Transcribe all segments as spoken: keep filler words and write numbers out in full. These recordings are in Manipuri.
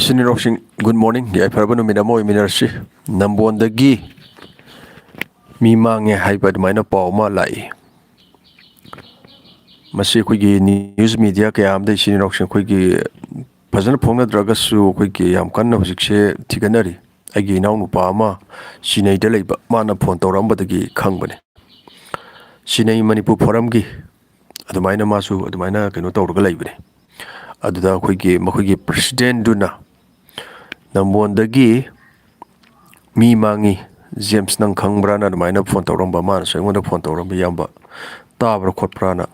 ꯏꯆꯤꯟ ꯏꯅꯥꯎꯁꯤꯡ, good morning, ꯌꯥꯏꯐꯔꯕ ꯅꯨꯃꯤꯠ ꯑꯃ ꯑꯣꯏꯃꯤꯟꯅꯔꯁꯤ꯫ ꯅꯝꯕꯣꯟꯗꯒꯤ ꯃꯤ ꯃꯥꯡꯉꯦ ꯍꯥꯏꯕ ꯑꯗꯨꯃꯥꯏꯅ ꯄꯥꯎ ꯑꯃ ꯂꯥꯛꯏ꯫ ꯃꯁꯤ ꯑꯩꯈꯣꯏꯒꯤ news media ꯀꯌꯥ ꯑꯃꯗ ꯏꯆꯤꯟ ꯏꯅꯥꯎꯁꯤꯡ ꯑꯩꯈꯣꯏꯒꯤ ꯐꯖꯅ ꯐꯣꯡꯅꯗ꯭ꯔꯒꯁꯨ ꯑꯩꯈꯣꯏꯒꯤ ꯌꯥꯝ ꯀꯟꯅ ꯍꯧꯖꯤꯛꯁꯦ ꯊꯤꯒꯠꯅꯔꯤ꯫ ꯑꯩꯒꯤ ꯏꯅꯥꯎꯅꯨꯄꯥ ꯑꯃ ꯁꯤꯅꯩꯗ ꯂꯩꯕ, ꯃꯥꯅ ꯐꯣꯟ ꯇꯧꯔꯛꯑꯝꯕꯗꯒꯤ ꯈꯪꯕꯅꯦ꯫ ꯁꯤꯅꯩ ꯃꯅꯤꯄꯨꯔ ꯐꯣꯔꯝꯒꯤ ꯑꯗꯨꯃꯥꯏꯅ ꯃꯥꯁꯨ ꯑꯗꯨꯃꯥꯏꯅ ꯀꯩꯅꯣ ꯇꯧꯔꯒ ꯂꯩꯕꯅꯦ꯫ ꯑꯗꯨꯗ ꯑꯩꯈꯣꯏꯒꯤ, ꯃꯈꯣꯏꯒꯤ presidentꯗꯨꯅ ꯅꯝꯕꯣꯟꯗꯒꯤ ꯃꯤ ꯃꯥꯡꯉꯤ, ꯖꯦꯝꯁ ꯅꯪ ꯈꯪꯕ꯭ꯔꯥꯅ ꯑꯗꯨꯃꯥꯏꯅ ꯐꯣꯟ ꯇꯧꯔꯝꯕ, ꯃꯥꯅꯁꯨ ꯑꯩꯉꯣꯟꯗ ꯐꯣꯟ ꯇꯧꯔꯝꯕ, "ꯏꯌꯥꯝꯕ, ꯇꯥꯕ꯭ꯔꯥ ꯈꯣꯠꯄ꯭ꯔꯥꯅ?"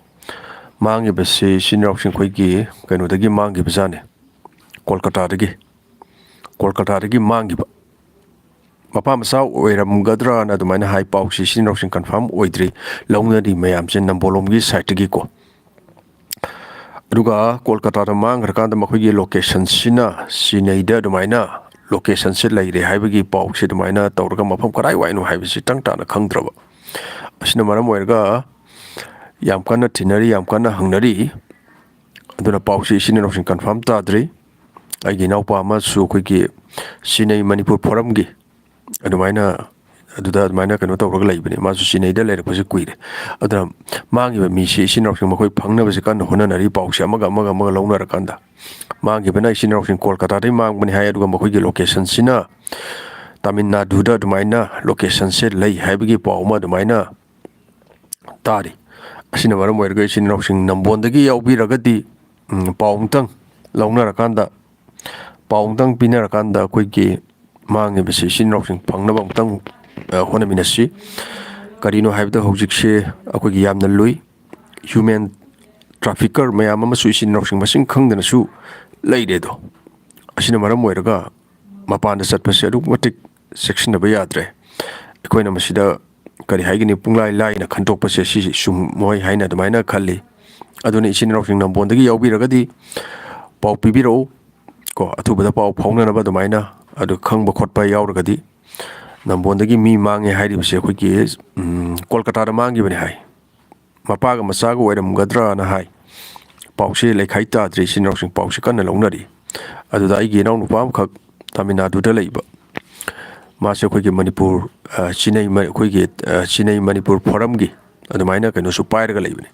ꯃꯥꯡꯉꯤꯕꯁꯤ ꯏꯆꯤꯟ ꯏꯅꯥꯎꯁꯤꯡ ꯑꯩꯈꯣꯏꯒꯤ ꯀꯩꯅꯣꯗꯒꯤ ꯃꯥꯡꯈꯤꯕꯖꯥꯠꯅꯤ, ꯀꯣꯜꯀꯇꯥꯗꯒꯤ, ꯀꯣꯜꯀꯇꯥꯗꯒꯤ ꯃꯥꯡꯈꯤꯕ꯫ ꯃꯄꯥ ꯃꯆꯥ ꯑꯣꯏꯔꯝꯒꯗ꯭ꯔꯥꯅ ꯑꯗꯨꯃꯥꯏꯅ ꯍꯥꯏ꯫ ꯄꯥꯎꯁꯤ ꯏꯆꯤꯟ ꯏꯅꯥꯎꯁꯤꯡ confirm ꯑꯣꯏꯗ꯭ꯔꯤ, ꯂꯧꯅꯔꯤ ꯃꯌꯥꯝꯁꯦ ꯅꯝꯕꯣꯜꯂꯣꯝꯒꯤ sideꯇꯒꯤꯀꯣ꯫ ꯑꯗꯨꯒ ꯀꯣꯜꯀꯇꯥꯗ ꯃꯥꯡꯈ꯭ꯔꯀꯥꯟꯗ ꯃꯈꯣꯏꯒꯤ locationꯁꯤꯅ ꯁꯤꯅꯩꯗ ꯑꯗꯨꯃꯥꯏꯅ locationꯁꯦ ꯂꯩꯔꯦ ꯍꯥꯏꯕꯒꯤ ꯄꯥꯎꯁꯦ ꯑꯗꯨꯃꯥꯏꯅ ꯇꯧꯔꯒ ꯃꯐꯝ ꯀꯗꯥꯏꯋꯥꯏꯅꯣ ꯍꯥꯏꯕꯁꯤ ꯇꯪ ꯇꯥꯅ ꯈꯪꯗ꯭ꯔꯕ꯫ ꯑꯁꯤꯅ ꯃꯔꯝ ꯑꯣꯏꯔꯒ ꯌꯥꯝ ꯀꯟꯅ ꯊꯤꯅꯔꯤ, ꯌꯥꯝ ꯀꯟꯅ ꯍꯪꯅꯔꯤ꯫ ꯑꯗꯨꯅ ꯄꯥꯎꯁꯤ ꯏꯆꯤꯟ ꯏꯅꯥꯎꯁꯤꯡ confirm ꯇꯥꯗ꯭ꯔꯤ꯫ ꯑꯩꯒꯤ ꯏꯅꯥꯎꯄꯥ ꯑꯃꯁꯨ ꯑꯩꯈꯣꯏꯒꯤ ꯁꯤꯅꯩ ꯃꯅꯤꯄꯨꯔ ꯐꯣꯔꯝꯒꯤ ꯑꯗꯨꯃꯥꯏꯅ, ꯑꯗꯨꯗ ꯑꯗꯨꯃꯥꯏꯅ ꯀꯩꯅꯣ ꯇꯧꯔꯒ ꯂꯩꯕꯅꯤ꯫ ꯃꯥꯁꯨ ꯁꯤꯅꯩꯗ ꯂꯩꯔꯛꯄꯁꯦ ꯀꯨꯏꯔꯦ꯫ ꯑꯗꯨꯅ ꯃꯥꯡꯉꯤꯕ ꯃꯤꯁꯤ ꯏꯆꯤꯟ ꯏꯅꯥꯎꯁꯤꯡ ꯃꯈꯣꯏ ꯐꯪꯅꯕꯁꯦ ꯀꯟꯅ ꯍꯣꯠꯅꯅꯔꯤ, ꯄꯥꯎꯁꯦ ꯑꯃꯒ ꯑꯃꯒ ꯑꯃꯒ ꯂꯧꯅꯔꯀꯥꯟꯗ꯫ ꯃꯥꯡꯈꯤꯕꯅ ꯏꯆꯤꯟ ꯏꯅꯥꯎꯁꯤꯡ ꯀꯣꯜꯀꯇꯥꯗꯒꯤ ꯃꯥꯡꯕꯅꯤ ꯍꯥꯏ, ꯑꯗꯨꯒ ꯃꯈꯣꯏꯒꯤ locationꯁꯤꯅ ꯇꯥꯃꯤꯜ ꯅꯥꯗꯨꯗ ꯑꯗꯨꯃꯥꯏꯅ locationꯁꯦ ꯂꯩ ꯍꯥꯏꯕꯒꯤ ꯄꯥꯎ ꯑꯃ ꯑꯗꯨꯃꯥꯏꯅ ꯇꯥꯔꯤ꯫ ꯑꯁꯤꯅ ꯃꯔꯝ ꯑꯣꯏꯔꯒ ꯏꯆꯤꯟ ꯏꯅꯥꯎꯁꯤꯡ ꯅꯝꯕꯣꯟꯗꯒꯤ ꯌꯥꯎꯕꯤꯔꯒꯗꯤ, ꯎꯝ, ꯄꯥꯎ ꯑꯃꯨꯛꯇꯪ ꯂꯧꯅꯔꯀꯥꯟꯗ, ꯄꯥꯎ ꯑꯃꯨꯛꯇꯪ ꯄꯤꯅꯔꯀꯥꯟꯗ ꯑꯩꯈꯣꯏꯒꯤ ꯃꯥꯡꯉꯤꯕꯁꯤ ꯏꯆꯤꯟ ꯏꯅꯥꯎꯁꯤꯡ ꯐꯪꯅꯕ ꯑꯃꯨꯛꯇꯪ, ꯑ, ꯍꯣꯠꯅꯃꯤꯟꯅꯁꯤ꯫ ꯀꯔꯤꯅꯣ ꯍꯥꯏꯕꯗ ꯍꯧꯖꯤꯛꯁꯦ ꯑꯩꯈꯣꯏꯒꯤ ꯌꯥꯝꯅ ꯂꯨꯏ꯫ Human trafficker ꯃꯌꯥꯝ ꯑꯃꯁꯨ ꯏꯆꯤꯟ ꯏꯅꯥꯎꯁꯤꯡ ꯃꯁꯤꯡ ꯈꯪꯗꯅꯁꯨ ꯂꯩꯔꯦ ꯑꯗꯣ꯫ ꯑꯁꯤꯅ ꯃꯔꯝ ꯑꯣꯏꯔꯒ ꯃꯄꯥꯟꯗ ꯆꯠꯄꯁꯦ ꯑꯗꯨꯛꯀꯤ ꯃꯇꯤꯛ ꯆꯦꯛꯁꯤꯟꯅꯕ ꯌꯥꯗ꯭ꯔꯦ꯫ ꯑꯩꯈꯣꯏꯅ ꯃꯁꯤꯗ ꯀꯔꯤ ꯍꯥꯏꯒꯅꯤ, ꯄꯨꯡꯂꯥꯏ ꯂꯥꯏꯅ ꯈꯟꯗꯣꯛꯄꯁꯦ ꯁꯤ ꯆꯨꯝꯃꯣꯏ ꯍꯥꯏꯅ ꯑꯗꯨꯃꯥꯏꯅ ꯈꯜꯂꯤ꯫ ꯑꯗꯨꯅ ꯏꯆꯤꯟ ꯏꯅꯥꯎꯁꯤꯡ ꯅꯝꯕꯣꯟꯗꯒꯤ ꯌꯥꯎꯕꯤꯔꯒꯗꯤ ꯄꯥꯎ ꯄꯤꯕꯤꯔꯛꯎ ꯀꯣ, ꯑꯊꯨꯕꯗ ꯄꯥꯎ ꯐꯥꯎꯅꯅꯕ ꯑꯗꯨꯃꯥꯏꯅ꯫ ꯑꯗꯨ ꯈꯪꯕ ꯈꯣꯠꯄ ꯌꯥꯎꯔꯒꯗꯤ, ꯅꯝꯕꯣꯟꯗꯒꯤ ꯃꯤ ꯃꯥꯡꯉꯦ ꯍꯥꯏꯔꯤꯕꯁꯦ ꯑꯩꯈꯣꯏꯒꯤ, ꯎꯝ, ꯀꯣꯜꯀꯇꯥꯗ ꯃꯥꯡꯈꯤꯕꯅꯤ ꯍꯥꯏ꯫ ꯃꯄꯥꯒ ꯃꯆꯥꯒ ꯑꯣꯏꯔꯝꯒꯗ꯭ꯔꯥꯅ ꯍꯥꯏ꯫ ꯄꯥꯎꯁꯦ ꯂꯩꯈꯥꯏ ꯇꯥꯗ꯭ꯔꯤ, ꯏꯆꯤꯟ ꯏꯅꯥꯎꯁꯤꯡ ꯄꯥꯎꯁꯦ ꯀꯟꯅ ꯂꯧꯅꯔꯤ꯫ ꯑꯗꯨꯗ ꯑꯩꯒꯤ ꯏꯅꯥꯎꯅꯨꯄꯥ ꯑꯃꯈꯛ ꯇꯥꯃꯤꯜ ꯅꯥꯗꯨꯗ ꯂꯩꯕ, ꯃꯥꯁꯦ ꯑꯩꯈꯣꯏꯒꯤ ꯃꯅꯤꯄꯨꯔ, ꯑ, ꯆꯤꯅꯩ ꯃ-, ꯑꯩꯈꯣꯏꯒꯤ, ꯑ, ꯆꯤꯅꯩ ꯃꯅꯤꯄꯨꯔ ꯐꯣꯔꯝꯒꯤ ꯑꯗꯨꯃꯥꯏꯅ ꯀꯩꯅꯣꯁꯨ ꯄꯥꯏꯔꯒ ꯂꯩꯕꯅꯤ꯫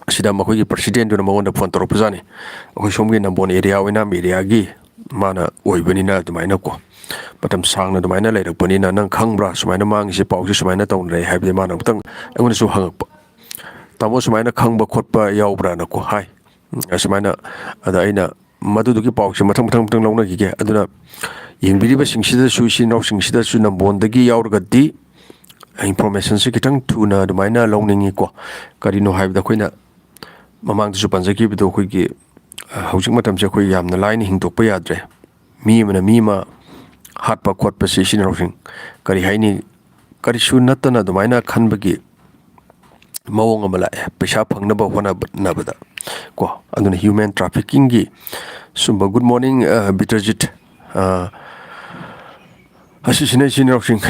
ꯑꯁꯤꯗ ꯃꯈꯣꯏꯒꯤ ꯄ꯭ꯔꯁꯤꯗꯦꯟꯗꯨꯅ ꯃꯉꯣꯟꯗ ꯐꯣꯟ ꯇꯧꯔꯛꯄꯖꯥꯠꯅꯤ꯫ ꯑꯩꯈꯣꯏ ꯁꯣꯝꯒꯤ ꯅꯝꯕꯣꯜ ꯑꯦꯔꯤꯌꯥ, ꯑꯣꯏꯅꯥꯝ ꯑꯦꯔꯤꯌꯥꯒꯤ ꯃꯥꯅ ꯑꯣꯏꯕꯅꯤꯅ ꯑꯗꯨꯃꯥꯏꯅꯀꯣ, ꯃꯇꯝ ꯁꯥꯡꯅ ꯑꯗꯨꯃꯥꯏꯅ ꯂꯩꯔꯛꯄꯅꯤꯅ ꯅꯪ ꯈꯪꯕ꯭ꯔꯥ, ꯁꯨꯃꯥꯏꯅ ꯃꯥꯡꯉꯤꯁꯦ, ꯄꯥꯎꯁꯦ ꯁꯨꯃꯥꯏꯅ ꯇꯧꯅꯔꯦ ꯍꯥꯏꯕꯗꯤ ꯃꯥꯅ ꯑꯃꯨꯛꯇꯪ ꯑꯩꯉꯣꯟꯗꯁꯨ ꯍꯪꯉꯛꯄ, "ꯇꯥꯃꯣ, ꯁꯨꯃꯥꯏꯅ ꯈꯪꯕ ꯈꯣꯠꯄ ꯌꯥꯎꯕ꯭ꯔꯥꯅꯀꯣ?" ꯍꯥꯏ꯫ ꯑꯁꯨꯃꯥꯏꯅ, ꯑꯗ ꯑꯩꯅ ꯃꯗꯨꯗꯨꯒꯤ ꯄꯥꯎꯁꯦ ꯃꯊꯪ ꯃꯊꯪ ꯃꯊꯪ ꯂꯧꯅꯈꯤꯒꯦ꯫ ꯑꯗꯨꯅ ꯌꯦꯡꯕꯤꯔꯤꯕꯁꯤꯡꯁꯤꯗꯁꯨ, ꯏꯆꯤꯟ ꯏꯅꯥꯎꯁꯤꯡꯁꯤꯗꯁꯨ ꯅꯝꯕꯣꯟꯗꯒꯤ ꯌꯥꯎꯔꯒꯗꯤ ꯏꯟꯐꯣꯔꯃꯦꯁꯟꯁꯦ ꯈꯤꯇꯪ ꯊꯨꯅ ꯑꯗꯨꯃꯥꯏꯅ ꯂꯧꯅꯤꯡꯉꯤꯀꯣ꯫ ꯀꯔꯤꯅꯣ ꯍꯥꯏꯕꯗ, ꯑꯩꯈꯣꯏꯅ ꯃꯃꯥꯡꯗꯁꯨ ꯄꯟꯖꯈꯤꯕꯗꯣ, ꯑꯩꯈꯣꯏꯒꯤ, ꯑ, ꯍꯧꯖꯤꯛ ꯃꯇꯝꯁꯦ ꯑꯩꯈꯣꯏ ꯌꯥꯝꯅ ꯂꯥꯏꯅ ꯍꯤꯡꯗꯣꯛꯄ ꯌꯥꯗ꯭ꯔꯦ꯫ ꯃꯤ ꯑꯃꯅ ꯃꯤ ꯑꯃ ꯍꯥꯠꯄ ꯈꯣꯠꯄꯁꯤ, ꯏꯆꯤꯟ ꯏꯅꯥꯎꯁꯤꯡ, ꯀꯔꯤ ꯍꯥꯏꯅꯤ, ꯀꯔꯤꯁꯨ ꯅꯠꯇꯅ ꯑꯗꯨꯃꯥꯏꯅ ꯈꯟꯕꯒꯤ ꯃꯑꯣꯡ ꯑꯃ ꯂꯥꯛꯑꯦ, ꯄꯩꯁꯥ ꯐꯪꯅꯕ ꯍꯣꯠꯅꯕꯗ ꯀꯣ꯫ ꯑꯗꯨꯅ ꯍ꯭ꯌꯨꯃꯦꯟ ꯇ꯭ꯔꯥꯐꯤꯀꯤꯡꯒꯤ ꯁꯨꯝꯕ, "Good morning, ꯑ, ꯕꯤꯇꯔꯖꯤꯠ꯫ ꯑ, ꯑꯁꯤꯁꯤꯅ, ꯏꯆꯤꯟ ꯏꯅꯥꯎꯁꯤꯡ,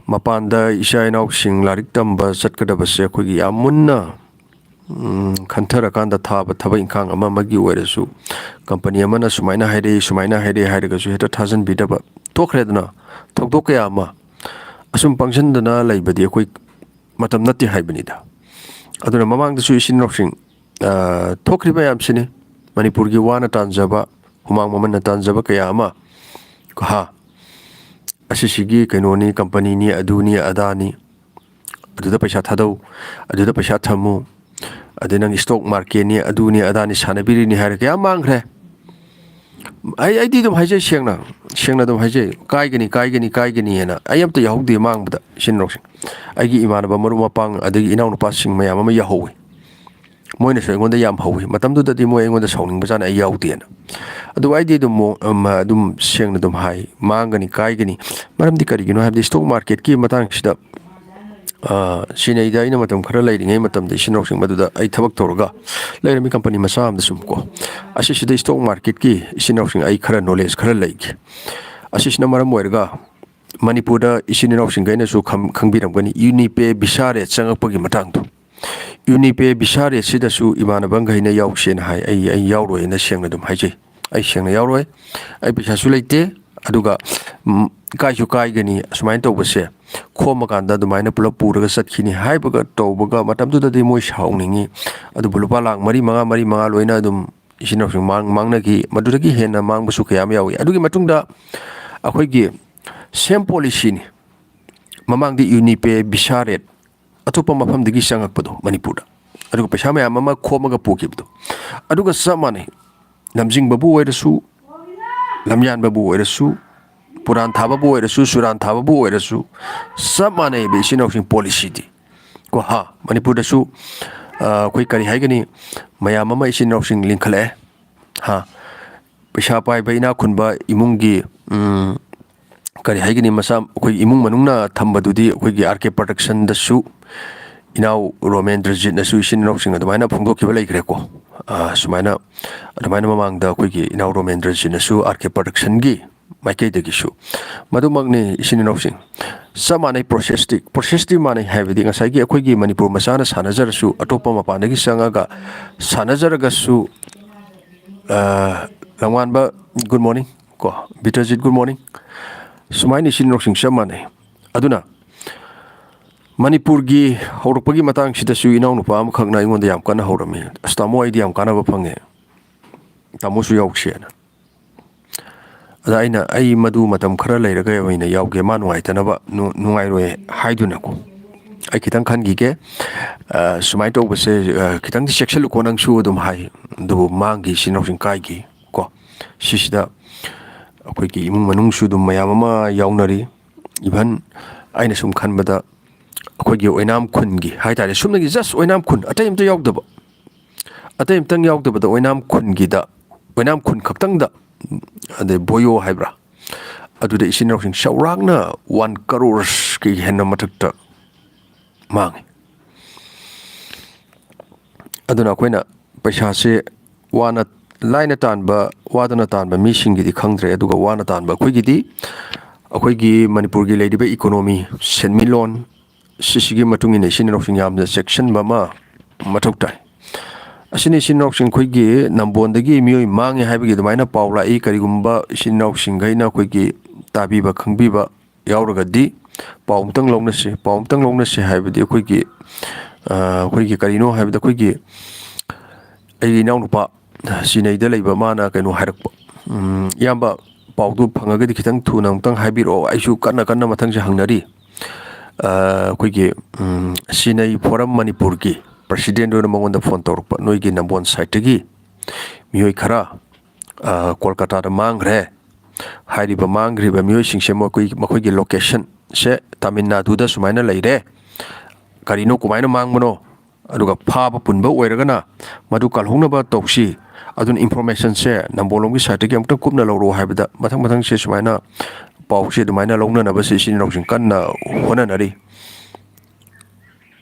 ꯃꯄꯥꯟꯗ ꯏꯆꯥ ꯏꯅꯥꯎꯁꯤꯡ ꯂꯥꯏꯔꯤꯛ ꯇꯝꯕ ꯆꯠꯀꯗꯕꯁꯦ ꯑꯩꯈꯣꯏꯒꯤ ꯌꯥꯝ ꯃꯨꯟꯅ, ꯎꯝ, ꯈꯟꯊꯔꯀꯥꯟꯗ ꯊꯥꯕ ꯊꯕꯛ ꯏꯪꯈꯥꯡ ꯑꯃ ꯑꯃꯒꯤ ꯑꯣꯏꯔꯁꯨ, ꯀꯝꯄꯅꯤ ꯑꯃꯅ ꯁꯨꯃꯥꯏꯅ ꯍꯥꯏꯔꯛꯏ, ꯁꯨꯃꯥꯏꯅ ꯍꯥꯏꯔꯛꯏ ꯍꯥꯏꯔꯒꯁꯨ ꯍꯦꯛꯇ ꯊꯥꯖꯟꯕꯤꯗꯕ, ꯊꯣꯛꯈ꯭ꯔꯦꯗꯅ ꯊꯧꯗꯣꯛ ꯀꯌꯥ ꯑꯃ꯫ ꯑꯁꯨꯝ ꯄꯪꯁꯤꯟꯗꯅ ꯂꯩꯕꯗꯤ ꯑꯩꯈꯣꯏ ꯃꯇꯝ ꯅꯠꯇꯦ ꯍꯥꯏꯕꯅꯤꯗ꯫ ꯑꯗꯨꯅ ꯃꯃꯥꯡꯗꯁꯨ ꯏꯆꯤꯟ ꯏꯅꯥꯎꯁꯤꯡ, ꯑ, ꯊꯣꯛꯈ꯭ꯔꯤꯕ ꯃꯌꯥꯝꯁꯤꯅꯤ, ꯃꯅꯤꯄꯨꯔꯒꯤ ꯋꯥꯅ ꯇꯥꯟꯖꯕ, ꯍꯨꯃꯥꯡ ꯃꯃꯟꯅ ꯇꯥꯟꯖꯕ ꯀꯌꯥ ꯑꯃ, ꯍꯥ, ꯑꯁꯤꯁꯤꯒꯤ ꯀꯩꯅꯣꯅꯤ, ꯀꯝꯄꯅꯤꯅꯤ, ꯑꯗꯨꯅꯤ, ꯑꯗꯥꯅꯤ, ꯑꯗꯨꯗ ꯄꯩꯁꯥ ꯊꯥꯗꯧ, ꯑꯗꯨꯗ ꯄꯩꯁꯥ ꯊꯝꯃꯨ, ꯑꯗꯩ ꯅꯪ ꯏꯁꯇꯣꯛ ꯃꯥꯔꯀꯦꯠꯅꯤ, ꯑꯗꯨꯅꯤ, ꯑꯗꯥꯅꯤ ꯁꯥꯟꯅꯕꯤꯔꯤꯅꯤ ꯍꯥꯏꯔꯒ ꯀꯌꯥ ꯃꯥꯡꯈ꯭ꯔꯦ꯫ ꯑꯩ, ꯑꯩꯗꯤ ꯑꯗꯨꯝ ꯍꯥꯏꯖꯩ ꯁꯦꯡꯅ, ꯁꯦꯡꯅ ꯑꯗꯨꯝ ꯍꯥꯏꯖꯩ, "ꯀꯥꯏꯒꯅꯤ, ꯀꯥꯏꯒꯅꯤ, ꯀꯥꯏꯒꯅꯤ" ꯍꯥꯏꯅ꯫ ꯑꯩ ꯑꯝꯇ ꯌꯥꯎꯍꯧꯗꯦ ꯃꯥꯡꯕꯗ, ꯏꯆꯤꯟ ꯏꯅꯥꯎꯁꯤꯡ꯫ ꯑꯩꯒꯤ ꯏꯃꯥꯟꯅꯕ ꯃꯔꯨꯞ ꯃꯄꯥꯡ ꯑꯗꯒꯤ ꯏꯅꯥꯎꯅꯨꯄꯥꯁꯤꯡ ꯃꯌꯥꯝ ꯑꯃ ꯌꯥꯎꯍꯧꯋꯤ꯫ ꯃꯣꯏꯅꯁꯨ ꯑꯩꯉꯣꯟꯗ ꯌꯥꯝ ꯍꯧꯋꯤ꯫ ꯃꯇꯝꯗꯨꯗꯗꯤ ꯃꯣꯏ ꯑꯩꯉꯣꯟꯗ ꯁꯥꯎꯅꯤꯡꯕꯖꯥꯠꯅꯤ, ꯑꯩ ꯌꯥꯎꯗꯦꯅ꯫ ꯑꯗꯨ ꯑꯩꯗꯤ ꯑꯗꯨꯝ ꯃꯣ-, ꯑꯝ, ꯑꯗꯨꯝ ꯁꯦꯡꯅ ꯑꯗꯨꯝ ꯍꯥꯏ, ꯃꯥꯡꯒꯅꯤ, ꯀꯥꯏꯒꯅꯤ꯫ ꯃꯔꯝꯗꯤ ꯀꯔꯤꯒꯤꯅꯣ ꯍꯥꯏꯕꯗꯤ ꯏꯁꯇꯣꯛ ꯃꯥꯔꯀꯦꯠꯀꯤ ꯃꯇꯥꯡꯁꯤꯗ, ꯑ, ꯁꯤꯅꯩꯗ ꯑꯩꯅ ꯃꯇꯝ ꯈꯔ ꯂꯩꯔꯤꯉꯩ ꯃꯇꯝꯗ ꯏꯆꯤꯟ ꯏꯅꯥꯎꯁꯤꯡ ꯃꯗꯨꯗ ꯑꯩ ꯊꯕꯛ ꯇꯧꯔꯒ ꯂꯩꯔꯝꯃꯤ ꯀꯝꯄꯅꯤ ꯃꯆꯥ ꯑꯃꯗ ꯁꯨꯝ ꯀꯣ꯫ ꯑꯁꯤꯁꯤꯗ ꯏꯁꯇꯣꯛ ꯃꯥꯔꯀꯦꯠꯀꯤ ꯏꯆꯤꯟ ꯏꯅꯥꯎꯁꯤꯡ ꯑꯩ ꯈꯔ ꯅꯣꯂꯦꯖ ꯈꯔ ꯂꯩꯈꯤ꯫ ꯑꯁꯤꯁꯤꯅ ꯃꯔꯝ ꯑꯣꯏꯔꯒ ꯃꯅꯤꯄꯨꯔꯗ ꯏꯆꯤꯟ ꯏꯅꯥꯎꯁꯤꯡꯈꯩꯅꯁꯨ ꯈꯪ-, ꯈꯪꯕꯤꯔꯝꯒꯅꯤ, ꯌꯨꯅꯤꯄꯦ ꯚꯤꯁꯥ ꯔꯦꯠ ꯆꯪꯉꯛꯄꯒꯤ ꯃꯇꯥꯡꯗꯣ꯫ ꯌꯨꯅꯤꯄꯦ ꯚꯤꯁꯥ ꯔꯦꯠꯁꯤꯗꯁꯨ ꯏꯃꯥꯟꯅꯕꯈꯩꯅ ꯌꯥꯎꯁꯦꯅ ꯍꯥꯏ꯫ ꯑꯩ, ꯑꯩ ꯌꯥꯎꯔꯣꯏꯅ ꯁꯦꯡꯅ ꯑꯗꯨꯝ ꯍꯥꯏꯖꯩ꯫ ꯑꯩ ꯁꯦꯡꯅ ꯌꯥꯎꯔꯣꯏ, ꯑꯩ ꯄꯩꯁꯥꯁꯨ ꯂꯩꯇꯦ, ꯑꯗꯨꯒ, ꯎꯝ, ꯏꯀꯥꯏꯁꯨ ꯀꯥꯏꯒꯅꯤ꯫ ꯑꯁꯨꯃꯥꯏꯅ ꯇꯧꯕꯁꯦ ꯈꯣꯝꯃꯀꯥꯟꯗ ꯑꯗꯨꯃꯥꯏꯅ ꯄꯨꯂꯞ ꯄꯨꯔꯒ ꯆꯠꯈꯤꯅꯤ ꯍꯥꯏꯕꯒ ꯇꯧꯕꯒ, ꯃꯇꯝꯗꯨꯗꯗꯤ ꯃꯣꯏ ꯁꯥꯎꯅꯤꯡꯉꯤ꯫ ꯑꯗꯨꯕꯨ ꯂꯨꯄꯥ ꯂꯥꯈ ꯃꯔꯤ ꯃꯉꯥ, ꯃꯔꯤ ꯃꯉꯥ ꯂꯣꯏꯅ ꯑꯗꯨꯝ ꯏꯆꯤꯟ ꯏꯅꯥꯎꯁꯤꯡ ꯃꯥꯡ-, ꯃꯥꯡꯅꯈꯤ꯫ ꯃꯗꯨꯗꯒꯤ ꯍꯦꯟꯅ ꯃꯥꯡꯕꯁꯨ ꯀꯌꯥ ꯑꯃ ꯌꯥꯎꯏ꯫ ꯑꯗꯨꯒꯤ ꯃꯇꯨꯡꯗ ꯑꯩꯈꯣꯏꯒꯤ same policyꯅꯤ꯫ ꯃꯃꯥꯡꯗꯤ ꯌꯨꯅꯤꯄꯦ, ꯚꯤꯁꯥ ꯔꯦꯠ, ꯑꯇꯣꯞꯄ ꯃꯐꯝꯗꯒꯤ ꯆꯪꯉꯛꯄꯗꯣ ꯃꯅꯤꯄꯨꯔꯗ, ꯑꯗꯨꯒ ꯄꯩꯁꯥ ꯃꯌꯥꯝ ꯑꯃ ꯈꯣꯝꯃꯒ ꯄꯨꯈꯤꯕꯗꯣ, ꯑꯗꯨꯒ ꯆꯞ ꯃꯥꯟꯅꯩ꯫ ꯂꯝꯖꯤꯡꯕꯕꯨ ꯑꯣꯏꯔꯁꯨ, ꯂꯝꯌꯥꯟꯕꯕꯨ ꯑꯣꯏꯔꯁꯨ, ꯄꯨꯔꯥꯟ ꯊꯥꯕꯕꯨ ꯑꯣꯏꯔꯁꯨ, ꯆꯨꯔꯥꯟ ꯊꯥꯕꯕꯨ ꯑꯣꯏꯔꯁꯨ, ꯆꯞ ꯃꯥꯟꯅꯩꯕ ꯏꯆꯤꯟ ꯏꯅꯥꯎꯁꯤꯡ policyꯗꯤ꯫ ꯀꯣ, ꯍꯥ, ꯃꯅꯤꯄꯨꯔꯗꯁꯨ, ꯑ, ꯑꯩꯈꯣꯏ ꯀꯔꯤ ꯍꯥꯏꯒꯅꯤ, ꯃꯌꯥꯝ ꯑꯃ ꯏꯆꯤꯟ ꯏꯅꯥꯎꯁꯤꯡ ꯂꯤꯡꯈꯠꯂꯛꯑꯦ꯫ ꯍꯥ, ꯄꯩꯁꯥ ꯄꯥꯏꯕ ꯏꯅꯥꯛ ꯈꯨꯟꯕ ꯏꯃꯨꯡꯒꯤ, ꯎꯝ, ꯀꯔꯤ ꯍꯥꯏꯒꯅꯤ, ꯃꯆꯥ, ꯑꯩꯈꯣꯏ ꯏꯃꯨꯡ ꯃꯅꯨꯡꯅ ꯊꯝꯕꯗꯨꯗꯤ ꯑꯩꯈꯣꯏꯒꯤ ꯑꯥꯔ ꯀꯦ ꯄ꯭ꯔꯗꯛꯁꯟꯗꯁꯨ ꯏꯅꯥꯎ ꯔꯣꯃꯦꯟꯗ꯭ꯔꯖꯤꯠꯅꯁꯨ ꯏꯆꯤꯟ ꯏꯅꯥꯎꯁꯤꯡ ꯑꯗꯨꯃꯥꯏꯅ ꯐꯣꯡꯗꯣꯛꯈꯤꯕ ꯂꯩꯈ꯭ꯔꯦꯀꯣ꯫ ꯑ, ꯁꯨꯃꯥꯏꯅ, ꯑꯗꯨꯃꯥꯏꯅ ꯃꯃꯥꯡꯗ ꯑꯩꯈꯣꯏꯒꯤ ꯏꯅꯥꯎ ꯔꯣꯃꯦꯟꯗ꯭ꯔꯖꯤꯠꯅꯁꯨ ꯑꯥꯔ ꯀꯦ ꯄ꯭ꯔꯗꯛꯁꯟꯒꯤ ꯃꯥꯏꯀꯩꯗꯒꯤꯁꯨ꯫ ꯃꯗꯨꯃꯛꯅꯤ ꯏꯆꯤꯟ ꯏꯅꯥꯎꯁꯤꯡ꯫ ꯆꯞ ꯃꯥꯟꯅꯩ processꯇꯤ, processꯇꯤ ꯃꯥꯟꯅꯩ ꯍꯥꯏꯕꯗꯤ ꯉꯁꯥꯏꯒꯤ ꯑꯩꯈꯣꯏꯒꯤ ꯃꯅꯤꯄꯨꯔ ꯃꯆꯥꯅ ꯁꯥꯟꯅꯖꯔꯁꯨ, ꯑꯇꯣꯞꯄ ꯃꯄꯥꯟꯗꯒꯤ ꯆꯪꯉꯒ ꯁꯥꯟꯅꯖꯔꯒꯁꯨ, ꯑ, ꯂꯝꯉꯥꯟꯕ, good morning꯫ ꯀꯣ, ꯕꯤꯇꯔꯖꯤꯠ, good morning꯫ ꯁꯨꯃꯥꯏꯅ ꯏꯆꯤꯟ ꯏꯅꯥꯎꯁꯤꯡ ꯆꯞ ꯃꯥꯟꯅꯩ꯫ ꯑꯗꯨꯅ ꯃꯅꯤꯄꯨꯔꯒꯤ ꯍꯧꯔꯛꯄꯒꯤ ꯃꯇꯥꯡꯁꯤꯗꯁꯨ ꯏꯅꯥꯎꯅꯨꯄꯥ ꯑꯃꯈꯛꯅ ꯑꯩꯉꯣꯟꯗ ꯌꯥꯝ ꯀꯟꯅ ꯍꯧꯔꯝꯃꯤ, "ꯑꯁ, ꯇꯥꯃꯣ, ꯑꯩꯗꯤ ꯌꯥꯝ ꯀꯥꯟꯅꯕ ꯐꯪꯉꯦ, ꯇꯥꯃꯣꯁꯨ ꯌꯥꯎꯁꯦꯅ"꯫ ꯑꯗ ꯑꯩꯅ, "ꯑꯩ ꯃꯗꯨ ꯃꯇꯝ ꯈꯔ ꯂꯩꯔꯒ ꯑꯣꯏꯅ ꯌꯥꯎꯒꯦ, ꯃꯥ ꯅꯨꯡꯉꯥꯏꯇꯅꯕ, ꯅꯨ-, ꯅꯨꯡꯉꯥꯏꯔꯣꯏ ꯍꯥꯏꯗꯨꯅꯀꯣ꯫ ꯑꯩ ꯈꯤꯇꯪ ꯈꯟꯈꯤꯒꯦ꯫ ꯑ, ꯁꯨꯃꯥꯏꯅ ꯇꯧꯕꯁꯦ, ꯑ, ꯈꯤꯇꯪꯗꯤ ꯆꯦꯛꯁꯤꯜꯂꯨꯀꯣ ꯅꯪꯁꯨ", ꯑꯗꯨꯝ ꯍꯥꯏ꯫ ꯑꯗꯨꯕꯨ ꯃꯥꯡꯈꯤ, ꯏꯆꯤꯟ ꯏꯅꯥꯎꯁꯤꯡ ꯀꯥꯏꯈꯤ ꯀꯣ꯫ ꯁꯤꯁꯤꯗ ꯑꯩꯈꯣꯏꯒꯤ ꯏꯃꯨꯡ ꯃꯅꯨꯡꯁꯨ ꯑꯗꯨꯝ ꯃꯌꯥꯝ ꯑꯃ ꯌꯥꯎꯅꯔꯤ꯫ Even ꯑꯩꯅ ꯁꯨꯝ ꯈꯟꯕꯗ ꯑꯩꯈꯣꯏꯒꯤ ꯑꯣꯏꯅꯥꯝ ꯈꯨꯟꯒꯤ ꯍꯥꯏ ꯇꯥꯔꯦ, ꯁꯨꯞꯅꯒꯤ just ꯑꯣꯏꯅꯥꯝ ꯈꯨꯟ, ꯑꯇꯩ ꯑꯝꯇ ꯌꯥꯎꯗꯕ, ꯑꯇꯩ ꯑꯝꯇꯪ ꯌꯥꯎꯗꯕꯗ ꯑꯣꯏꯅꯥꯝ ꯈꯨꯟꯒꯤꯗ, ꯑꯣꯏꯅꯥꯝ ꯈꯨꯟ ꯈꯛꯇꯪꯗ, ꯑꯗꯩ ꯕꯣꯌꯣ ꯍꯥꯏꯕ꯭ꯔꯥ, ꯑꯗꯨꯗ ꯏꯆꯤꯟ ꯏꯅꯥꯎꯁꯤꯡ ꯆꯥꯎꯔꯥꯛꯅ one crores ꯀꯤ ꯍꯦꯟꯅ ꯃꯊꯛꯇ ꯃꯥꯡꯉꯤ꯫ ꯑꯗꯨꯅ ꯑꯩꯈꯣꯏꯅ ꯄꯩꯁꯥꯁꯦ ꯋꯥꯅ, ꯂꯥꯏꯅ ꯇꯥꯟꯕ, ꯋꯥꯗꯅ ꯇꯥꯟꯕ ꯃꯤꯁꯤꯡꯒꯤꯗꯤ ꯈꯪꯗ꯭ꯔꯦ, ꯑꯗꯨꯒ ꯋꯥꯅ ꯇꯥꯟꯕ ꯑꯩꯈꯣꯏꯒꯤꯗꯤ, ꯑꯩꯈꯣꯏꯒꯤ ꯃꯅꯤꯄꯨꯔꯒꯤ ꯂꯩꯔꯤꯕ economy, ꯁꯦꯟꯃꯤꯠꯂꯣꯟ, ꯁꯤꯁꯤꯒꯤ ꯃꯇꯨꯡ ꯏꯟꯅ ꯏꯆꯤꯟ ꯏꯅꯥꯎꯁꯤꯡ ꯌꯥꯝꯅ ꯆꯦꯛꯁꯤꯟꯕ ꯑꯃ ꯃꯊꯧ ꯇꯥꯏ꯫ ꯑꯁꯤꯅ ꯏꯆꯤꯟ ꯏꯅꯥꯎꯁꯤꯡ ꯑꯩꯈꯣꯏꯒꯤ ꯅꯝꯕꯣꯟꯗꯒꯤ ꯃꯤꯑꯣꯏ ꯃꯥꯡꯉꯦ ꯍꯥꯏꯕꯒꯤ ꯑꯗꯨꯃꯥꯏꯅ ꯄꯥꯎ ꯂꯥꯛꯏ꯫ ꯀꯔꯤꯒꯨꯝꯕ ꯏꯆꯤꯟ ꯏꯅꯥꯎꯁꯤꯡꯈꯩꯅ ꯑꯩꯈꯣꯏꯒꯤ ꯇꯥꯕꯤꯕ ꯈꯪꯕꯤꯕ ꯌꯥꯎꯔꯒꯗꯤ ꯄꯥꯎ ꯑꯃꯨꯛꯇꯪ ꯂꯧꯅꯁꯤ, ꯄꯥꯎ ꯑꯃꯨꯛꯇꯪ ꯂꯧꯅꯁꯤ ꯍꯥꯏꯕꯗꯤ ꯑꯩꯈꯣꯏꯒꯤ, ꯑ, ꯑꯩꯈꯣꯏꯒꯤ ꯀꯔꯤꯅꯣ ꯍꯥꯏꯕꯗ ꯑꯩꯈꯣꯏꯒꯤ ꯑꯩꯒꯤ ꯏꯅꯥꯎꯅꯨꯄꯥ ꯁꯤꯅꯩꯗ ꯂꯩꯕ ꯃꯥꯅ ꯀꯩꯅꯣ ꯍꯥꯏꯔꯛꯄ, "ꯎꯝ, ꯏꯌꯥꯝꯕ, ꯄꯥꯎꯗꯨ ꯐꯪꯉꯒꯗꯤ ꯈꯤꯇꯪ ꯊꯨꯅ ꯑꯃꯨꯛꯇꯪ ꯍꯥꯏꯕꯤꯔꯛꯑꯣ, ꯑꯩꯁꯨ ꯀꯟꯅ ꯀꯟꯅ ꯃꯊꯪꯁꯦ ꯍꯪꯅꯔꯤ"꯫ ꯑ, ꯑꯩꯈꯣꯏꯒꯤ, ꯎꯝ, ꯁꯤꯅꯩ ꯐꯣꯔꯝ ꯃꯅꯤꯄꯨꯔꯒꯤ ꯄ꯭ꯔꯁꯤꯗꯦꯟꯗꯨꯅ ꯃꯉꯣꯟꯗ ꯐꯣꯟ ꯇꯧꯔꯛꯄ, "ꯅꯣꯏꯒꯤ ꯅꯝꯕꯣꯟ ꯁꯥꯏꯠꯇꯒꯤ ꯃꯤꯑꯣꯏ ꯈꯔ, ꯑ, ꯀꯣꯜꯀꯇꯥꯗ ꯃꯥꯡꯈ꯭ꯔꯦ꯫ ꯍꯥꯏꯔꯤꯕ ꯃꯥꯡꯈ꯭ꯔꯤꯕ ꯃꯤꯑꯣꯏꯁꯤꯡꯁꯦ ꯃꯈꯣꯏ, ꯃꯈꯣꯏꯒꯤ ꯂꯣꯀꯦꯁꯟꯁꯦ ꯇꯥꯃꯤꯜ ꯅꯥꯗꯨꯗ ꯁꯨꯃꯥꯏꯅ ꯂꯩꯔꯦ꯫ ꯀꯔꯤꯅꯣ, ꯀꯃꯥꯏꯅ ꯃꯥꯡꯕꯅꯣ? ꯑꯗꯨꯒ ꯐꯥꯕ ꯄꯨꯟꯕ ꯑꯣꯏꯔꯒꯅ ꯃꯗꯨ ꯀꯜꯍꯧꯅꯕ ꯇꯧꯁꯤ꯫ ꯑꯗꯨꯅ ꯏꯟꯐꯣꯔꯃꯦꯁꯟꯁꯦ ꯅꯝꯕꯣꯜꯂꯣꯝꯒꯤ ꯁꯥꯏꯠꯇꯒꯤ ꯑꯃꯨꯛꯇꯪ ꯀꯨꯞꯅ ꯂꯧꯔꯛꯑꯣ" ꯍꯥꯏꯕꯗ ꯃꯊꯪ ꯃꯊꯪꯁꯦ ꯁꯨꯃꯥꯏꯅ ꯄꯥꯎꯁꯦ ꯑꯗꯨꯃꯥꯏꯅ ꯂꯧꯅꯅꯕꯁꯦ ꯏꯆꯤꯟ ꯏꯅꯥꯎꯁꯤꯡ ꯀꯟꯅ ꯍꯣꯠꯅꯅꯔꯤ꯫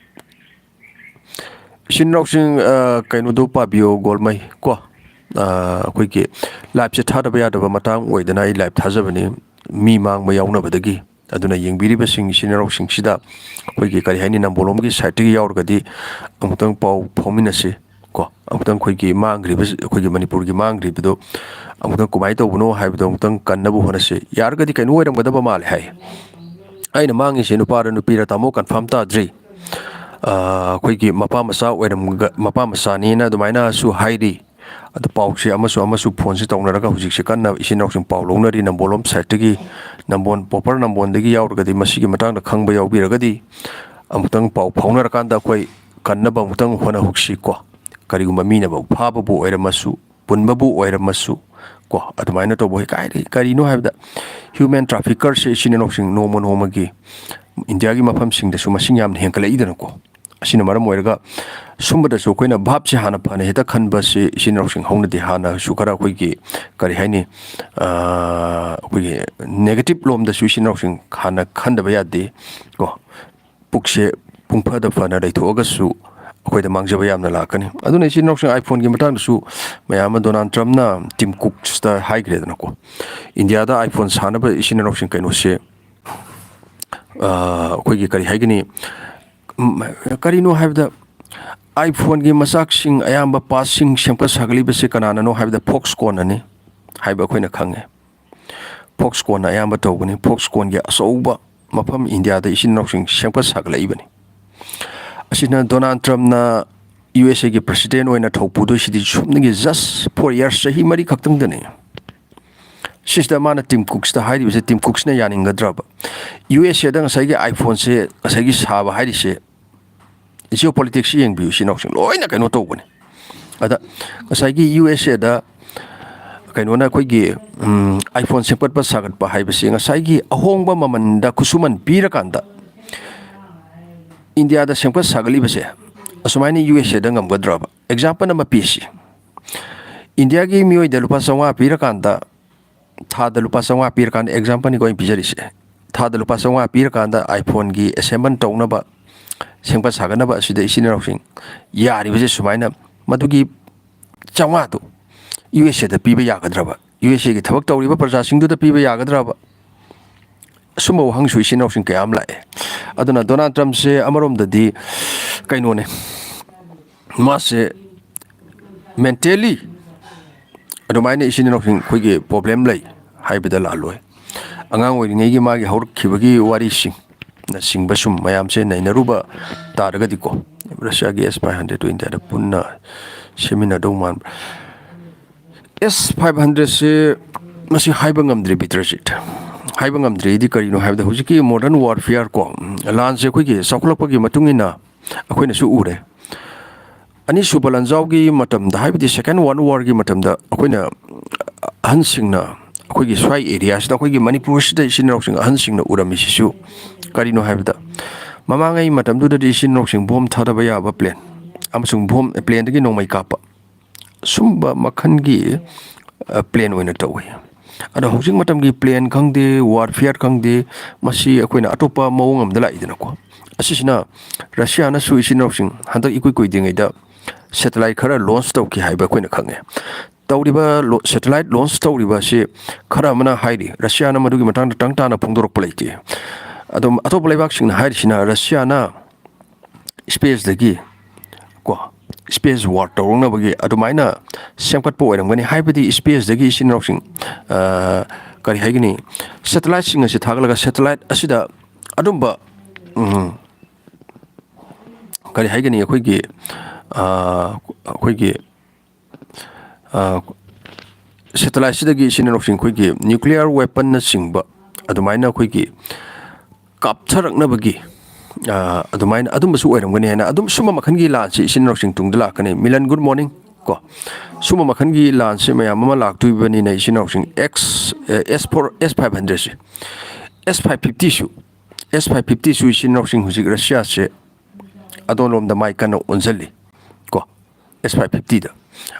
ꯏꯆꯤꯟ ꯏꯅꯥꯎꯁꯤꯡ, ꯑ, ꯀꯩꯅꯣꯗꯣ ꯄꯥꯕꯤꯌꯣ, ꯒꯣꯜꯃꯩ ꯀꯣ꯫ ꯑ, ꯑꯩꯈꯣꯏꯒꯤ ꯂꯥꯏꯞꯁꯦ ꯊꯥꯗꯕ ꯌꯥꯗꯕ ꯃꯇꯥꯡ ꯑꯣꯏꯗꯅ ꯑꯩ ꯂꯥꯏꯞ ꯊꯥꯖꯕꯅꯤ, ꯃꯤ ꯃꯥꯡꯕ ꯌꯥꯎꯅꯕꯗꯒꯤ꯫ ꯑꯗꯨꯅ ꯌꯦꯡꯕꯤꯔꯤꯕꯁꯤꯡ ꯏꯆꯤꯟ ꯏꯅꯥꯎꯁꯤꯡꯁꯤꯗ ꯑꯩꯈꯣꯏꯒꯤ, ꯀꯔꯤ ꯍꯥꯏꯅꯤ, ꯅꯝꯕꯣꯜꯂꯣꯝꯒꯤ ꯁꯥꯏꯠꯇꯒꯤ ꯌꯥꯎꯔꯒꯗꯤ ꯑꯃꯨꯛꯇꯪ ꯄꯥꯎ ꯐꯥꯎꯃꯤꯟꯅꯁꯤ ꯀꯣ꯫ ꯑꯃꯨꯛꯇꯪ ꯑꯩꯈꯣꯏꯒꯤ ꯃꯥꯡꯈ꯭ꯔꯤꯕ, ꯑꯩꯈꯣꯏꯒꯤ ꯃꯅꯤꯄꯨꯔꯒꯤ ꯃꯥꯡꯈ꯭ꯔꯤꯕꯗꯣ ꯑꯃꯨꯛꯇꯪ ꯀꯃꯥꯏꯅ ꯇꯧꯕꯅꯣ ꯍꯥꯏꯕꯗꯣ ꯑꯃꯨꯛꯇꯪ ꯀꯟꯅꯕ ꯍꯣꯠꯅꯁꯤ꯫ ꯌꯥꯔꯒꯗꯤ ꯀꯩꯅꯣ ꯑꯣꯏꯔꯝꯒꯗꯕ ꯃꯥꯜꯂꯦ ꯍꯥꯏ꯫ ꯑꯩꯅ ꯃꯥꯡꯉꯤꯁꯦ ꯅꯨꯄꯥꯔ ꯅꯨꯄꯤꯔ ꯇꯥꯃꯣ ꯀꯟꯐꯥꯔꯝ ꯇꯥꯗ꯭ꯔꯤ꯫ ꯑ, ꯑꯩꯈꯣꯏꯒꯤ ꯃꯄꯥ ꯃꯆꯥ ꯑꯣꯏꯔꯝꯒ-, ꯃꯄꯥ ꯃꯆꯥꯅꯦꯅ ꯑꯗꯨꯃꯥꯏꯅꯁꯨ ꯍꯥꯏꯔꯤ꯫ ꯑꯗꯨ ꯄꯥꯎꯁꯦ ꯑꯃꯁꯨ ꯑꯃꯁꯨ ꯐꯣꯟꯁꯦ ꯇꯧꯅꯔꯒ ꯍꯧꯖꯤꯛꯁꯦ ꯀꯟꯅ ꯏꯆꯤꯟ ꯏꯅꯥꯎꯁꯤꯡ ꯄꯥꯎ ꯂꯧꯅꯔꯤ꯫ ꯅꯝꯕꯣꯜꯂꯣꯝ ꯁꯥꯏꯠꯇꯒꯤ, ꯅꯝꯕꯣꯜ, ꯄ꯭ꯔꯣꯄꯔ ꯅꯝꯕꯣꯜꯗꯒꯤ ꯌꯥꯎꯔꯒꯗꯤ, ꯃꯁꯤꯒꯤ ꯃꯇꯥꯡꯗ ꯈꯪꯕ ꯌꯥꯎꯕꯤꯔꯒꯗꯤ ꯑꯃꯨꯛꯇꯪ ꯄꯥꯎ ꯐꯥꯎꯅꯔꯀꯥꯟꯗ ꯑꯩꯈꯣꯏ ꯀꯟꯅꯕ ꯑꯃꯨꯛꯇꯪ ꯍꯣꯠꯅꯍꯧꯁꯤ ꯀꯣ꯫ ꯀꯔꯤꯒꯨꯝꯕ ꯃꯤꯅꯕꯨ ꯐꯥꯕꯕꯨ ꯑꯣꯏꯔꯝꯃꯁꯨ, ꯄꯨꯟꯕꯕꯨ ꯑꯣꯏꯔꯝꯃꯁꯨ ꯀꯣ, ꯑꯗꯨꯃꯥꯏꯅ ꯇꯧꯕ ꯍꯣꯏ ꯀꯥꯏꯗꯒꯤ ꯀꯔꯤꯅꯣ ꯍꯥꯏꯕꯗ, ꯍ꯭ꯌꯨꯃꯦꯟ ꯇ꯭ꯔꯥꯐꯤꯀꯔꯁꯦ ꯏꯆꯤꯟ ꯏꯅꯥꯎꯁꯤꯡ ꯅꯣꯡꯃ ꯅꯣꯡꯃꯒꯤ ꯏꯟꯗꯤꯌꯥꯒꯤ ꯃꯐꯝꯁꯤꯡꯗꯁꯨ ꯃꯁꯤꯡ ꯌꯥꯝꯅ ꯍꯦꯟꯒꯠꯂꯛꯏꯗꯅꯀꯣ꯫ ꯑꯁꯤꯅ ꯃꯔꯝ ꯑꯣꯏꯔꯒ ꯁꯨꯝꯕꯗꯁꯨ ꯑꯩꯈꯣꯏꯅ ꯚꯥꯞꯁꯦ ꯍꯥꯟꯅ ꯐꯅ ꯍꯦꯛꯇ ꯈꯟꯕꯁꯤ ꯏꯆꯤꯟ ꯏꯅꯥꯎꯁꯤꯡ ꯍꯧꯅꯗꯤ ꯍꯥꯟꯅꯁꯨ ꯈꯔ ꯑꯩꯈꯣꯏꯒꯤ, ꯀꯔꯤ ꯍꯥꯏꯅꯤ, ꯑ, ꯑꯩꯈꯣꯏꯒꯤ ꯅꯦꯒꯦꯇꯤꯞ ꯂꯣꯝꯗꯁꯨ ꯏꯆꯤꯟ ꯏꯅꯥꯎꯁꯤꯡ ꯍꯥꯟꯅ ꯈꯟꯗꯕ ꯌꯥꯗꯦ ꯀꯣ꯫ ꯄꯨꯛꯁꯦ ꯄꯨꯡꯐꯗ ꯐꯅ ꯂꯩꯊꯣꯛꯑꯒꯁꯨ ꯑꯩꯈꯣꯏꯗ ꯃꯥꯡꯖꯕ ꯌꯥꯝꯅ ꯂꯥꯛꯀꯅꯤ꯫ ꯑꯗꯨꯅ ꯏꯆꯤꯟ ꯏꯅꯥꯎꯁꯤꯡ, ꯑꯥꯏꯐꯣꯟꯒꯤ ꯃꯇꯥꯡꯗꯁꯨ ꯃꯌꯥꯝ ꯑꯃ ꯗꯣꯅꯥꯜꯗ ꯇ꯭ꯔꯝꯞꯅ ꯇꯤꯝ ꯀꯨꯛꯁꯇ ꯍꯥꯏꯈ꯭ꯔꯦꯗꯅꯀꯣ, ꯏꯟꯗꯤꯌꯥꯗ ꯑꯥꯏꯐꯣꯟ ꯁꯥꯅꯕ ꯏꯆꯤꯟ ꯏꯅꯥꯎꯁꯤꯡ ꯀꯩꯅꯣꯁꯦ, ꯑ, ꯑꯩꯈꯣꯏꯒꯤ ꯀꯔꯤ ꯍꯥꯏꯒꯅꯤ, ꯎꯝ, ꯀꯔꯤꯅꯣ ꯍꯥꯏꯕꯗ, iPhone-ꯒꯤ ꯃꯆꯥꯛꯁꯤꯡ ꯑꯌꯥꯝꯕ parts-ꯁꯤꯡ ꯁꯦꯝꯒꯠ ꯁꯥꯒꯠꯂꯤꯕꯁꯤ ꯀꯅꯥꯅꯅꯣ ꯍꯥꯏꯕꯗ Foxconn-ꯅꯅꯤ ꯍꯥꯏꯕ ꯑꯩꯈꯣꯏꯅ ꯈꯪꯉꯦ꯫ Foxconn-ꯅ ꯑꯌꯥꯝꯕ ꯇꯧꯕꯅꯤ꯫ Foxconn-ꯒꯤ ꯑꯆꯧꯕ ꯃꯐꯝ ꯏꯟꯗꯤꯌꯥꯗ ꯏꯆꯤꯟ ꯏꯅꯥꯎꯁꯤꯡ ꯁꯦꯝꯒꯠ ꯁꯥꯒꯠꯂꯛꯏꯕꯅꯤ꯫ ꯑꯁꯤꯅ ꯗꯣꯅꯥꯜꯗ ꯇ꯭ꯔꯝꯞꯅ ꯌꯨ ꯑꯦꯁ ꯑꯦꯒꯤ president ꯑꯣꯏꯅ ꯊꯧ ꯄꯨꯗꯣꯏꯁꯤꯗꯤ ꯁꯨꯞꯅꯒꯤ just four years, ꯆꯍꯤ ꯃꯔꯤ ꯈꯛꯇꯪꯗꯅꯤ꯫ ꯁꯤꯁꯤꯗ ꯃꯥꯅ ꯇꯤꯝ ꯀꯨꯛꯁꯇ ꯍꯥꯏꯔꯤꯕꯁꯦ, ꯇꯤꯝ ꯀꯨꯛꯁꯅ ꯌꯥꯅꯤꯡꯒꯗ꯭ꯔꯕ? ꯌꯨ ꯑꯦꯁ ꯑꯦꯗ ꯉꯁꯥꯏꯒꯤ iPhone-ꯁꯦ ꯉꯁꯥꯏꯒꯤ ꯁꯥꯕ ꯍꯥꯏꯔꯤꯁꯦ, geopolitics ꯌꯦꯡꯕꯤꯌꯨ, ꯏꯆꯤꯟ ꯏꯅꯥꯎꯁꯤꯡ, ꯂꯣꯏꯅ ꯀꯩꯅꯣ ꯇꯧꯕꯅꯤ꯫ ꯑꯗ ꯉꯁꯥꯏꯒꯤ ꯌꯨ ꯑꯦꯁ ꯑꯦꯗ ꯀꯩꯅꯣꯅ ꯑꯩꯈꯣꯏꯒꯤ, ꯎꯝ, iPhone ꯁꯦꯝꯒꯠꯄ ꯁꯥꯒꯠꯄ ꯍꯥꯏꯕꯁꯤ ꯉꯁꯥꯏꯒꯤ ꯑꯍꯣꯡꯕ ꯃꯃꯟꯗ ꯈꯨꯠꯁꯨꯃꯟ ꯄꯤꯔꯀꯥꯟꯗ ꯏꯟꯗꯤꯌꯥꯗ ꯁꯦꯝꯒꯠ ꯁꯥꯒꯠꯂꯤꯕꯁꯦ ꯑꯁꯨꯃꯥꯏꯅ ꯌꯨ ꯑꯦꯁ ꯑꯦꯗ ꯉꯝꯒꯗ꯭ꯔꯕ? Example ꯑꯃ ꯄꯤꯁꯤ꯫ ꯏꯟꯗꯤꯌꯥꯒꯤ ꯃꯤꯑꯣꯏꯗ ꯂꯨꯄꯥ ꯆꯥꯝꯃꯉꯥ ꯄꯤꯔꯀꯥꯟꯗ, ꯊꯥꯗ ꯂꯨꯄꯥ ꯆꯥꯝꯃꯉꯥ ꯄꯤꯔꯀꯥꯟꯗ, example-ꯅꯤꯀꯣ ꯑꯩꯅ ꯄꯤꯖꯔꯤꯁꯦ, ꯊꯥꯗ ꯂꯨꯄꯥ ꯆꯥꯝꯃꯉꯥ ꯄꯤꯔꯀꯥꯟꯗ iPhone-ꯒꯤ assemble ꯇꯧꯅꯕ, ꯁꯦꯝꯒꯠ ꯁꯥꯒꯠꯅꯕ ꯑꯁꯤꯗ ꯏꯆꯤꯟ ꯏꯅꯥꯎꯁꯤꯡ ꯌꯥꯔꯤꯕꯁꯦ ꯁꯨꯃꯥꯏꯅ, ꯃꯗꯨꯒꯤ ꯆꯥꯝꯃꯉꯥꯗꯨ ꯌꯨ ꯑꯦꯁ ꯑꯦꯗ ꯄꯤꯕ ꯌꯥꯒꯗ꯭ꯔꯕ? ꯌꯨ ꯑꯦꯁ ꯑꯦꯒꯤ ꯊꯕꯛ ꯇꯧꯔꯤꯕ ꯄ꯭ꯔꯖꯥꯁꯤꯡꯗꯨꯗ ꯄꯤꯕ ꯌꯥꯒꯗ꯭ꯔꯕ? ꯑꯁꯨꯝꯕ ꯋꯥꯍꯪꯁꯨ ꯏꯆꯤꯟ ꯏꯅꯥꯎꯁꯤꯡ ꯀꯌꯥ ꯑꯃ ꯂꯥꯛꯑꯦ꯫ ꯑꯗꯨꯅ ꯗꯣꯅꯥꯜꯗ ꯇ꯭ꯔꯝꯞꯁꯦ ꯑꯃꯔꯣꯝꯗꯗꯤ ꯀꯩꯅꯣꯅꯦ, ꯃꯥꯁꯦ mentally ꯑꯗꯨꯃꯥꯏꯅ ꯏꯆꯤꯟ ꯏꯅꯥꯎꯁꯤꯡ ꯑꯩꯈꯣꯏꯒꯤ problem ꯂꯩ ꯍꯥꯏꯕꯗ ꯂꯥꯜꯂꯣꯏ꯫ ꯑꯉꯥꯡ ꯑꯣꯏꯔꯤꯉꯩꯒꯤ ꯃꯥꯒꯤ ꯍꯧꯔꯛꯈꯤꯕꯒꯤ ꯋꯥꯔꯤꯁꯤꯡꯅꯆꯤꯡꯕ ꯁꯨꯝ ꯃꯌꯥꯝꯁꯦ ꯅꯩꯅꯔꯨꯕ ꯇꯥꯔꯒꯗꯤꯀꯣ, ꯔꯁꯤꯌꯥꯒꯤ S five hundred ꯇꯨ ꯏꯟꯗꯤꯌꯥꯗ ꯄꯨꯟꯅ ꯁꯦꯝꯃꯤꯟꯅꯗꯧ ꯃꯥꯟꯕ꯭ꯔꯥ? S five hundred-ꯁꯦ ꯃꯁꯤ ꯍꯥꯏꯕ ꯉꯝꯗ꯭ꯔꯤ, ꯕꯤꯇ꯭ꯔꯖꯤꯠ꯫ ꯍꯥꯏꯕ ꯉꯝꯗ꯭ꯔꯤꯗꯤ ꯀꯔꯤꯅꯣ ꯍꯥꯏꯕꯗ, ꯍꯧꯖꯤꯛꯀꯤ modern warfare ꯀꯣ, ꯂꯥꯟꯁꯦ ꯑꯩꯈꯣꯏꯒꯤ ꯆꯥꯎꯈꯠꯂꯛꯄꯒꯤ ꯃꯇꯨꯡ ꯏꯟꯅ ꯑꯩꯈꯣꯏꯅꯁꯨ ꯎꯔꯦ꯫ ꯑꯅꯤꯁꯨꯕ ꯂꯥꯟꯖꯥꯎꯒꯤ ꯃꯇꯝꯗ, ꯍꯥꯏꯕꯗꯤ Second World War-ꯒꯤ ꯃꯇꯝꯗ ꯑꯩꯈꯣꯏꯅ ꯑꯍꯟꯁꯤꯡꯅ ꯑꯩꯈꯣꯏꯒꯤ ꯁ꯭ꯋꯥꯏ area-ꯁꯤꯗ, ꯑꯩꯈꯣꯏꯒꯤ ꯃꯅꯤꯄꯨꯔꯁꯤꯗ ꯏꯆꯤꯟ ꯏꯅꯥꯎꯁꯤꯡ ꯑꯍꯟꯁꯤꯡꯅ ꯎꯔꯝꯃꯤꯁꯤꯁꯨ ꯀꯔꯤꯅꯣ ꯍꯥꯏꯕꯗ, ꯃꯃꯥꯡꯉꯩ ꯃꯇꯝꯗꯨꯗꯗꯤ ꯏꯆꯤꯟ ꯏꯅꯥꯎꯁꯤꯡ bomb ꯊꯥꯗꯕ ꯌꯥꯕ plane ꯑꯃꯁꯨꯡ bomb, plane-ꯗꯒꯤ ꯅꯣꯡꯃꯩ ꯀꯥꯞꯄ, ꯁꯨꯝꯕ ꯃꯈꯜꯒꯤ, ꯑ, plane ꯑꯣꯏꯅ ꯇꯧꯏ꯫ ꯑꯗꯣ ꯍꯧꯖꯤꯛ ꯃꯇꯝꯒꯤ plane ꯈꯪꯗꯦ, warfare ꯈꯪꯗꯦ, ꯃꯁꯤ ꯑꯩꯈꯣꯏꯅ ꯑꯇꯣꯞꯄ ꯃꯑꯣꯡ ꯑꯃꯗ ꯂꯥꯛꯏꯗꯅꯀꯣ꯫ ꯑꯁꯤꯁꯤꯅ ꯔꯁꯤꯌꯥꯅꯁꯨ ꯏꯆꯤꯟ ꯏꯅꯥꯎꯁꯤꯡ ꯍꯟꯗꯛ ꯏꯀꯨꯏ ꯀꯨꯏꯗ꯭ꯔꯤꯉꯩꯗ satellite ꯈꯔ launch ꯇꯧꯈꯤ ꯍꯥꯏꯕ ꯑꯩꯈꯣꯏꯅ ꯈꯪꯉꯦ꯫ ꯇꯧꯔꯤꯕ ꯂꯣ-, satellite launch ꯇꯧꯔꯤꯕ ꯑꯁꯤ ꯈꯔ ꯑꯃꯅ ꯍꯥꯏꯔꯤ, ꯔꯁꯤꯌꯥꯅ ꯃꯗꯨꯒꯤ ꯃꯇꯥꯡꯗ ꯇꯪ ꯇꯥꯅ ꯐꯣꯡꯗꯣꯔꯛꯄ ꯂꯩꯇꯦ꯫ ꯑꯗꯨꯝ ꯑꯇꯣꯞꯄ ꯂꯩꯕꯥꯛꯁꯤꯡꯅ ꯍꯥꯏꯔꯤꯁꯤꯅ ꯔꯁꯤꯌꯥꯅ space-ꯇꯒꯤ ꯀꯣ, space war ꯇꯧꯔꯛꯅꯕꯒꯤ ꯑꯗꯨꯃꯥꯏꯅ ꯁꯦꯝꯒꯠꯄ ꯑꯣꯏꯔꯝꯒꯅꯤ꯫ ꯍꯥꯏꯕꯗꯤ space ꯇꯒꯤ ꯏꯆꯤꯟ ꯏꯅꯥꯎꯁꯤꯡ, ꯑ, ꯀꯔꯤ ꯍꯥꯏꯒꯅꯤ, satellite ꯁꯤꯡ ꯑꯁꯤ ꯊꯥꯒꯠꯂꯒ satellite ꯑꯁꯤꯗ ꯑꯗꯨꯝꯕ, ꯎꯝ, ꯀꯔꯤ ꯍꯥꯏꯒꯅꯤ, ꯑꯩꯈꯣꯏꯒꯤ, ꯑ, ꯑꯩꯈꯣꯏꯒꯤ, ꯑ, satellite ꯁꯤꯗꯒꯤ ꯏꯆꯤꯟ ꯏꯅꯥꯎꯁꯤꯡ ꯑꯩꯈꯣꯏꯒꯤ nuclear weapon ꯅꯆꯤꯡꯕ ꯑꯗꯨꯃꯥꯏꯅ ꯑꯩꯈꯣꯏꯒꯤ ꯀꯥꯞꯊꯔꯛꯅꯕꯒꯤ, ꯑ, ꯑꯗꯨꯃꯥꯏꯅ ꯑꯗꯨꯝꯕꯁꯨ ꯑꯣꯏꯔꯝꯒꯅꯤ ꯍꯥꯏꯅ ꯑꯗꯨꯝ ꯁꯨꯝꯕ ꯃꯈꯜꯒꯤ ꯂꯥꯟꯁꯤ ꯏꯆꯤꯟ ꯏꯅꯥꯎꯁꯤꯡ ꯇꯨꯡꯗ ꯂꯥꯛꯀꯅꯤ꯫ Milan, good morning꯫ ꯀꯣ, ꯁꯨꯝꯕ ꯃꯈꯜꯒꯤ ꯂꯥꯟꯁꯤ ꯃꯌꯥꯝ ꯑꯃ ꯂꯥꯛꯇꯣꯏꯕꯅꯤꯅ ꯏꯆꯤꯟ ꯏꯅꯥꯎꯁꯤꯡ X, ꯑ, S four, S five hundred ꯁꯦ, S five fifty ꯁꯨ, S five fifty ꯁꯨ ꯏꯆꯤꯟ ꯏꯅꯥꯎꯁꯤꯡ ꯍꯧꯖꯤꯛ ꯔꯁꯤꯌꯥꯁꯦ ꯑꯗꯣꯝꯂꯣꯝꯗ ꯃꯥꯏ ꯀꯟꯅ ꯑꯣꯟꯁꯤꯜꯂꯤ꯫ ꯀꯣ, S five fifty ꯗ꯫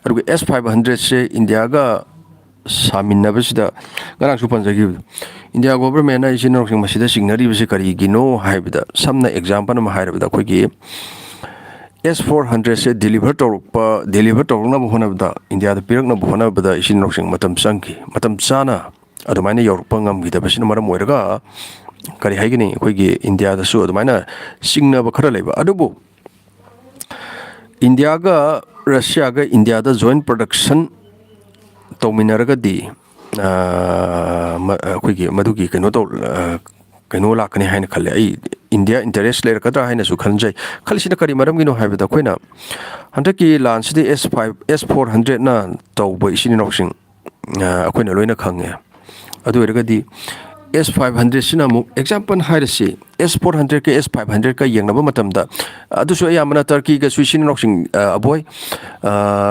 ꯑꯗꯨꯒ S five hundred ꯁꯦ ꯏꯟꯗꯤꯌꯥꯒ ꯁꯥꯃꯤꯟꯅꯕꯁꯤꯗ ꯉꯔꯥꯡꯁꯨ ꯄꯟꯖꯈꯤꯕꯗꯣ, ꯏꯟꯗꯤꯌꯥ government ꯅ ꯏꯆꯤꯟ ꯏꯅꯥꯎꯁꯤꯡ ꯃꯁꯤꯗ ꯆꯤꯡꯅꯔꯤꯕꯁꯤ ꯀꯔꯤꯒꯤꯅꯣ ꯍꯥꯏꯕꯗ, ꯁꯝꯅ example ꯑꯃ ꯍꯥꯏꯔꯕꯗ, ꯑꯩꯈꯣꯏꯒꯤ S four hundred ꯁꯦ deliver ꯇꯧꯔꯛꯄ, deliver ꯇꯧꯔꯛꯅꯕ ꯍꯣꯠꯅꯕꯗ, ꯏꯟꯗꯤꯌꯥꯗ ꯄꯤꯔꯛꯅꯕ ꯍꯣꯠꯅꯕꯗ ꯏꯆꯤꯟ ꯏꯅꯥꯎꯁꯤꯡ ꯃꯇꯝ ꯆꯪꯈꯤ꯫ ꯃꯇꯝ ꯆꯥꯅ ꯑꯗꯨꯃꯥꯏꯅ ꯌꯧꯔꯛꯄ ꯉꯝꯈꯤꯗꯕꯁꯤꯅ ꯃꯔꯝ ꯑꯣꯏꯔꯒ, ꯀꯔꯤ ꯍꯥꯏꯒꯅꯤ, ꯑꯩꯈꯣꯏꯒꯤ ꯏꯟꯗꯤꯌꯥꯗꯁꯨ ꯑꯗꯨꯃꯥꯏꯅ ꯆꯤꯡꯅꯕ ꯈꯔ ꯂꯩꯕ꯫ ꯑꯗꯨꯕꯨ ꯏꯟꯗꯤꯌꯥꯒ ꯔꯁꯤꯌꯥꯒ ꯏꯟꯗꯤꯌꯥꯗ joint production ꯇꯧꯃꯤꯟꯅꯔꯒꯗꯤ, ꯑ, ꯃ-, ꯑꯩꯈꯣꯏꯒꯤ ꯃꯗꯨꯒꯤ ꯀꯩꯅꯣ ꯇꯧ-, ꯑ, ꯀꯩꯅꯣ ꯂꯥꯛꯀꯅꯤ ꯍꯥꯏꯅ ꯈꯜꯂꯦ꯫ ꯑꯩ ꯏꯟꯗꯤꯌꯥ interest ꯂꯩꯔꯛꯀꯗ꯭ꯔꯥ ꯍꯥꯏꯅꯁꯨ ꯈꯟꯖꯩ꯫ ꯈꯜꯂꯤꯁꯤꯅ ꯀꯔꯤ ꯃꯔꯝꯒꯤꯅꯣ ꯍꯥꯏꯕꯗ, ꯑꯩꯈꯣꯏꯅ ꯍꯟꯗꯛꯀꯤ ꯂꯥꯟꯁꯤꯗꯤ S five, S four hundred ꯅ ꯇꯧꯕ ꯏꯆꯤꯟ ꯏꯅꯥꯎꯁꯤꯡ, ꯑ, ꯑꯩꯈꯣꯏꯅ ꯂꯣꯏꯅ ꯈꯪꯉꯦ꯫ ꯑꯗꯨ ꯑꯣꯏꯔꯒꯗꯤ S five hundred ꯁꯤꯅ ꯑꯃꯨꯛ example ꯍꯥꯏꯔꯁꯤ, S four hundred ꯀ S five hundred ꯀ ꯌꯦꯡꯅꯕ ꯃꯇꯝꯗ, ꯑꯗꯨꯁꯨ ꯑꯌꯥꯝꯕꯅ ꯇꯔꯀꯤꯒꯁꯨ ꯏꯆꯤꯟ ꯏꯅꯥꯎꯁꯤꯡ, ꯑ, ꯑꯕꯣꯏ, ꯑ,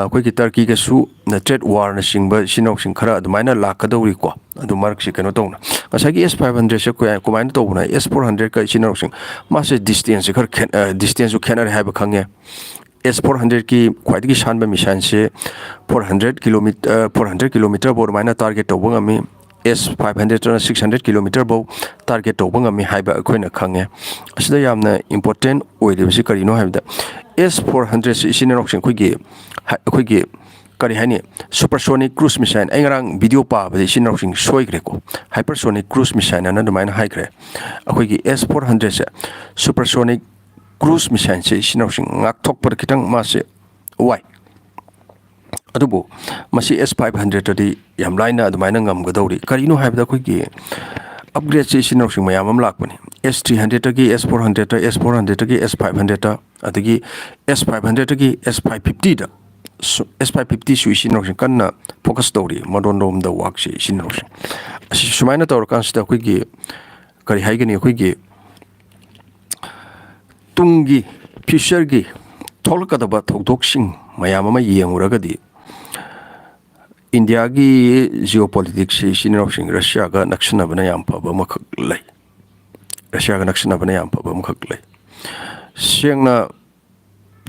ꯑꯩꯈꯣꯏꯒꯤ ꯇꯔꯀꯤꯒꯁꯨ trade war ꯅꯆꯤꯡꯕ ꯏꯆꯤꯟ ꯏꯅꯥꯎꯁꯤꯡ ꯈꯔ ꯑꯗꯨꯃꯥꯏꯅ ꯂꯥꯛꯀꯗꯧꯔꯤꯀꯣ꯫ ꯑꯗꯨ ꯃꯔꯛꯁꯤ ꯀꯩꯅꯣ ꯇꯧꯅ, ꯉꯁꯥꯏꯒꯤ S five hundred ꯁꯦ ꯀꯨ-, ꯀꯃꯥꯏꯅ ꯇꯧꯕꯅꯣ? S four hundred ꯀ ꯏꯆꯤꯟ ꯏꯅꯥꯎꯁꯤꯡ, ꯃꯥꯁꯦ distance ꯁꯦ ꯈꯔ ꯈꯦꯠ-, ꯑ, distance ꯁꯨ ꯈꯦꯠꯅꯔꯦ ꯍꯥꯏꯕ ꯈꯪꯉꯦ꯫ S four hundred ꯀꯤ ꯈ꯭ꯋꯥꯏꯗꯒꯤ ꯁꯥꯟꯕ missile ꯁꯦ four hundred kilometer, four hundred kilometer ꯐꯥꯎ ꯑꯗꯨꯃꯥꯏꯅ target ꯇꯧꯕ ꯉꯝꯃꯤ꯫ S five hundred ꯅ six hundred kilometer ꯐꯥꯎ target ꯇꯧꯕ ꯉꯝꯃꯤ ꯍꯥꯏꯕ ꯑꯩꯈꯣꯏꯅ ꯈꯪꯉꯦ꯫ ꯑꯁꯤꯗ ꯌꯥꯝꯅ important ꯑꯣꯏꯔꯤꯕꯁꯤ ꯀꯔꯤꯅꯣ ꯍꯥꯏꯕꯗ, S four hundred ꯁꯤ ꯏꯆꯤꯟ ꯏꯅꯥꯎꯁꯤꯡ ꯑꯩꯈꯣꯏꯒꯤ, ꯑꯩꯈꯣꯏꯒꯤ ꯀꯔꯤ ꯍꯥꯏꯅꯤ, supersonic cruise missile, ꯑꯩ ꯉꯔꯥꯡ video ꯄꯥꯕꯗ ꯏꯆꯤꯟ ꯏꯅꯥꯎꯁꯤꯡ ꯁꯣꯏꯈ꯭ꯔꯦꯀꯣ, hypersonic cruise missile ꯑꯅ ꯑꯗꯨꯃꯥꯏꯅ ꯍꯥꯏꯈ꯭ꯔꯦ꯫ ꯑꯩꯈꯣꯏꯒꯤ S four hundred ꯁꯦ supersonic cruise missileꯁꯦ ꯏꯆꯤꯟ ꯏꯅꯥꯎꯁꯤꯡ ꯉꯥꯛꯊꯣꯛꯄꯗ ꯈꯤꯇꯪ ꯃꯥꯁꯦ ꯋꯥꯏ꯫ ꯑꯗꯨꯕꯨ ꯃꯁꯤ ꯑꯦꯁ ꯐꯥꯏꯚ ꯍꯟꯗ꯭ꯔꯦꯗꯇꯗꯤ ꯌꯥꯝ ꯂꯥꯏꯅ ꯑꯗꯨꯃꯥꯏꯅ ꯉꯝꯒꯗꯧꯔꯤ꯫ ꯀꯔꯤꯅꯣ ꯍꯥꯏꯕꯗ ꯑꯩꯈꯣꯏꯒꯤ ꯑꯞꯒ꯭ꯔꯦꯗꯁꯦ ꯏꯆꯤꯟ ꯏꯅꯥꯎꯁꯤꯡ ꯃꯌꯥꯝ ꯑꯃ ꯂꯥꯛꯄꯅꯤ꯫ ꯑꯦꯁ ꯊ꯭ꯔꯤ ꯍꯟꯗ꯭ꯔꯦꯗꯇꯒꯤ ꯑꯦꯁ ꯐꯣꯔ ꯍꯟꯗ꯭ꯔꯦꯗꯇ, ꯑꯦꯁ ꯐꯣꯔ ꯍꯟꯗ꯭ꯔꯦꯗꯇꯒꯤ ꯑꯦꯁ ꯐꯥꯏꯚ ꯍꯟꯗ꯭ꯔꯦꯗꯇ, ꯑꯗꯒꯤ ꯑꯦꯁ ꯐꯥꯏꯚ ꯍꯟꯗ꯭ꯔꯦꯗꯇꯒꯤ ꯑꯦꯁ ꯐꯥꯏꯚ ꯐꯤꯐꯇꯤꯗ, ꯑꯦꯁ ꯐꯥꯏꯚ ꯐꯤꯐꯇꯤꯁꯨ ꯏꯆꯤꯟ ꯏꯅꯥꯎꯁꯤꯡ ꯀꯟꯅ ꯐꯣꯀꯁ ꯇꯧꯔꯤ, ꯃꯗꯣꯟ ꯔꯣꯝꯗ ꯋꯥꯛꯁꯦ ꯏꯆꯤꯟ ꯏꯅꯥꯎꯁꯤꯡ꯫ ꯑꯁꯤ ꯁꯨꯃꯥꯏꯅ ꯇꯧꯔꯀꯥꯟꯁꯤꯗ ꯑꯩꯈꯣꯏꯒꯤ ꯀꯔꯤ ꯍꯥꯏꯒꯅꯤ, ꯑꯩꯈꯣꯏꯒꯤ ꯇꯨꯡꯒꯤ ꯐ꯭ꯌꯨꯆꯔꯒꯤ ꯊꯣꯛꯂꯛꯀꯗꯕ ꯊꯧꯗꯣꯛꯁꯤꯡ ꯃꯌꯥꯝ ꯑꯃ ꯌꯦꯡꯉꯨꯔꯒꯗꯤ ꯏꯟꯗꯤꯌꯥꯒꯤ ꯖꯤꯑꯣ ꯄꯣꯂꯤꯇꯤꯛꯁꯁꯤ ꯏꯆꯤꯟ ꯏꯅꯥꯎꯁꯤꯡ ꯔꯁꯤꯌꯥꯒ ꯅꯛꯁꯤꯟꯅꯕꯅ ꯌꯥꯝ ꯐꯕ ꯑꯃꯈꯛ ꯂꯩ꯫ ꯔꯁꯤꯌꯥꯒ ꯅꯛꯁꯤꯟꯅꯕꯅ ꯌꯥꯝ ꯐꯕ ꯑꯃꯈꯛ ꯂꯩ꯫ ꯁꯦꯡꯅ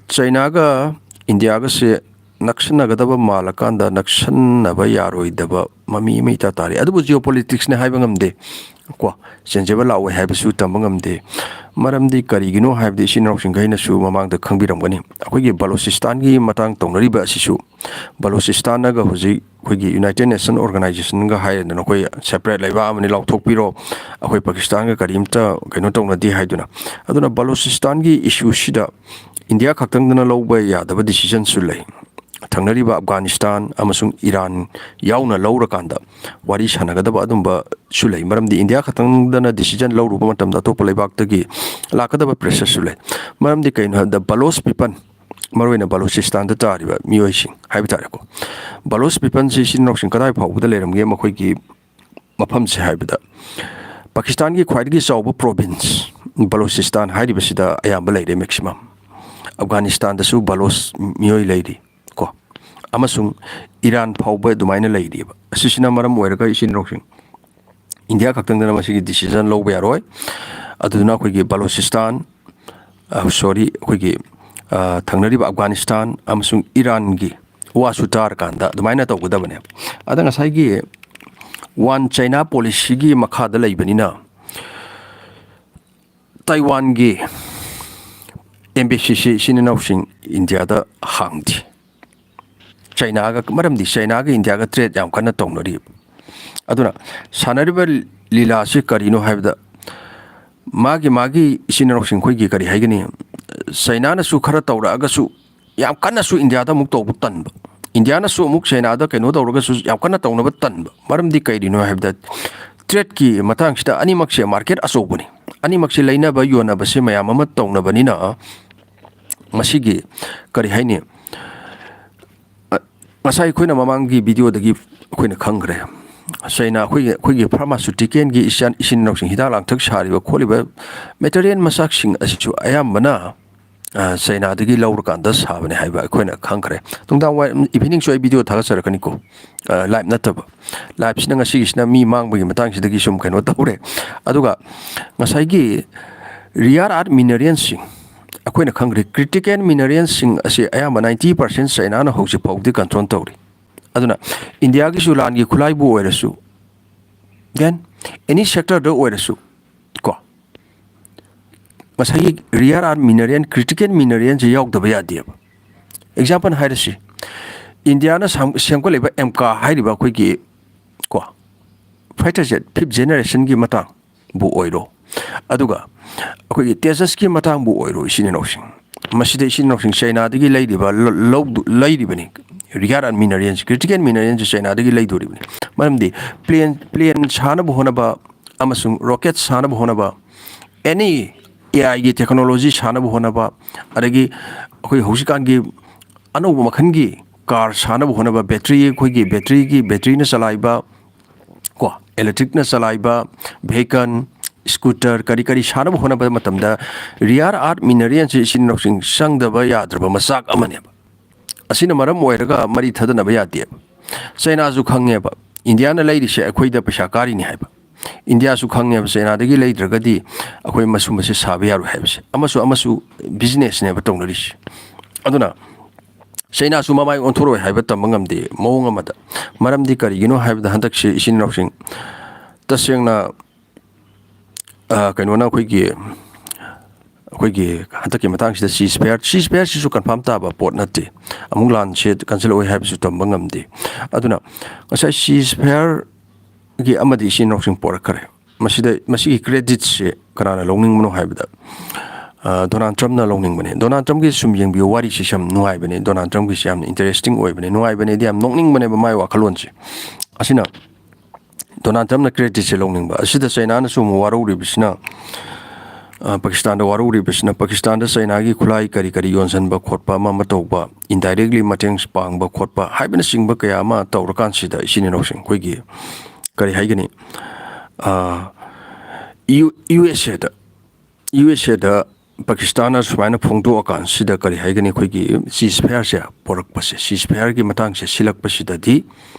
ꯆꯩꯅꯥꯒ ꯏꯟꯗꯤꯌꯥꯒꯁꯦ ꯅꯛꯁꯤꯟꯅꯒꯗꯕ ꯃꯥꯜꯂꯀꯥꯟꯗ ꯅꯛꯁꯤꯟꯅꯕ ꯌꯥꯔꯣꯏꯗꯕ ꯃꯃꯤ ꯑꯃ ꯏꯇꯥ ꯇꯥꯔꯤ꯫ ꯑꯗꯨꯕꯨ ꯖꯤꯑꯣ ꯄꯣꯂꯤꯇꯤꯛꯁꯅꯦ ꯍꯥꯏꯕ ꯉꯝꯗꯦ ꯀꯣ, ꯆꯦꯟꯖꯦꯕꯜ ꯂꯥꯛꯑꯣꯏ ꯍꯥꯏꯕꯁꯨ ꯇꯝꯕ ꯉꯝꯗꯦ꯫ ꯃꯔꯝꯗꯤ ꯀꯔꯤꯒꯤꯅꯣ ꯍꯥꯏꯕꯗꯤ ꯏꯆꯤꯟ ꯏꯅꯥꯎꯁꯤꯡꯈꯩꯅꯁꯨ ꯃꯃꯥꯡꯗ ꯈꯪꯕꯤꯔꯝꯒꯅꯤ, ꯑꯩꯈꯣꯏꯒꯤ ꯕꯂꯣꯆꯤꯁꯇꯥꯟꯒꯤ ꯃꯇꯥꯡ ꯇꯧꯅꯔꯤꯕ ꯑꯁꯤꯁꯨ ꯕꯂꯣꯆꯤꯁꯇꯥꯟꯅꯒ ꯍꯧꯖꯤꯛ ꯑꯩꯈꯣꯏꯒꯤ ꯌꯨꯅꯥꯏꯇꯦꯠ ꯅꯦꯁꯟ ꯑꯣꯔꯒꯅꯥꯏꯖꯦꯁꯟꯒ ꯍꯥꯏꯔꯗꯅ ꯑꯩꯈꯣꯏ ꯁꯦꯄꯔꯦꯠ ꯂꯩꯕꯥꯛ ꯑꯃꯅꯤ ꯂꯥꯎꯊꯣꯛꯄꯤꯔꯣ, ꯑꯩꯈꯣꯏ ꯄꯥꯀꯤꯁꯇꯥꯟꯒ ꯀꯔꯤꯝꯇ ꯀꯩꯅꯣ ꯇꯧꯅꯗꯦ ꯍꯥꯏꯗꯨꯅ꯫ ꯑꯗꯨꯅ ꯕꯂꯣꯆꯤꯁꯇꯥꯟꯒꯤ ꯏꯁꯨꯁꯤꯗ ꯏꯟꯗꯤꯌꯥ ꯈꯛꯇꯪꯗꯅ ꯂꯧꯕ ꯌꯥꯗꯕ ꯗꯤꯁꯤꯖꯟꯁꯨ ꯂꯩ꯫ ꯊꯪꯅꯔꯤꯕ ꯑꯐꯒꯥꯅꯤꯁꯇꯥꯟ ꯑꯃꯁꯨꯡ ꯏꯔꯥꯟ ꯌꯥꯎꯅ ꯂꯧꯔꯀꯥꯟꯗ ꯋꯥꯔꯤ ꯁꯥꯟꯅꯒꯗꯕ ꯑꯗꯨꯝꯕꯁꯨ ꯂꯩ꯫ ꯃꯔꯝꯗꯤ ꯏꯟꯗꯤꯌꯥ ꯈꯛꯇꯪꯗꯅ ꯗꯤꯁꯤꯖꯟ ꯂꯧꯔꯨꯕ ꯃꯇꯝꯗ ꯑꯇꯣꯞꯄ ꯂꯩꯕꯥꯛꯇꯒꯤ ꯂꯥꯛꯀꯗꯕ ꯄ꯭ꯔꯦꯁꯔꯁꯨ ꯂꯩ꯫ ꯃꯔꯝꯗꯤ ꯀꯩꯅꯣ ꯍꯥꯏꯕꯗ ꯕꯂꯣꯆ ꯄꯤꯄꯜ, ꯃꯔꯨꯑꯣꯏꯅ ꯕꯂꯣꯆꯤꯁꯇꯥꯟꯗ ꯇꯥꯔꯤꯕ ꯃꯤꯑꯣꯏꯁꯤꯡ ꯍꯥꯏꯕ ꯇꯥꯔꯦꯀꯣ, ꯕꯂꯣꯆ ꯄꯤꯄꯜꯁꯤ ꯏꯆꯤꯟ ꯏꯅꯥꯎꯁꯤꯡ ꯀꯗꯥꯏ ꯐꯥꯎꯕꯗ ꯂꯩꯔꯝꯒꯦ ꯃꯈꯣꯏꯒꯤ ꯃꯐꯝꯁꯦ ꯍꯥꯏꯕꯗ ꯄꯥꯀꯤꯁꯇꯥꯟꯒꯤ ꯈ꯭ꯋꯥꯏꯗꯒꯤ ꯆꯥꯎꯕ ꯄ꯭ꯔꯣꯚꯤꯟꯁ ꯕꯂꯣꯆꯤꯁꯇꯥꯟ ꯍꯥꯏꯔꯤꯕꯁꯤꯗ ꯑꯌꯥꯝꯕ ꯂꯩꯔꯦ, ꯃꯦꯛꯁꯤꯃꯝ꯫ ꯑꯐꯒꯥꯅꯤꯁꯇꯥꯟꯗꯁꯨ ꯕꯂꯣꯆ ꯃꯤꯑꯣꯏ ꯂꯩꯔꯤ ꯀꯣ, ꯑꯃꯁꯨꯡ ꯏꯔꯥꯟ ꯐꯥꯎꯕ ꯑꯗꯨꯃꯥꯏꯅ ꯂꯩꯔꯤꯕ꯫ ꯑꯁꯤꯁꯤꯅ ꯃꯔꯝ ꯑꯣꯏꯔꯒ ꯏꯆꯤꯟ ꯏꯅꯥꯎꯁꯤꯡ ꯏꯟꯗꯤꯌꯥ ꯈꯛꯇꯪꯗꯅ ꯃꯁꯤꯒꯤ ꯗꯤꯁꯤꯖꯟ ꯂꯧꯕ ꯌꯥꯔꯣꯏ꯫ ꯑꯗꯨꯗꯨꯅ ꯑꯩꯈꯣꯏꯒꯤ ꯕꯂꯣꯆꯤꯁꯇꯥꯟ, ꯁꯣꯔꯤ, ꯑꯩꯈꯣꯏꯒꯤ ꯊꯪꯅꯔꯤꯕ ꯑꯐꯒꯥꯅꯤꯁꯇꯥꯟ ꯑꯃꯁꯨꯡ ꯏꯔꯥꯟꯒꯤ ꯋꯥꯁꯨ ꯇꯥꯔꯀꯥꯟꯗ ꯑꯗꯨꯃꯥꯏꯅ ꯇꯧꯒꯗꯕꯅꯦꯕ꯫ ꯑꯗ ꯉꯁꯥꯏꯒꯤ ꯋꯥꯟ ꯆꯩꯅꯥ ꯄꯣꯂꯤꯁꯤꯒꯤ ꯃꯈꯥꯗ ꯂꯩꯕꯅꯤꯅ ꯇꯥꯏꯋꯥꯟꯒꯤ ꯑꯦꯝꯕꯦꯁꯤꯁꯤ ꯏꯆꯤꯟ ꯏꯅꯥꯎꯁꯤꯡ ꯏꯟꯗꯤꯌꯥꯗ ꯍꯥꯡꯗꯦ꯫ ꯆꯩꯅꯥꯒ, ꯃꯔꯝꯗꯤ ꯆꯩꯅꯥꯒ ꯏꯟꯗꯤꯌꯥꯒ ꯇ꯭ꯔꯦꯗ ꯌꯥꯝ ꯀꯟꯅ ꯇꯧꯅꯔꯤꯕ꯫ ꯑꯗꯨꯅ ꯁꯥꯟꯅꯔꯤꯕ ꯂꯤꯂꯥꯁꯤ ꯀꯔꯤꯅꯣ ꯍꯥꯏꯕꯗ ꯃꯥꯒꯤ ꯃꯥꯒꯤ ꯏꯆꯤꯟ ꯏꯅꯥꯎꯁꯤꯡ ꯑꯩꯈꯣꯏꯒꯤ ꯀꯔꯤ ꯍꯥꯏꯒꯅꯤ, ꯆꯩꯅꯥꯅꯁꯨ ꯈꯔ ꯇꯧꯔꯛꯑꯒꯁꯨ ꯌꯥꯝ ꯀꯟꯅꯁꯨ ꯏꯟꯗꯤꯌꯥꯗ ꯑꯃꯨꯛ ꯇꯧꯕ ꯇꯟꯕ, ꯏꯟꯗꯤꯌꯥꯅꯁꯨ ꯑꯃꯨꯛ ꯆꯩꯅꯥꯗ ꯀꯩꯅꯣ ꯇꯧꯔꯒꯁꯨ ꯌꯥꯝ ꯀꯟꯅ ꯇꯧꯅꯕ ꯇꯟꯕ꯫ ꯃꯔꯝꯗꯤ ꯀꯩꯒꯤꯅꯣ ꯍꯥꯏꯕꯗ, ꯇ꯭ꯔꯦꯗꯀꯤ ꯃꯇꯥꯡꯁꯤꯗ ꯑꯅꯤꯃꯛꯁꯦ ꯃꯥꯔꯀꯦꯠ ꯑꯆꯧꯕꯅꯤ, ꯑꯅꯤꯃꯛꯁꯦ ꯂꯩꯅꯕ ꯌꯣꯟꯅꯕꯁꯦ ꯃꯌꯥꯝ ꯑꯃ ꯇꯧꯅꯕꯅꯤꯅ, ꯃꯁꯤꯒꯤ ꯀꯔꯤ ꯍꯥꯏꯅꯤ, ꯑ, ꯉꯁꯥꯏ ꯑꯩꯈꯣꯏꯅ ꯃꯃꯥꯡꯒꯤ ꯚꯤꯗꯤꯑꯣꯗꯒꯤ ꯑꯩꯈꯣꯏꯅ ꯈꯪꯈ꯭ꯔꯦ, ꯆꯩꯅꯥ ꯑꯩꯈꯣꯏꯒꯤ ꯑꯩꯈꯣꯏꯒꯤ ꯐꯥꯔꯃꯥꯁꯨꯇꯤꯀꯦꯜꯒꯤ ꯏꯆꯥꯟ ꯏꯆꯤꯟ ꯏꯅꯥꯎꯁꯤꯡ ꯍꯤꯗꯥꯛ ꯂꯥꯡꯊꯛ ꯁꯥꯔꯤꯕ ꯈꯣꯠꯂꯤꯕ ꯃꯦꯇꯔꯤꯌꯦꯜ ꯃꯆꯥꯛꯁꯤꯡ ꯑꯁꯤꯁꯨ ꯑꯌꯥꯝꯕꯅ, ꯑ, ꯆꯩꯅꯥꯗꯒꯤ ꯂꯧꯔꯀꯥꯟꯗ ꯁꯥꯕꯅꯦ ꯍꯥꯏꯕ ꯑꯩꯈꯣꯏꯅ ꯈꯪꯈ꯭ꯔꯦ꯫ ꯅꯨꯡꯗꯥꯡ ꯋꯥꯏꯔꯝ, ꯏꯚꯤꯅꯤꯡꯁꯨ ꯑꯩ ꯚꯤꯗꯤꯑꯣ ꯊꯥꯒꯠꯆꯔꯛꯀꯅꯤꯀꯣ, ꯑ, ꯂꯥꯏꯚ ꯅꯠꯇꯕ꯫ ꯂꯥꯏꯚꯁꯤꯅ ꯉꯁꯤꯒꯤꯁꯤꯅ ꯃꯤ ꯃꯥꯡꯕꯒꯤ ꯃꯇꯥꯡꯁꯤꯗꯒꯤ ꯁꯨꯝ ꯀꯩꯅꯣ ꯇꯧꯔꯦ꯫ ꯑꯗꯨꯒ ꯉꯁꯥꯏꯒꯤ ꯔꯤꯌꯥꯔ ꯑꯥꯔꯠ ꯃꯤꯅꯔꯦꯜꯁꯤꯡ, ꯑꯩꯈꯣꯏꯅ ꯈꯪꯈ꯭ꯔꯦ, ꯀ꯭ꯔꯤꯇꯤꯀꯦꯜ ꯃꯤꯅꯔꯦꯜꯁꯤꯡ ꯑꯁꯤ ꯑꯌꯥꯝꯕ ꯅꯥꯏꯟꯇꯤ ꯄꯥꯔꯁꯦꯟ ꯆꯩꯅꯥꯅ ꯍꯧꯖꯤꯛ ꯐꯥꯎꯕꯗꯤ ꯀꯟꯇ꯭ꯔꯣꯜ ꯇꯧꯔꯤ꯫ ꯑꯗꯨꯅ ꯏꯟꯗꯤꯌꯥꯒꯤꯁꯨ ꯂꯥꯟꯒꯤ ꯈꯨꯠꯂꯥꯏꯕꯨ ꯑꯣꯏꯔꯁꯨ, then any sector ꯗ ꯑꯣꯏꯔꯁꯨ, ꯀꯣ, ꯉꯁꯥꯏꯒꯤ ꯔꯤꯌꯥꯔ ꯑꯥꯔꯠ ꯃꯤꯅꯔꯦꯜ, ꯀ꯭ꯔꯤꯇꯤꯀꯦꯜ ꯃꯤꯅꯔꯦꯜꯁꯦ ꯌꯥꯎꯗꯕ ꯌꯥꯗꯦꯕ꯫ ꯑꯦꯛꯖꯥꯝꯄꯜ ꯍꯥꯏꯔꯁꯤ, ꯏꯟꯗꯤꯌꯥꯅ ꯁꯥꯝ-, ꯁꯦꯝꯒꯠꯂꯤꯕ ꯑꯦꯝꯀꯥ ꯍꯥꯏꯔꯤꯕ ꯑꯩꯈꯣꯏꯒꯤ, ꯀꯣ, ꯐꯥꯏꯇꯔ ꯖꯦꯠ ꯐꯤꯐ ꯖꯦꯅꯦꯔꯦꯁꯟꯒꯤ ꯃꯇꯥꯡꯕꯨ ꯑꯣꯏꯔꯣ, ꯑꯗꯨꯒ ꯑꯩꯈꯣꯏꯒꯤ ꯇꯦꯖꯁꯀꯤ ꯃꯇꯥꯡꯕꯨ ꯑꯣꯏꯔꯣ, ꯏꯆꯤꯟ ꯏꯅꯥꯎꯁꯤꯡ, ꯃꯁꯤꯗ ꯏꯆꯤꯟ ꯏꯅꯥꯎꯁꯤꯡ ꯆꯩꯅꯥꯗꯒꯤ ꯂꯩꯔꯤꯕ, ꯂ-, ꯂꯧꯗꯨ-, ꯂꯩꯔꯤꯕꯅꯤ꯫ ꯔꯤꯌꯥꯔ ꯑꯥꯔꯠ ꯃꯤꯅꯔꯦꯜꯁꯦ, ꯀ꯭ꯔꯤꯇꯤꯀꯦꯜ ꯃꯤꯅꯔꯦꯜꯁꯦ ꯆꯩꯅꯥꯗꯒꯤ ꯂꯩꯗꯣꯔꯤꯕꯅꯤ꯫ ꯃꯔꯝꯗꯤ ꯄ꯭ꯂꯦꯟ, ꯄ꯭ꯂꯦꯟ ꯁꯥꯅꯕ ꯍꯣꯠꯅꯕ ꯑꯃꯁꯨꯡ ꯔꯣꯀꯦꯠ ꯁꯥꯅꯕ ꯍꯣꯠꯅꯕ, ꯑꯦꯅꯤ ꯑꯦ ꯑꯥꯏꯒꯤ ꯇꯦꯛꯅꯣꯂꯣꯖꯤ ꯁꯥꯅꯕ ꯍꯣꯠꯅꯕ, ꯑꯗꯒꯤ ꯑꯩꯈꯣꯏ ꯍꯧꯖꯤꯛꯀꯥꯟꯒꯤ ꯑꯅꯧꯕ ꯃꯈꯜꯒꯤ ꯀꯥꯔ ꯁꯥꯅꯕ ꯍꯣꯠꯅꯕ, ꯕꯦꯇ꯭ꯔꯤ, ꯑꯩꯈꯣꯏꯒꯤ ꯕꯦꯇ꯭ꯔꯤꯒꯤ, ꯕꯦꯇ꯭ꯔꯤꯅ ꯆꯂꯥꯏꯕ, ꯀꯣ, ꯏꯂꯦꯛꯇ꯭ꯔꯤꯛꯅ ꯆꯂꯥꯏꯕ ꯚꯦꯍꯤꯀꯜ, ꯁ꯭ꯀꯨꯇꯔ, ꯀꯔꯤ ꯀꯔꯤ ꯁꯥꯅꯕ ꯍꯣꯠꯅꯕ ꯃꯇꯝꯗ ꯔꯤꯌꯥꯔ ꯑꯥꯔꯠ ꯃꯤꯅꯔꯦꯜꯁꯤ ꯏꯆꯤꯟ ꯏꯅꯥꯎꯁꯤꯡ ꯆꯪꯗꯕ ꯌꯥꯗ꯭ꯔꯕ ꯃꯆꯥꯛ ꯑꯃꯅꯦꯕ꯫ ꯑꯁꯤꯅ ꯃꯔꯝ ꯑꯣꯏꯔꯒ ꯃꯔꯤ ꯊꯗꯅꯕ ꯌꯥꯗꯦꯕ꯫ ꯆꯩꯅꯥꯁꯨ ꯈꯪꯉꯦꯕ ꯏꯟꯗꯤꯌꯥꯅ ꯂꯩꯔꯤꯁꯦ ꯑꯩꯈꯣꯏꯗ ꯄꯩꯁꯥ ꯀꯥꯔꯤꯅꯤ ꯍꯥꯏꯕ꯫ ꯏꯟꯗꯤꯌꯥꯁꯨ ꯈꯪꯉꯦꯕ ꯆꯩꯅꯥꯗꯒꯤ ꯂꯩꯗ꯭ꯔꯒꯗꯤ ꯑꯩꯈꯣꯏ ꯃꯁꯨꯝꯕꯁꯦ ꯁꯥꯕ ꯌꯥꯔꯣꯏ ꯍꯥꯏꯕꯁꯦ꯫ ꯑꯃꯁꯨ ꯑꯃꯁꯨ ꯕꯤꯖꯤꯅꯦꯁꯅꯦꯕ ꯇꯧꯅꯔꯤꯁꯦ꯫ ꯑꯗꯨꯅ ꯆꯩꯅꯥꯁꯨ ꯃꯃꯥꯏ ꯑꯣꯟꯊꯣꯔꯛꯑꯣꯏ ꯍꯥꯏꯕ ꯇꯝꯕ ꯉꯝꯗꯦ ꯃꯑꯣꯡ ꯑꯃꯗ꯫ ꯃꯔꯝꯗꯤ ꯀꯔꯤꯒꯤꯅꯣ ꯍꯥꯏꯕꯗ ꯍꯟꯗꯛꯁꯤ ꯏꯆꯤꯟ ꯏꯅꯥꯎꯁꯤꯡ ꯇꯁꯦꯡꯅ, ꯑ, ꯀꯩꯅꯣꯅ ꯑꯩꯈꯣꯏꯒꯤ, ꯑꯩꯈꯣꯏꯒꯤ ꯍꯟꯗꯛꯀꯤ ꯃꯇꯥꯡꯁꯤꯗ ceasefire, ceasefire ꯁꯤꯁꯨ ꯀꯟꯐꯥꯔꯝ ꯇꯥꯕ ꯄꯣꯠ ꯅꯠꯇꯦ꯫ ꯑꯃꯨꯛ ꯂꯥꯟꯁꯦ ꯀꯟꯁꯤꯜꯂꯛꯑꯣꯏ ꯍꯥꯏꯕꯁꯨ ꯇꯝꯕ ꯉꯝꯗꯦ꯫ ꯑꯗꯨꯅ ꯉꯁꯥꯏ ceasefire ꯒꯤ ꯑꯃꯗꯤ ꯏꯆꯤꯟ ꯏꯅꯥꯎꯁꯤꯡ ꯄꯣꯔꯛꯈ꯭ꯔꯦ꯫ ꯃꯁꯤꯗ, ꯃꯁꯤꯒꯤ creditꯁꯦ ꯀꯅꯥꯅ ꯂꯧꯅꯤꯡꯕꯅꯣ ꯍꯥꯏꯕꯗ, ꯑ, ꯗꯣꯅꯥꯜꯗ ꯇ꯭ꯔꯝꯞꯅ ꯂꯧꯅꯤꯡꯕꯅꯦ꯫ ꯗꯣꯅꯥꯜꯗ ꯇ꯭ꯔꯝꯞꯀꯤ ꯁꯨꯝ ꯌꯦꯡꯕꯤꯌꯨ, ꯋꯥꯔꯤꯁꯤ ꯌꯥꯝ ꯅꯨꯡꯉꯥꯏꯕꯅꯦ, ꯗꯣꯅꯥꯜꯗ ꯇ꯭ꯔꯝꯞꯀꯤꯁꯤ ꯌꯥꯝꯅ interesting ꯑꯣꯏꯕꯅꯦ, ꯅꯨꯡꯉꯥꯏꯕꯅꯦꯗꯤ ꯌꯥꯝ ꯅꯣꯛꯅꯤꯡꯕꯅꯦꯕ ꯃꯥꯏ ꯋꯥꯈꯜꯂꯣꯟꯁꯦ꯫ ꯑꯁꯤꯅ ꯗꯣꯅꯥꯜꯗ ꯇ꯭ꯔꯝꯞꯅ creditꯁꯦ ꯂꯧꯅꯤꯡꯕ꯫ ꯑꯁꯤꯗ ꯆꯩꯅꯥꯅꯁꯨ ꯑꯃꯨꯛ ꯋꯥꯔꯧꯔꯤꯕꯁꯤꯅ, ꯑ, ꯄꯥꯀꯤꯁꯇꯥꯟꯗ ꯋꯥꯔꯧꯔꯤꯕꯁꯤꯅ, ꯄꯥꯀꯤꯁꯇꯥꯟꯗ ꯆꯩꯅꯥꯒꯤ ꯈꯨꯠꯂꯥꯏ ꯀꯔꯤ ꯀꯔꯤ ꯌꯣꯟꯁꯤꯟꯕ ꯈꯣꯠꯄ, ꯑꯃ ꯑꯃ ꯇꯧꯕ, indirectly ꯃꯇꯦꯡ ꯄꯥꯡꯕ ꯈꯣꯠꯄ ꯍꯥꯏꯕꯅꯆꯤꯡꯕ ꯀꯌꯥ ꯑꯃ ꯇꯧꯔꯀꯥꯟꯁꯤꯗ, ꯏꯆꯤꯟ ꯏꯅꯥꯎꯁꯤꯡ, ꯑꯩꯈꯣꯏꯒꯤ, ꯀꯔꯤ ꯍꯥꯏꯒꯅꯤ, ꯑ, ꯌꯨ-, ꯌꯨ ꯑꯦꯁ ꯑꯦꯗ, ꯌꯨ ꯑꯦꯁ ꯑꯦꯗ ꯄꯥꯀꯤꯁꯇꯥꯟꯅ ꯁꯨꯃꯥꯏꯅ ꯐꯣꯡꯗꯣꯛꯑꯀꯥꯟꯁꯤꯗ, ꯀꯔꯤ ꯍꯥꯏꯒꯅꯤ, ꯑꯩꯈꯣꯏꯒꯤ ceasefire ꯁꯦ ꯄꯣꯔꯛꯄꯁꯦ, ceasefire ꯒꯤ ꯃꯇꯥꯡꯁꯦ ꯁꯤꯜꯂꯛꯄꯁꯤꯗꯗꯤ,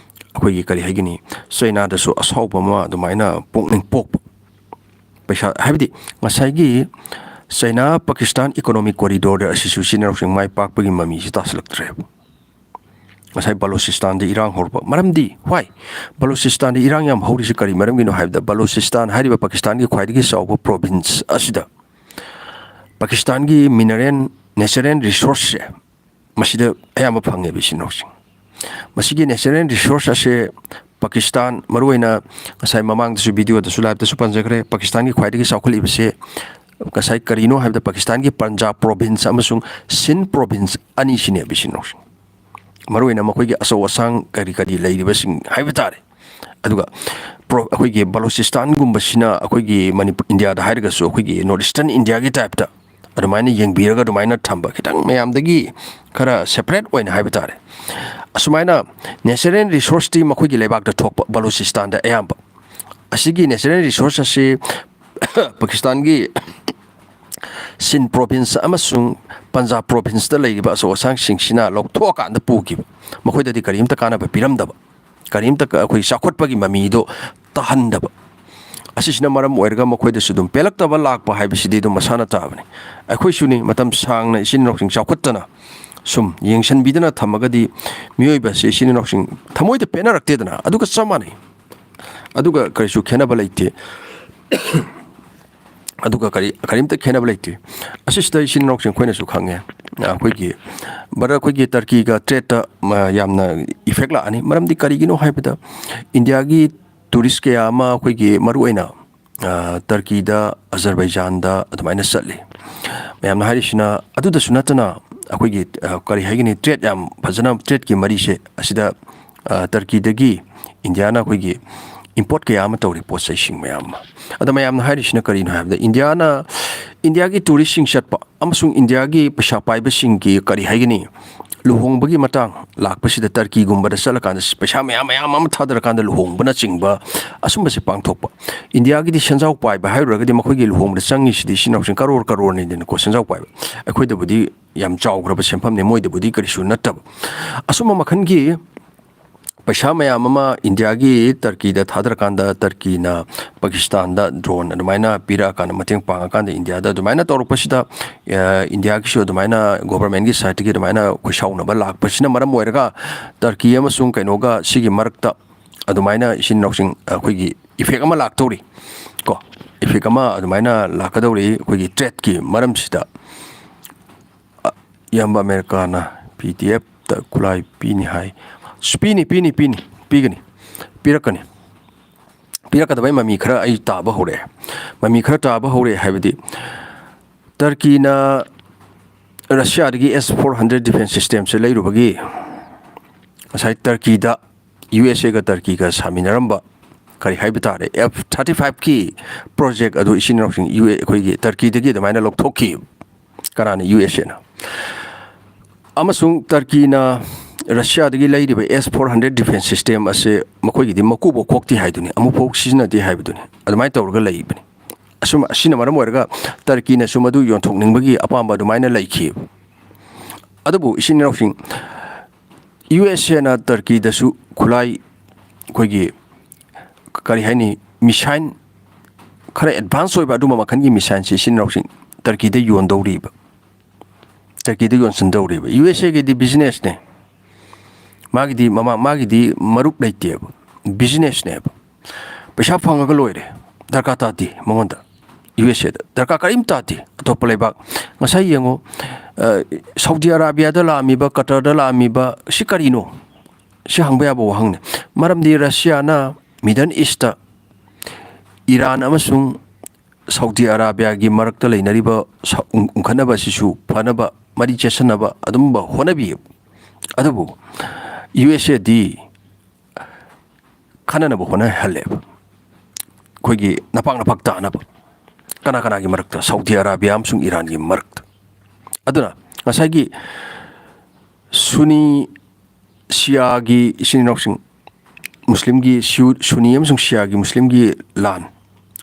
ꯑꯩꯈꯣꯏꯒꯤ, ꯀꯔꯤ ꯍꯥꯏꯒꯅꯤ, ꯆꯩꯅꯥꯗꯁꯨ ꯑꯁꯥꯎꯕ ꯑꯃ ꯑꯗꯨꯃꯥꯏꯅ ꯄꯣꯛꯅꯤꯡ ꯄꯣꯛꯄ꯫ ꯄꯩꯁꯥ ꯍꯥꯏꯕꯗꯤ, ꯉꯁꯥꯏꯒꯤ ꯆꯩꯅꯥ ꯄꯥꯀꯤꯁꯇꯥꯟ economic corridor ꯗ ꯑꯁꯤꯁꯨ, ꯏꯆꯤꯟ ꯏꯅꯥꯎꯁꯤꯡ, ꯃꯥꯏ ꯄꯥꯛꯄꯒꯤ ꯃꯃꯤꯁꯤ ꯇꯥꯁꯤꯜꯂꯛꯇ꯭ꯔꯦꯕ꯫ ꯉꯁꯥꯏ ꯕꯂꯣꯆꯤꯁꯇꯥꯟꯗ ꯏꯔꯥꯡ ꯍꯧꯔꯛꯄ꯫ ꯃꯔꯝꯗꯤ, why? ꯕꯂꯣꯆꯤꯁꯇꯥꯟꯗ ꯏꯔꯥꯡ ꯌꯥꯝ ꯍꯧꯔꯤꯁꯤ ꯀꯔꯤ ꯃꯔꯝꯒꯤꯅꯣ ꯍꯥꯏꯕꯗ, ꯕꯂꯣꯆꯤꯁꯇꯥꯟ ꯍꯥꯏꯔꯤꯕ ꯄꯥꯀꯤꯁꯇꯥꯟꯒꯤ ꯈ꯭ꯋꯥꯏꯗꯒꯤ ꯆꯥꯎꯕ province ꯑꯁꯤꯗ ꯄꯥꯀꯤꯁꯇꯥꯟꯒꯤ mineral, natural resource ꯁꯦ ꯃꯁꯤꯗ ꯑꯌꯥꯝꯕ ꯐꯪꯉꯦꯕ, ꯏꯆꯤꯟ ꯏꯅꯥꯎꯁꯤꯡ꯫ ꯃꯁꯤꯒꯤ natural resource ꯑꯁꯦ ꯄꯥꯀꯤꯁꯇꯥꯟ, ꯃꯔꯨꯑꯣꯏꯅ ꯉꯁꯥꯏ ꯃꯃꯥꯡꯗꯁꯨ video ꯗꯁꯨ, live ꯇꯁꯨ ꯄꯟꯖꯈ꯭ꯔꯦ, ꯄꯥꯀꯤꯁꯇꯥꯟꯒꯤ ꯈ꯭ꯋꯥꯏꯗꯒꯤ ꯆꯥꯎꯈꯠꯂꯤꯕꯁꯦ ꯉꯁꯥꯏ ꯀꯔꯤꯅꯣ ꯍꯥꯏꯕꯗ, ꯄꯥꯀꯤꯁꯇꯥꯟꯒꯤ ꯄꯟꯖꯥꯕ province ꯑꯃꯁꯨꯡ ꯁꯤꯟ province ꯑꯅꯤꯁꯤꯅꯦꯕ, ꯏꯆꯤꯟ ꯏꯅꯥꯎꯁꯤꯡ꯫ ꯃꯔꯨꯑꯣꯏꯅ ꯃꯈꯣꯏꯒꯤ ꯑꯆꯧ ꯑꯁꯥꯡ ꯀꯔꯤ ꯀꯔꯤ ꯂꯩꯔꯤꯕꯁꯤꯡ ꯍꯥꯏꯕ ꯇꯥꯔꯦ꯫ ꯑꯗꯨꯒ ꯄ꯭ꯔꯣ-, ꯑꯩꯈꯣꯏꯒꯤ ꯕꯂꯣꯆꯤꯁꯇꯥꯟꯒꯨꯝꯕꯁꯤꯅ ꯑꯩꯈꯣꯏꯒꯤ ꯃꯅꯤꯄꯨꯔ, ꯏꯟꯗꯤꯌꯥꯗ ꯍꯥꯏꯔꯒꯁꯨ, ꯑꯩꯈꯣꯏꯒꯤ North Eastern ꯏꯟꯗꯤꯌꯥꯒꯤ type ꯇ ꯑꯗꯨꯃꯥꯏꯅ ꯌꯦꯡꯕꯤꯔꯒ, ꯑꯗꯨꯃꯥꯏꯅ ꯊꯝꯕ, ꯈꯤꯇꯪ ꯃꯌꯥꯝꯗꯒꯤ ꯈꯔ separate ꯑꯣꯏꯅ ꯍꯥꯏꯕ ꯇꯥꯔꯦ꯫ ꯑꯁꯨꯃꯥꯏꯅ natural resource ꯇꯤ ꯃꯈꯣꯏꯒꯤ ꯂꯩꯕꯥꯛꯇ ꯊꯣꯛꯄ, ꯕꯂꯣꯆꯤꯁꯇꯥꯟꯗ ꯑꯌꯥꯝꯕ꯫ ꯑꯁꯤꯒꯤ natural resource ꯑꯁꯤ ꯄꯥꯀꯤꯁꯇꯥꯟꯒꯤ ꯁꯤꯟ province ꯑꯃꯁꯨꯡ ꯄꯟꯖꯥꯕ province ꯇ ꯂꯩꯔꯤꯕ ꯑꯆꯧ ꯑꯁꯥꯡꯁꯤꯡꯁꯤꯅ ꯂꯧꯊꯣꯛꯑꯀꯥꯟꯗ ꯄꯨꯈꯤꯕ꯫ ꯃꯈꯣꯏꯗꯗꯤ ꯀꯔꯤꯝꯇ ꯀꯥꯟꯅꯕ ꯄꯤꯔꯝꯗꯕ, ꯀꯔꯤꯝꯇ ꯀ-, ꯑꯩꯈꯣꯏ ꯆꯥꯎꯈꯠꯄꯒꯤ ꯃꯃꯤꯗꯣ ꯇꯥꯍꯟꯗꯕ꯫ ꯑꯁꯤꯁꯤꯅ ꯃꯔꯝ ꯑꯣꯏꯔꯒ ꯃꯈꯣꯏꯗꯁꯨ ꯑꯗꯨꯝ ꯄꯦꯜꯂꯛꯇꯕ ꯂꯥꯛꯄ ꯍꯥꯏꯕꯁꯤꯗꯤ ꯑꯗꯨꯝ ꯃꯁꯥꯅ ꯇꯥꯕꯅꯤ꯫ ꯑꯩꯈꯣꯏꯁꯨꯅꯤ, ꯃꯇꯝ ꯁꯥꯡꯅ ꯏꯆꯤꯟ ꯏꯅꯥꯎꯁꯤꯡ ꯆꯥꯎꯈꯠꯇꯅ ꯁꯨꯝ ꯌꯦꯡꯁꯤꯟꯕꯤꯗꯅ ꯊꯝꯃꯒꯗꯤ, ꯃꯤꯑꯣꯏꯕꯁꯤ, ꯏꯆꯤꯟ ꯏꯅꯥꯎꯁꯤꯡ, ꯊꯃꯣꯏꯗ ꯄꯦꯟꯅꯔꯛꯇꯦꯗꯅ꯫ ꯑꯗꯨꯒ ꯆꯞ ꯃꯥꯟꯅꯩ꯫ ꯑꯗꯨꯒ ꯀꯔꯤꯁꯨ ꯈꯦꯠꯅꯕ ꯂꯩꯇꯦ꯫ ꯑꯗꯨꯒ ꯀꯔꯤ, ꯀꯔꯤꯝꯇ ꯈꯦꯠꯅꯕ ꯂꯩꯇꯦ꯫ ꯑꯁꯤꯁꯤꯗ ꯏꯆꯤꯟ ꯏꯅꯥꯎꯁꯤꯡ ꯑꯩꯈꯣꯏꯅꯁꯨ ꯈꯪꯉꯦ꯫ ꯑꯩꯈꯣꯏꯒꯤ, brother, ꯑꯩꯈꯣꯏꯒꯤ ꯇꯔꯀꯤꯒ trade ꯇ, ꯃ, ꯌꯥꯝꯅ effect ꯂꯥꯛꯑꯅꯤ꯫ ꯃꯔꯝꯗꯤ ꯀꯔꯤꯒꯤꯅꯣ ꯍꯥꯏꯕꯗ, ꯏꯟꯗꯤꯌꯥꯒꯤ tourist ꯀꯌꯥ ꯑꯃ, ꯑꯩꯈꯣꯏꯒꯤ ꯃꯔꯨꯑꯣꯏꯅ ꯑ, ꯇꯔꯀꯤꯗ, ꯑꯖꯔꯕꯩꯖꯥꯟꯗ ꯑꯗꯨꯃꯥꯏꯅ ꯆꯠꯂꯤ꯫ ꯃꯌꯥꯝꯅ ꯍꯥꯏꯔꯤꯁꯤꯅ ꯑꯗꯨꯗꯁꯨ ꯅꯠꯇꯅ ꯑꯩꯈꯣꯏꯒꯤ, ꯑ, ꯀꯔꯤ ꯍꯥꯏꯒꯅꯤ, ꯇ꯭ꯔꯦꯗ ꯌꯥꯝ ꯐꯖꯅ, ꯇ꯭ꯔꯦꯗꯀꯤ ꯃꯔꯤꯁꯦ ꯑꯁꯤꯗ, ꯑ, ꯇꯔꯀꯤꯗꯒꯤ ꯏꯟꯗꯤꯌꯥꯅ ꯑꯩꯈꯣꯏꯒꯤ ꯏꯝꯄꯣꯔꯠ ꯀꯌꯥ ꯑꯃ ꯇꯧꯔꯤ, ꯄꯣꯠ ꯆꯩꯁꯤꯡ ꯃꯌꯥꯝ ꯑꯃ꯫ ꯑꯗ ꯃꯌꯥꯝꯅ ꯍꯥꯏꯔꯤꯁꯤꯅ ꯀꯔꯤꯅꯣ ꯍꯥꯏꯕꯗ, ꯏꯟꯗꯤꯌꯥꯅ, ꯏꯟꯗꯤꯌꯥꯒꯤ ꯇꯨꯔꯤꯁꯁꯤꯡ ꯆꯠꯄ ꯑꯃꯁꯨꯡ ꯏꯟꯗꯤꯌꯥꯒꯤ ꯄꯩꯁꯥ ꯄꯥꯏꯕꯁꯤꯡꯒꯤ, ꯀꯔꯤ ꯍꯥꯏꯒꯅꯤ, ꯂꯨꯍꯣꯡꯕꯒꯤ ꯃꯇꯥꯡ ꯂꯥꯛꯄꯁꯤꯗ, ꯇꯔꯀꯤꯒꯨꯝꯕꯗ ꯆꯠꯂꯀꯥꯟꯗ ꯄꯩꯁꯥ ꯃꯌꯥꯝ ꯃꯌꯥꯝ ꯑꯃ ꯊꯥꯗꯔꯀꯥꯟꯗ ꯂꯨꯍꯣꯡꯕꯅꯆꯤꯡꯕ ꯑꯁꯨꯝꯕꯁꯦ ꯄꯥꯡꯊꯣꯛꯄ꯫ ꯏꯟꯗꯤꯌꯥꯒꯤꯗꯤ ꯁꯦꯟꯖꯥꯎ ꯄꯥꯏꯕ ꯍꯥꯏꯔꯨꯔꯒꯗꯤ ꯃꯈꯣꯏꯒꯤ ꯂꯨꯍꯣꯡꯕꯗ ꯆꯪꯉꯤꯁꯤꯗꯤ ꯏꯆꯤꯟ ꯏꯅꯥꯎꯁꯤꯡ ꯀꯔꯣꯔ ꯀꯔꯣꯔꯅꯤꯗꯅꯀꯣ, ꯁꯦꯟꯖꯥꯎ ꯄꯥꯏꯕ꯫ ꯑꯩꯈꯣꯏꯗꯕꯨꯗꯤ ꯌꯥꯝ ꯆꯥꯎꯈ꯭ꯔꯕ ꯁꯦꯟꯐꯝꯅꯤ, ꯃꯣꯏꯗꯕꯨꯗꯤ ꯀꯔꯤꯁꯨ ꯅꯠꯇꯕ꯫ ꯑꯁꯨꯝꯕ ꯃꯈꯜꯒꯤ ꯄꯩꯁꯥ ꯃꯌꯥꯝ ꯑꯃ ꯏꯟꯗꯤꯌꯥꯒꯤ ꯇꯔꯀꯤꯗ ꯊꯥꯗꯔꯀꯥꯟꯗ, ꯇꯔꯀꯤꯅ ꯄꯥꯀꯤꯁꯇꯥꯟꯗ ꯗ꯭ꯔꯣꯟ ꯑꯗꯨꯃꯥꯏꯅ ꯄꯤꯔꯛꯑꯀꯥꯟꯗ, ꯃꯇꯦꯡ ꯄꯥꯡꯉꯀꯥꯟꯗ, ꯏꯟꯗꯤꯌꯥꯗ ꯑꯗꯨꯃꯥꯏꯅ ꯇꯧꯔꯛꯄꯁꯤꯗ, ꯑ, ꯏꯟꯗꯤꯌꯥꯒꯤꯁꯨ ꯑꯗꯨꯃꯥꯏꯅ ꯒꯣꯚꯔꯟꯃꯦꯟꯒꯤ ꯁꯥꯏꯠꯇꯒꯤ ꯑꯗꯨꯃꯥꯏꯅ ꯈꯣꯏꯁꯥꯎꯅꯕ ꯂꯥꯛꯄꯁꯤꯅ ꯃꯔꯝ ꯑꯣꯏꯔꯒ, ꯇꯔꯀꯤ ꯑꯃꯁꯨꯡ ꯀꯩꯅꯣꯒ ꯁꯤꯒꯤ ꯃꯔꯛꯇ ꯑꯗꯨꯃꯥꯏꯅ ꯏꯆꯤꯟ ꯏꯅꯥꯎꯁꯤꯡ ꯑꯩꯈꯣꯏꯒꯤ ꯏꯐꯦꯛ ꯑꯃ ꯂꯥꯛꯇꯧꯔꯤ ꯀꯣ, ꯏꯐꯦꯛ ꯑꯃ ꯑꯗꯨꯃꯥꯏꯅ ꯂꯥꯛꯀꯗꯧꯔꯤ ꯑꯩꯈꯣꯏꯒꯤ ꯇ꯭ꯔꯦꯗꯀꯤ ꯃꯔꯝꯁꯤꯗ꯫ ꯑ, ꯏꯌꯥꯝꯕ ꯑꯃꯦꯔꯤꯀꯥꯅ ꯄꯤ ꯗꯤ ꯑꯦꯐꯇ ꯈꯨꯠꯂꯥꯏ ꯄꯤꯅꯤ ꯍꯥꯏ꯫ ꯄꯤꯅꯤ, ꯄꯤꯅꯤ, ꯄꯤꯅꯤ, ꯄꯤꯒꯅꯤ, ꯄꯤꯔꯛꯀꯅꯤ꯫ ꯄꯤꯔꯛꯀꯗꯕꯩ ꯃꯃꯤ ꯈꯔ ꯑꯩ ꯇꯥꯕ ꯍꯧꯔꯛꯑꯦ꯫ ꯃꯃꯤ ꯈꯔ ꯇꯥꯕ ꯍꯧꯔꯛꯑꯦ ꯍꯥꯏꯕꯗꯤ, ꯇꯔꯀꯤꯅ ꯔꯁꯤꯌꯥꯗꯒꯤ ꯑꯦꯁ ꯐꯣꯔ ꯍꯟꯗ꯭ꯔꯦꯠ ꯗꯤꯐꯦꯟꯁ ꯁꯤꯁꯇꯦꯝꯁꯦ ꯂꯩꯔꯨꯕꯒꯤ, ꯉꯁꯥꯏ ꯇꯔꯀꯤꯗ ꯌꯨ ꯑꯦꯁ ꯑꯦꯒ ꯇꯔꯀꯤꯒ ꯁꯥꯃꯤꯟꯅꯔꯝꯕ, ꯀꯔꯤ ꯍꯥꯏꯕ ꯇꯥꯔꯦ, ꯑꯦꯐ ꯊꯥꯔꯇꯤ ꯐꯥꯏꯚꯀꯤ ꯄ꯭ꯔꯣꯖꯦꯛ ꯑꯗꯨ ꯏꯆꯤꯟ ꯏꯅꯥꯎꯁꯤꯡ ꯌꯨ ꯑꯦ-, ꯑꯩꯈꯣꯏꯒꯤ ꯇꯔꯀꯤꯗꯒꯤ ꯑꯗꯨꯃꯥꯏꯅ ꯂꯧꯊꯣꯛꯈꯤ꯫ ꯀꯅꯥꯅ? ꯌꯨ ꯑꯦꯁ ꯑꯦꯅ꯫ ꯑꯃꯁꯨꯡ ꯇꯔꯀꯤꯅ ꯔꯁꯤꯌꯥꯗꯒꯤ ꯂꯩꯔꯤꯕ ꯑꯦꯁ ꯐꯣꯔ ꯍꯟꯗ꯭ꯔꯦꯠ ꯗꯤꯐꯦꯟꯁ ꯁꯤꯁꯇꯦꯝ ꯑꯁꯦ ꯃꯈꯣꯏꯒꯤꯗꯤ ꯃꯀꯨꯕꯣꯛ ꯈꯣꯛꯇꯦ ꯍꯥꯏꯗꯨꯅꯤ, ꯑꯃꯨꯛꯐꯥꯎ ꯁꯤꯖꯤꯟꯅꯗꯦ ꯍꯥꯏꯕꯗꯨꯅꯤ꯫ ꯑꯗꯨꯃꯥꯏꯅ ꯇꯧꯔꯒ ꯂꯩꯕꯅꯤ꯫ ꯑꯁꯨꯝ, ꯑꯁꯤꯅ ꯃꯔꯝ ꯑꯣꯏꯔꯒ ꯇꯔꯀꯤꯅꯁꯨ ꯃꯗꯨ ꯌꯣꯟꯊꯣꯛꯅꯤꯡꯕꯒꯤ ꯑꯄꯥꯝꯕ ꯑꯗꯨꯃꯥꯏꯅ ꯂꯩꯈꯤꯑꯕ꯫ ꯑꯗꯨꯕꯨ ꯏꯆꯤꯟ ꯏꯅꯥꯎꯁꯤꯡ, ꯌꯨ ꯑꯦꯁ ꯑꯦꯅ ꯇꯔꯀꯤꯗꯁꯨ ꯈꯨꯠꯂꯥꯏ, ꯑꯩꯈꯣꯏꯒꯤ, ꯀꯔꯤ ꯍꯥꯏꯅꯤ, ꯃꯤꯁꯥꯏꯟ ꯈꯔ ꯑꯦꯗꯚꯥꯟꯁ ꯑꯣꯏꯕ ꯑꯗꯨꯝꯕ ꯃꯈꯜꯒꯤ ꯃꯤꯁꯥꯏꯟꯁꯦ ꯏꯆꯤꯟ ꯏꯅꯥꯎꯁꯤꯡ ꯇꯔꯀꯤꯗ ꯌꯣꯟꯗꯧꯔꯤꯕ, ꯇꯔꯀꯤꯗ ꯌꯣꯟꯁꯤꯟꯗꯧꯔꯤꯕ꯫ ꯌꯨ ꯑꯦꯁ ꯑꯦꯒꯤꯗꯤ ꯕꯤꯖꯤꯅꯦꯁꯅꯦ, ꯃꯥꯒꯤꯗꯤ ꯃꯃꯥ-, ꯃꯥꯒꯤꯗꯤ ꯃꯔꯨꯞ ꯂꯩꯇꯦꯕ, ꯕꯤꯖꯤꯅꯦꯁꯅꯦꯕ꯫ ꯄꯩꯁꯥ ꯐꯪꯉꯒ ꯂꯣꯏꯔꯦ, ꯗꯔꯀꯥꯔ ꯇꯥꯗꯦ ꯃꯉꯣꯟꯗ꯫ ꯌꯨ ꯑꯦꯁ ꯑꯦꯗ ꯗꯔꯀꯥꯔ ꯀꯔꯤꯝ ꯇꯥꯗꯦ ꯑꯇꯣꯞꯄ ꯂꯩꯕꯥꯛ꯫ ꯉꯁꯥꯏ ꯌꯦꯡꯉꯨ, ꯑ, ꯁꯥꯎꯗꯤ ꯑꯔꯥꯕꯤꯌꯥꯗ ꯂꯥꯛꯑꯝꯃꯤꯕ, ꯀꯇꯔꯗ ꯂꯥꯛꯑꯝꯃꯤꯕ ꯁꯤ ꯀꯔꯤꯅꯣ? ꯁꯤ ꯍꯪꯕ ꯌꯥꯕ ꯋꯥꯍꯪꯅꯤ꯫ ꯃꯔꯝꯗꯤ ꯔꯁꯤꯌꯥꯅ ꯃꯤꯗꯜ ꯏꯁꯇ ꯏꯔꯥꯟ ꯑꯃꯁꯨꯡ ꯁꯥꯎꯗꯤ ꯑꯔꯥꯕꯤꯌꯥꯒꯤ ꯃꯔꯛꯇ ꯂꯩꯅꯔꯤꯕ ꯁ-, ꯎꯪ-, ꯎꯪꯈꯠꯅꯕ ꯑꯁꯤꯁꯨ ꯐꯅꯕ, ꯃꯔꯤ ꯆꯦꯠꯁꯟꯅꯕ ꯑꯗꯨꯝꯕ ꯍꯣꯠꯅꯕꯤ꯫ ꯑꯗꯨꯕꯨ ꯌꯨ ꯑꯦꯁ ꯑꯦꯗꯤ ꯈꯟꯅꯅꯕ ꯍꯣꯠꯅꯍꯜꯂꯦꯕ, ꯑꯩꯈꯣꯏꯒꯤ ꯅꯄꯥꯛ ꯅꯄꯥꯛ ꯇꯥꯅꯕ꯫ ꯀꯅꯥ ꯀꯅꯥꯒꯤ ꯃꯔꯛꯇ? ꯁꯥꯎꯗꯤ ꯑꯔꯥꯕꯤꯌꯥ ꯑꯃꯁꯨꯡ ꯏꯔꯥꯟꯒꯤ ꯃꯔꯛꯇ꯫ ꯑꯗꯨꯅ ꯉꯁꯥꯏꯒꯤ ꯁꯨꯅꯤ ꯁꯤꯌꯥꯒꯤ ꯏꯆꯤꯟ ꯏꯅꯥꯎꯁꯤꯡ, ꯃꯨꯁꯂꯤꯝꯒꯤ ꯁꯤꯌꯨ-, ꯁꯨꯅꯤ ꯑꯃꯁꯨꯡ ꯁꯤꯌꯥꯒꯤ ꯃꯨꯁꯂꯤꯝꯒꯤ ꯂꯥꯟ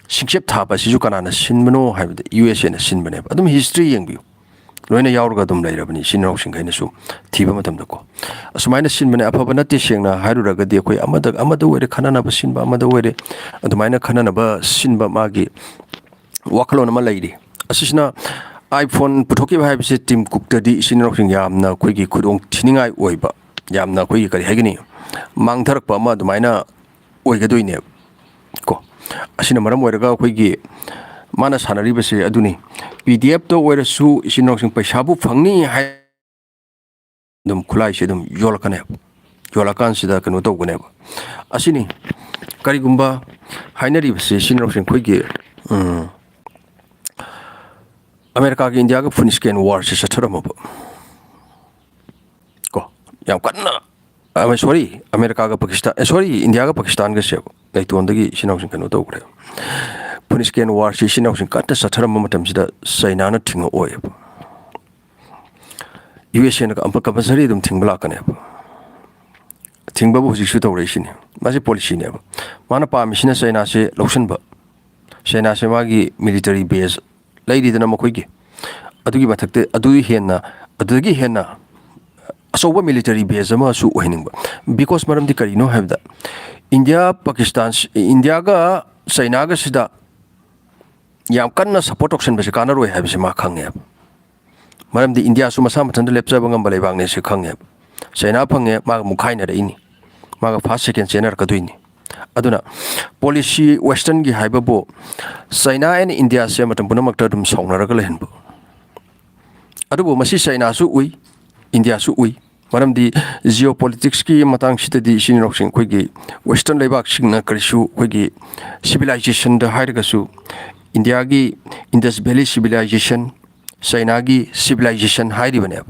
ꯁꯤꯡꯆꯦꯞ ꯊꯥꯕ ꯑꯁꯤꯁꯨ ꯀꯅꯥꯅ ꯁꯤꯟꯕꯅꯣ ꯍꯥꯏꯕꯗ ꯌꯨ ꯑꯦꯁ ꯑꯦꯅ ꯁꯤꯟꯕꯅꯦꯕ꯫ ꯑꯗꯨꯝ ꯍꯤꯁꯇ꯭ꯔꯤ ꯌꯦꯡꯕꯤꯌꯨ, ꯂꯣꯏꯅ ꯌꯥꯎꯔꯒ ꯑꯗꯨꯝ ꯂꯩꯔꯕꯅꯤ ꯏꯆꯤꯟ ꯏꯅꯥꯎꯁꯤꯡꯈꯩꯅꯁꯨ ꯊꯤꯕ ꯃꯇꯝꯗꯀꯣ꯫ ꯑꯁꯨꯃꯥꯏꯅ ꯁꯤꯟꯕꯅꯦ, ꯑꯐꯕ ꯅꯠꯇꯦ꯫ ꯁꯦꯡꯅ ꯍꯥꯏꯔꯨꯔꯒꯗꯤ ꯑꯩꯈꯣꯏ ꯑꯃꯗ, ꯑꯃꯗ ꯑꯣꯏꯔꯦ ꯈꯟꯅꯅꯕ ꯁꯤꯟꯕ, ꯑꯃꯗ ꯑꯣꯏꯔꯦ ꯑꯗꯨꯃꯥꯏꯅ ꯈꯟꯅꯅꯕ ꯁꯤꯟꯕ ꯃꯥꯒꯤ ꯋꯥꯈꯜꯂꯣꯟ ꯑꯃ ꯂꯩꯔꯤ꯫ ꯑꯁꯤꯁꯤꯅ iPhone ꯄꯨꯊꯣꯛꯈꯤꯕ ꯍꯥꯏꯕꯁꯦ ꯇꯤꯝ ꯀꯨꯛꯇꯗꯤ ꯏꯆꯤꯟ ꯏꯅꯥꯎꯁꯤꯡ ꯌꯥꯝꯅ ꯑꯩꯈꯣꯏꯒꯤ ꯈꯨꯗꯣꯡ ꯊꯤꯅꯤꯡꯉꯥꯏ ꯑꯣꯏꯕ, ꯌꯥꯝꯅ ꯑꯩꯈꯣꯏꯒꯤ ꯀꯔꯤ ꯍꯥꯏꯒꯅꯤ, ꯃꯥꯡꯊꯔꯛꯄ ꯑꯃ ꯑꯗꯨꯃꯥꯏꯅ ꯑꯣꯏꯒꯗꯣꯏꯅꯦꯕ ꯀꯣ꯫ ꯑꯁꯤꯅ ꯃꯔꯝ ꯑꯣꯏꯔꯒ ꯑꯩꯈꯣꯏꯒꯤ ꯃꯥꯅ ꯁꯥꯟꯅꯔꯤꯕꯁꯦ ꯑꯗꯨꯅꯤ, ꯄꯤ ꯗꯤ ꯑꯦꯐꯇ ꯑꯣꯏꯔꯁꯨ ꯏꯆꯤꯟ ꯏꯅꯥꯎꯁꯤꯡ ꯄꯩꯁꯥꯕꯨ ꯐꯪꯅꯤ ꯍꯥꯏ ꯑꯗꯨꯝ ꯈꯨꯠꯂꯥꯏꯁꯦ ꯑꯗꯨꯝ ꯌꯣꯜꯂꯛꯀꯅꯦꯕ, ꯌꯣꯜꯂꯛꯀꯥꯟꯁꯤꯗ ꯀꯩꯅꯣ ꯇꯧꯒꯅꯦꯕ꯫ ꯑꯁꯤꯅꯤ ꯀꯔꯤꯒꯨꯝꯕ ꯍꯥꯏꯅꯔꯤꯕꯁꯤ ꯏꯆꯤꯟ ꯏꯅꯥꯎꯁꯤꯡ ꯑꯩꯈꯣꯏꯒꯤ, ꯎꯝ, ꯑꯃꯦꯔꯤꯀꯥꯒꯤ ꯏꯟꯗꯤꯌꯥꯒ ꯐꯨꯟꯁꯀꯦꯟ ꯋꯥꯔꯁꯦ ꯆꯠꯊꯔꯝꯃꯕ ꯀꯣ, ꯌꯥꯝ ꯀꯟꯅ, ꯑꯃ, ꯁꯣꯔꯤ, ꯑꯃꯦꯔꯤꯀꯥꯒ ꯄꯥꯀꯤꯁꯇꯥꯟ, ꯑꯦ, ꯁꯣꯔꯤ, ꯏꯟꯗꯤꯌꯥꯒ ꯄꯥꯀꯤꯁꯇꯥꯟꯒꯁꯦ ꯂꯩꯇꯣꯟꯗꯒꯤ ꯏꯆꯤꯟ ꯏꯅꯥꯎꯁꯤꯡ ꯀꯩꯅꯣ ꯇꯧꯈ꯭ꯔꯦ꯫ ꯐꯨꯟꯁꯀꯦꯟ ꯋꯥꯔꯁꯤ ꯏꯆꯤꯟ ꯏꯅꯥꯎꯁꯤꯡ ꯀꯟꯅ ꯆꯠꯊꯔꯝꯕ ꯃꯇꯝꯁꯤꯗ ꯆꯩꯅꯥꯅ ꯊꯤꯡꯉꯛꯑꯣꯏꯕ꯫ ꯌꯨ ꯑꯦꯁ ꯑꯦꯅ ꯀꯝꯄꯜꯁꯔꯤ ꯑꯗꯨꯝ ꯊꯤꯡꯕ ꯂꯥꯛꯀꯅꯦꯕ꯫ ꯊꯤꯡꯕꯕꯨ ꯍꯧꯖꯤꯛꯁꯨ ꯇꯧꯔꯛꯏꯁꯤꯅꯤ꯫ ꯃꯥꯁꯤ ꯄꯣꯂꯤꯁꯤꯅꯦꯕ꯫ ꯃꯥꯅ ꯄꯥꯝꯃꯤꯁꯤꯅ ꯆꯩꯅꯥꯁꯦ ꯂꯧꯁꯤꯟꯕ꯫ ꯆꯩꯅꯥꯁꯦ ꯃꯥꯒꯤ ꯃꯤꯂꯤꯇꯔꯤ ꯕꯦꯖ ꯂꯩꯔꯤꯗꯅ ꯃꯈꯣꯏꯒꯤ, ꯑꯗꯨꯒꯤ ꯃꯊꯛꯇ, ꯑꯗꯨ ꯍꯦꯟꯅ, ꯑꯗꯨꯗꯒꯤ ꯍꯦꯟꯅ ꯑꯆꯧꯕ ꯃꯤꯂꯤꯇꯔꯤ ꯕꯦꯖ ꯑꯃꯁꯨ ꯑꯣꯏꯍꯟꯅꯤꯡꯕ꯫ ꯕꯤꯀꯣꯁ ꯃꯔꯝꯗꯤ ꯀꯔꯤꯅꯣ ꯍꯥꯏꯕꯗ, ꯏꯟꯗꯤꯌꯥ, ꯄꯥꯀꯤꯁꯇꯥꯟ, ꯏꯟꯗꯤꯌꯥꯒ ꯆꯩꯅꯥꯒꯁꯤꯗ ꯌꯥꯝ ꯀꯟꯅ ꯁꯞꯄꯣꯔꯠ ꯇꯧꯁꯟꯕꯁꯦ ꯀꯥꯟꯅꯔꯣꯏ ꯍꯥꯏꯕꯁꯦ ꯃꯥ ꯈꯪꯉꯦꯕ꯫ ꯃꯔꯝꯗꯤ ꯏꯟꯗꯤꯌꯥꯁꯨ ꯃꯁꯥ ꯃꯊꯟꯇ ꯂꯦꯞꯆꯕ ꯉꯝꯕ ꯂꯩꯕꯥꯛꯅꯦ ꯁꯤ ꯈꯪꯉꯦꯕ꯫ ꯆꯩꯅꯥ ꯐꯪꯉꯦ, ꯃꯥꯒ ꯃꯨꯛꯈꯥꯏꯅꯔꯛꯏꯅꯤ, ꯃꯥꯒ ꯐꯥꯔꯁ ꯁꯦꯀꯦꯟ ꯆꯦꯟꯅꯔꯛꯀꯗꯣꯏꯅꯤ꯫ ꯑꯗꯨꯅ ꯄꯣꯂꯤꯁꯤ ꯋꯦꯁꯇꯔꯟꯒꯤ ꯍꯥꯏꯕꯕꯨ ꯆꯩꯅꯥ ꯑꯦꯟ ꯏꯟꯗꯤꯌꯥꯁꯦ ꯃꯇꯝ ꯄꯨꯝꯅꯃꯛꯇ ꯑꯗꯨꯝ ꯁꯥꯎꯅꯔꯒ ꯂꯩꯍꯟꯕ꯫ ꯑꯗꯨꯕꯨ ꯃꯁꯤ ꯆꯩꯅꯥꯁꯨ ꯎꯏ, ꯏꯟꯗꯤꯌꯥꯁꯨ ꯎꯏ꯫ ꯃꯔꯝꯗꯤ geopolitics ꯀꯤ ꯃꯇꯥꯡꯁꯤꯗꯗꯤ ꯏꯆꯤꯟ ꯏꯅꯥꯎꯁꯤꯡ, ꯑꯩꯈꯣꯏꯒꯤ Western ꯂꯩꯕꯥꯛꯁꯤꯡꯅ ꯀꯔꯤꯁꯨ, ꯑꯩꯈꯣꯏꯒꯤ civilization ꯗ ꯍꯥꯏꯔꯒꯁꯨ India ꯒꯤ Indus Valley Civilization, China ꯒꯤ civilization ꯍꯥꯏꯔꯤꯕꯅꯦꯕ꯫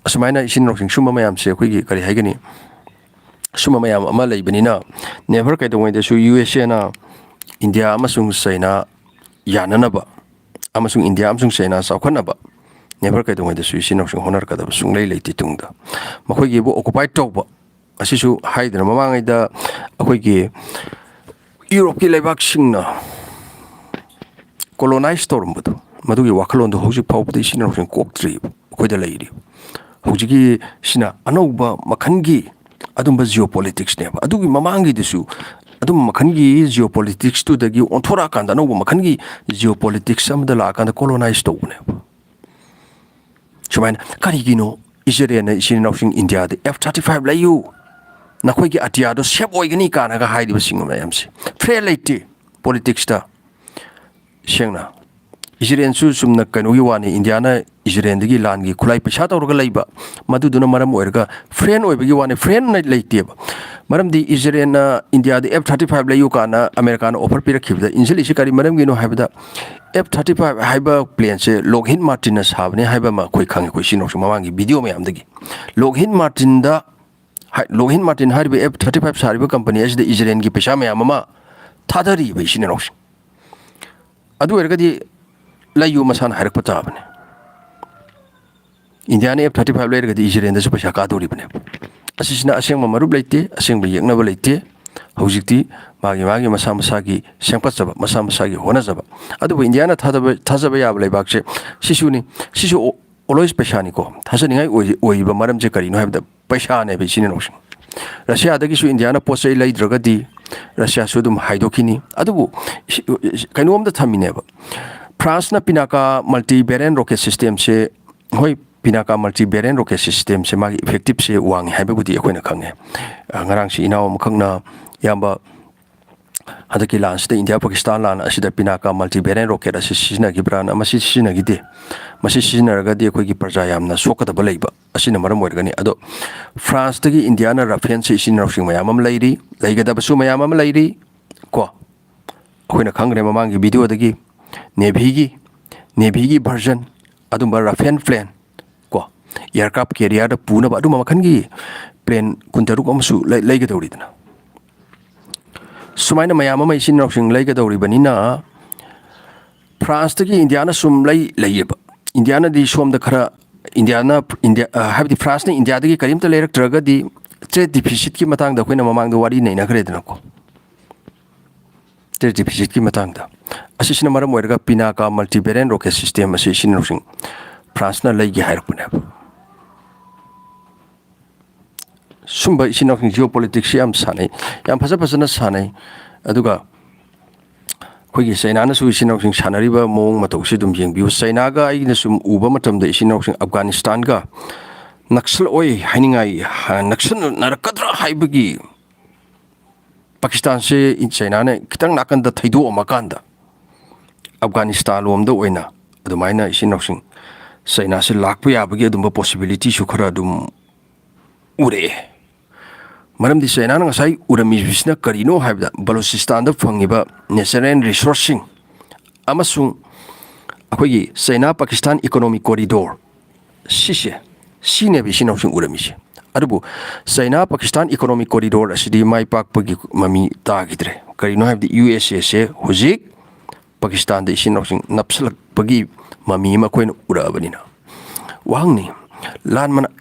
ꯑꯁꯨꯃꯥꯏꯅ ꯏꯆꯤꯟ ꯏꯅꯥꯎꯁꯤꯡ, ꯁꯨꯝꯕ ꯃꯌꯥꯝꯁꯦ ꯑꯩꯈꯣꯏꯒꯤ ꯀꯔꯤ ꯍꯥꯏꯒꯅꯤ, ꯁꯨꯝꯕ ꯃꯌꯥꯝ ꯑꯃ ꯂꯩꯕꯅꯤꯅ never ꯀꯩꯗꯧꯉꯩꯗꯁꯨ U S A ꯅ India ꯑꯃꯁꯨꯡ China ꯌꯥꯅꯅꯕ ꯑꯃꯁꯨꯡ India ꯑꯃꯁꯨꯡ China ꯆꯥꯎꯈꯠꯅꯕ never ꯀꯩꯗꯧꯉꯩꯗꯁꯨ ꯏꯆꯤꯟ ꯏꯅꯥꯎꯁꯤꯡ ꯍꯣꯠꯅꯔꯛꯀꯗꯕ ꯁꯨꯡꯂꯩ ꯂꯩꯇꯦ ꯇꯨꯡꯗ꯫ ꯃꯈꯣꯏꯒꯤꯕꯨ occupy ꯇꯧꯕ ꯑꯁꯤꯁꯨ ꯍꯥꯏꯗꯅ ꯃꯃꯥꯡꯉꯩꯗ ꯑꯩꯈꯣꯏꯒꯤ Europe ꯀꯤ ꯂꯩꯕꯥꯛꯁꯤꯡꯅ colonize ꯇꯧꯔꯝꯕꯗꯣ, ꯃꯗꯨꯒꯤ ꯋꯥꯈꯜꯂꯣꯟꯗꯣ ꯍꯧꯖꯤꯛ ꯐꯥꯎꯕꯗ ꯏꯆꯤꯟ ꯏꯅꯥꯎꯁꯤꯡ ꯀꯣꯛꯇ꯭ꯔꯤꯕ, ꯑꯩꯈꯣꯏꯗ ꯂꯩꯔꯤꯕ꯫ ꯍꯧꯖꯤꯛꯀꯤꯁꯤꯅ ꯑꯅꯧꯕ ꯃꯈꯜꯒꯤ ꯑꯗꯨꯝꯕ geopolitics ꯅꯦꯕ꯫ ꯑꯗꯨꯒꯤ ꯃꯃꯥꯡꯒꯤꯗꯨꯁꯨ ꯑꯗꯨꯝꯕ ꯃꯈꯜꯒꯤ geopolitics ꯇꯨꯗꯒꯤ ꯑꯣꯟꯊꯣꯔꯛꯑꯀꯥꯟꯗ ꯑꯅꯧꯕ ꯃꯈꯜꯒꯤ geopolitics ꯑꯃꯗ ꯂꯥꯛꯑꯀꯥꯟꯗ colonize ꯇꯧꯕꯅꯦꯕ꯫ ꯁꯨꯃꯥꯏꯅ ꯀꯔꯤꯒꯤꯅꯣ ꯏꯖꯔꯦꯜꯅ ꯏꯆꯤꯟ ꯏꯅꯥꯎꯁꯤꯡ India ꯗ F thirty five ꯂꯩꯌꯨ, ꯅꯈꯣꯏꯒꯤ ꯑꯇꯤꯌꯥꯗꯣ safe ꯑꯣꯏꯒꯅꯤ ꯀꯥꯏꯅꯒ ꯍꯥꯏꯔꯤꯕꯁꯤꯡ ꯃꯌꯥꯝꯁꯦ? Threat ꯂꯩꯇꯦ politics ꯇ꯫ ꯁꯦꯡꯅ, ꯏꯖꯔꯦꯜꯁꯨ ꯆꯨꯝꯅ ꯀꯩꯅꯣꯒꯤ ꯋꯥꯅꯤ, India ꯅ ꯏꯖꯔꯦꯜꯗꯒꯤ ꯂꯥꯟꯒꯤ ꯈꯨꯠꯂꯥꯏ ꯄꯩꯁꯥ ꯇꯧꯔꯒ ꯂꯩꯕ, ꯃꯗꯨꯗꯨꯅ ꯃꯔꯝ ꯑꯣꯏꯔꯒ friend ꯑꯣꯏꯕꯒꯤ ꯋꯥꯅꯤ, friend ꯅ ꯂꯩꯇꯦꯕ꯫ ꯃꯔꯝꯗꯤ ꯏꯖꯔꯦꯜꯅ India ꯗ F thirty five ꯂꯩꯌꯨ ꯀꯥꯟꯅ America ꯅ offer ꯄꯤꯔꯛꯈꯤꯕꯗ ꯏꯟꯁꯤꯜꯂꯤꯁꯤ ꯀꯔꯤ ꯃꯔꯝꯒꯤꯅꯣ ꯍꯥꯏꯕꯗ, F thirty five ꯍꯥꯏꯕ plane ꯁꯦ Lockheed Martin ꯅ ꯁꯥꯕꯅꯤ ꯍꯥꯏꯕ ꯑꯃ ꯑꯩꯈꯣꯏ ꯈꯪꯉꯤ, ꯑꯩꯈꯣꯏ ꯏꯆꯤꯟ ꯏꯅꯥꯎꯁꯤꯡ ꯃꯃꯥꯡꯒꯤ video ꯃꯌꯥꯝꯗꯒꯤ꯫ Lockheed Martin ꯗ ꯍꯥꯏ-, Lockheed Martin ꯍꯥꯏꯔꯤꯕ F thirty five ꯁꯥꯔꯤꯕ company ꯑꯁꯤꯗ ꯏꯖꯔꯦꯜꯒꯤ ꯄꯩꯁꯥ ꯃꯌꯥꯝ ꯑꯃ ꯊꯥꯗꯔꯤꯕ ꯏꯆꯤꯟ ꯏꯅꯥꯎꯁꯤꯡ꯫ ꯑꯗꯨ ꯑꯣꯏꯔꯒꯗꯤ ꯂꯩꯌꯨ ꯃꯁꯥꯅ ꯍꯥꯏꯔꯛꯄ ꯇꯥꯕꯅꯤ꯫ India ꯅ F thirty five ꯂꯩꯔꯒꯗꯤ ꯏꯖꯔꯦꯜꯗꯁꯨ ꯄꯩꯁꯥ ꯀꯥꯗꯧꯔꯤꯕꯅꯦꯕ꯫ ꯑꯁꯤꯁꯤꯅ ꯑꯁꯦꯡꯕ ꯃꯔꯨꯞ ꯂꯩꯇꯦ, ꯑꯁꯦꯡꯕ ꯌꯦꯛꯅꯕ ꯂꯩꯇꯦ꯫ ꯍꯧꯖꯤꯛꯇꯤ ꯃꯥꯒꯤ ꯃꯥꯒꯤ ꯃꯁꯥ ꯃꯁꯥꯒꯤ ꯁꯦꯝꯒꯠꯆꯕ, ꯃꯁꯥ ꯃꯁꯥꯒꯤ ꯍꯣꯠꯅꯖꯕ꯫ ꯑꯗꯨꯕꯨ India ꯅ ꯊꯥꯖꯕ, ꯊꯥꯖꯕ ꯌꯥꯕ ꯂꯩꯕꯥꯛꯁꯦ ꯁꯤꯁꯨꯅꯤ꯫ ꯁꯤꯁꯨ always ꯄꯩꯁꯥꯅꯤꯀꯣ꯫ ꯊꯥꯖꯅꯤꯡꯉꯥꯏ ꯑꯣꯏ-, ꯑꯣꯏꯔꯤꯕ ꯃꯔꯝꯁꯦ ꯀꯔꯤꯅꯣ ꯍꯥꯏꯕꯗ, ꯄꯩꯁꯥꯅꯦꯕ, ꯏꯆꯤꯟ ꯏꯅꯥꯎꯁꯤꯡ꯫ ꯔꯁꯤꯌꯥꯗꯒꯤꯁꯨ ꯏꯟꯗꯤꯌꯥꯅ ꯄꯣꯠ ꯆꯩ ꯂꯩꯗ꯭ꯔꯒꯗꯤ ꯔꯁꯤꯌꯥꯁꯨ ꯑꯗꯨꯝ ꯍꯥꯏꯗꯣꯛꯈꯤꯅꯤ꯫ ꯑꯗꯨꯕꯨ ꯏꯁ-, ꯏꯁ-, ꯀꯩꯅꯣꯝꯗ ꯊꯝꯃꯤꯅꯦꯕ, ꯐ꯭ꯔꯥꯟꯁꯅ Pinaka multi variant rocket system ꯁꯦ, ꯍꯣꯏ, Pinaka multi variant rocket system ꯁꯦ ꯃꯥꯒꯤ effective ꯁꯦ ꯋꯥꯡꯉꯤ ꯍꯥꯏꯕꯕꯨꯗꯤ ꯑꯩꯈꯣꯏꯅ ꯈꯪꯉꯦ꯫ ꯑ, ꯉꯔꯥꯡꯁꯤ ꯏꯅꯥꯎ ꯑꯃꯈꯛꯅ, ꯏꯌꯥꯝꯕ ꯍꯟꯗꯛꯀꯤ ꯂꯥꯟꯁꯤꯗ, ꯏꯟꯗꯤꯌꯥ ꯄꯥꯀꯤꯁꯇꯥꯟ ꯂꯥꯟ ꯑꯁꯤꯗ ꯄꯤꯅꯥꯀꯥ multi variant rocket ꯑꯁꯤ ꯁꯤꯖꯤꯟꯅꯈꯤꯕ꯭ꯔꯥꯅ, ꯃꯁꯤ ꯁꯤꯖꯤꯟꯅꯈꯤꯗꯦ꯫ ꯃꯁꯤ ꯁꯤꯖꯤꯟꯅꯔꯒꯗꯤ ꯑꯩꯈꯣꯏꯒꯤ ꯄ꯭ꯔꯖꯥ ꯌꯥꯝꯅ ꯁꯣꯛꯀꯗꯕ ꯂꯩꯕ ꯑꯁꯤꯅ ꯃꯔꯝ ꯑꯣꯏꯔꯒꯅꯤ꯫ ꯑꯗꯣ ꯐ꯭ꯔꯥꯟꯁꯇꯒꯤ ꯏꯟꯗꯤꯌꯥꯅ ꯔꯥꯐꯦꯜꯁꯦ ꯏꯆꯤꯟ ꯏꯅꯥꯎꯁꯤꯡ ꯃꯌꯥꯝ ꯑꯃ ꯂꯩꯔꯤ, ꯂꯩꯒꯗꯕꯁꯨ ꯃꯌꯥꯝ ꯑꯃ ꯂꯩꯔꯤ ꯀꯣ꯫ ꯑꯩꯈꯣꯏꯅ ꯈꯪꯈ꯭ꯔꯦ ꯃꯃꯥꯡꯒꯤ ꯚꯤꯗꯤꯑꯣꯗꯒꯤ, ꯅꯦꯚꯤꯒꯤ, ꯅꯦꯚꯤꯒꯤ version ꯑꯗꯨꯝꯕ ꯔꯥꯐꯦꯜ plane ꯀꯣ, aircraft carrierꯗ ꯄꯨꯅꯕ ꯑꯗꯨꯝꯕ ꯃꯈꯜꯒꯤ plane ꯀꯨꯟꯇꯔꯨꯛ ꯑꯃꯁꯨ ꯂꯩ-, ꯂꯩꯒꯗꯧꯔꯤꯗꯅ꯫ ꯁꯨꯃꯥꯏꯅ ꯃꯌꯥꯝ ꯑꯃ ꯏꯆꯤꯟ ꯏꯅꯥꯎꯁꯤꯡ ꯂꯩꯒꯗꯧꯔꯤꯕꯅꯤꯅ, ꯐ꯭ꯔꯥꯟꯁꯇꯒꯤ ꯏꯟꯗꯤꯌꯥꯅ ꯁꯨꯝ ꯂꯩ-, ꯂꯩꯌꯦꯕ꯫ ꯏꯟꯗꯤꯌꯥꯅꯗꯤ ꯁꯣꯝꯗ ꯈꯔ, ꯏꯟꯗꯤꯌꯥꯅ, ꯏꯟꯗꯤꯌꯥ, ꯑ, ꯍꯥꯏꯕꯗꯤ ꯐ꯭ꯔꯥꯟꯁꯅ ꯏꯟꯗꯤꯌꯥꯗꯒꯤ ꯀꯔꯤꯝꯇ ꯂꯩꯔꯛꯇ꯭ꯔꯒꯗꯤ, trade deficitꯀꯤ ꯃꯇꯥꯡꯗ ꯑꯩꯈꯣꯏꯅ ꯃꯃꯥꯡꯗ ꯋꯥꯔꯤ ꯅꯩꯅꯈ꯭ꯔꯦꯗꯅꯀꯣ꯫ Trade deficitꯀꯤ ꯃꯇꯥꯡꯗ꯫ ꯑꯁꯤꯁꯤꯅ ꯃꯔꯝ ꯑꯣꯏꯔꯒ ꯄꯤꯅꯥꯀꯥ multi variant rocket system ꯑꯁꯤ ꯏꯆꯤꯟ ꯏꯅꯥꯎꯁꯤꯡ ꯐ꯭ꯔꯥꯟꯁꯅ ꯂꯩꯒꯦ ꯍꯥꯏꯔꯛꯄꯅꯦꯕ꯫ ꯁꯨꯝꯕ ꯏꯆꯤꯟ ꯏꯅꯥꯎꯁꯤꯡ geopoliticsꯁꯤ ꯌꯥꯝ ꯁꯥꯟꯅꯩ, ꯌꯥꯝ ꯐꯖ ꯐꯖꯅ ꯁꯥꯟꯅꯩ꯫ ꯑꯗꯨꯒ ꯑꯩꯈꯣꯏꯒꯤ ꯆꯩꯅꯥꯅꯁꯨ ꯏꯆꯤꯟ ꯏꯅꯥꯎꯁꯤꯡ ꯁꯥꯟꯅꯔꯤꯕ ꯃꯑꯣꯡ ꯃꯇꯧꯁꯤ ꯑꯗꯨꯝ ꯌꯦꯡꯕꯤꯌꯨ꯫ ꯆꯩꯅꯥꯒ ꯑꯩꯅ ꯁꯨꯝ ꯎꯕ ꯃꯇꯝꯗ ꯏꯆꯤꯟ ꯏꯅꯥꯎꯁꯤꯡ ꯑꯐꯒꯥꯅꯤꯁꯇꯥꯟꯒ ꯅꯛꯁꯜ ꯑꯣꯏ ꯍꯥꯏꯅꯤꯡꯉꯥꯏ, ꯅꯛꯁꯟꯅꯔꯛꯀꯗ꯭ꯔꯥ ꯍꯥꯏꯕꯒꯤ ꯄꯥꯀꯤꯁꯇꯥꯟꯁꯦ ꯆꯩꯅꯥꯅ ꯈꯤꯇꯪ ꯅꯥꯀꯟꯗ ꯊꯩꯗꯣꯛꯑꯝꯃꯀꯥꯟꯗ ꯑꯐꯒꯥꯅꯤꯁꯇꯥꯟ ꯂꯣꯝꯗ ꯑꯣꯏꯅ ꯑꯗꯨꯃꯥꯏꯅ ꯏꯆꯤꯟ ꯏꯅꯥꯎꯁꯤꯡ ꯆꯩꯅꯥꯁꯦ ꯂꯥꯛꯄ ꯌꯥꯕꯒꯤ ꯑꯗꯨꯝꯕ possibilityꯁꯨ ꯈꯔ ꯑꯗꯨꯝ ꯎꯔꯛꯑꯦ꯫ ꯃꯔꯝꯗꯤ ꯆꯩꯅꯥꯅ ꯉꯁꯥꯏ ꯎꯔꯝꯃꯤꯕꯁꯤꯅ ꯀꯔꯤꯅꯣ ꯍꯥꯏꯕꯗ, ꯕꯂꯨꯆꯤꯁꯇꯥꯟꯗ ꯐꯪꯉꯤꯕ natural resourceꯁꯤꯡ ꯑꯃꯁꯨꯡ ꯑꯩꯈꯣꯏꯒꯤ ꯆꯩꯅꯥ ꯄꯥꯀꯤꯁꯇꯥꯟ economic corridor, ꯁꯤꯁꯦ, ꯁꯤꯅꯦꯕ ꯏꯆꯤꯟ ꯏꯅꯥꯎꯁꯤꯡ ꯎꯔꯝꯃꯤꯁꯦ꯫ ꯑꯗꯨꯕꯨ ꯆꯩꯅꯥ ꯄꯥꯀꯤꯁꯇꯥꯟ economic corridor ꯑꯁꯤꯗꯤ ꯃꯥꯏ ꯄꯥꯛꯄꯒꯤ ꯃꯃꯤ ꯇꯥꯈꯤꯗ꯭ꯔꯦ꯫ ꯀꯔꯤꯅꯣ ꯍꯥꯏꯕꯗꯤ, ꯌꯨ ꯑꯦꯁ ꯑꯦꯁꯦ ꯍꯧꯖꯤꯛ ꯄꯥꯀꯤꯁꯇꯥꯟꯗ ꯏꯆꯤꯟ ꯏꯅꯥꯎꯁꯤꯡ ꯅꯞꯁꯤꯜꯂꯛꯄꯒꯤ ꯃꯃꯤ ꯑꯃ ꯑꯩꯈꯣꯏꯅ ꯎꯔꯛꯑꯕꯅꯤꯅ꯫ ꯋꯥꯍꯪꯅꯤ, ꯂꯥꯟ ꯃꯅꯥ-,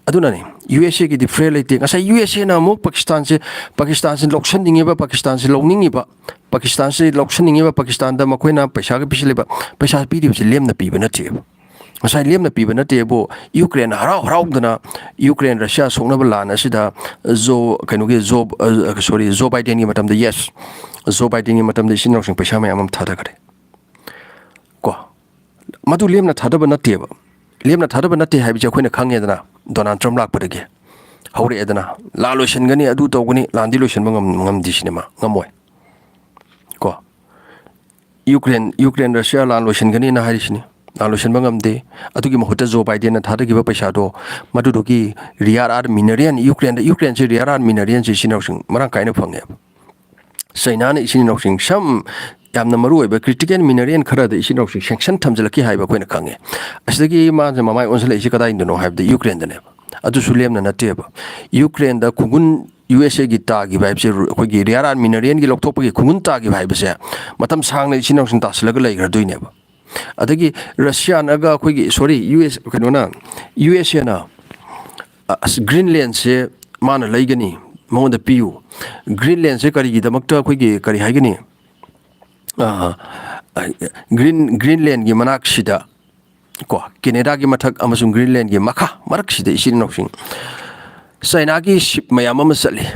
ꯑꯗꯨꯅꯅꯤ, ꯌꯨ ꯑꯦꯁ ꯑꯦꯒꯤꯗꯤ ꯐ꯭ꯔꯦ ꯂꯩꯇꯦ꯫ ꯉꯁꯥꯏ ꯌꯨ ꯑꯦꯁ ꯑꯦꯅ ꯑꯃꯨꯛ ꯄꯥꯀꯤꯁꯇꯥꯟꯁꯦ, ꯄꯥꯀꯤꯁꯇꯥꯟꯁꯦ ꯂꯧꯁꯟꯅꯤꯡꯉꯤꯕ, ꯄꯥꯀꯤꯁꯇꯥꯟꯁꯦ ꯂꯧꯅꯤꯡꯉꯤꯕ, ꯄꯥꯀꯤꯁꯇꯥꯟꯁꯦ ꯂꯧꯁꯟꯅꯤꯡꯉꯤꯕ, ꯄꯥꯀꯤꯁꯇꯥꯟꯗ ꯃꯈꯣꯏꯅ ꯄꯩꯁꯥꯒ ꯄꯤꯁꯤꯜꯂꯤꯕ, ꯄꯩꯁꯥ ꯄꯤꯔꯤꯕꯁꯦ ꯂꯦꯝꯅ ꯄꯤꯕ ꯅꯠꯇꯦꯕ꯫ ꯉꯁꯥꯏ ꯂꯦꯝꯅ ꯄꯤꯕ ꯅꯠꯇꯦꯕꯨ, ꯌꯨꯀ꯭ꯔꯦꯟ ꯍꯔꯥꯎ ꯍꯔꯥꯎꯗꯅ, ꯌꯨꯀ꯭ꯔꯦꯟ ꯔꯁꯤꯌꯥ ꯁꯣꯛꯅꯕ ꯂꯥꯟ ꯑꯁꯤꯗ ꯖꯣ, ꯀꯩꯅꯣꯒꯤ ꯖꯣ, ꯑ, sorry, ꯖꯣ ꯕꯥꯏꯗꯦꯟꯒꯤ ꯃꯇꯝꯗ, yes, ꯖꯣ ꯕꯥꯏꯗꯦꯟꯒꯤ ꯃꯇꯝꯗ ꯏꯆꯤꯟ ꯏꯅꯥꯎꯁꯤꯡ ꯄꯩꯁꯥ ꯃꯌꯥꯝ ꯑꯃ ꯊꯥꯗꯈꯔꯦ ꯀꯣ꯫ ꯃꯗꯨ ꯂꯦꯝꯅ ꯊꯥꯗꯕ ꯅꯠꯇꯦꯕ꯫ ꯂꯦꯝꯅ ꯊꯥꯗꯕ ꯅꯠꯇꯦ ꯍꯥꯏꯕꯁꯦ ꯑꯩꯈꯣꯏꯅ ꯈꯪꯉꯦꯗꯅ, ꯗꯣꯅꯥꯜꯗ ꯇ꯭ꯔꯝꯞ ꯂꯥꯛꯄꯗꯒꯤ ꯍꯧꯔꯛꯑꯦꯗꯅ꯫ ꯂꯥꯟ ꯂꯣꯏꯁꯤꯟꯒꯅꯤ, ꯑꯗꯨ ꯇꯧꯒꯅꯤ, ꯂꯥꯟꯗꯤ ꯂꯣꯏꯁꯤꯟꯕ ꯉꯝ-, ꯉꯝꯗꯦ ꯁꯤꯅꯦꯃꯥ, ꯉꯝꯃꯣꯏ꯫ ꯌꯨꯀ꯭ꯔꯦꯟ, ꯌꯨꯀ꯭ꯔꯦꯟ ꯔꯁꯤꯌꯥ ꯂꯥꯟ ꯂꯣꯏꯁꯤꯟꯒꯅꯤꯅ ꯍꯥꯏꯔꯤꯁꯤꯅꯤ꯫ ꯂꯥꯟ ꯂꯣꯏꯁꯤꯟꯕ ꯉꯝꯗꯦ꯫ ꯑꯗꯨꯒꯤ ꯃꯍꯨꯠꯇ ꯖꯣ ꯕꯥꯏꯗꯦꯟꯅ ꯊꯥꯗꯈꯤꯕ ꯄꯩꯁꯥꯗꯣ, ꯃꯗꯨꯗꯨꯒꯤ rare earth mineral, ꯌꯨꯀ꯭ꯔꯦꯟꯗ, ꯌꯨꯀ꯭ꯔꯦꯟꯁꯦ rare earth mineralꯁꯦ ꯏꯆꯤꯟ ꯏꯅꯥꯎꯁꯤꯡ ꯃꯔꯥꯡ ꯀꯥꯏꯅ ꯐꯪꯉꯦꯕ꯫ ꯆꯩꯅꯥꯅ ꯏꯆꯤꯟ ꯏꯅꯥꯎꯁꯤꯡ ꯁꯝ ꯌꯥꯝꯅ ꯃꯔꯨ ꯑꯣꯏꯕ critical mineral ꯈꯔꯗ ꯏꯆꯤꯟ ꯏꯅꯥꯎꯁꯤꯡ sanction ꯊꯝꯖꯤꯜꯂꯛꯈꯤ ꯍꯥꯏꯕ ꯑꯩꯈꯣꯏꯅ ꯈꯪꯉꯦ꯫ ꯑꯁꯤꯗꯒꯤ ꯃꯥꯁꯦ ꯃꯃꯥꯏ ꯑꯣꯟꯁꯤꯜꯂꯛꯏꯁꯦ ꯀꯗꯥꯏꯗꯅꯣ ꯍꯥꯏꯕꯗ ꯌꯨꯀ꯭ꯔꯦꯟꯗꯅꯦꯕ꯫ ꯑꯗꯨꯁꯨ ꯂꯦꯝꯅ ꯅꯠꯇꯦꯕ꯫ ꯌꯨꯀ꯭ꯔꯦꯟꯗ ꯈꯨꯡꯒꯨꯟ ꯌꯨ ꯑꯦꯁ ꯑꯦꯒꯤ ꯇꯥꯈꯤꯕ ꯍꯥꯏꯕꯁꯦ, ꯑꯩꯈꯣꯏꯒꯤ rare earth mineralꯒꯤ ꯂꯧꯊꯣꯛꯄꯒꯤ ꯈꯨꯡꯒꯨꯟ ꯇꯥꯈꯤꯕ ꯍꯥꯏꯕꯁꯦ ꯃꯇꯝ ꯁꯥꯡꯅ ꯏꯆꯤꯟ ꯏꯅꯥꯎꯁꯤꯡ ꯇꯥꯁꯤꯜꯂꯒ ꯂꯩꯈ꯭ꯔꯗꯣꯏꯅꯦꯕ꯫ ꯑꯗꯒꯤ ꯔꯁꯤꯌꯥꯅꯒ ꯑꯩꯈꯣꯏꯒꯤ, sorry, ꯌꯨ ꯑꯦꯁ, ꯀꯩꯅꯣꯅ, ꯌꯨ ꯑꯦꯁ ꯑꯦꯅ, ꯑ, ꯑꯁ, ꯒ꯭ꯔꯤꯟꯂꯦꯟꯁꯦ ꯃꯥꯅ ꯂꯩꯒꯅꯤ, ꯃꯉꯣꯟꯗ ꯄꯤꯌꯨ꯫ ꯒ꯭ꯔꯤꯟꯂꯦꯟꯁꯦ ꯀꯔꯤꯒꯤꯗꯃꯛꯇ ꯑꯩꯈꯣꯏꯒꯤ, ꯀꯔꯤ ꯍꯥꯏꯒꯅꯤ, ꯑ, ꯑ, ꯒ꯭ꯔꯤꯟ, ꯒ꯭ꯔꯤꯟꯂꯦꯟꯒꯤ ꯃꯅꯥꯛꯁꯤꯗ ꯀꯣ, ꯀꯦꯅꯦꯗꯥꯒꯤ ꯃꯊꯛ ꯑꯃꯁꯨꯡ ꯒ꯭ꯔꯤꯟꯂꯦꯟꯒꯤ ꯃꯈꯥ ꯃꯔꯛꯁꯤꯗ ꯏꯆꯤꯟ ꯏꯅꯥꯎꯁꯤꯡ, ꯆꯥꯏꯅꯥꯒꯤ ship ꯃꯌꯥꯝ ꯑꯃ ꯆꯠꯂꯤ,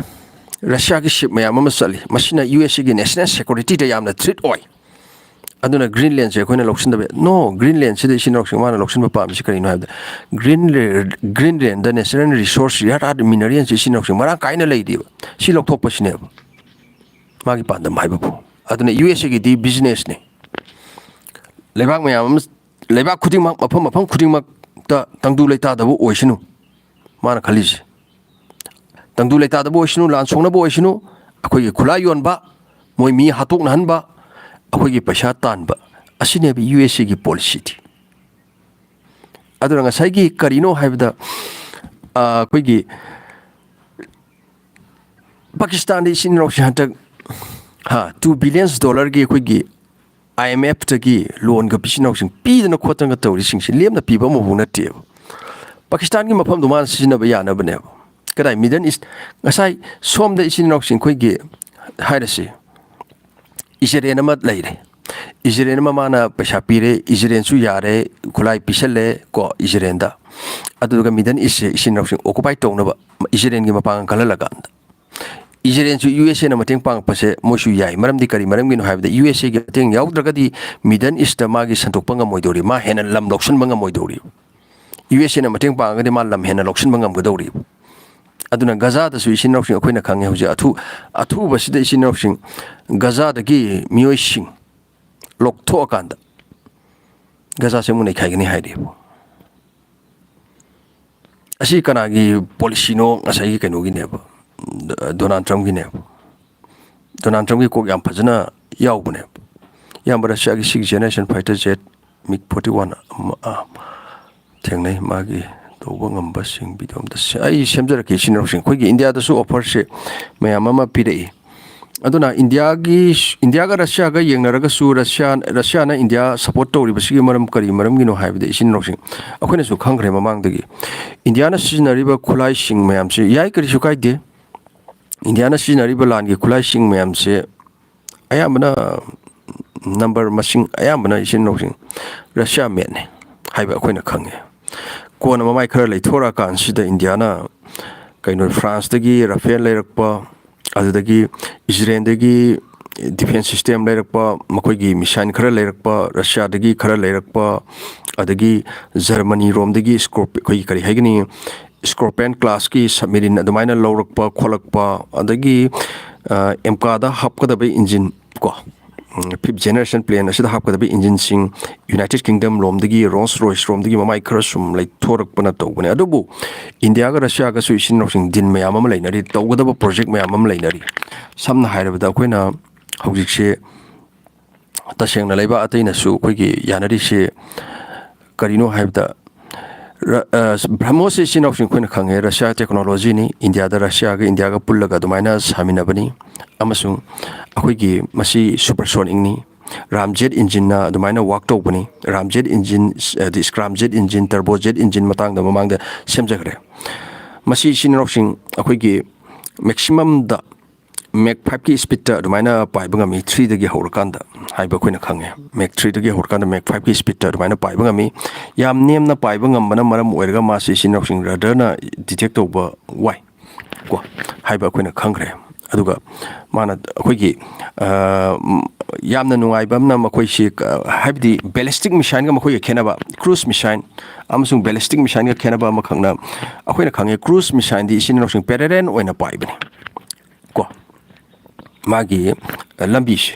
ꯔꯁꯤꯌꯥꯒꯤ ship ꯃꯌꯥꯝ ꯑꯃ ꯆꯠꯂꯤ꯫ ꯃꯁꯤꯅ ꯌꯨ ꯑꯦꯁ ꯑꯦꯒꯤ national securityꯗ ꯌꯥꯝꯅ threat ꯑꯣꯏ꯫ ꯑꯗꯨꯅ ꯒ꯭ꯔꯤꯟꯂꯦꯟꯁꯦ ꯑꯩꯈꯣꯏꯅ ꯂꯧꯁꯤꯟꯗꯕ ꯌꯥꯏ꯫ No, ꯒ꯭ꯔꯤꯟꯂꯦꯟꯁꯤꯗ ꯏꯆꯤꯟ ꯏꯅꯥꯎꯁꯤꯡ ꯃꯥꯅ ꯂꯧꯁꯤꯟꯕ ꯄꯥꯝꯃꯤꯁꯤ ꯀꯔꯤꯅꯣ ꯍꯥꯏꯕꯗ, green, Greenland natural resource, rare earth mineralꯁꯦ ꯏꯆꯤꯟ ꯏꯅꯥꯎꯁꯤꯡ ꯃꯔꯥꯡ ꯀꯥꯏꯅ ꯂꯩꯔꯤꯕ꯫ ꯁꯤ ꯂꯧꯊꯣꯛꯄꯁꯤꯅꯦꯕ ꯃꯥꯒꯤ ꯄꯥꯟꯗꯝ ꯍꯥꯏꯕꯕꯨ꯫ ꯑꯗꯨꯅ ꯌꯨ ꯑꯦꯁ ꯑꯦꯒꯤꯗꯤ businessꯅꯤ꯫ ꯂꯩꯕꯥꯛ ꯃꯌꯥꯝ ꯑꯃ, ꯂꯩꯕꯥꯛ ꯈꯨꯗꯤꯡꯃꯛ, ꯃꯐꯝ, ꯃꯐꯝ ꯈꯨꯗꯤꯡꯃꯛꯇ ꯇꯪꯗꯨ ꯂꯩꯇꯥꯗꯕ ꯑꯣꯏꯁꯅꯨ, ꯃꯥꯅ ꯈꯜꯂꯤꯁꯦ꯫ ꯇꯪꯗꯨ ꯂꯩꯇꯥꯗꯕ ꯑꯣꯏꯁꯅꯨ, ꯂꯥꯟ ꯁꯣꯛꯅꯕ ꯑꯣꯏꯁꯅꯨ, ꯑꯩꯈꯣꯏꯒꯤ ꯈꯨꯠꯂꯥꯏ ꯌꯣꯟꯕ, ꯃꯣꯏ ꯃꯤ ꯍꯥꯠꯇꯣꯛꯅꯍꯟꯕ, ꯑꯩꯈꯣꯏꯒꯤ ꯄꯩꯁꯥ ꯇꯥꯟꯕ, ꯑꯁꯤꯅꯦꯕ ꯌꯨ ꯑꯦꯁ ꯑꯦꯒꯤ policyꯗꯤ꯫ ꯑꯗꯨꯅ ꯉꯁꯥꯏꯒꯤ ꯀꯔꯤꯅꯣ ꯍꯥꯏꯕꯗ, ꯑ, ꯑꯩꯈꯣꯏꯒꯤ ꯄꯥꯀꯤꯁꯇꯥꯟꯗ ꯏꯆꯤꯟ ꯏꯅꯥꯎꯁꯤꯡ ꯍꯟꯗꯛ, ꯍꯥ, two billions dollarꯒꯤ ꯑꯩꯈꯣꯏꯒꯤ ꯑꯥꯏ ꯑꯦꯝ ꯑꯦꯐꯇꯒꯤ loanꯒ ꯏꯆꯤꯟ ꯏꯅꯥꯎꯁꯤꯡ ꯄꯤꯗꯅ ꯈꯣꯠꯇꯅꯒ ꯇꯧꯔꯤꯁꯤꯡꯁꯤ ꯂꯦꯝꯅ ꯄꯤꯕ ꯑꯃꯐꯥꯎ ꯅꯠꯇꯦꯕ꯫ ꯄꯥꯀꯤꯁꯇꯥꯟꯒꯤ ꯃꯐꯝꯗꯣ ꯃꯥꯅ ꯁꯤꯖꯤꯟꯅꯕ ꯌꯥꯅꯕꯅꯦꯕ꯫ ꯀꯗꯥꯏ Middle East, ꯉꯁꯥꯏ ꯁꯣꯝꯗ ꯏꯆꯤꯟ ꯏꯅꯥꯎꯁꯤꯡ ꯑꯩꯈꯣꯏꯒꯤ, ꯍꯥꯏꯔꯁꯤ, ꯏꯖꯔꯦꯟ ꯑꯃ ꯂꯩꯔꯦ꯫ ꯏꯖꯔꯦꯟ ꯑꯃ ꯃꯥꯅ ꯄꯩꯁꯥ ꯄꯤꯔꯦ, ꯏꯖꯔꯦꯟꯁꯨ ꯌꯥꯔꯦ, ꯈꯨꯠꯂꯥꯏ ꯄꯤꯁꯜꯂꯦ ꯀꯣ ꯏꯖꯔꯦꯟꯗ꯫ ꯑꯗꯨꯒ Middle Eastꯁꯦ ꯏꯆꯤꯟ ꯏꯅꯥꯎꯁꯤꯡ occupy ꯇꯧꯅꯕ ꯏꯖꯔꯦꯟꯒꯤ ꯃꯄꯥꯡꯒꯜ ꯀꯜꯍꯜꯂꯀꯥꯟꯗ, ꯏꯖꯔꯦꯟꯁꯨ ꯌꯨ ꯑꯦꯁ ꯑꯦꯅ ꯃꯇꯦꯡ ꯄꯥꯡꯉꯛꯄꯁꯦ ꯃꯣꯏꯁꯨ ꯌꯥꯏ꯫ ꯃꯔꯝꯗꯤ ꯀꯔꯤ ꯃꯔꯝꯒꯤꯅꯣ ꯍꯥꯏꯕꯗ, ꯌꯨ ꯑꯦꯁ ꯑꯦꯒꯤ ꯃꯇꯦꯡ ꯌꯥꯎꯗ꯭ꯔꯒꯗꯤ Middle Eastꯇ ꯃꯥꯒꯤ ꯁꯟꯗꯣꯛꯄ ꯉꯝꯃꯣꯏꯗꯧꯔꯤ, ꯃꯥ ꯍꯦꯟꯅ ꯂꯝ ꯂꯧꯁꯤꯟꯕ ꯉꯝꯃꯣꯏꯗꯧꯔꯤ꯫ ꯌꯨ ꯑꯦꯁ ꯑꯦꯅ ꯃꯇꯦꯡ ꯄꯥꯡꯉꯒꯗꯤ ꯃꯥ ꯂꯝ ꯍꯦꯟꯅ ꯂꯧꯁꯤꯟꯕ ꯉꯝꯒꯗꯧꯔꯤ꯫ ꯑꯗꯨꯅ ꯒꯖꯥꯗꯁꯨ ꯏꯆꯤꯟ ꯏꯅꯥꯎꯁꯤꯡ ꯑꯩꯈꯣꯏꯅ ꯈꯪꯉꯦ ꯍꯧꯖꯤꯛ ꯑꯊꯨ-, ꯑꯊꯨꯕꯁꯤꯗ ꯏꯆꯤꯟ ꯏꯅꯥꯎꯁꯤꯡ ꯒꯖꯥꯗꯒꯤ ꯃꯤꯑꯣꯏꯁꯤꯡ ꯂꯧꯊꯣꯛꯑꯀꯥꯟꯗ ꯒꯖꯥꯁꯦ ꯑꯃꯨꯛ ꯅꯩꯈꯥꯏꯒꯅꯤ ꯍꯥꯏꯔꯤꯕ꯫ ꯑꯁꯤ ꯀꯅꯥꯒꯤ ꯄꯣꯂꯤꯁꯤꯅꯣ? ꯉꯁꯥꯏꯒꯤ ꯀꯩꯅꯣꯒꯤꯅꯦꯕ, ꯗꯣꯅꯥꯜꯗ ꯇ꯭ꯔꯝꯞꯀꯤꯅꯦꯕ꯫ ꯗꯣꯅꯥꯜꯗ ꯇ꯭ꯔꯝꯞꯀꯤ ꯀꯣꯛ ꯌꯥꯝ ꯐꯖꯅ ꯌꯥꯎꯕꯅꯦꯕ꯫ ꯏꯌꯥꯝꯕ, ꯔꯁꯤꯌꯥꯒꯤ ꯁꯤꯛꯁ ꯖꯦꯅꯦꯔꯦꯁꯟ ꯐꯥꯏꯇꯔ ꯖꯦꯠ ꯃꯤꯒ ꯐꯣꯔꯇꯤ ꯋꯥꯟ ꯑꯃ, ꯑꯥ, ꯊꯦꯡꯅꯩ꯫ ꯃꯥꯒꯤ ꯇꯧꯕ ꯉꯝꯕꯁꯤꯡ ꯚꯤꯗꯤꯑꯣ ꯑꯝꯇ ꯁꯦ-, ꯑꯩ ꯁꯦꯝꯖꯔꯛꯀꯦ, ꯏꯆꯤꯟ ꯏꯅꯥꯎꯁꯤꯡ꯫ ꯑꯩꯈꯣꯏꯒꯤ ꯏꯟꯗꯤꯌꯥꯗꯁꯨ ꯑꯣꯐꯔꯁꯦ ꯃꯌꯥꯝ ꯑꯃ ꯄꯤꯔꯛꯏ꯫ ꯑꯗꯨꯅ ꯏꯟꯗꯤꯌꯥꯒꯤ, ꯏꯟꯗꯤꯌꯥꯒ ꯔꯁꯤꯌꯥꯒ ꯌꯦꯡꯅꯔꯒꯁꯨ ꯔꯁꯤꯌꯥ, ꯔꯁꯤꯌꯥꯅ ꯏꯟꯗꯤꯌꯥ ꯁꯞꯄꯣꯔꯠ ꯇꯧꯔꯤꯕꯁꯤꯒꯤ ꯃꯔꯝ ꯀꯔꯤ ꯃꯔꯝꯒꯤꯅꯣ ꯍꯥꯏꯕꯗ, ꯏꯆꯤꯟ ꯏꯅꯥꯎꯁꯤꯡ, ꯑꯩꯈꯣꯏꯅꯁꯨ ꯈꯪꯈ꯭ꯔꯦ ꯃꯃꯥꯡꯗꯒꯤ꯫ ꯏꯟꯗꯤꯌꯥꯅ ꯁꯤꯖꯤꯟꯅꯔꯤꯕ ꯈꯨꯠꯂꯥꯏꯁꯤꯡ ꯃꯌꯥꯝꯁꯤ ꯌꯥꯏ, ꯀꯔꯤꯁꯨ ꯀꯥꯏꯗꯦ꯫ ꯏꯟꯗꯤꯌꯥꯅ ꯁꯤꯖꯤꯟꯅꯔꯤꯕ ꯂꯥꯟꯒꯤ ꯈꯨꯠꯂꯥꯏꯁꯤꯡ ꯃꯌꯥꯝꯁꯦ ꯑꯌꯥꯝꯕꯅ, ꯅꯝꯕꯔ ꯃꯁꯤꯡ ꯑꯌꯥꯝꯕꯅ, ꯏꯆꯤꯟ ꯏꯅꯥꯎꯁꯤꯡ, ꯔꯁꯤꯌꯥ ꯃꯦꯠꯅꯦ ꯍꯥꯏꯕ ꯑꯩꯈꯣꯏꯅ ꯈꯪꯉꯦ꯫ ꯀꯣꯟꯅ ꯃꯃꯥꯏ ꯈꯔ ꯂꯩꯊꯣꯔꯛꯑꯀꯥꯟꯁꯤꯗ ꯏꯟꯗꯤꯌꯥꯅ ꯀꯩꯅꯣ, ꯐ꯭ꯔꯥꯟꯁꯇꯒꯤ ꯔꯥꯐꯦꯜ ꯂꯩꯔꯛꯄ, ꯑꯗꯨꯗꯒꯤ ꯏꯖꯔꯦꯜꯗꯒꯤ ꯗꯤꯐꯦꯟꯁ ꯁꯤꯁꯇꯦꯝ ꯂꯩꯔꯛꯄ, ꯃꯈꯣꯏꯒꯤ ꯃꯤꯁꯥꯏꯜ ꯈꯔ ꯂꯩꯔꯛꯄ, ꯔꯁꯤꯌꯥꯗꯒꯤ ꯈꯔ ꯂꯩꯔꯛꯄ, ꯑꯗꯒꯤ ꯖꯔꯃꯅꯤ ꯔꯣꯝꯗꯒꯤ ꯁ꯭ꯀꯣꯔꯄꯤ-, ꯑꯩꯈꯣꯏꯒꯤ ꯀꯔꯤ ꯍꯥꯏꯒꯅꯤ, ꯁ꯭ꯀꯣꯔꯄꯤꯌꯟ ꯀ꯭ꯂꯥꯁꯀꯤ ꯁꯕꯃꯦꯔꯤꯟ ꯑꯗꯨꯃꯥꯏꯅ ꯂꯧꯔꯛꯄ ꯈꯣꯠꯂꯛꯄ, ꯑꯗꯒꯤ, ꯑ, ꯑꯦꯝꯀꯥꯗ ꯍꯥꯞꯀꯗꯕ ꯏꯟꯖꯤꯟ ꯀꯣ, ꯐꯤꯐ ꯖꯦꯅꯦꯔꯦꯁꯟ ꯄ꯭ꯂꯦꯟ ꯑꯁꯤꯗ ꯍꯥꯞꯀꯗꯕ ꯏꯟꯖꯤꯟꯁꯤꯡ ꯌꯨꯅꯥꯏꯇꯦꯠ ꯀꯤꯡꯗꯝ ꯂꯣꯝꯗꯒꯤ, ꯔꯣꯜꯁ ꯔꯣꯏꯁ ꯔꯣꯝꯗꯒꯤ ꯃꯃꯥꯏ ꯈꯔ ꯁꯨꯝ ꯂꯩꯊꯣꯔꯛꯄꯅ ꯇꯧꯕꯅꯦ꯫ ꯑꯗꯨꯕꯨ ꯏꯟꯗꯤꯌꯥꯒ ꯔꯁꯤꯌꯥꯒꯁꯨ, ꯏꯆꯤꯟ ꯏꯅꯥꯎꯁꯤꯡ, ꯗꯤꯜ ꯃꯌꯥꯝ ꯑꯃ ꯂꯩꯅꯔꯤ, ꯇꯧꯒꯗꯕ ꯄ꯭ꯔꯣꯖꯦꯛ ꯃꯌꯥꯝ ꯑꯃ ꯂꯩꯅꯔꯤ꯫ ꯁꯝꯅ ꯍꯥꯏꯔꯕꯗ, ꯑꯩꯈꯣꯏꯅ ꯍꯧꯖꯤꯛꯁꯦ ꯇꯁꯦꯡꯅ ꯂꯩꯕꯥꯛ ꯑꯇꯩꯅꯁꯨ ꯑꯩꯈꯣꯏꯒꯤ ꯌꯥꯅꯔꯤꯁꯦ ꯀꯔꯤꯅꯣ ꯍꯥꯏꯕꯗ, ꯔ-, ꯑ, ꯕ꯭ꯔꯍꯃꯣꯁꯁꯤ, ꯏꯆꯤꯟ ꯏꯅꯥꯎꯁꯤꯡ, ꯑꯩꯈꯣꯏꯅ ꯈꯪꯉꯦ, ꯔꯁꯤꯌꯥ ꯇꯦꯛꯅꯣꯂꯣꯖꯤꯅꯤ꯫ ꯏꯟꯗꯤꯌꯥꯗ ꯔꯁꯤꯌꯥꯒ ꯏꯟꯗꯤꯌꯥꯒ ꯄꯨꯜꯂꯒ ꯑꯗꯨꯃꯥꯏꯅ ꯁꯥꯃꯤꯟꯅꯕꯅꯤ꯫ ꯑꯃꯁꯨꯡ ꯑꯩꯈꯣꯏꯒꯤ ꯃꯁꯤ ꯁꯨꯄꯔꯁꯣꯅꯤꯛꯅꯤ꯫ ꯔꯥꯝꯖꯦꯠ ꯏꯟꯖꯤꯟꯅ ꯑꯗꯨꯃꯥꯏꯅ ꯋꯥꯛ ꯇꯧꯕꯅꯤ꯫ ꯔꯥꯝꯖꯦꯠ ꯏꯟꯖꯤꯟ, ꯑꯗꯤ ꯁ꯭ꯀ꯭ꯔꯥꯝꯖꯦꯠ ꯏꯟꯖꯤꯟ, ꯇꯔꯕꯣꯖꯦꯠ ꯏꯟꯖꯤꯟ ꯃꯇꯥꯡꯗ ꯃꯃꯥꯡꯗ ꯁꯦꯝꯖꯈ꯭ꯔꯦ꯫ ꯃꯁꯤ, ꯏꯆꯤꯟ ꯏꯅꯥꯎꯁꯤꯡ, ꯑꯩꯈꯣꯏꯒꯤ ꯃꯦꯛꯁꯤꯃꯝꯗ ꯃꯦꯛ ꯐꯥꯏꯚꯀꯤ ꯁ꯭ꯄꯤꯠꯇ ꯑꯗꯨꯃꯥꯏꯅ ꯄꯥꯏꯕ ꯉꯝꯃꯤ, ꯊ꯭ꯔꯤꯗꯒꯤ ꯍꯧꯔꯀꯥꯟꯗ ꯍꯥꯏꯕ ꯑꯩꯈꯣꯏꯅ ꯈꯪꯉꯦ꯫ ꯃꯦꯛ ꯊ꯭ꯔꯤꯗꯒꯤ ꯍꯧꯔꯀꯥꯟꯗ ꯃꯦꯛ ꯐꯥꯏꯚꯀꯤ ꯁ꯭ꯄꯤꯠꯇ ꯑꯗꯨꯃꯥꯏꯅ ꯄꯥꯏꯕ ꯉꯝꯃꯤ꯫ ꯌꯥꯝ ꯅꯦꯝꯅ ꯄꯥꯏꯕ ꯉꯝꯕꯅ ꯃꯔꯝ ꯑꯣꯏꯔꯒ ꯃꯥꯁꯤ, ꯏꯆꯤꯟ ꯏꯅꯥꯎꯁꯤꯡ, ꯔꯗꯔꯅ ꯗꯤꯇꯦꯛ ꯇꯧꯕ ꯋꯥꯏ ꯀꯣ ꯍꯥꯏꯕ ꯑꯩꯈꯣꯏꯅ ꯈꯪꯈ꯭ꯔꯦ꯫ ꯑꯗꯨꯒ ꯃꯥꯅ ꯑꯩꯈꯣꯏꯒꯤ, ꯑ, ꯌꯥꯝꯅ ꯅꯨꯡꯉꯥꯏꯕ ꯑꯃꯅ, ꯃꯈꯣꯏꯁꯤ, ꯑ, ꯍꯥꯏꯕꯗꯤ ꯕꯦꯂꯤꯁꯇꯤꯛ ꯃꯤꯁꯥꯏꯜꯒ ꯃꯈꯣꯏꯒ ꯈꯦꯠꯅꯕ, ꯀ꯭ꯔꯨꯖ ꯃꯤꯁꯥꯏꯜ ꯑꯃꯁꯨꯡ ꯕꯦꯂꯤꯁꯇꯤꯛ ꯃꯤꯁꯥꯏꯜꯒ ꯈꯦꯠꯅꯕ ꯑꯃꯈꯛꯅ, ꯑꯩꯈꯣꯏꯅ ꯈꯪꯉꯦ, ꯀ꯭ꯔꯨꯖ ꯃꯤꯁꯥꯏꯜꯗꯤ, ꯏꯆꯤꯟ ꯏꯅꯥꯎꯁꯤꯡ, ꯄꯦꯔꯦꯂꯦꯜ ꯑꯣꯏꯅ ꯄꯥꯏꯕꯅꯤ ꯀꯣ, ꯃꯥꯒꯤ, ꯑ, ꯂꯝꯕꯤꯁꯦ꯫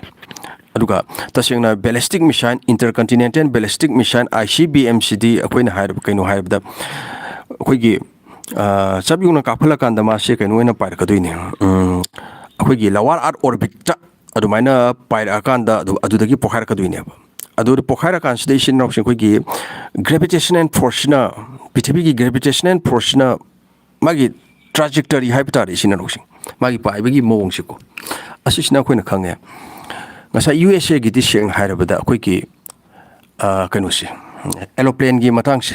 ꯑꯗꯨꯒ ꯇꯁꯦꯡꯅ ballistic missile, intercontinental ballistic missile, ICBM ꯁꯤꯗꯤ ꯑꯩꯈꯣꯏꯅ ꯍꯥꯏꯔꯕ, ꯀꯩꯅꯣ ꯍꯥꯏꯔꯕꯗ, ꯑꯩꯈꯣꯏꯒꯤ, ꯑ, ꯆꯞ ꯌꯨꯡꯅ ꯀꯥꯞꯈꯠꯂꯀꯥꯟꯗ ꯃꯥꯁꯦ ꯀꯩꯅꯣ ꯑꯣꯏꯅ ꯄꯥꯏꯔꯛꯀꯗꯣꯏꯅꯦ꯫ ꯎꯝ, ꯑꯩꯈꯣꯏꯒꯤ lower earth orbit ꯇ ꯑꯗꯨꯃꯥꯏꯅ ꯄꯥꯏꯔꯛꯑꯀꯥꯟꯗ ꯑꯗꯨ, ꯑꯗꯨꯗꯒꯤ ꯄꯣꯛꯈꯥꯏꯔꯛꯀꯗꯣꯏꯅꯦꯕ꯫ ꯑꯗꯨꯗ ꯄꯣꯛꯈꯥꯏꯔꯀꯥꯟꯁꯤꯗ, ꯏꯆꯤꯟ ꯏꯅꯥꯎꯁꯤꯡ, ꯑꯩꯈꯣꯏꯒꯤ gravitational force ꯁꯤꯅ, ꯄ꯭ꯔꯤꯊꯤꯕꯤꯒꯤ gravitational force ꯁꯤꯅ ꯃꯥꯒꯤ trajectory ꯍꯥꯏꯕ ꯇꯥꯔꯦ, ꯏꯆꯤꯟ ꯏꯅꯥꯎꯁꯤꯡ, ꯃꯥꯒꯤ ꯄꯥꯏꯕꯒꯤ ꯃꯑꯣꯡꯁꯦꯀꯣ, ꯑꯁꯤꯁꯤꯅ ꯑꯩꯈꯣꯏꯅ ꯈꯪꯉꯦ꯫ ꯉꯁꯥꯏ USA ꯒꯤꯗꯤ ꯁꯦꯡꯅ ꯍꯥꯏꯔꯕꯗ ꯑꯩꯈꯣꯏꯒꯤ, ꯑ, ꯀꯩꯅꯣꯁꯦ, aeroplane ꯒꯤ ꯃꯇꯥꯡꯁꯦ,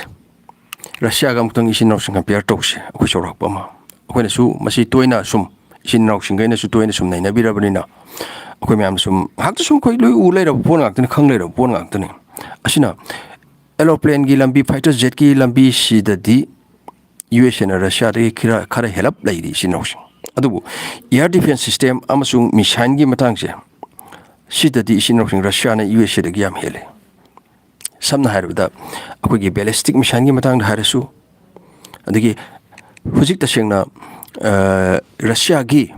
ꯔꯁꯤꯌꯥꯒ ꯑꯃꯨꯛꯇꯪ ꯏꯆꯤꯟ ꯏꯅꯥꯎꯁꯤꯡ compare ꯇꯧꯁꯦ, ꯑꯩꯈꯣꯏ ꯆꯥꯎꯔꯥꯛꯄ ꯑꯃ꯫ ꯑꯩꯈꯣꯏꯅꯁꯨ ꯃꯁꯤ ꯇꯣꯏꯅ ꯁꯨꯝ, ꯏꯆꯤꯟ ꯏꯅꯥꯎꯁꯤꯡꯈꯩꯅꯁꯨ ꯇꯣꯏꯅ ꯁꯨꯝ ꯅꯩꯅꯕꯤꯔꯕꯅꯤꯅ, ꯑꯩꯈꯣꯏ ꯃꯌꯥꯝ ꯁꯨꯝ ꯉꯥꯏꯍꯥꯛꯇ ꯁꯨꯝ ꯑꯩꯈꯣꯏ ꯂꯣꯏ ꯎ ꯂꯩꯔꯕ ꯄꯣꯠ ꯉꯥꯛꯇꯅꯤ, ꯈꯪ ꯂꯩꯔꯕ ꯄꯣꯠ ꯉꯥꯛꯇꯅꯤ꯫ ꯑꯁꯤꯅ aeroplane ꯒꯤ ꯂꯝꯕꯤ, fighter jet ꯀꯤ ꯂꯝꯕꯤꯁꯤꯗꯗꯤ USA ꯅ ꯔꯁꯤꯌꯥꯗꯒꯤ ꯈꯔ, ꯈꯔ ꯍꯦꯜꯂꯞ ꯂꯩꯔꯤ, ꯏꯆꯤꯟ ꯏꯅꯥꯎꯁꯤꯡ꯫ ꯑꯗꯨꯕꯨ air defense system ꯑꯃꯁꯨꯡ missile ꯒꯤ ꯃꯇꯥꯡꯁꯦ, ꯁꯤꯗꯗꯤ, ꯏꯆꯤꯟ ꯏꯅꯥꯎꯁꯤꯡ, ꯔꯁꯤꯌꯥꯅ USA ꯗꯒꯤ ꯌꯥꯝ ꯍꯦꯜꯂꯦ꯫ ꯁꯝꯅ ꯍꯥꯏꯔꯕꯗ, ꯑꯩꯈꯣꯏꯒꯤ ballistic missile ꯒꯤ ꯃꯇꯥꯡꯗ ꯍꯥꯏꯔꯁꯨ, ꯑꯗꯒꯤ ꯍꯧꯖꯤꯛ ꯇꯁꯦꯡꯅ, ꯑ, ꯔꯁꯤꯌꯥꯒꯤ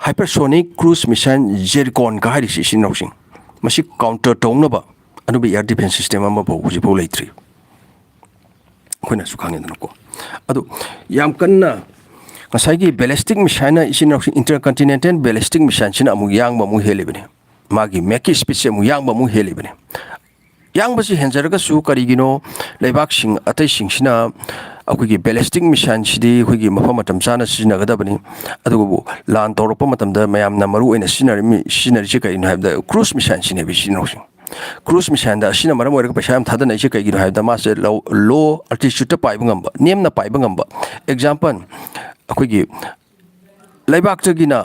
hypersonic cruise missile Zircon ꯀ ꯍꯥꯏꯔꯤꯁꯤ, ꯏꯆꯤꯟ ꯏꯅꯥꯎꯁꯤꯡ, ꯃꯁꯤ counter ꯇꯧꯅꯕ ꯑꯗꯨꯒꯤ air defense system ꯑꯃꯐꯥꯎ ꯍꯧꯖꯤꯛꯐꯥꯎ ꯂꯩꯇ꯭ꯔꯤ꯫ ꯑꯩꯈꯣꯏꯅꯁꯨ ꯈꯪꯉꯦꯗꯅꯀꯣ꯫ ꯑꯗꯨ ꯌꯥꯝ ꯀꯟꯅ ꯉꯁꯥꯏꯒꯤ ballistic missile ꯅ, ꯏꯆꯤꯟ ꯏꯅꯥꯎꯁꯤꯡ, intercontinental ballistic missile ꯁꯤꯅ ꯑꯃꯨꯛ ꯌꯥꯡꯕ ꯑꯃꯨꯛ ꯍꯦꯜꯂꯤꯕꯅꯤ꯫ ꯃꯥꯒꯤ Mach ꯀꯤ speed ꯁꯦ ꯑꯃꯨꯛ ꯌꯥꯡꯕ ꯑꯃꯨꯛ ꯍꯦꯜꯂꯤꯕꯅꯤ꯫ ꯌꯥꯡꯕꯁꯤ ꯍꯦꯟꯖꯔꯒꯁꯨ ꯀꯔꯤꯒꯤꯅꯣ ꯂꯩꯕꯥꯛꯁꯤꯡ ꯑꯇꯩꯁꯤꯡꯁꯤꯅ ꯑꯩꯈꯣꯏꯒꯤ ballistic missile ꯁꯤꯗꯤ ꯑꯩꯈꯣꯏꯒꯤ ꯃꯐꯝ ꯃꯇꯝ ꯆꯥꯅ ꯁꯤꯖꯤꯟꯅꯒꯗꯕꯅꯤ, ꯑꯗꯨꯕꯨ ꯂꯥꯟ ꯇꯧꯔꯛꯄ ꯃꯇꯝꯗ ꯃꯌꯥꯝꯅ ꯃꯔꯨ ꯑꯣꯏꯅ ꯁꯤꯖꯤꯟꯅꯔꯝꯃꯤ-, ꯁꯤꯖꯤꯟꯅꯔꯤꯁꯦ ꯀꯔꯤꯅꯣ ꯍꯥꯏꯕꯗ cruise missile ꯁꯤꯅꯦꯕ, ꯏꯆꯤꯟ ꯏꯅꯥꯎꯁꯤꯡ꯫ Cruise missile ꯗ ꯑꯁꯤꯅ ꯃꯔꯝ ꯑꯣꯏꯔꯒ ꯄꯩꯁꯥ ꯌꯥꯝ ꯊꯥꯗꯅꯔꯤꯁꯦ ꯀꯩꯒꯤꯅꯣ ꯍꯥꯏꯕꯗ ꯃꯥꯁꯦ low, low altitude ꯇ ꯄꯥꯏꯕ ꯉꯝꯕ, ꯅꯦꯝꯅ ꯄꯥꯏꯕ ꯉꯝꯕ꯫ Example, ꯑꯩꯈꯣꯏꯒꯤ ꯂꯩꯕꯥꯛꯇꯒꯤꯅ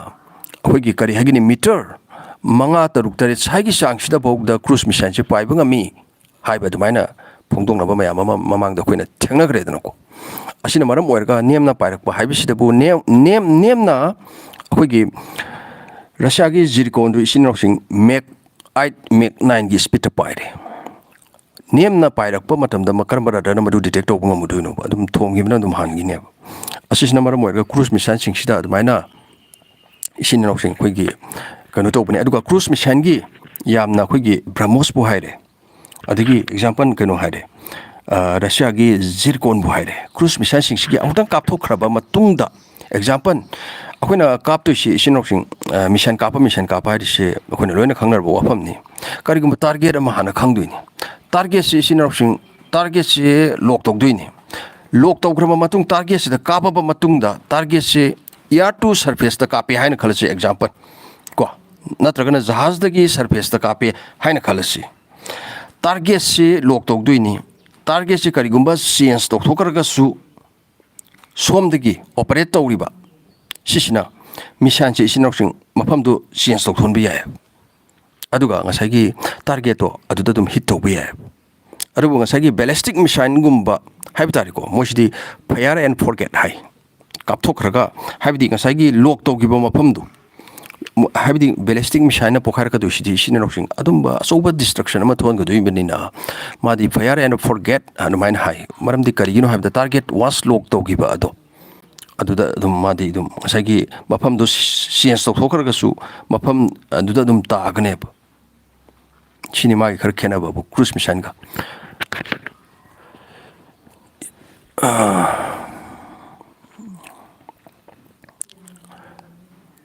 ꯑꯩꯈꯣꯏꯒꯤ, ꯀꯔꯤ ꯍꯥꯏꯒꯅꯤ, meter ꯃꯉꯥ, ꯇꯔꯨꯛ, ꯇꯔꯦꯠ ꯁ꯭ꯋꯥꯏꯒꯤ ꯆꯥꯡꯁꯤꯗꯐꯥꯎꯗ cruise missile ꯁꯦ ꯄꯥꯏꯕ ꯉꯝꯃꯤ ꯍꯥꯏꯕ ꯑꯗꯨꯃꯥꯏꯅ ꯐꯣꯡꯗꯣꯛꯅꯕ ꯃꯌꯥꯝ ꯑꯃ ꯃꯃꯥꯡꯗ ꯑꯩꯈꯣꯏꯅ ꯊꯦꯡꯅꯈ꯭ꯔꯦꯗꯅꯀꯣ꯫ ꯑꯁꯤꯅ ꯃꯔꯝ ꯑꯣꯏꯔꯒ ꯅꯦꯝꯅ ꯄꯥꯏꯔꯛꯄ ꯍꯥꯏꯕꯁꯤꯗꯕꯨ ꯅꯦꯝ-, ꯅꯦꯝ-, ꯅꯦꯝꯅ ꯑꯩꯈꯣꯏꯒꯤ ꯔꯁꯤꯌꯥꯒꯤ Zircon ꯗꯨ, ꯏꯆꯤꯟ ꯏꯅꯥꯎꯁꯤꯡ, Mach eight, Mach nine ꯒꯤ speed ꯇ ꯄꯥꯏꯔꯦ꯫ ꯅꯦꯝꯅ ꯄꯥꯏꯔꯛꯄ ꯃꯇꯝꯗ ꯃ-, ꯀꯔꯝꯕ radar ꯅ ꯃꯗꯨ detect ꯇꯧꯕ ꯉꯝꯃꯨꯗꯣꯏꯅꯣꯕ? ꯑꯗꯨꯝ ꯊꯣꯝꯈꯤꯕꯅ ꯑꯗꯨꯝ ꯍꯥꯟꯈꯤꯅꯦꯕ꯫ ꯑꯁꯤꯁꯤꯅ ꯃꯔꯝ ꯑꯣꯏꯔꯒ cruise missile ꯁꯤꯡꯁꯤꯗ ꯑꯗꯨꯃꯥꯏꯅ ꯏꯆꯤꯟ ꯏꯅꯥꯎꯁꯤꯡ ꯑꯩꯈꯣꯏꯒꯤ ꯀꯩꯅꯣ ꯇꯧꯕꯅꯦ꯫ ꯑꯗꯨꯒ cruise missile ꯒꯤ ꯌꯥꯝꯅ ꯑꯩꯈꯣꯏꯒꯤ ꯕ꯭ꯔꯍꯃꯣꯁꯄꯨ ꯍꯥꯏꯔꯦ, ꯑꯗꯒꯤ example ꯀꯩꯅꯣ ꯍꯥꯏꯔꯦ, ꯑ, ꯔꯁꯤꯌꯥꯒꯤ ꯖꯤꯔꯀꯣꯟꯕꯨ ꯍꯥꯏꯔꯦ, ꯀ꯭ꯔꯨꯖ ꯃꯤꯁꯥꯏꯜꯁꯤꯡꯁꯤꯒꯤ ꯑꯃꯨꯛꯇꯪ ꯀꯥꯞꯊꯣꯛꯈ꯭ꯔꯕ ꯃꯇꯨꯡꯗ, example ꯑꯩꯈꯣꯏꯅ ꯀꯥꯞꯇꯣꯏꯁꯤ ꯏꯆꯤꯟ ꯏꯅꯥꯎꯁꯤꯡ, ꯑ, ꯃꯤꯁꯥꯏꯜ ꯀꯥꯞꯄ, ꯃꯤꯁꯥꯏꯜ ꯀꯥꯞꯄ ꯍꯥꯏꯔꯤꯁꯦ ꯑꯩꯈꯣꯏꯅ ꯂꯣꯏꯅ ꯈꯪꯅꯔꯕ ꯋꯥꯐꯝꯅꯤ꯫ ꯀꯔꯤꯒꯨꯝꯕ target ꯑꯃ ꯍꯥꯟꯅ ꯈꯪꯗꯣꯏꯅꯤ꯫ Targetꯁꯤ ꯏꯆꯤꯟ ꯏꯅꯥꯎꯁꯤꯡ, targetꯁꯤ lock ꯇꯧꯗꯣꯏꯅꯤ꯫ Lock ꯇꯧꯈ꯭ꯔꯕ ꯃꯇꯨꯡ, targetꯁꯤꯗ ꯀꯥꯞꯄꯕ ꯃꯇꯨꯡꯗ, targetꯁꯤ air to surfaceꯇ ꯀꯥꯞꯄꯦ ꯍꯥꯏꯅ ꯈꯜꯂꯁꯤ, example ꯀꯣ, ꯅꯠꯇ꯭ꯔꯒꯅ ꯖꯍꯥꯖꯗꯒꯤ surfaceꯇ ꯀꯥꯞꯄꯦ ꯍꯥꯏꯅ ꯈꯜꯂꯁꯤ꯫ Targetꯁꯤ lock ꯇꯧꯗꯣꯏꯅꯤ꯫ Targetꯁꯤ ꯀꯔꯤꯒꯨꯝꯕ change ꯇꯧꯊꯣꯛꯈ꯭ꯔꯒꯁꯨ, ꯁꯣꯝꯗꯒꯤ operate ꯇꯧꯔꯤꯕ ꯁꯤꯁꯤꯅ missileꯁꯦ ꯏꯆꯤꯟ ꯏꯅꯥꯎꯁꯤꯡ ꯃꯐꯝꯗꯨ change ꯇꯧꯊꯣꯛꯍꯟꯕ ꯌꯥꯏ꯫ ꯑꯗꯨꯒ ꯉꯁꯥꯏꯒꯤ targetꯇꯣ ꯑꯗꯨꯗ ꯑꯗꯨꯝ hit ꯇꯧꯕ ꯌꯥꯏ꯫ ꯑꯗꯨꯕꯨ ꯉꯁꯥꯏꯒꯤ ballistic missileꯒꯨꯝꯕ ꯍꯥꯏꯕ ꯇꯥꯔꯦꯀꯣ, ꯃꯣꯏꯁꯤꯗꯤ fire and forget ꯍꯥꯏ꯫ ꯀꯥꯞꯊꯣꯛꯈ꯭ꯔꯒ, ꯍꯥꯏꯕꯗꯤ ꯉꯁꯥꯏꯒꯤ lock ꯇꯧꯈꯤꯕ ꯃꯐꯝꯗꯨ, ꯃ-, ꯍꯥꯏꯕꯗꯤ ballistic missileꯅ ꯄꯣꯈꯥꯏꯔꯛꯀꯗꯣꯏꯁꯤꯗꯤ ꯏꯆꯤꯟ ꯏꯅꯥꯎꯁꯤꯡ ꯑꯗꯨꯝꯕ ꯑꯆꯧꯕ destruction ꯑꯃ ꯊꯣꯛꯍꯟꯒꯗꯣꯏꯕꯅꯤꯅ, ꯃꯥꯗꯤ fire and forget ꯑꯗꯨꯃꯥꯏꯅ ꯍꯥꯏ꯫ ꯃꯔꯝꯗꯤ ꯀꯔꯤꯒꯤꯅꯣ ꯍꯥꯏꯕꯗ, target was lock ꯇꯧꯈꯤꯕ ꯑꯗꯣ, ꯑꯗꯨꯗ ꯑꯗꯨꯝ ꯃꯥꯗꯤ ꯑꯗꯨꯝ ꯉꯁꯥꯏꯒꯤ ꯃꯐꯝꯗꯣ change ꯇꯧꯊꯣꯛꯈ꯭ꯔꯒꯁꯨ, ꯃꯐꯝ ꯑꯗꯨꯗ ꯑꯗꯨꯝ ꯇꯥꯒꯅꯦꯕ꯫ ꯁꯤꯅꯤ ꯃꯥꯒꯤ ꯈꯔ ꯈꯦꯠꯅꯕꯕꯨ cruise missileꯒ꯫ ꯑꯥ,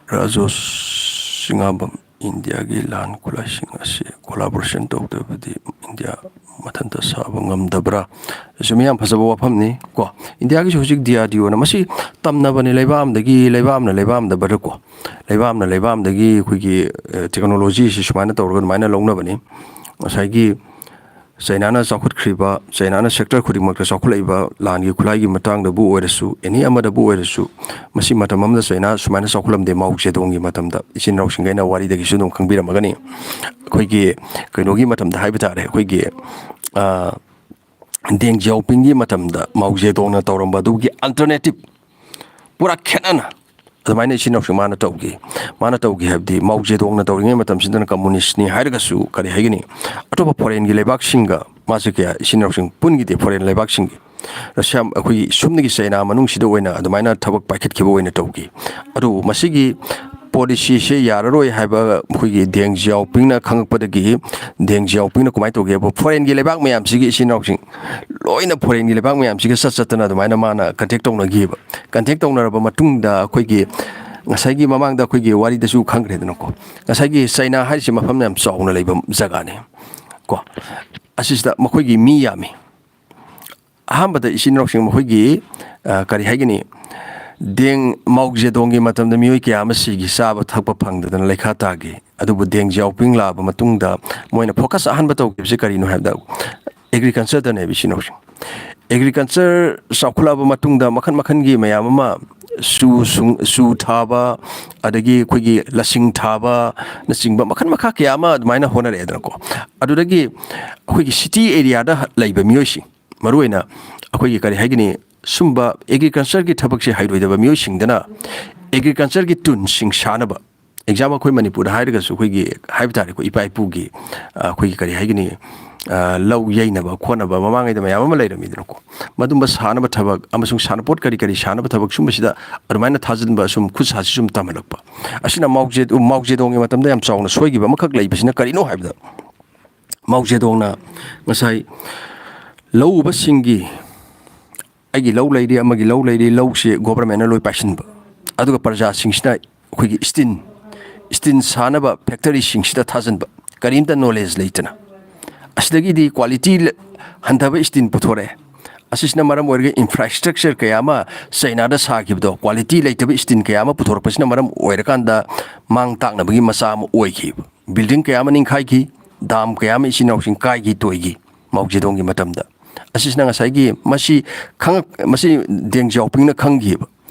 ꯔꯥꯖꯣꯁ ꯆꯤꯉꯥꯝꯕꯝ, "ꯏꯟꯗꯤꯌꯥꯒꯤ ꯂꯥꯟ ꯈꯨꯠꯂꯥꯏꯁꯤꯡ ꯑꯁꯤ collaboration ꯇꯧꯗꯕꯗꯤ ꯏꯟꯗꯤꯌꯥ ꯃꯊꯟꯇ ꯁꯥꯕ ꯉꯝꯗꯕ꯭ꯔꯥ?" ꯑꯁꯤꯁꯨ ꯌꯥꯝ ꯐꯖꯕ ꯋꯥꯐꯝꯅꯤ ꯀꯣ꯫ ꯏꯟꯗꯤꯌꯥꯒꯤꯁꯨ ꯍꯧꯖꯤꯛ D R D Oꯅ ꯃꯁꯤ ꯇꯝꯅꯕꯅꯤ, ꯂꯩꯕꯥꯛ ꯑꯃꯗꯒꯤ ꯂꯩꯕꯥꯛ ꯑꯃꯅ ꯂꯩꯕꯥꯛ ꯑꯃꯗ ꯕ꯭ꯔꯗꯔ ꯀꯣ, ꯂꯩꯕꯥꯛ ꯑꯃꯅ ꯂꯩꯕꯥꯛ ꯑꯃꯗꯒꯤ ꯑꯩꯈꯣꯏꯒꯤ, ꯑ, technologyꯁꯤ ꯁꯨꯃꯥꯏꯅ ꯇꯧꯔꯒ ꯑꯗꯨꯃꯥꯏꯅ ꯂꯧꯅꯕꯅꯤ꯫ ꯉꯁꯥꯏꯒꯤ ꯆꯩꯅꯥꯅ ꯆꯥꯎꯈꯠꯈ꯭ꯔꯤꯕ, ꯆꯩꯅꯥꯅ sector ꯈꯨꯗꯤꯡꯃꯛꯇ ꯆꯥꯎꯈꯠꯂꯛꯏꯕ, ꯂꯥꯟꯒꯤ ꯈꯨꯠꯂꯥꯏꯒꯤ ꯃꯇꯥꯡꯗꯕꯨ ꯑꯣꯏꯔꯁꯨ, any ꯑꯃꯗꯕꯨ ꯑꯣꯏꯔꯁꯨ, ꯃꯁꯤ ꯃꯇꯝ ꯑꯃꯗ ꯆꯩꯅꯥ ꯁꯨꯃꯥꯏꯅ ꯆꯥꯎꯈꯠꯂꯝꯗꯦ꯫ ꯃꯥꯎ ꯖꯦꯗꯣꯡꯒꯤ ꯃꯇꯝꯗ, ꯏꯆꯤꯟ ꯏꯅꯥꯎꯁꯤꯡꯈꯩꯅ ꯋꯥꯔꯤꯗꯒꯤꯁꯨ ꯑꯗꯨꯝ ꯈꯪꯕꯤꯔꯝꯃꯒꯅꯤ, ꯑꯩꯈꯣꯏꯒꯤ ꯀꯩꯅꯣꯒꯤ ꯃꯇꯝꯗ ꯍꯥꯏꯕ ꯇꯥꯔꯦ, ꯑꯩꯈꯣꯏꯒꯤ, ꯑ, ꯗꯦꯡ ꯖꯤꯌꯥꯑꯣꯄꯤꯡꯒꯤ ꯃꯇꯝꯗ ꯃꯥꯎ ꯖꯦꯗꯣꯡꯅ ꯇꯧꯔꯝꯕ ꯑꯗꯨꯒꯤ alternative ꯄꯨꯔꯥ ꯈꯦꯠꯅꯅ ꯑꯗꯨꯃꯥꯏꯅ ꯏꯆꯤꯟ ꯏꯅꯥꯎꯁꯤꯡ ꯃꯥꯅ ꯇꯧꯈꯤ꯫ ꯃꯥꯅ ꯇꯧꯈꯤ ꯍꯥꯏꯕꯗꯤ, ꯃꯥꯎ ꯖꯦꯗꯣꯡꯅ ꯇꯧꯔꯤꯉꯩ ꯃꯇꯝꯁꯤꯗꯅ communistꯅꯤ ꯍꯥꯏꯔꯒꯁꯨ, ꯀꯔꯤ ꯍꯥꯏꯒꯅꯤ, ꯑꯇꯣꯞꯄ foreignꯒꯤ ꯂꯩꯕꯥꯛꯁꯤꯡꯒ ꯃꯥꯁꯦ ꯀꯌꯥ ꯏꯆꯤꯟ ꯏꯅꯥꯎꯁꯤꯡ ꯄꯨꯟꯈꯤꯗꯦ, foreign ꯂꯩꯕꯥꯛꯁꯤꯡꯒꯤ꯫ ꯔꯁꯤꯌꯥ, ꯑꯩꯈꯣꯏꯒꯤ ꯁꯨꯞꯅꯒꯤ ꯆꯩꯅꯥ ꯃꯅꯨꯡꯁꯤꯗ ꯑꯣꯏꯅ ꯑꯗꯨꯃꯥꯏꯅ ꯊꯕꯛ ꯄꯥꯏꯈꯠꯈꯤꯕ ꯑꯣꯏꯅ ꯇꯧꯈꯤ꯫ ꯑꯗꯨꯕꯨ ꯃꯁꯤꯒꯤ ꯄꯣꯂꯤꯁꯤꯁꯦ ꯌꯥꯔꯔꯣꯏ ꯍꯥꯏꯕ ꯑꯩꯈꯣꯏꯒꯤ ꯗꯦꯡ ꯖꯤꯌꯥꯑꯣꯄꯤꯡꯅ ꯈꯪꯉꯛꯄꯗꯒꯤ, ꯗꯦꯡ ꯖꯤꯌꯥꯑꯣꯄꯤꯡꯅ ꯀꯃꯥꯏꯅ ꯇꯧꯒꯦꯕ, ꯐꯣꯔꯦꯟꯒꯤ ꯂꯩꯕꯥꯛ ꯃꯌꯥꯝꯁꯤꯒꯤ ꯏꯆꯤꯟ ꯏꯅꯥꯎꯁꯤꯡ ꯂꯣꯏꯅ ꯐꯣꯔꯦꯟꯒꯤ ꯂꯩꯕꯥꯛ ꯃꯌꯥꯝꯁꯤꯒ ꯆꯠ ꯆꯠꯇꯅ ꯑꯗꯨꯃꯥꯏꯅ ꯃꯥꯅ ꯀꯟꯇꯦꯛ ꯇꯧꯅꯈꯤꯕ꯫ ꯀꯟꯇꯦꯛ ꯇꯧꯅꯔꯕ ꯃꯇꯨꯡꯗ ꯑꯩꯈꯣꯏꯒꯤ ꯉꯁꯥꯏꯒꯤ ꯃꯃꯥꯡꯗ ꯑꯩꯈꯣꯏꯒꯤ ꯋꯥꯔꯤꯗꯁꯨ ꯈꯪꯈ꯭ꯔꯦꯗꯅꯀꯣ, ꯉꯁꯥꯏꯒꯤ ꯆꯩꯅꯥ ꯍꯥꯏꯔꯤꯁꯦ ꯃꯐꯝ ꯌꯥꯝ ꯆꯥꯎꯅ ꯂꯩꯕ ꯖꯒꯥꯅꯤ ꯀꯣ꯫ ꯑꯁꯤꯁꯤꯗ ꯃꯈꯣꯏꯒꯤ ꯃꯤ ꯌꯥꯝꯃꯤ꯫ ꯑꯍꯥꯟꯕꯗ ꯏꯆꯤꯟ ꯏꯅꯥꯎꯁꯤꯡ ꯃꯈꯣꯏꯒꯤ, ꯑ, ꯀꯔꯤ ꯍꯥꯏꯒꯅꯤ, ꯗꯦꯡ ꯃꯥꯎ ꯖꯦꯗꯣꯡꯒꯤ ꯃꯇꯝꯗ ꯃꯤꯑꯣꯏ ꯀꯌꯥ ꯑꯃ ꯁꯤꯈꯤ, ꯆꯥꯕ ꯊꯛꯄ ꯐꯪꯗꯗꯅ ꯂꯩꯈꯥ ꯇꯥꯈꯤ꯫ ꯑꯗꯨꯕꯨ ꯗꯦꯡ ꯖꯤꯌꯥꯑꯣꯄꯤꯡ ꯂꯥꯛꯑꯕ ꯃꯇꯨꯡꯗ ꯃꯣꯏꯅ ꯐꯣꯀꯁ ꯑꯍꯥꯟꯕ ꯇꯧꯈꯤꯕꯁꯤ ꯀꯔꯤꯅꯣ ꯍꯥꯏꯕꯗ ꯑꯦꯒ꯭ꯔꯤꯀꯜꯆꯔꯗꯅꯦꯕ, ꯏꯆꯤꯟ ꯏꯅꯥꯎꯁꯤꯡ꯫ ꯑꯦꯒ꯭ꯔꯤꯀꯜꯆꯔ ꯆꯥꯎꯈꯠꯂꯛꯑꯕ ꯃꯇꯨꯡꯗ ꯃꯈꯜ ꯃꯈꯜꯒꯤ ꯃꯌꯥꯝ ꯑꯃ, ꯆꯨ ꯁꯨꯡ-, ꯆꯨ ꯊꯥꯕ, ꯑꯗꯒꯤ ꯑꯩꯈꯣꯏꯒꯤ ꯂꯁꯤꯡ ꯊꯥꯕꯅꯆꯤꯡꯕ ꯃꯈꯜ ꯃꯈꯥ ꯀꯌꯥ ꯑꯃ ꯑꯗꯨꯃꯥꯏꯅ ꯍꯣꯠꯅꯔꯛꯑꯦꯗꯅꯀꯣ꯫ ꯑꯗꯨꯗꯒꯤ ꯑꯩꯈꯣꯏꯒꯤ ꯁꯤꯇꯤ ꯑꯦꯔꯤꯌꯥꯗ ꯂꯩꯕ ꯃꯤꯑꯣꯏꯁꯤꯡ, ꯃꯔꯨꯑꯣꯏꯅ ꯑꯩꯈꯣꯏꯒꯤ ꯀꯔꯤ ꯍꯥꯏꯒꯅꯤ, ꯁꯨꯝꯕ ꯑꯦꯒ꯭ꯔꯤꯀꯜꯆꯔꯒꯤ ꯊꯕꯛꯁꯦ ꯍꯩꯔꯣꯏꯗꯕ ꯃꯤꯑꯣꯏꯁꯤꯡꯗꯅ ꯑꯦꯒ꯭ꯔꯤꯀꯜꯆꯔꯒꯤ ꯇꯨꯟꯁꯤꯡ ꯁꯥꯅꯕ, ꯑꯦꯛꯖꯥꯝ ꯑꯩꯈꯣꯏ ꯃꯅꯤꯄꯨꯔꯗ ꯍꯥꯏꯔꯒꯁꯨ ꯑꯩꯈꯣꯏꯒꯤ ꯍꯥꯏꯕ ꯇꯥꯔꯦꯀꯣ, ꯏꯄꯥ ꯏꯄꯨꯒꯤ, ꯑ, ꯑꯩꯈꯣꯏꯒꯤ ꯀꯔꯤ ꯍꯥꯏꯒꯅꯤ, ꯑ, ꯂꯧ ꯌꯩꯅꯕ ꯈꯣꯠꯅꯕ ꯃꯃꯥꯡꯉꯩꯗ ꯃꯌꯥꯝ ꯑꯃ ꯂꯩꯔꯝꯃꯤꯗꯅꯀꯣ꯫ ꯃꯗꯨꯝꯕ ꯁꯥꯅꯕ ꯊꯕꯛ ꯑꯃꯁꯨꯡ ꯁꯥꯟꯅꯄꯣꯠ ꯀꯔꯤ ꯀꯔꯤ ꯁꯥꯅꯕ ꯊꯕꯛ ꯁꯨꯝꯕꯁꯤꯗ ꯑꯗꯨꯃꯥꯏꯅ ꯊꯥꯖꯤꯟꯕ, ꯁꯨꯝ ꯈꯨꯠ ꯁꯥꯁꯤ ꯁꯨꯝ ꯇꯝꯍꯜꯂꯛꯄ꯫ ꯑꯁꯤꯅ ꯃꯥꯎ ꯖꯦ-, ꯃꯥꯎ ꯖꯦꯗꯣꯡꯒꯤ ꯃꯇꯝꯗ ꯌꯥꯝ ꯆꯥꯎꯅ ꯁꯣꯏꯈꯤꯕ ꯑꯃꯈꯛ ꯂꯩꯕꯁꯤꯅ ꯀꯔꯤꯅꯣ ꯍꯥꯏꯕꯗ, ꯃꯥꯎ ꯖꯦꯗꯣꯡꯅ ꯉꯁꯥꯏ ꯂꯧ ꯎꯕꯁꯤꯡꯒꯤ, ꯑꯩꯒꯤ ꯂꯧ ꯂꯩꯔꯤ, ꯑꯃꯒꯤ ꯂꯧ ꯂꯩꯔꯤ, ꯂꯧꯁꯤ ꯒꯣꯕꯔꯃꯦꯟꯅ ꯂꯣꯏ ꯄꯥꯏꯁꯤꯟꯕ, ꯑꯗꯨꯒ ꯄ꯭ꯔꯖꯥꯁꯤꯡꯁꯤꯅ ꯑꯩꯈꯣꯏꯒꯤ ꯁ꯭ꯇꯤꯟ, ꯁ꯭ꯇꯤꯟ ꯁꯥꯅꯕ ꯐꯦꯛꯇꯔꯤꯁꯤꯡꯁꯤꯗ ꯊꯥꯖꯤꯟꯕ, ꯀꯔꯤꯝꯇ ꯅꯣꯂꯦꯖ ꯂꯩꯇꯅ꯫ ꯑꯁꯤꯗꯒꯤꯗꯤ ꯀ꯭ꯋꯥꯂꯤꯇꯤ ꯂ-, ꯍꯟꯊꯕ ꯁ꯭ꯇꯤꯟ ꯄꯨꯊꯣꯔꯛꯑꯦ꯫ ꯑꯁꯤꯁꯤꯅ ꯃꯔꯝ ꯑꯣꯏꯔꯒ ꯏꯟꯐ꯭ꯔꯥꯁ꯭ꯇ꯭ꯔꯛꯆꯔ ꯀꯌꯥ ꯑꯃ ꯆꯩꯅꯥꯗ ꯁꯥꯈꯤꯕꯗꯣ, ꯀ꯭ꯋꯥꯂꯤꯇꯤ ꯂꯩꯇꯕ ꯁ꯭ꯇꯤꯟ ꯀꯌꯥ ꯑꯃ ꯄꯨꯊꯣꯔꯛꯄꯁꯤꯅ ꯃꯔꯝ ꯑꯣꯏꯔꯀꯥꯟꯗ ꯃꯥꯡ ꯇꯥꯛꯅꯕꯒꯤ ꯃꯆꯥꯛ ꯑꯃ ꯑꯣꯏꯈꯤꯕ꯫ ꯕꯤꯜꯗꯤꯡ ꯀꯌꯥ ꯑꯃ ꯅꯤꯡꯈꯥꯏꯈꯤ, ꯗꯥꯝ ꯀꯌꯥ ꯑꯃ ꯏꯆꯤꯟ ꯏꯅꯥꯎꯁꯤꯡ ꯀꯥꯏꯈꯤ, ꯇꯣꯏꯈꯤ ꯃꯥꯎ ꯖꯦꯗꯣꯡꯒꯤ ꯃꯇꯝꯗ꯫ ꯑꯁꯤꯁꯤꯅ ꯉꯁꯥꯏꯒꯤ ꯃꯁꯤ ꯈꯪꯉꯛ-, ꯃꯁꯤ ꯗꯦꯡ ꯖꯤꯌꯥꯑꯣꯄꯤꯡꯅ ꯈꯪꯈꯤꯕ꯫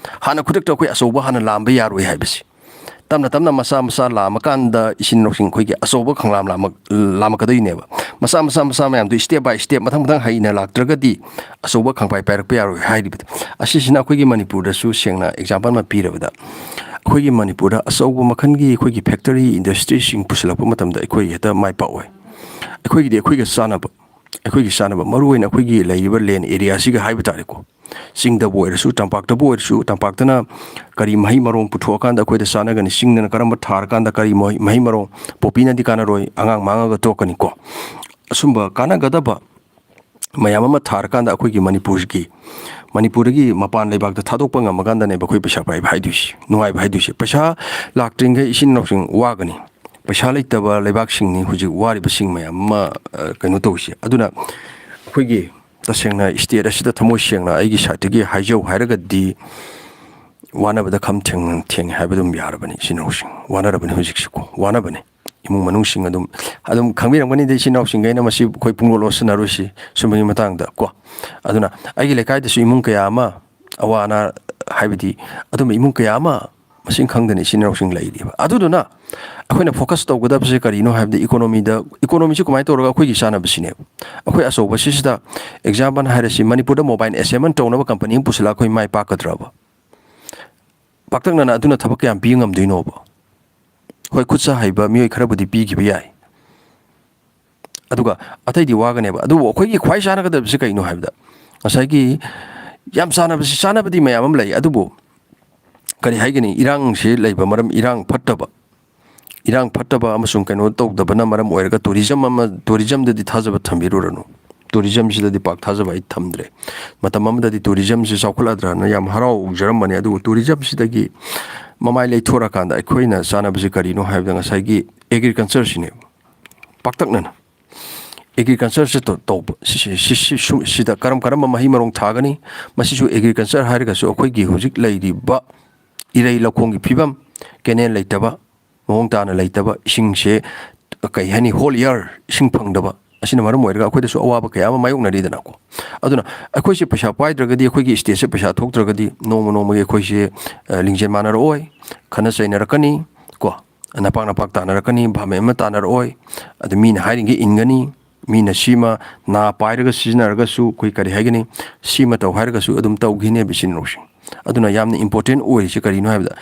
ꯍꯥꯟꯅ ꯈꯨꯗꯛꯇ ꯑꯩꯈꯣꯏ ꯑꯆꯧꯕ ꯍꯥꯟꯅ ꯂꯥꯝꯕ ꯌꯥꯔꯣꯏ ꯍꯥꯏꯕꯁꯤ꯫ ꯇꯞꯅ ꯇꯞꯅ ꯃꯆꯥ ꯃꯆꯥ ꯂꯥꯝꯃꯀꯥꯟꯗ ꯏꯆꯤꯟ ꯏꯅꯥꯎꯁꯤꯡ ꯑꯩꯈꯣꯏꯒꯤ ꯑꯆꯧꯕ ꯈꯪꯂꯥꯝ ꯂꯥꯝꯃꯛ-, ꯂꯥꯝꯃꯛꯀꯗꯣꯏꯅꯦꯕ꯫ ꯃꯆꯥ ꯃꯆꯥ ꯃꯆꯥ ꯃꯌꯥꯝꯗꯨ step by step, ꯃꯊꯪ ꯃꯊꯪ ꯍꯩꯅ ꯂꯥꯛꯇ꯭ꯔꯒꯗꯤ ꯑꯆꯧꯕ ꯈꯪꯄꯥꯏ ꯄꯥꯏꯔꯛꯄ ꯌꯥꯔꯣꯏ ꯍꯥꯏꯔꯤꯕꯗꯣ꯫ ꯑꯁꯤꯁꯤꯅ ꯑꯩꯈꯣꯏꯒꯤ ꯃꯅꯤꯄꯨꯔꯗꯁꯨ ꯁꯦꯡꯅ example ꯑꯃ ꯄꯤꯔꯕꯗ, ꯑꯩꯈꯣꯏꯒꯤ ꯃꯅꯤꯄꯨꯔꯗ ꯑꯆꯧꯕ ꯃꯈꯜꯒꯤ ꯑꯩꯈꯣꯏꯒꯤ factory, industryꯁꯤꯡ ꯄꯨꯁꯤꯜꯂꯛꯄ ꯃꯇꯝꯗ ꯑꯩꯈꯣꯏ ꯍꯦꯛꯇ ꯃꯥꯏ ꯄꯥꯛꯑꯣꯏ꯫ ꯑꯩꯈꯣꯏꯒꯤꯗꯤ ꯑꯩꯈꯣꯏꯒ ꯆꯥꯟꯅꯕ, ꯑꯩꯈꯣꯏꯒꯤ ꯆꯥꯅꯕ, ꯃꯔꯨꯑꯣꯏꯅ ꯑꯩꯈꯣꯏꯒꯤ ꯂꯩꯔꯤꯕ land area ꯁꯤꯒ ꯍꯥꯏꯕ ꯇꯥꯔꯦꯀꯣ, ꯆꯤꯡꯗꯕꯨ ꯑꯣꯏꯔꯁꯨ, ꯇꯝꯄꯥꯛꯇꯕꯨ ꯑꯣꯏꯔꯁꯨ, ꯇꯝꯄꯥꯛꯇꯅ ꯀꯔꯤ ꯃꯍꯩ ꯃꯔꯣꯡ ꯄꯨꯊꯣꯛꯑꯀꯥꯟꯗ ꯑꯩꯈꯣꯏꯗ ꯆꯥꯅꯒꯅꯤ, ꯆꯤꯡꯗꯅ ꯀꯔꯝꯕ ꯊꯥꯔꯀꯥꯟꯗ ꯀꯔꯤ ꯃꯍꯩ, ꯃꯍꯩ ꯃꯔꯣꯡ, ꯄꯣꯄꯤꯅꯗꯤ ꯀꯥꯟꯅꯔꯣꯏ, ꯑꯉꯥꯡ ꯃꯥꯡꯉꯒ ꯇꯣꯛꯀꯅꯤꯀꯣ꯫ ꯑꯁꯨꯝꯕ ꯀꯥꯟꯅꯒꯗꯕ ꯃꯌꯥꯝ ꯑꯃ ꯊꯥꯔꯀꯥꯟꯗ ꯑꯩꯈꯣꯏꯒꯤ ꯃꯅꯤꯄꯨꯔꯒꯤ, ꯃꯅꯤꯄꯨꯔꯗꯒꯤ ꯃꯄꯥꯟ ꯂꯩꯕꯥꯛꯇ ꯊꯥꯗꯣꯛꯄ ꯉꯝꯃꯀꯥꯟꯗꯅꯦꯕ ꯑꯩꯈꯣꯏ ꯄꯩꯁꯥ ꯄꯥꯏꯕ ꯍꯥꯏꯗꯣꯏꯁꯦ, ꯅꯨꯡꯉꯥꯏꯕ ꯍꯥꯏꯗꯣꯏꯁꯦ꯫ ꯄꯩꯁꯥ ꯂꯥꯛꯇ꯭ꯔꯤꯉꯩ ꯏꯆꯤꯟ ꯏꯅꯥꯎꯁꯤꯡ ꯋꯥꯒꯅꯤ꯫ ꯄꯩꯁꯥ ꯂꯩꯇꯕ ꯂꯩꯕꯥꯛꯁꯤꯡꯅꯤ ꯍꯧꯖꯤꯛ ꯋꯥꯔꯤꯕꯁꯤꯡ ꯃꯌꯥꯝ ꯑꯃ, ꯑ, ꯀꯩꯅꯣ ꯇꯧꯔꯤꯁꯦ꯫ ꯑꯗꯨꯅ ꯑꯩꯈꯣꯏꯒꯤ ꯇꯁꯦꯡꯅ state ꯑꯁꯤꯗ ꯊꯃꯣꯏ ꯁꯦꯡꯅ ꯑꯩꯒꯤ side ꯇꯒꯤ ꯍꯥꯏꯖꯧ ꯍꯥꯏꯔꯒꯗꯤ, ꯋꯥꯅꯕꯗ ꯈꯝ ꯊꯦꯡ-, ꯊꯦꯡꯉꯦ ꯍꯥꯏꯕ ꯑꯗꯨꯝ ꯌꯥꯔꯕꯅꯤ꯫ ꯏꯆꯤꯟ ꯏꯅꯥꯎꯁꯤꯡ ꯋꯥꯅꯔꯕꯅꯤ ꯍꯧꯖꯤꯛꯁꯤꯀꯣ, ꯋꯥꯅꯕꯅꯤ꯫ ꯏꯃꯨꯡ ꯃꯅꯨꯡꯁꯤꯡ ꯑꯗꯨꯝ, ꯑꯗꯨꯝ ꯈꯪꯕꯤꯔꯝꯒꯅꯤꯗ ꯏꯆꯤꯟ ꯏꯅꯥꯎꯁꯤꯡꯈꯩꯅ, ꯃꯁꯤ ꯑꯩꯈꯣꯏ ꯄꯨꯡꯂꯣꯠ ꯂꯣꯠꯁꯤꯟꯅꯔꯣꯏꯁꯤ ꯁꯨꯝꯕꯒꯤ ꯃꯇꯥꯡꯗ ꯀꯣ꯫ ꯑꯗꯨꯅ ꯑꯩꯒꯤ ꯂꯩꯀꯥꯏꯗꯁꯨ ꯏꯃꯨꯡ ꯀꯌꯥ ꯑꯃ ꯑꯋꯥ ꯑꯅꯥ, ꯍꯥꯏꯕꯗꯤ ꯑꯗꯨꯝꯕ ꯏꯃꯨꯡ ꯀꯌꯥ ꯑꯃ ꯃꯁꯤꯡ ꯈꯪꯗꯅ ꯏꯆꯤꯟ ꯏꯅꯥꯎꯁꯤꯡ ꯂꯩꯔꯤꯕ꯫ ꯑꯗꯨꯗꯨꯅ ꯑꯩꯈꯣꯏꯅ focus ꯇꯧꯒꯗꯕꯁꯦ ꯀꯔꯤꯅꯣ ꯍꯥꯏꯕꯗ economy ꯗ, economy ꯁꯤ ꯀꯃꯥꯏꯅ ꯇꯧꯔꯒ ꯑꯩꯈꯣꯏꯒꯤ ꯆꯥꯅꯕꯁꯤꯅꯦꯕ꯫ ꯑꯩꯈꯣꯏ ꯑꯆꯧꯕꯁꯤꯁꯤꯗ example ꯍꯥꯏꯔꯁꯤ, ꯃꯅꯤꯄꯨꯔꯗ mobile assembly ꯇꯧꯅꯕ company ꯑꯃ ꯄꯨꯁꯤꯜꯂꯒ ꯑꯩꯈꯣꯏ ꯃꯥꯏ ꯄꯥꯛꯀꯗ꯭ꯔꯕ? ꯄꯥꯛꯇꯛꯅꯅ ꯑꯗꯨꯅ ꯊꯕꯛ ꯀꯌꯥꯝ ꯄꯤ ꯉꯝꯗꯣꯏꯅꯣꯕ? ꯍꯣꯏ, ꯈꯨꯠ ꯁꯥ ꯍꯩꯕ ꯃꯤꯑꯣꯏ ꯈꯔꯕꯨꯗꯤ ꯄꯤꯈꯤꯕ ꯌꯥꯏ, ꯑꯗꯨꯒ ꯑꯇꯩꯗꯤ ꯋꯥꯒꯅꯦꯕ꯫ ꯑꯗꯨꯕꯨ ꯑꯩꯈꯣꯏꯒꯤ ꯈ꯭ꯋꯥꯏ ꯆꯥꯟꯅꯒꯗꯕꯁꯤ ꯀꯩꯅꯣ ꯍꯥꯏꯕꯗ, ꯉꯁꯥꯏꯒꯤ ꯌꯥꯝ ꯆꯥꯟꯅꯕꯁꯤ, ꯆꯥꯟꯅꯕꯗꯤ ꯃꯌꯥꯝ ꯑꯃ ꯂꯩ, ꯑꯗꯨꯕꯨ ꯀꯔꯤ ꯍꯥꯏꯒꯅꯤ, ꯏꯔꯥꯡꯁꯤ ꯂꯩꯕ ꯃꯔꯝ, ꯏꯔꯥꯡ ꯐꯠꯇꯕ, ꯏꯔꯥꯡ ꯐꯠꯇꯕ ꯑꯃꯁꯨꯡ ꯀꯩꯅꯣ ꯇꯧꯗꯕꯅ ꯃꯔꯝ ꯑꯣꯏꯔꯒ tourism ꯑꯃ, tourism ꯗꯗꯤ ꯊꯥꯖꯕ ꯊꯝꯕꯤꯔꯨꯔꯅꯨ꯫ Tourism ꯁꯤꯗꯗꯤ ꯄꯥꯛ ꯊꯥꯖꯕ ꯑꯩ ꯊꯝꯗ꯭ꯔꯦ꯫ ꯃꯇꯝ ꯑꯃꯗꯗꯤ tourism ꯁꯤ ꯆꯥꯎꯈꯠꯂꯗ꯭ꯔꯥꯅ ꯌꯥꯝ ꯍꯔꯥꯎꯖꯔꯝꯕꯅꯤ, ꯑꯗꯨꯕꯨ tourism ꯁꯤꯗꯒꯤ ꯃꯃꯥꯏ ꯂꯩꯊꯣꯔꯀꯥꯟꯗ ꯑꯩꯈꯣꯏꯅ ꯆꯥꯟꯅꯕꯁꯤ ꯀꯔꯤꯅꯣ ꯍꯥꯏꯕꯗ ꯉꯁꯥꯏꯒꯤ agriculture ꯁꯤꯅꯦꯕ꯫ ꯄꯥꯛꯇꯛꯅꯅ agriculture ꯁꯤ ꯇꯧ-, ꯇꯧꯕ, ꯁꯤ-, ꯁꯤ-, ꯁꯤ-, ꯁꯨ-, ꯁꯤꯗ ꯀꯔꯝ ꯀꯔꯝꯕ ꯃꯍꯩ ꯃꯔꯣꯡ ꯊꯥꯒꯅꯤ? ꯃꯁꯤꯁꯨ agriculture ꯍꯥꯏꯔꯒꯁꯨ ꯑꯩꯈꯣꯏꯒꯤ ꯍꯧꯖꯤꯛ ꯂꯩꯔꯤꯕ ꯏꯔꯩ ꯂꯧꯈꯣꯡꯒꯤ ꯐꯤꯕꯝ, canal ꯂꯩꯇꯕ, ꯃꯑꯣꯡ ꯇꯥꯅ ꯂꯩꯇꯕ, ꯏꯁꯤꯡꯁꯦ ꯀꯩ ꯍꯥꯏꯅꯤ, whole year ꯏꯁꯤꯡ ꯐꯪꯗꯕ, ꯑꯁꯤꯅ ꯃꯔꯝ ꯑꯣꯏꯔꯒ ꯑꯩꯈꯣꯏꯗꯁꯨ ꯑꯋꯥꯕ ꯀꯌꯥ ꯑꯃ ꯃꯥꯌꯣꯛꯅꯔꯤꯗꯅꯀꯣ꯫ ꯑꯗꯨꯅ ꯑꯩꯈꯣꯏꯁꯦ ꯄꯩꯁꯥ ꯄꯥꯏꯗ꯭ꯔꯒꯗꯤ, ꯑꯩꯈꯣꯏꯒꯤ state ꯁꯦ ꯄꯩꯁꯥ ꯊꯣꯛꯇ꯭ꯔꯒꯗꯤ ꯅꯣꯡꯃ ꯅꯣꯡꯃꯒꯤ ꯑꯩꯈꯣꯏꯁꯦ, ꯑ, ꯂꯤꯡꯖꯦꯜ ꯃꯥꯟꯅꯔꯛꯑꯣꯏ, ꯈꯠꯅ ꯆꯩꯅꯔꯛꯀꯅꯤ ꯀꯣ, ꯅꯄꯥꯛ ꯅꯄꯥꯛ ꯇꯥꯅꯔꯛꯀꯅꯤ, ꯚꯥꯞ ꯃꯦꯟ ꯑꯃ ꯇꯥꯅꯔꯛꯑꯣꯏ꯫ ꯑꯗꯨ ꯃꯤꯅ ꯍꯥꯏꯔꯤꯉꯩ ꯏꯟꯒꯅꯤ, ꯃꯤꯅ ꯁꯤꯃ ꯅꯥ ꯄꯥꯏꯔꯒ ꯁꯤꯖꯤꯟꯅꯔꯒꯁꯨ, ꯑꯩꯈꯣꯏ ꯀꯔꯤ ꯍꯥꯏꯒꯅꯤ, ꯁꯤꯃ ꯇꯧ ꯍꯥꯏꯔꯒꯁꯨ ꯑꯗꯨꯝ ꯇꯧꯈꯤꯅꯦꯕ ꯏꯆꯤꯟ ꯏꯅꯥꯎꯁꯤꯡ꯫ ꯑꯗꯨꯅ ꯌꯥꯝꯅ important ꯑꯣꯏꯔꯤꯁꯦ ꯀꯔꯤꯅꯣ ꯍꯥꯏꯕꯗ,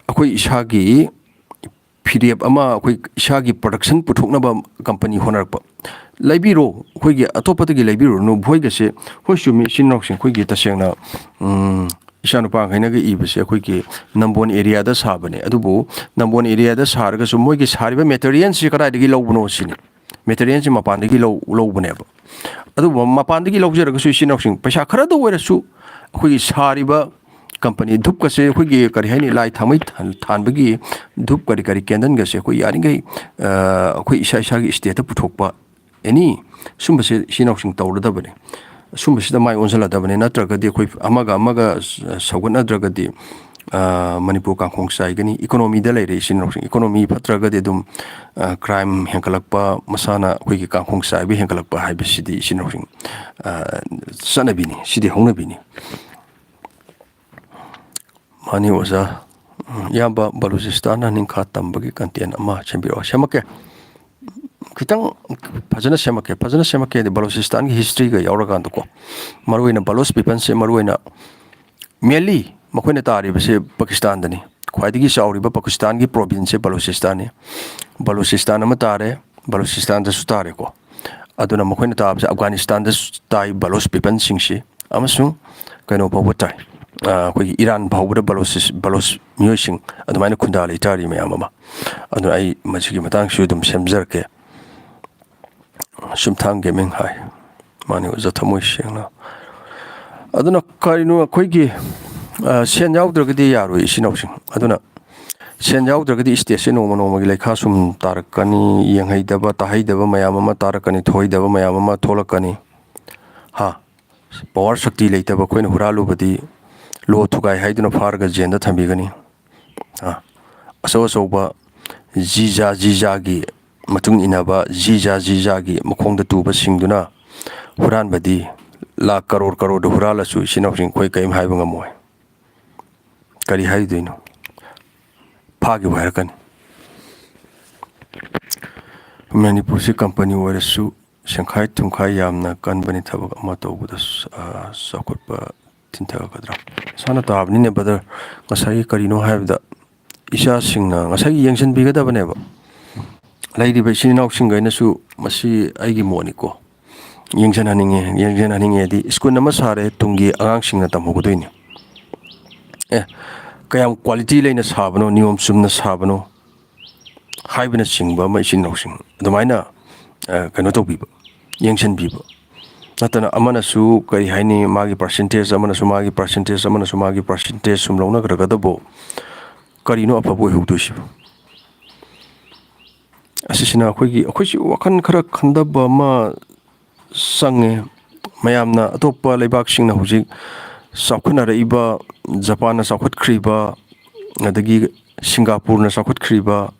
ꯑꯩꯈꯣꯏ ꯏꯁꯥꯒꯤ ꯐꯤꯔꯦꯞ ꯑꯃ, ꯑꯩꯈꯣꯏ ꯏꯁꯥꯒꯤ production ꯄꯨꯊꯣꯛꯅꯕ company ꯍꯣꯠꯅꯔꯛꯄ꯫ ꯂꯩꯕꯤꯔꯣ, ꯑꯩꯈꯣꯏꯒꯤ ꯑꯇꯣꯞꯄꯗꯒꯤ ꯂꯩꯕꯤꯔꯨꯔꯅꯨ꯫ ꯚꯣꯏꯒꯁꯦ, ꯍꯣꯏ, ꯆꯨꯝꯃꯤ, ꯏꯆꯤꯟ ꯏꯅꯥꯎꯁꯤꯡ, ꯑꯩꯈꯣꯏꯒꯤ ꯇꯁꯦꯡꯅ, ꯎꯝ, ꯏꯆꯥꯅꯨꯄꯥꯈꯩꯅꯒ ꯏꯕꯁꯦ ꯑꯩꯈꯣꯏꯒꯤ ꯅꯝꯕꯣꯜ areaꯗ ꯁꯥꯕꯅꯦ꯫ ꯑꯗꯨꯕꯨ ꯅꯝꯕꯣꯜ areaꯗ ꯁꯥꯔꯒꯁꯨ ꯃꯣꯏꯒꯤ ꯁꯥꯔꯤꯕ materialꯁꯤ ꯀꯗꯥꯏꯗꯒꯤ ꯂꯧꯕꯅꯣ ꯁꯤꯅꯤ꯫ Materialꯁꯤ ꯃꯄꯥꯟꯗꯒꯤ ꯂꯧ-, ꯂꯧꯕꯅꯦꯕ꯫ ꯑꯗꯨꯕꯨ ꯃꯄꯥꯟꯗꯒꯤ ꯂꯧꯖꯔꯒꯁꯨ, ꯏꯆꯤꯟ ꯏꯅꯥꯎꯁꯤꯡ, ꯄꯩꯁꯥ ꯈꯔꯗ ꯑꯣꯏꯔꯁꯨ ꯑꯩꯈꯣꯏꯒꯤ ꯁꯥꯔꯤꯕ company ꯙꯨꯞꯀꯁꯦ, ꯑꯩꯈꯣꯏꯒꯤ ꯀꯔꯤ ꯍꯥꯏꯅꯤ, ꯂꯥꯏ ꯊꯥꯎꯃꯩ ꯊꯥꯟ-, ꯊꯥꯟꯕꯒꯤ ꯙꯨꯞ, ꯀꯔꯤ ꯀꯔꯤ candleꯒꯁꯦ ꯑꯩꯈꯣꯏ ꯌꯥꯔꯤꯈꯩ, ꯑ, ꯑꯩꯈꯣꯏ ꯏꯁꯥ ꯏꯁꯥꯒꯤ stateꯇ ꯄꯨꯊꯣꯛꯄ, any, ꯁꯨꯝꯕꯁꯦ ꯏꯆꯤꯟ ꯏꯅꯥꯎꯁꯤꯡ ꯇꯧꯔꯗꯕꯅꯤ꯫ ꯁꯨꯝꯕꯁꯤꯗ ꯃꯥꯏ ꯑꯣꯟꯁꯤꯜꯂꯗꯕꯅꯤ꯫ ꯅꯠꯇ꯭ꯔꯒꯗꯤ ꯑꯩꯈꯣꯏ ꯑꯃꯒ ꯑꯃꯒ ꯁꯧꯒꯠꯅꯗ꯭ꯔꯒꯗꯤ, ꯑ, ꯃꯅꯤꯄꯨꯔ ꯀꯥꯡꯈꯣꯡ ꯆꯥꯏꯒꯅꯤ꯫ Economyꯗ ꯂꯩꯔꯦ ꯏꯆꯤꯟ ꯏꯅꯥꯎꯁꯤꯡ꯫ Economy ꯐꯠꯇ꯭ꯔꯒꯗꯤ ꯑꯗꯨꯝ, ꯑ, crime ꯍꯦꯟꯒꯠꯂꯛꯄ, ꯃꯁꯥꯅ ꯑꯩꯈꯣꯏꯒꯤ ꯀꯥꯡꯈꯣꯡ ꯆꯥꯏꯕ ꯍꯦꯟꯒꯠꯂꯛꯄ ꯍꯥꯏꯕꯁꯤꯗꯤ ꯏꯆꯤꯟ ꯏꯅꯥꯎꯁꯤꯡ, ꯑ, ꯆꯠꯅꯕꯤꯅꯤ꯫ ꯁꯤꯗꯤ ꯍꯧꯅꯕꯤꯅꯤ꯫ ꯃꯥꯅꯤ ꯑꯣꯖꯥ꯫ ꯎꯝ, ꯏꯌꯥꯝꯕ, ꯕꯂꯨꯆꯤꯁꯇꯥꯟꯅ ꯅꯤꯡꯈꯥ ꯇꯝꯕꯒꯤ content ꯑꯃ ꯁꯦꯝꯕꯤꯔꯛꯑꯣ꯫ ꯁꯦꯝꯃꯛꯀꯦ꯫ ꯈꯤꯇꯪ ꯐꯖꯅ ꯁꯦꯝꯃꯛꯀꯦ꯫ ꯐꯖꯅ ꯁꯦꯝꯃꯛꯀꯦ ꯍꯥꯏꯗꯤ ꯕꯂꯨꯆꯤꯁꯇꯥꯟꯒꯤ historyꯒ ꯌꯥꯎꯔꯀꯥꯟꯗꯀꯣ꯫ ꯃꯔꯨꯑꯣꯏꯅ ꯕꯂꯨꯆ peopleꯁꯦ, ꯃꯔꯨꯑꯣꯏꯅ mainly ꯃꯈꯣꯏꯅ ꯇꯥꯔꯤꯕꯁꯦ ꯄꯥꯀꯤꯁꯇꯥꯟꯗꯅꯤ꯫ ꯈ꯭ꯋꯥꯏꯗꯒꯤ ꯆꯥꯎꯔꯤꯕ ꯄꯥꯀꯤꯁꯇꯥꯟꯒꯤ provinceꯁꯦ ꯕꯂꯨꯆꯤꯁꯇꯥꯟꯅꯤ꯫ ꯕꯂꯨꯆꯤꯁꯇꯥꯟ ꯑꯃ ꯇꯥꯔꯦ, ꯕꯂꯨꯆꯤꯁꯇꯥꯟꯗꯁꯨ ꯇꯥꯔꯦꯀꯣ꯫ ꯑꯗꯨꯅ ꯃꯈꯣꯏꯅ ꯇꯥꯕꯁꯦ ꯑꯐꯒꯥꯅꯤꯁꯇꯥꯟꯗꯁꯨ ꯇꯥꯏ ꯕꯂꯨꯆ peopleꯁꯤꯡꯁꯤ, ꯑꯃꯁꯨꯡ ꯀꯩꯅꯣ ꯐꯥꯎꯕ ꯇꯥꯏ, ꯑ, ꯑꯩꯈꯣꯏꯒꯤ ꯏꯔꯥꯟ ꯐꯥꯎꯕꯗ ꯕꯂꯨꯆ, ꯕꯂꯨꯆ ꯃꯤꯑꯣꯏꯁꯤꯡ ꯑꯗꯨꯃꯥꯏꯅ ꯈꯨꯟꯗꯥ ꯂꯩꯇꯥꯔꯤ ꯃꯌꯥꯝ ꯑꯃ꯫ ꯑꯗꯨꯅ ꯑꯩ ꯃꯁꯤꯒꯤ ꯃꯇꯥꯡꯁꯨ ꯑꯗꯨꯝ ꯁꯦꯝꯖꯔꯛꯀꯦ꯫ ꯁꯨꯝꯊꯥꯡ ꯒꯦꯃꯤꯡ ꯍꯥꯏ꯫ ꯃꯥꯅꯤ ꯑꯣꯖꯥ, ꯊꯃꯣꯏ ꯁꯦꯡꯅ꯫ ꯑꯗꯨꯅ ꯀꯔꯤꯅꯣ, ꯑꯩꯈꯣꯏꯒꯤ, ꯑ, ꯁꯦꯟ ꯌꯥꯎꯗ꯭ꯔꯒꯗꯤ ꯌꯥꯔꯣꯏ, ꯏꯆꯤꯟ ꯏꯅꯥꯎꯁꯤꯡ꯫ ꯑꯗꯨꯅ ꯁꯦꯟ ꯌꯥꯎꯗ꯭ꯔꯒꯗꯤ stateꯁꯦ ꯅꯣꯡꯃ ꯅꯣꯡꯃꯒꯤ ꯂꯩꯈꯥ ꯁꯨꯝ ꯇꯥꯔꯛꯀꯅꯤ, ꯌꯦꯡꯍꯩꯗꯕ ꯇꯥꯍꯩꯗꯕ ꯃꯌꯥꯝ ꯑꯃ ꯇꯥꯔꯛꯀꯅꯤ, ꯊꯣꯛꯍꯩꯗꯕ ꯃꯌꯥꯝ ꯑꯃ ꯊꯣꯛꯂꯛꯀꯅꯤ꯫ ꯍꯥ? Power ꯁꯛꯇꯤ ꯂꯩꯇꯕ ꯑꯩꯈꯣꯏꯅ ꯍꯨꯔꯥꯜꯂꯨꯕꯗꯤ ꯂꯣ ꯊꯨꯒꯥꯏ ꯍꯥꯏꯗꯨꯅ ꯐꯥꯔꯒ ꯖꯦꯜꯗ ꯊꯝꯕꯤꯒꯅꯤ꯫ ꯑꯥ, ꯑꯆꯧ ꯑꯆꯧꯕ ꯖꯤꯖꯥ ꯖꯤꯖꯥꯒꯤ ꯃꯇꯨꯡ ꯏꯟꯅꯕ, ꯖꯤꯖꯥ ꯖꯤꯖꯥꯒꯤ ꯃꯈꯣꯡꯗ ꯇꯨꯕꯁꯤꯡꯗꯨꯅ ꯍꯨꯔꯥꯟꯕꯗꯤ ꯂꯥꯛ ꯀꯔꯣꯔ ꯀꯔꯣꯔꯗ ꯍꯨꯔꯥꯜꯂꯁꯨ ꯏꯆꯤꯟ ꯏꯅꯥꯎꯁꯤꯡ ꯑꯩꯈꯣꯏ ꯀꯔꯤꯝ ꯍꯥꯏꯕ ꯉꯝꯃꯣꯏ꯫ ꯀꯔꯤ ꯍꯥꯏꯗꯣꯏꯅꯣ? ꯐꯥꯈꯤꯕ ꯍꯥꯏꯔꯛꯀꯅꯤ꯫ ꯃꯅꯤꯄꯨꯔꯁꯤ company ꯑꯣꯏꯔꯁꯨ ꯁꯦꯡꯈꯥꯏ ꯊꯨꯝꯈꯥꯏ ꯌꯥꯝꯅ ꯀꯟꯕꯅꯤ꯫ ꯊꯕꯛ ꯑꯃ ꯇꯧꯕꯗ, ꯑ, ꯆꯥꯎꯈꯠꯄ ꯊꯤꯟꯊꯒꯗ꯭ꯔꯥ? ꯏꯁꯥꯅ ꯇꯥꯕꯅꯤꯅꯦ brother꯫ ꯉꯁꯥꯏꯒꯤ ꯀꯔꯤꯅꯣ ꯍꯥꯏꯕꯗ, ꯏꯆꯥꯁꯤꯡꯅ ꯉꯁꯥꯏꯒꯤ ꯌꯦꯡꯁꯤꯟꯕꯤꯒꯗꯕꯅꯦꯕ꯫ ꯂꯩꯔꯤꯕ ꯏꯆꯤꯟ ꯏꯅꯥꯎꯁꯤꯡꯈꯩꯅꯁꯨ, ꯃꯁꯤ ꯑꯩꯒꯤ ꯃꯣꯠꯅꯤꯀꯣ, ꯌꯦꯡꯁꯤꯟꯍꯟꯅꯤꯡꯉꯦ꯫ ꯌꯦꯡꯁꯤꯟꯍꯟꯅꯤꯡꯉꯦꯗꯤ, ꯁ꯭ꯀꯨꯜ ꯑꯃ ꯁꯥꯔꯦ, ꯇꯨꯡꯒꯤ ꯑꯉꯥꯡꯁꯤꯡꯅ ꯇꯝꯍꯧꯒꯗꯣꯏꯅꯤ꯫ ꯑꯦ, ꯀꯌꯥꯝ ꯀ꯭ꯋꯥꯂꯤꯇꯤ ꯂꯩꯅ ꯁꯥꯕꯅꯣ, ꯅꯤꯌꯣꯝ ꯆꯨꯝꯅ ꯁꯥꯕꯅꯣ ꯍꯥꯏꯕꯅꯆꯤꯡꯕ ꯑꯃ, ꯏꯆꯤꯟ ꯏꯅꯥꯎꯁꯤꯡ ꯑꯗꯨꯃꯥꯏꯅ, ꯑ, ꯀꯩꯅꯣ ꯇꯧꯕꯤꯕ, ꯌꯦꯡꯁꯤꯟꯕꯤꯕ꯫ ꯅꯠꯇꯅ ꯑꯃꯅꯁꯨ, ꯀꯔꯤ ꯍꯥꯏꯅꯤ, ꯃꯥꯒꯤ ꯄꯥꯔꯁꯦꯟꯇꯦꯖ, ꯑꯃꯅꯁꯨ ꯃꯥꯒꯤ ꯄꯥꯔꯁꯦꯟꯇꯦꯖ, ꯑꯃꯅꯁꯨ ꯃꯥꯒꯤ ꯄꯥꯔꯁꯦꯟꯇꯦꯖ ꯁꯨꯝ ꯂꯧꯅꯈ꯭ꯔꯒꯗꯕꯨ ꯀꯔꯤꯅꯣ ꯑꯐꯕ ꯑꯣꯏꯍꯧꯗꯣꯏꯁꯤꯕꯨ? ꯑꯁꯤꯁꯤꯅ ꯑꯩꯈꯣꯏꯒꯤ, ꯑꯩꯈꯣꯏꯁꯨ ꯋꯥꯈꯜ ꯈꯔ ꯈꯟꯊꯕ ꯑꯃ ꯆꯪꯉꯦ꯫ ꯃꯌꯥꯝꯅ, ꯑꯇꯣꯞꯄ ꯂꯩꯕꯥꯛꯁꯤꯡꯅ ꯍꯧꯖꯤꯛ ꯆꯥꯎꯈꯠꯅꯔꯛꯏꯕ, ꯖꯄꯥꯟꯅ ꯆꯥꯎꯈꯠꯈ꯭ꯔꯤꯕ, ꯑꯗꯒꯤ ꯁꯤꯡꯒꯥꯄꯨꯔꯅ ꯆꯥꯎꯈꯠꯈ꯭ꯔꯤꯕ,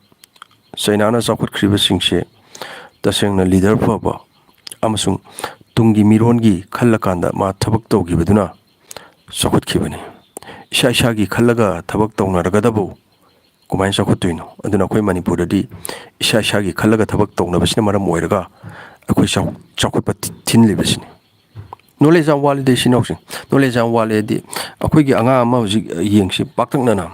ꯆꯩꯅꯥꯅ ꯆꯥꯎꯈꯠꯈ꯭ꯔꯤꯕꯁꯤꯡꯁꯦ ꯇꯁꯦꯡꯅ ꯂꯤꯗꯔ ꯐꯕ ꯑꯃꯁꯨꯡ ꯇꯨꯡꯒꯤ ꯃꯤꯔꯣꯟꯒꯤ ꯈꯜꯂꯀꯥꯟꯗ ꯃꯥ ꯊꯕꯛ ꯇꯧꯈꯤꯕꯗꯨꯅ ꯆꯥꯎꯈꯠꯈꯤꯕꯅꯤ꯫ ꯏꯁꯥ ꯏꯁꯥꯒꯤ ꯈꯜꯂꯒ ꯊꯕꯛ ꯇꯧꯅꯔꯒꯗꯕꯨ ꯀꯃꯥꯏꯅ ꯆꯥꯎꯈꯠꯇꯣꯏꯅꯣ? ꯑꯗꯨꯅ ꯑꯩꯈꯣꯏ ꯃꯅꯤꯄꯨꯔꯗꯗꯤ ꯏꯁꯥ ꯏꯁꯥꯒꯤ ꯈꯜꯂꯒ ꯊꯕꯛ ꯇꯧꯅꯕꯁꯤꯅ ꯃꯔꯝ ꯑꯣꯏꯔꯒ ꯑꯩꯈꯣꯏ ꯆꯥꯎ-, ꯆꯥꯎꯈꯠꯄ ꯊꯤ-, ꯊꯤꯟꯂꯤꯕꯁꯤꯅꯤ꯫ ꯅꯣꯂꯦꯖ ꯌꯥꯝ ꯋꯥꯠꯂꯤꯗ, ꯏꯆꯤꯟ ꯏꯅꯥꯎꯁꯤꯡ, ꯅꯣꯂꯦꯖ ꯌꯥꯝ ꯋꯥꯠꯂꯦ ꯍꯥꯏꯗꯤ, ꯑꯩꯈꯣꯏꯒꯤ ꯑꯉꯥꯡ ꯑꯃ ꯍꯧꯖꯤꯛ ꯌꯦꯡꯁꯤ, ꯄꯥꯛꯇꯛꯅꯅ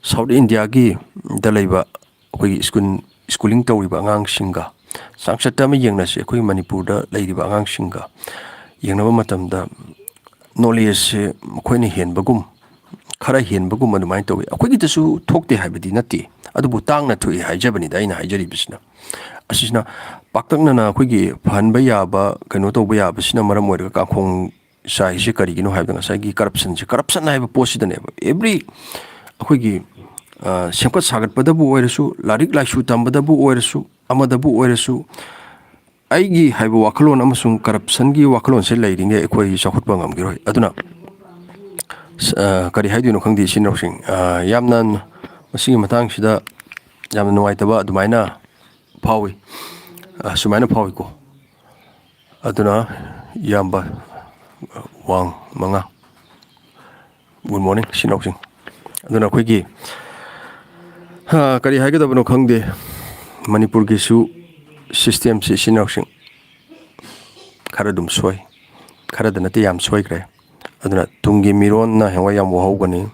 ꯁꯥꯎꯠ ꯏꯟꯗꯤꯌꯥꯒꯤ ꯗ ꯂꯩꯕ ꯑꯩꯈꯣꯏꯒꯤ ꯁ꯭ꯀꯨꯜ, ꯁ꯭ꯀꯨꯂꯤꯡ ꯇꯧꯔꯤꯕ ꯑꯉꯥꯡꯁꯤꯡꯒ ꯆꯥꯡꯆꯠꯇ ꯑꯃ ꯌꯦꯡꯅꯁꯤ꯫ ꯑꯩꯈꯣꯏꯒꯤ ꯃꯅꯤꯄꯨꯔꯗ ꯂꯩꯔꯤꯕ ꯑꯉꯥꯡꯁꯤꯡꯒ ꯌꯦꯡꯅꯕ ꯃꯇꯝꯗ, ꯅꯣꯂꯦꯖꯁꯦ ꯃꯈꯣꯏꯅ ꯍꯦꯟꯕꯒꯨꯝ, ꯈꯔ ꯍꯦꯟꯕꯒꯨꯝ ꯑꯗꯨꯃꯥꯏꯅ ꯇꯧꯋꯤ꯫ ꯑꯩꯈꯣꯏꯒꯤꯗꯁꯨ ꯊꯣꯛꯇꯦ ꯍꯥꯏꯕꯗꯤ ꯅꯠꯇꯦ, ꯑꯗꯨꯕꯨ ꯇꯥꯡꯅ ꯊꯣꯛꯏ ꯍꯥꯏꯖꯕꯅꯤꯗ ꯑꯩꯅ ꯍꯥꯏꯖꯔꯤꯕꯁꯤꯅ꯫ ꯑꯁꯤꯁꯤꯅ ꯄꯥꯛꯇꯛꯅꯅ ꯑꯩꯈꯣꯏꯒꯤ ꯐꯍꯟꯕ ꯌꯥꯕ, ꯀꯩꯅꯣ ꯇꯧꯕ ꯌꯥꯕꯁꯤꯅ ꯃꯔꯝ ꯑꯣꯏꯔꯒ ꯀꯥꯡꯈꯣꯡ ꯆꯥꯏꯁꯦ ꯀꯔꯤꯒꯤꯅꯣ ꯍꯥꯏꯕꯗ, ꯉꯁꯥꯏꯒꯤ ꯀꯔꯞꯁꯟꯁꯦ, ꯀꯔꯞꯁꯟ ꯍꯥꯏꯕ ꯄꯣꯠꯁꯤꯗꯅꯦꯕ꯫ ꯑꯦꯕ꯭ꯔꯤ ꯑꯩꯈꯣꯏꯒꯤ, ꯑ, ꯁꯦꯝꯒꯠ ꯁꯥꯒꯠꯄꯗꯕꯨ ꯑꯣꯏꯔꯁꯨ, ꯂꯥꯏꯔꯤꯛ ꯂꯥꯏꯁꯨ ꯇꯝꯕꯗꯕꯨ ꯑꯣꯏꯔꯁꯨ, ꯑꯃꯗꯕꯨ ꯑꯣꯏꯔꯁꯨ, ꯑꯩꯒꯤ ꯍꯥꯏꯕ ꯋꯥꯈꯜꯂꯣꯟ ꯑꯃꯁꯨꯡ ꯀꯔꯞꯁꯟꯒꯤ ꯋꯥꯈꯜꯂꯣꯟꯁꯦ ꯂꯩꯔꯤꯉꯩ ꯑꯩꯈꯣꯏ ꯆꯥꯎꯈꯠꯄ ꯉꯝꯈꯤꯔꯣꯏ꯫ ꯑꯗꯨꯅ, ꯑ, ꯀꯔꯤ ꯍꯥꯏꯗꯣꯏꯅꯣ ꯈꯪꯗꯦ, ꯏꯆꯤꯟ ꯏꯅꯥꯎꯁꯤꯡ꯫ ꯑ, ꯌꯥꯝꯅ ꯃꯁꯤꯒꯤ ꯃꯇꯥꯡꯁꯤꯗ ꯌꯥꯝꯅ ꯅꯨꯡꯉꯥꯏꯇꯕ ꯑꯗꯨꯃꯥꯏꯅ ꯐꯥꯎꯏ꯫ ꯑ, ꯁꯨꯃꯥꯏꯅ ꯐꯥꯎꯏꯀꯣ꯫ ꯑꯗꯨꯅ ꯏꯌꯥꯝꯕ ꯋꯥꯡ ꯃꯉꯥ, good morning, ꯏꯆꯤꯟ ꯏꯅꯥꯎꯁꯤꯡ꯫ ꯑꯗꯨꯅ ꯑꯩꯈꯣꯏꯒꯤ, ꯍꯥ, ꯀꯔꯤ ꯍꯥꯏꯒꯗꯕꯅꯣ ꯈꯪꯗꯦ, ꯃꯅꯤꯄꯨꯔꯒꯤꯁꯨ ꯁꯤꯁꯇꯦꯝꯁꯤ, ꯏꯆꯤꯟ ꯏꯅꯥꯎꯁꯤꯡ, ꯈꯔ ꯑꯗꯨꯝ ꯁꯣꯏ, ꯈꯔꯗ ꯅꯠꯇꯦ, ꯌꯥꯝ ꯁꯣꯏꯈ꯭ꯔꯦ꯫ ꯑꯗꯨꯅ ꯇꯨꯡꯒꯤ ꯃꯤꯔꯣꯟꯅ ꯍꯌꯦꯡꯋꯥꯏ ꯌꯥꯝ ꯋꯥꯍꯧꯒꯅꯤ꯫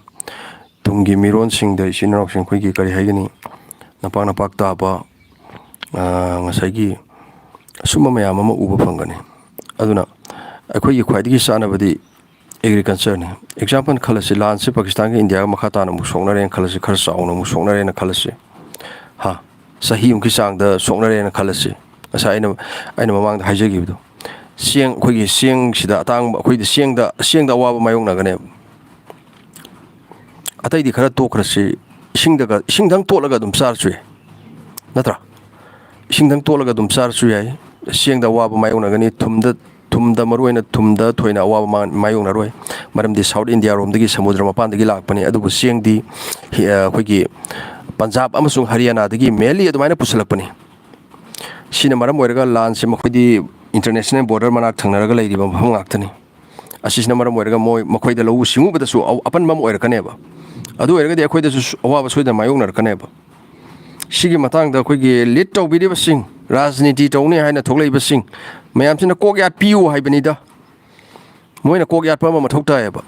ꯇꯨꯡꯒꯤ ꯃꯤꯔꯣꯟꯁꯤꯡꯗ, ꯏꯆꯤꯟ ꯏꯅꯥꯎꯁꯤꯡ, ꯑꯩꯈꯣꯏꯒꯤ ꯀꯔꯤ ꯍꯥꯏꯒꯅꯤ, ꯅꯄꯥꯛ ꯅꯄꯥꯛ ꯇꯥꯕ, ꯑ, ꯉꯁꯥꯏꯒꯤ ꯑꯁꯨꯝꯕ ꯃꯌꯥꯝ ꯑꯃ ꯎꯕ ꯐꯪꯒꯅꯤ꯫ ꯑꯗꯨꯅ ꯑꯩꯈꯣꯏꯒꯤ ꯈ꯭ꯋꯥꯏꯗꯒꯤ ꯆꯥꯟꯅꯕꯗꯤ agricultureꯅꯤ꯫ Example ꯈꯜꯂꯁꯤ, ꯂꯥꯟꯁꯤ ꯄꯥꯀꯤꯁꯇꯥꯟꯒ ꯏꯟꯗꯤꯌꯥꯒ ꯃꯈꯥ ꯇꯥꯅ ꯑꯃꯨꯛ ꯁꯣꯛꯅꯔꯦꯅ ꯈꯜꯂꯁꯤ, ꯈꯔ ꯆꯥꯎꯅ ꯑꯃꯨꯛ ꯁꯣꯛꯅꯔꯦꯅ ꯈꯜꯂꯁꯤ, ꯍꯥ, ꯆꯍꯤ ꯑꯃꯨꯛꯀꯤ ꯆꯥꯡꯗ ꯁꯣꯛꯅꯔꯦꯅ ꯈꯜꯂꯁꯤ꯫ ꯉꯁꯥꯏ ꯑꯩꯅ, ꯑꯩꯅ ꯃꯃꯥꯡꯗ ꯍꯥꯏꯖꯈꯤꯕꯗꯣ, ꯆꯦꯡ, ꯑꯩꯈꯣꯏꯒꯤ ꯆꯦꯡꯁꯤꯗ ꯑꯇꯥꯡꯕ, ꯑꯩꯈꯣꯏꯗꯤ ꯆꯦꯡꯗ, ꯆꯦꯡꯗ ꯑꯋꯥꯕ ꯃꯥꯌꯣꯛꯅꯒꯅꯦꯕ꯫ ꯑꯇꯩꯗꯤ ꯈꯔ ꯇꯣꯛꯈ꯭ꯔꯁꯤ, ꯏꯁꯤꯡꯗꯒ, ꯏꯁꯤꯡꯗꯪ ꯇꯣꯠꯂꯒ ꯑꯗꯨꯝ ꯆꯥꯔꯁꯨ ꯌꯥꯏ, ꯅꯠꯇ꯭ꯔꯥ? ꯏꯁꯤꯡꯗꯪ ꯇꯣꯠꯂꯒ ꯑꯗꯨꯝ ꯆꯥꯔꯁꯨ ꯌꯥꯏ꯫ ꯆꯦꯡꯗ ꯑꯋꯥꯕ ꯃꯥꯌꯣꯛꯅꯒꯅꯤ, ꯊꯨꯝꯗ, ꯊꯨꯝꯗ, ꯃꯔꯨꯑꯣꯏꯅ ꯊꯨꯝꯗ ꯊꯣꯏꯅ ꯑꯋꯥꯕ ꯃꯥ-, ꯃꯥꯌꯣꯛꯅꯔꯣꯏ꯫ ꯃꯔꯝꯗꯤ South India ꯔꯣꯝꯗꯒꯤ, ꯁꯃꯨꯗ꯭ꯔ ꯃꯄꯥꯟꯗꯒꯤ ꯂꯥꯛꯄꯅꯤ꯫ ꯑꯗꯨꯕꯨ ꯆꯦꯡꯗꯤ ꯍꯤ-, ꯑ, ꯑꯩꯈꯣꯏꯒꯤ ꯄꯟꯖꯥꯕ ꯑꯃꯁꯨꯡ ꯍꯔꯤꯌꯥꯅꯥꯗꯒꯤ mainly ꯑꯗꯨꯃꯥꯏꯅ ꯄꯨꯁꯤꯜꯂꯛꯄꯅꯤ꯫ ꯁꯤꯅ ꯃꯔꯝ ꯑꯣꯏꯔꯒ ꯂꯥꯟꯁꯦ, ꯃꯈꯣꯏꯗꯤ international border ꯃꯅꯥꯛ ꯊꯪꯅꯔꯒ ꯂꯩꯔꯤꯕ ꯃꯐꯝ ꯉꯥꯛꯇꯅꯤ꯫ ꯑꯁꯤꯁꯤꯅ ꯃꯔꯝ ꯑꯣꯏꯔꯒ ꯃꯣꯏ, ꯃꯈꯣꯏꯗ ꯂꯧꯎ ꯁꯤꯡꯎꯕꯗꯁꯨ ꯑ-, ꯑꯄꯟꯕ ꯑꯃ ꯑꯣꯏꯔꯛꯀꯅꯦꯕ꯫ ꯑꯗꯨ ꯑꯣꯏꯔꯒꯗꯤ ꯑꯩꯈꯣꯏꯗꯁꯨ ꯁ-, ꯑꯋꯥꯕ ꯁꯣꯏꯗꯅ ꯃꯥꯌꯣꯛꯅꯔꯛꯀꯅꯦꯕ꯫ ꯁꯤꯒꯤ ꯃꯇꯥꯡꯗ ꯑꯩꯈꯣꯏꯒꯤ lead ꯇꯧꯕꯤꯔꯤꯕꯁꯤꯡ, ꯔꯥꯖꯅꯤꯇꯤ ꯇꯧꯅꯤ ꯍꯥꯏꯅ ꯊꯣꯛꯂꯛꯏꯕꯁꯤꯡ ꯃꯌꯥꯝꯁꯤꯅ ꯀꯣꯛ ꯌꯥꯠꯄꯤꯌꯨ ꯍꯥꯏꯕꯅꯤꯗ꯫ ꯃꯣꯏꯅ ꯀꯣꯛ ꯌꯥꯠꯄ ꯑꯃ ꯃꯊꯧ ꯇꯥꯏꯌꯦꯕ꯫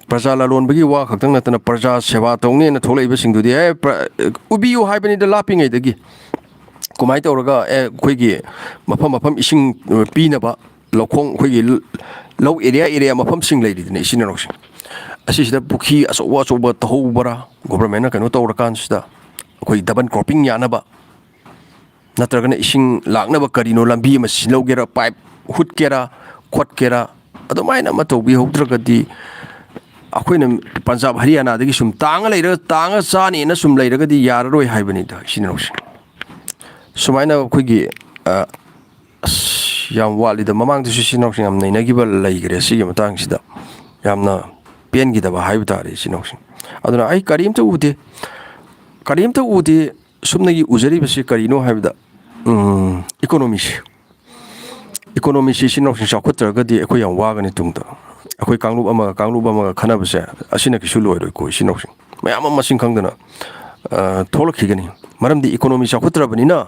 ꯄ꯭ꯔꯖꯥ ꯂꯂꯣꯟꯕꯒꯤ ꯋꯥ ꯈꯛꯇꯪ ꯅꯠꯇꯅ, ꯄ꯭ꯔꯖꯥ ꯁꯦꯕꯥ ꯇꯧꯅꯦꯅ ꯊꯣꯛꯂꯛꯏꯕꯁꯤꯡꯗꯨꯗꯤ, "ꯑꯦ, ꯄ꯭ꯔ-, ꯎꯕꯤꯌꯨ ꯍꯥꯏꯕꯅꯤꯗ ꯂꯥꯞꯄꯤꯉꯩꯗꯒꯤ"꯫ ꯀꯃꯥꯏꯅ ꯇꯧꯔꯒ, ꯑꯦ, ꯑꯩꯈꯣꯏꯒꯤ ꯃꯐꯝ ꯃꯐꯝ ꯏꯁꯤꯡ, ꯑ, ꯄꯤꯅꯕ ꯂꯧꯈꯣꯡ, ꯑꯩꯈꯣꯏꯒꯤ ꯂ-, ꯂꯧ area area ꯃꯐꯝꯁꯤꯡ ꯂꯩꯔꯤꯗꯅ, ꯏꯆꯤꯟ ꯏꯅꯥꯎꯁꯤꯡ, ꯑꯁꯤꯁꯤꯗ ꯄꯨꯈ꯭ꯔꯤ ꯑꯆꯧꯕ ꯑꯆꯧꯕ ꯇꯧꯍꯧꯕ꯭ꯔꯥ, government ꯅ ꯀꯩꯅꯣ ꯇꯧꯔꯀꯥꯟꯁꯤꯗ ꯑꯩꯈꯣꯏ double cropping ꯌꯥꯅꯕ? ꯅꯠꯇ꯭ꯔꯒꯅ ꯏꯁꯤꯡ ꯂꯥꯛꯅꯕ ꯀꯔꯤꯅꯣ, ꯂꯝꯕꯤ ꯑꯃ ꯁꯤꯜꯍꯧꯒꯦꯔꯥ, pipe ꯍꯨꯠꯀꯦꯔꯥ, ꯈꯣꯠꯀꯦꯔꯥ, ꯑꯗꯨꯃꯥꯏꯅ ꯑꯃ ꯇꯧꯕꯤꯍꯧꯗ꯭ꯔꯒꯗꯤ, ꯑꯩꯈꯣꯏꯅ ꯄꯟꯖꯥꯕ ꯍꯔꯤꯌꯥꯅꯥꯗꯒꯤ ꯁꯨꯝ ꯇꯥꯡꯉ ꯂꯩꯔꯒ, ꯇꯥꯡꯉ ꯆꯥꯅꯦꯅ ꯁꯨꯝ ꯂꯩꯔꯒꯗꯤ ꯌꯥꯔꯔꯣꯏ ꯍꯥꯏꯕꯅꯤꯗ, ꯏꯆꯤꯟ ꯏꯅꯥꯎꯁꯤꯡ꯫ ꯁꯨꯃꯥꯏꯅ ꯑꯩꯈꯣꯏꯒꯤ, ꯑ, ꯑꯁ, ꯌꯥꯝ ꯋꯥꯠꯂꯤꯗ꯫ ꯃꯃꯥꯡꯗꯁꯨ ꯏꯆꯤꯟ ꯏꯅꯥꯎꯁꯤꯡ ꯌꯥꯝ ꯅꯩꯅꯈꯤꯕ ꯂꯩꯈ꯭ꯔꯦ ꯁꯤꯒꯤ ꯃꯇꯥꯡꯁꯤꯗ꯫ ꯌꯥꯝꯅ ꯄꯦꯟꯈꯤꯗꯕ ꯍꯥꯏꯕ ꯇꯥꯔꯦ, ꯏꯆꯤꯟ ꯏꯅꯥꯎꯁꯤꯡ꯫ ꯑꯗꯨꯅ ꯑꯩ ꯀꯔꯤꯝꯇ ꯎꯗꯦ, ꯀꯔꯤꯝꯇ ꯎꯗꯦ꯫ ꯁꯨꯞꯅꯒꯤ ꯎꯖꯔꯤꯕꯁꯤ ꯀꯔꯤꯅꯣ ꯍꯥꯏꯕꯗ, ꯎꯝ, economy ꯁꯤ, economy ꯁꯤ ꯏꯆꯤꯟ ꯏꯅꯥꯎꯁꯤꯡ ꯆꯥꯎꯈꯠꯇ꯭ꯔꯒꯗꯤ ꯑꯩꯈꯣꯏ ꯌꯥꯝ ꯋꯥꯒꯅꯤ ꯇꯨꯡꯗ꯫ ꯑꯩꯈꯣꯏ ꯀꯥꯡꯂꯨꯞ ꯑꯃꯒ ꯀꯥꯡꯂꯨꯞ ꯑꯃꯒ ꯈꯟꯅꯕꯁꯦ ꯑꯁꯤꯅ ꯀꯩꯁꯨ ꯂꯣꯏꯔꯣꯏꯀꯣ, ꯏꯆꯤꯟ ꯏꯅꯥꯎꯁꯤꯡ꯫ ꯃꯌꯥꯝ ꯑꯃ ꯃꯁꯤꯡ ꯈꯪꯗꯅ, ꯑ, ꯊꯣꯛꯂꯛꯈꯤꯒꯅꯤ꯫ ꯃꯔꯝꯗꯤ economy ꯆꯥꯎꯈꯠꯇ꯭ꯔꯕꯅꯤꯅ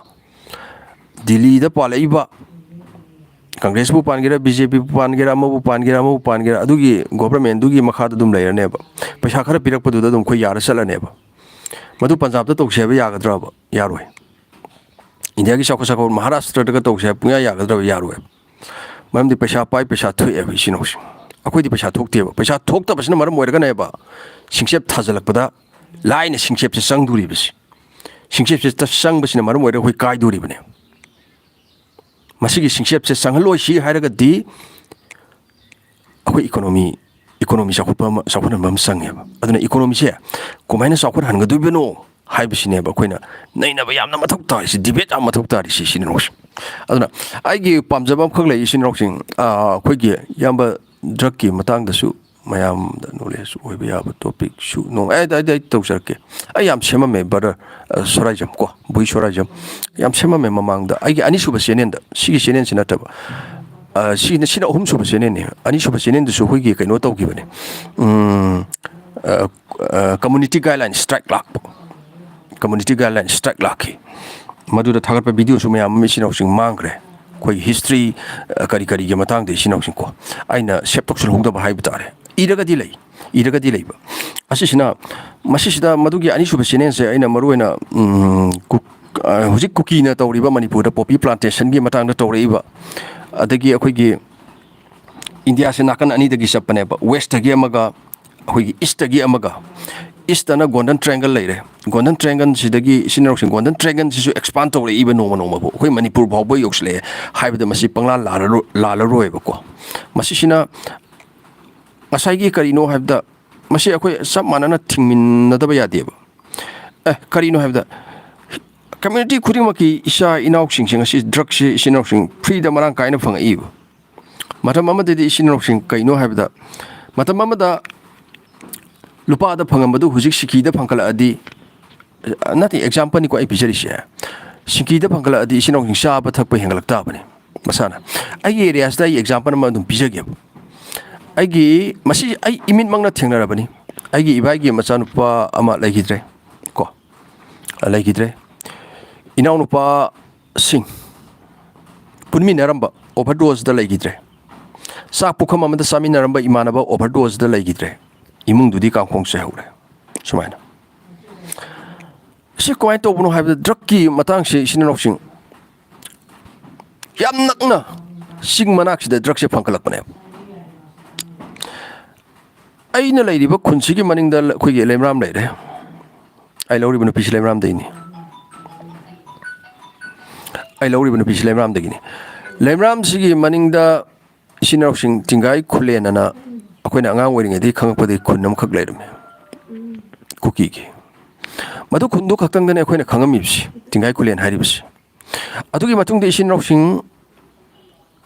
ꯗꯤꯜꯂꯤꯗ ꯄꯥꯜꯂꯛꯏꯕ, ꯀꯪꯒ꯭ꯔꯦꯁꯄꯨ ꯄꯥꯟꯒꯦꯔꯥ, ꯕꯤ ꯖꯦ ꯄꯤꯕꯨ ꯄꯥꯟꯒꯦꯔꯥ, ꯑꯃꯕꯨ ꯄꯥꯟꯒꯦꯔꯥ, ꯑꯃꯕꯨ ꯄꯥꯟꯒꯦꯔꯥ, ꯑꯗꯨꯒꯤ ꯒꯣꯕꯔꯃꯦꯟꯗꯨꯒꯤ ꯃꯈꯥꯗ ꯑꯗꯨꯝ ꯂꯩꯔꯅꯦꯕ꯫ ꯄꯩꯁꯥ ꯈꯔ ꯄꯤꯔꯛꯄꯗꯨꯗ ꯑꯗꯨꯝ ꯑꯩꯈꯣꯏ ꯌꯥꯔ ꯆꯠꯂꯅꯦꯕ꯫ ꯃꯗꯨ ꯄꯟꯖꯥꯕꯇ ꯇꯧꯁꯦ ꯍꯥꯏꯕ ꯌꯥꯒꯗ꯭ꯔꯕ? ꯌꯥꯔꯣꯏ꯫ ꯏꯟꯗꯤꯌꯥꯒꯤ ꯆꯥꯎꯈꯠ ꯆꯥꯎꯈꯠ ꯃꯍꯥꯔꯥꯁꯇ꯭ꯔꯗꯒ ꯇꯧꯁꯦ ꯍꯥꯏꯕ ꯄꯨꯡꯌꯥ ꯌꯥꯒꯗ꯭ꯔꯕ? ꯌꯥꯔꯣꯏ꯫ ꯃꯔꯝꯗꯤ ꯄꯩꯁꯥ ꯄꯥꯏ, ꯄꯩꯁꯥ ꯊꯣꯛꯑꯦꯕ ꯏꯆꯤꯟ ꯏꯅꯥꯎꯁꯤꯡ꯫ ꯑꯩꯈꯣꯏꯗꯤ ꯄꯩꯁꯥ ꯊꯣꯛꯇꯦꯕ꯫ ꯄꯩꯁꯥ ꯊꯣꯛꯇꯕꯁꯤꯅ ꯃꯔꯝ ꯑꯣꯏꯔꯒꯅꯦꯕ ꯁꯤꯡꯆꯦꯞ ꯊꯥꯖꯤꯜꯂꯛꯄꯗ ꯂꯥꯏꯅ ꯁꯤꯡꯆꯦꯞꯁꯦ ꯆꯪꯗꯣꯔꯤꯕꯁꯤ꯫ ꯁꯤꯡꯆꯦꯞꯁꯦ ꯆꯪꯕꯁꯤꯅ ꯃꯔꯝ ꯑꯣꯏꯔꯒ ꯑꯩꯈꯣꯏ ꯀꯥꯏꯗꯣꯔꯤꯕꯅꯦ꯫ ꯃꯁꯤꯒꯤ ꯁꯤꯡꯆꯦꯞꯁꯦ ꯆꯪꯍꯜꯂꯣꯏꯁꯤ ꯍꯥꯏꯔꯒꯗꯤ ꯑꯩꯈꯣꯏ ꯏꯀꯣꯅꯣꯃꯤ, ꯏꯀꯣꯅꯣꯃꯤ ꯆꯥꯎꯈꯠꯄ ꯑꯃ, ꯆꯥꯎꯈꯠꯍꯟꯕ ꯑꯃ ꯆꯪꯉꯦꯕ꯫ ꯑꯗꯨꯅ ꯏꯀꯣꯅꯣꯃꯤꯁꯦ ꯀꯃꯥꯏꯅ ꯆꯥꯎꯈꯠꯍꯟꯒꯗꯣꯏꯕꯅꯣ ꯍꯥꯏꯕꯁꯤꯅꯦꯕ ꯑꯩꯈꯣꯏꯅ ꯅꯩꯅꯕ ꯌꯥꯝꯅ ꯃꯊꯧ ꯇꯥꯔꯤꯁꯤ, ꯗꯤꯕꯦꯠ ꯌꯥꯝ ꯃꯊꯧ ꯇꯥꯔꯤꯁꯤ, ꯏꯆꯤꯟ ꯏꯅꯥꯎꯁꯤꯡ꯫ ꯑꯗꯨꯅ ꯑꯩꯒꯤ ꯄꯥꯝꯖꯕ ꯑꯃꯈꯛ ꯂꯩ, ꯏꯆꯤꯟ ꯏꯅꯥꯎꯁꯤꯡ꯫ ꯑꯥ, ꯑꯩꯈꯣꯏꯒꯤ ꯏꯌꯥꯝꯕ ꯗ꯭ꯔꯛꯀꯤ ꯃꯇꯥꯡꯗꯁꯨ ꯃꯌꯥꯝꯗ ꯅꯣꯂꯦꯖ ꯑꯣꯏꯕ ꯌꯥꯕ ꯇꯣꯄꯤꯛꯁꯨ ꯅꯣꯡ-, ꯑꯩ, ꯑꯩ, ꯑꯩ ꯇꯧꯖꯔꯛꯀꯦ꯫ ꯑꯩ ꯌꯥꯝ ꯁꯦꯝꯃꯝꯃꯦ, ꯕ꯭ꯔꯗꯔ, ꯑ, ꯁꯣꯔꯥꯏꯖꯝ ꯀꯣ, ꯕꯨꯏ ꯁꯣꯔꯥꯏꯖꯝ꯫ ꯌꯥꯝ ꯁꯦꯝꯃꯝꯃꯦ ꯃꯃꯥꯡꯗ꯫ ꯑꯩꯒꯤ ꯑꯅꯤꯁꯨꯕ ꯆꯦꯅꯦꯜꯗ, ꯁꯤꯒꯤ ꯆꯦꯅꯦꯜꯁꯤ ꯅꯠꯇꯕ, ꯑ, ꯁꯤꯅ, ꯁꯤꯅ ꯑꯍꯨꯝꯁꯨꯕ ꯆꯦꯅꯦꯜꯅꯤ꯫ ꯑꯅꯤꯁꯨꯕ ꯆꯦꯅꯦꯜꯗꯨꯁꯨ ꯑꯩꯈꯣꯏꯒꯤ ꯀꯩꯅꯣ ꯇꯧꯈꯤꯕꯅꯦ꯫ ꯎꯝ, ꯑ, ꯑ, ꯀꯝꯃꯨꯅꯤꯇꯤ ꯒꯥꯏꯗꯂꯥꯏꯟ ꯁ꯭ꯇ꯭ꯔꯥꯏꯛ ꯂꯥꯛꯄ꯫ ꯀꯝꯃꯨꯅꯤꯇꯤ ꯒꯥꯏꯗꯂꯥꯏꯟ ꯁ꯭ꯇ꯭ꯔꯥꯏꯛ ꯂꯥꯛꯈꯤ꯫ ꯃꯗꯨꯗ ꯊꯥꯒꯠꯄ ꯚꯤꯗꯤꯑꯣꯁꯨ ꯃꯌꯥꯝ ꯑꯃ ꯏꯆꯤꯟ ꯏꯅꯥꯎꯁꯤꯡ ꯃꯥꯡꯈ꯭ꯔꯦ꯫ ꯑꯩꯈꯣꯏꯒꯤ ꯍꯤꯁꯇ꯭ꯔꯤ, ꯑ, ꯀꯔꯤ ꯀꯔꯤꯒꯤ ꯃꯇꯥꯡꯗ ꯏꯆꯤꯟ ꯏꯅꯥꯎꯁꯤꯡ ꯀꯣ꯫ ꯑꯩꯅ ꯁꯦꯞ ꯇꯧꯁꯜꯍꯧꯗꯕ ꯍꯥꯏꯕ ꯇꯥꯔꯦ꯫ ꯏꯔꯒꯗꯤ ꯂꯩ, ꯏꯔꯒꯗꯤ ꯂꯩꯕ꯫ ꯑꯁꯤꯁꯤꯅ, ꯃꯁꯤꯁꯤꯗ ꯃꯗꯨꯒꯤ ꯑꯅꯤꯁꯨꯕ ꯆꯦꯅꯦꯜꯁꯦ ꯑꯩꯅ ꯃꯔꯨꯑꯣꯏꯅ, ꯎꯝ, ꯀꯨꯛ-, ꯑ, ꯍꯧꯖꯤꯛ ꯀꯨꯀꯤꯅ ꯇꯧꯔꯤꯕ ꯃꯅꯤꯄꯨꯔꯗ ꯄꯣꯄꯤ ꯄ꯭ꯂꯥꯟꯇꯦꯁꯟꯒꯤ ꯃꯇꯥꯡꯗ ꯇꯧꯔꯛꯏꯕ, ꯑꯗꯒꯤ ꯑꯩꯈꯣꯏꯒꯤ ꯏꯟꯗꯤꯌꯥꯁꯦ ꯅꯥꯀꯟ ꯑꯅꯤꯗꯒꯤ ꯆꯠꯄꯅꯦꯕ, ꯋꯦꯁꯇꯒꯤ ꯑꯃꯒ, ꯑꯩꯈꯣꯏꯒꯤ ꯏꯁꯇꯒꯤ ꯑꯃꯒ꯫ ꯏꯁꯇꯅ ꯒꯣꯜꯗꯟ ꯇ꯭ꯔꯥꯏꯡꯒꯜ ꯂꯩꯔꯦ꯫ ꯒꯣꯜꯗꯟ ꯇ꯭ꯔꯥꯏꯡꯒꯜꯁꯤꯗꯒꯤ ꯏꯆꯤꯟ ꯏꯅꯥꯎꯁꯤꯡ, ꯒꯣꯜꯗꯟ ꯇ꯭ꯔꯥꯏꯡꯒꯜꯁꯤꯁꯨ ꯑꯦꯛꯁꯄꯥꯟ ꯇꯧꯔꯛꯏꯕ ꯅꯣꯡꯃ ꯅꯣꯡꯃꯕꯨ꯫ ꯑꯩꯈꯣꯏ ꯃꯅꯤꯄꯨꯔ ꯐꯥꯎꯕ ꯌꯧꯁꯤꯜꯂꯛꯑꯦ ꯍꯥꯏꯕꯗ ꯃꯁꯤ ꯄꯪꯂꯥ ꯂꯥꯜꯂꯔꯣ-, ꯂꯥꯜꯂꯔꯣꯏꯕꯀꯣ꯫ ꯃꯁꯤꯁꯤꯅ ꯉꯁꯥꯏꯒꯤ ꯀꯔꯤꯅꯣ ꯍꯥꯏꯕꯗ, ꯃꯁꯤ ꯑꯩꯈꯣꯏ ꯆꯞ ꯃꯥꯟꯅꯅ ꯊꯤꯡꯃꯤꯟꯅꯗꯕ ꯌꯥꯗꯦꯕ꯫ ꯑꯦ, ꯀꯔꯤꯅꯣ ꯍꯥꯏꯕꯗ, ꯀꯝꯃ꯭ꯌꯨꯅꯤꯇꯤ ꯈꯨꯗꯤꯡꯃꯛꯀꯤ ꯏꯆꯥ ꯏꯅꯥꯎꯁꯤꯡꯁꯦ ꯉꯁꯤ ꯗ꯭ꯔꯛꯁꯦ ꯏꯆꯤꯟ ꯏꯅꯥꯎꯁꯤꯡ ꯐ꯭ꯔꯤꯗ ꯃꯔꯥꯡ ꯀꯥꯏꯅ ꯐꯪꯉꯛꯏꯕ꯫ ꯃꯇꯝ ꯑꯃꯗꯗꯤ ꯏꯆꯤꯟ ꯏꯅꯥꯎꯁꯤꯡ ꯀꯩꯅꯣ ꯍꯥꯏꯕꯗ, ꯃꯇꯝ ꯑꯃꯗ ꯂꯨꯄꯥꯗ ꯐꯪꯉꯝꯕꯗꯨ ꯍꯧꯖꯤꯛ ꯁꯤꯀꯤꯗ ꯐꯪꯒꯠꯂꯛꯑꯗꯤ, ꯅꯠꯇꯦ, ꯑꯦꯛꯖꯥꯝꯄꯜꯅꯤꯀꯣ ꯑꯩ ꯄꯤꯖꯔꯤꯁꯦ, ꯁꯤꯀꯤꯗ ꯐꯪꯒꯠꯂꯛꯑꯗꯤ ꯏꯆꯤꯟ ꯏꯅꯥꯎꯁꯤꯡ ꯆꯥꯕ ꯊꯛꯄ ꯍꯦꯟꯒꯠꯂꯛ ꯇꯥꯕꯅꯤ ꯃꯁꯥꯅ꯫ ꯑꯩꯒꯤ ꯑꯦꯔꯤꯌꯥꯁꯤꯗ ꯑꯩ ꯑꯦꯛꯖꯥꯝꯄꯜ ꯑꯃ ꯑꯗꯨꯝ ꯄꯤꯖꯒꯦꯕ꯫ ꯑꯩꯒꯤ, ꯃꯁꯤ ꯑꯩ ꯏꯃꯤꯠꯃꯛꯅ ꯊꯦꯡꯅꯔꯕꯅꯤ꯫ ꯑꯩꯒꯤ ꯏꯕꯥꯏꯒꯤ ꯃꯆꯥꯅꯨꯄꯥ ꯑꯃ ꯂꯩꯈꯤꯗ꯭ꯔꯦ ꯀꯣ, ꯂꯩꯈꯤꯗ꯭ꯔꯦ꯫ ꯏꯅꯥꯎꯅꯨꯄꯥꯁꯤꯡ ꯄꯨꯟꯃꯤꯟꯅꯔꯝꯕ ꯑꯣꯚꯔꯗꯣꯁꯇ ꯂꯩꯈꯤꯗ꯭ꯔꯦ꯫ ꯆꯥꯛ ꯄꯨꯈꯝ ꯑꯃꯗ ꯆꯥꯃꯤꯟꯅꯔꯝꯕ ꯏꯃꯥꯟꯅꯕ ꯑꯣꯚꯔꯗꯣꯁꯇ ꯂꯩꯈꯤꯗ꯭ꯔꯦ꯫ ꯏꯃꯨꯡꯗꯨꯗꯤ ꯀꯥꯡꯈꯣꯡ ꯆꯥꯏꯍꯧꯔꯦ꯫ ꯁꯨꯃꯥꯏꯅ꯫ ꯁꯤ ꯀꯃꯥꯏꯅ ꯇꯧꯕꯅꯣ ꯍꯥꯏꯕꯗ, ꯗ꯭ꯔꯛꯀꯤ ꯃꯇꯥꯡꯁꯦ, ꯏꯆꯤꯟ ꯏꯅꯥꯎꯁꯤꯡ, ꯌꯥꯝ ꯅꯛꯅ ꯆꯤꯡ ꯃꯅꯥꯛꯁꯤꯗ ꯗ꯭ꯔꯛꯁꯦ ꯐꯪꯒꯠꯂꯛꯄꯅꯦꯕ꯫ ꯑꯩꯅ ꯂꯩꯔꯤꯕ ꯈꯨꯟꯁꯤꯒꯤ ꯃꯅꯤꯡꯗ ꯑꯩꯈꯣꯏꯒꯤ ꯂꯩꯃꯔꯥꯝ ꯂꯩꯔꯦ꯫ ꯑꯩ ꯂꯧꯔꯤꯕ ꯅꯨꯄꯤꯁꯤ ꯂꯩꯃꯔꯥꯝꯗꯒꯤꯅꯤ꯫ ꯑꯩ ꯂꯧꯔꯤꯕ ꯅꯨꯄꯤꯁꯤ ꯂꯩꯃꯔꯥꯝꯗꯒꯤꯅꯤ꯫ ꯂꯩꯃꯔꯥꯝꯁꯤꯒꯤ ꯃꯅꯤꯡꯗ ꯏꯆꯤꯟ ꯏꯅꯥꯎꯁꯤꯡ, ꯇꯤꯡꯒꯥꯏ ꯈꯨꯂꯦꯟ ꯑꯅ, ꯑꯩꯈꯣꯏꯅ ꯑꯉꯥꯡ ꯑꯣꯏꯔꯤꯉꯩꯗꯒꯤ ꯈꯪꯉꯛꯄꯗꯒꯤ ꯈꯨꯟ ꯑꯃꯈꯛ ꯂꯩꯔꯝꯃꯤ, ꯀꯨꯀꯤꯒꯤ꯫ ꯃꯗꯨ ꯈꯨꯟꯗꯨ ꯈꯛꯇꯪꯗꯅꯦ ꯑꯩꯈꯣꯏꯅ ꯈꯪꯉꯝꯃꯤꯕꯁꯤ, ꯇꯤꯡꯒꯥꯏ ꯈꯨꯂꯦꯟ ꯍꯥꯏꯔꯤꯕꯁꯤ꯫ ꯑꯗꯨꯒꯤ ꯃꯇꯨꯡꯗ ꯏꯆꯤꯟ ꯏꯅꯥꯎꯁꯤꯡ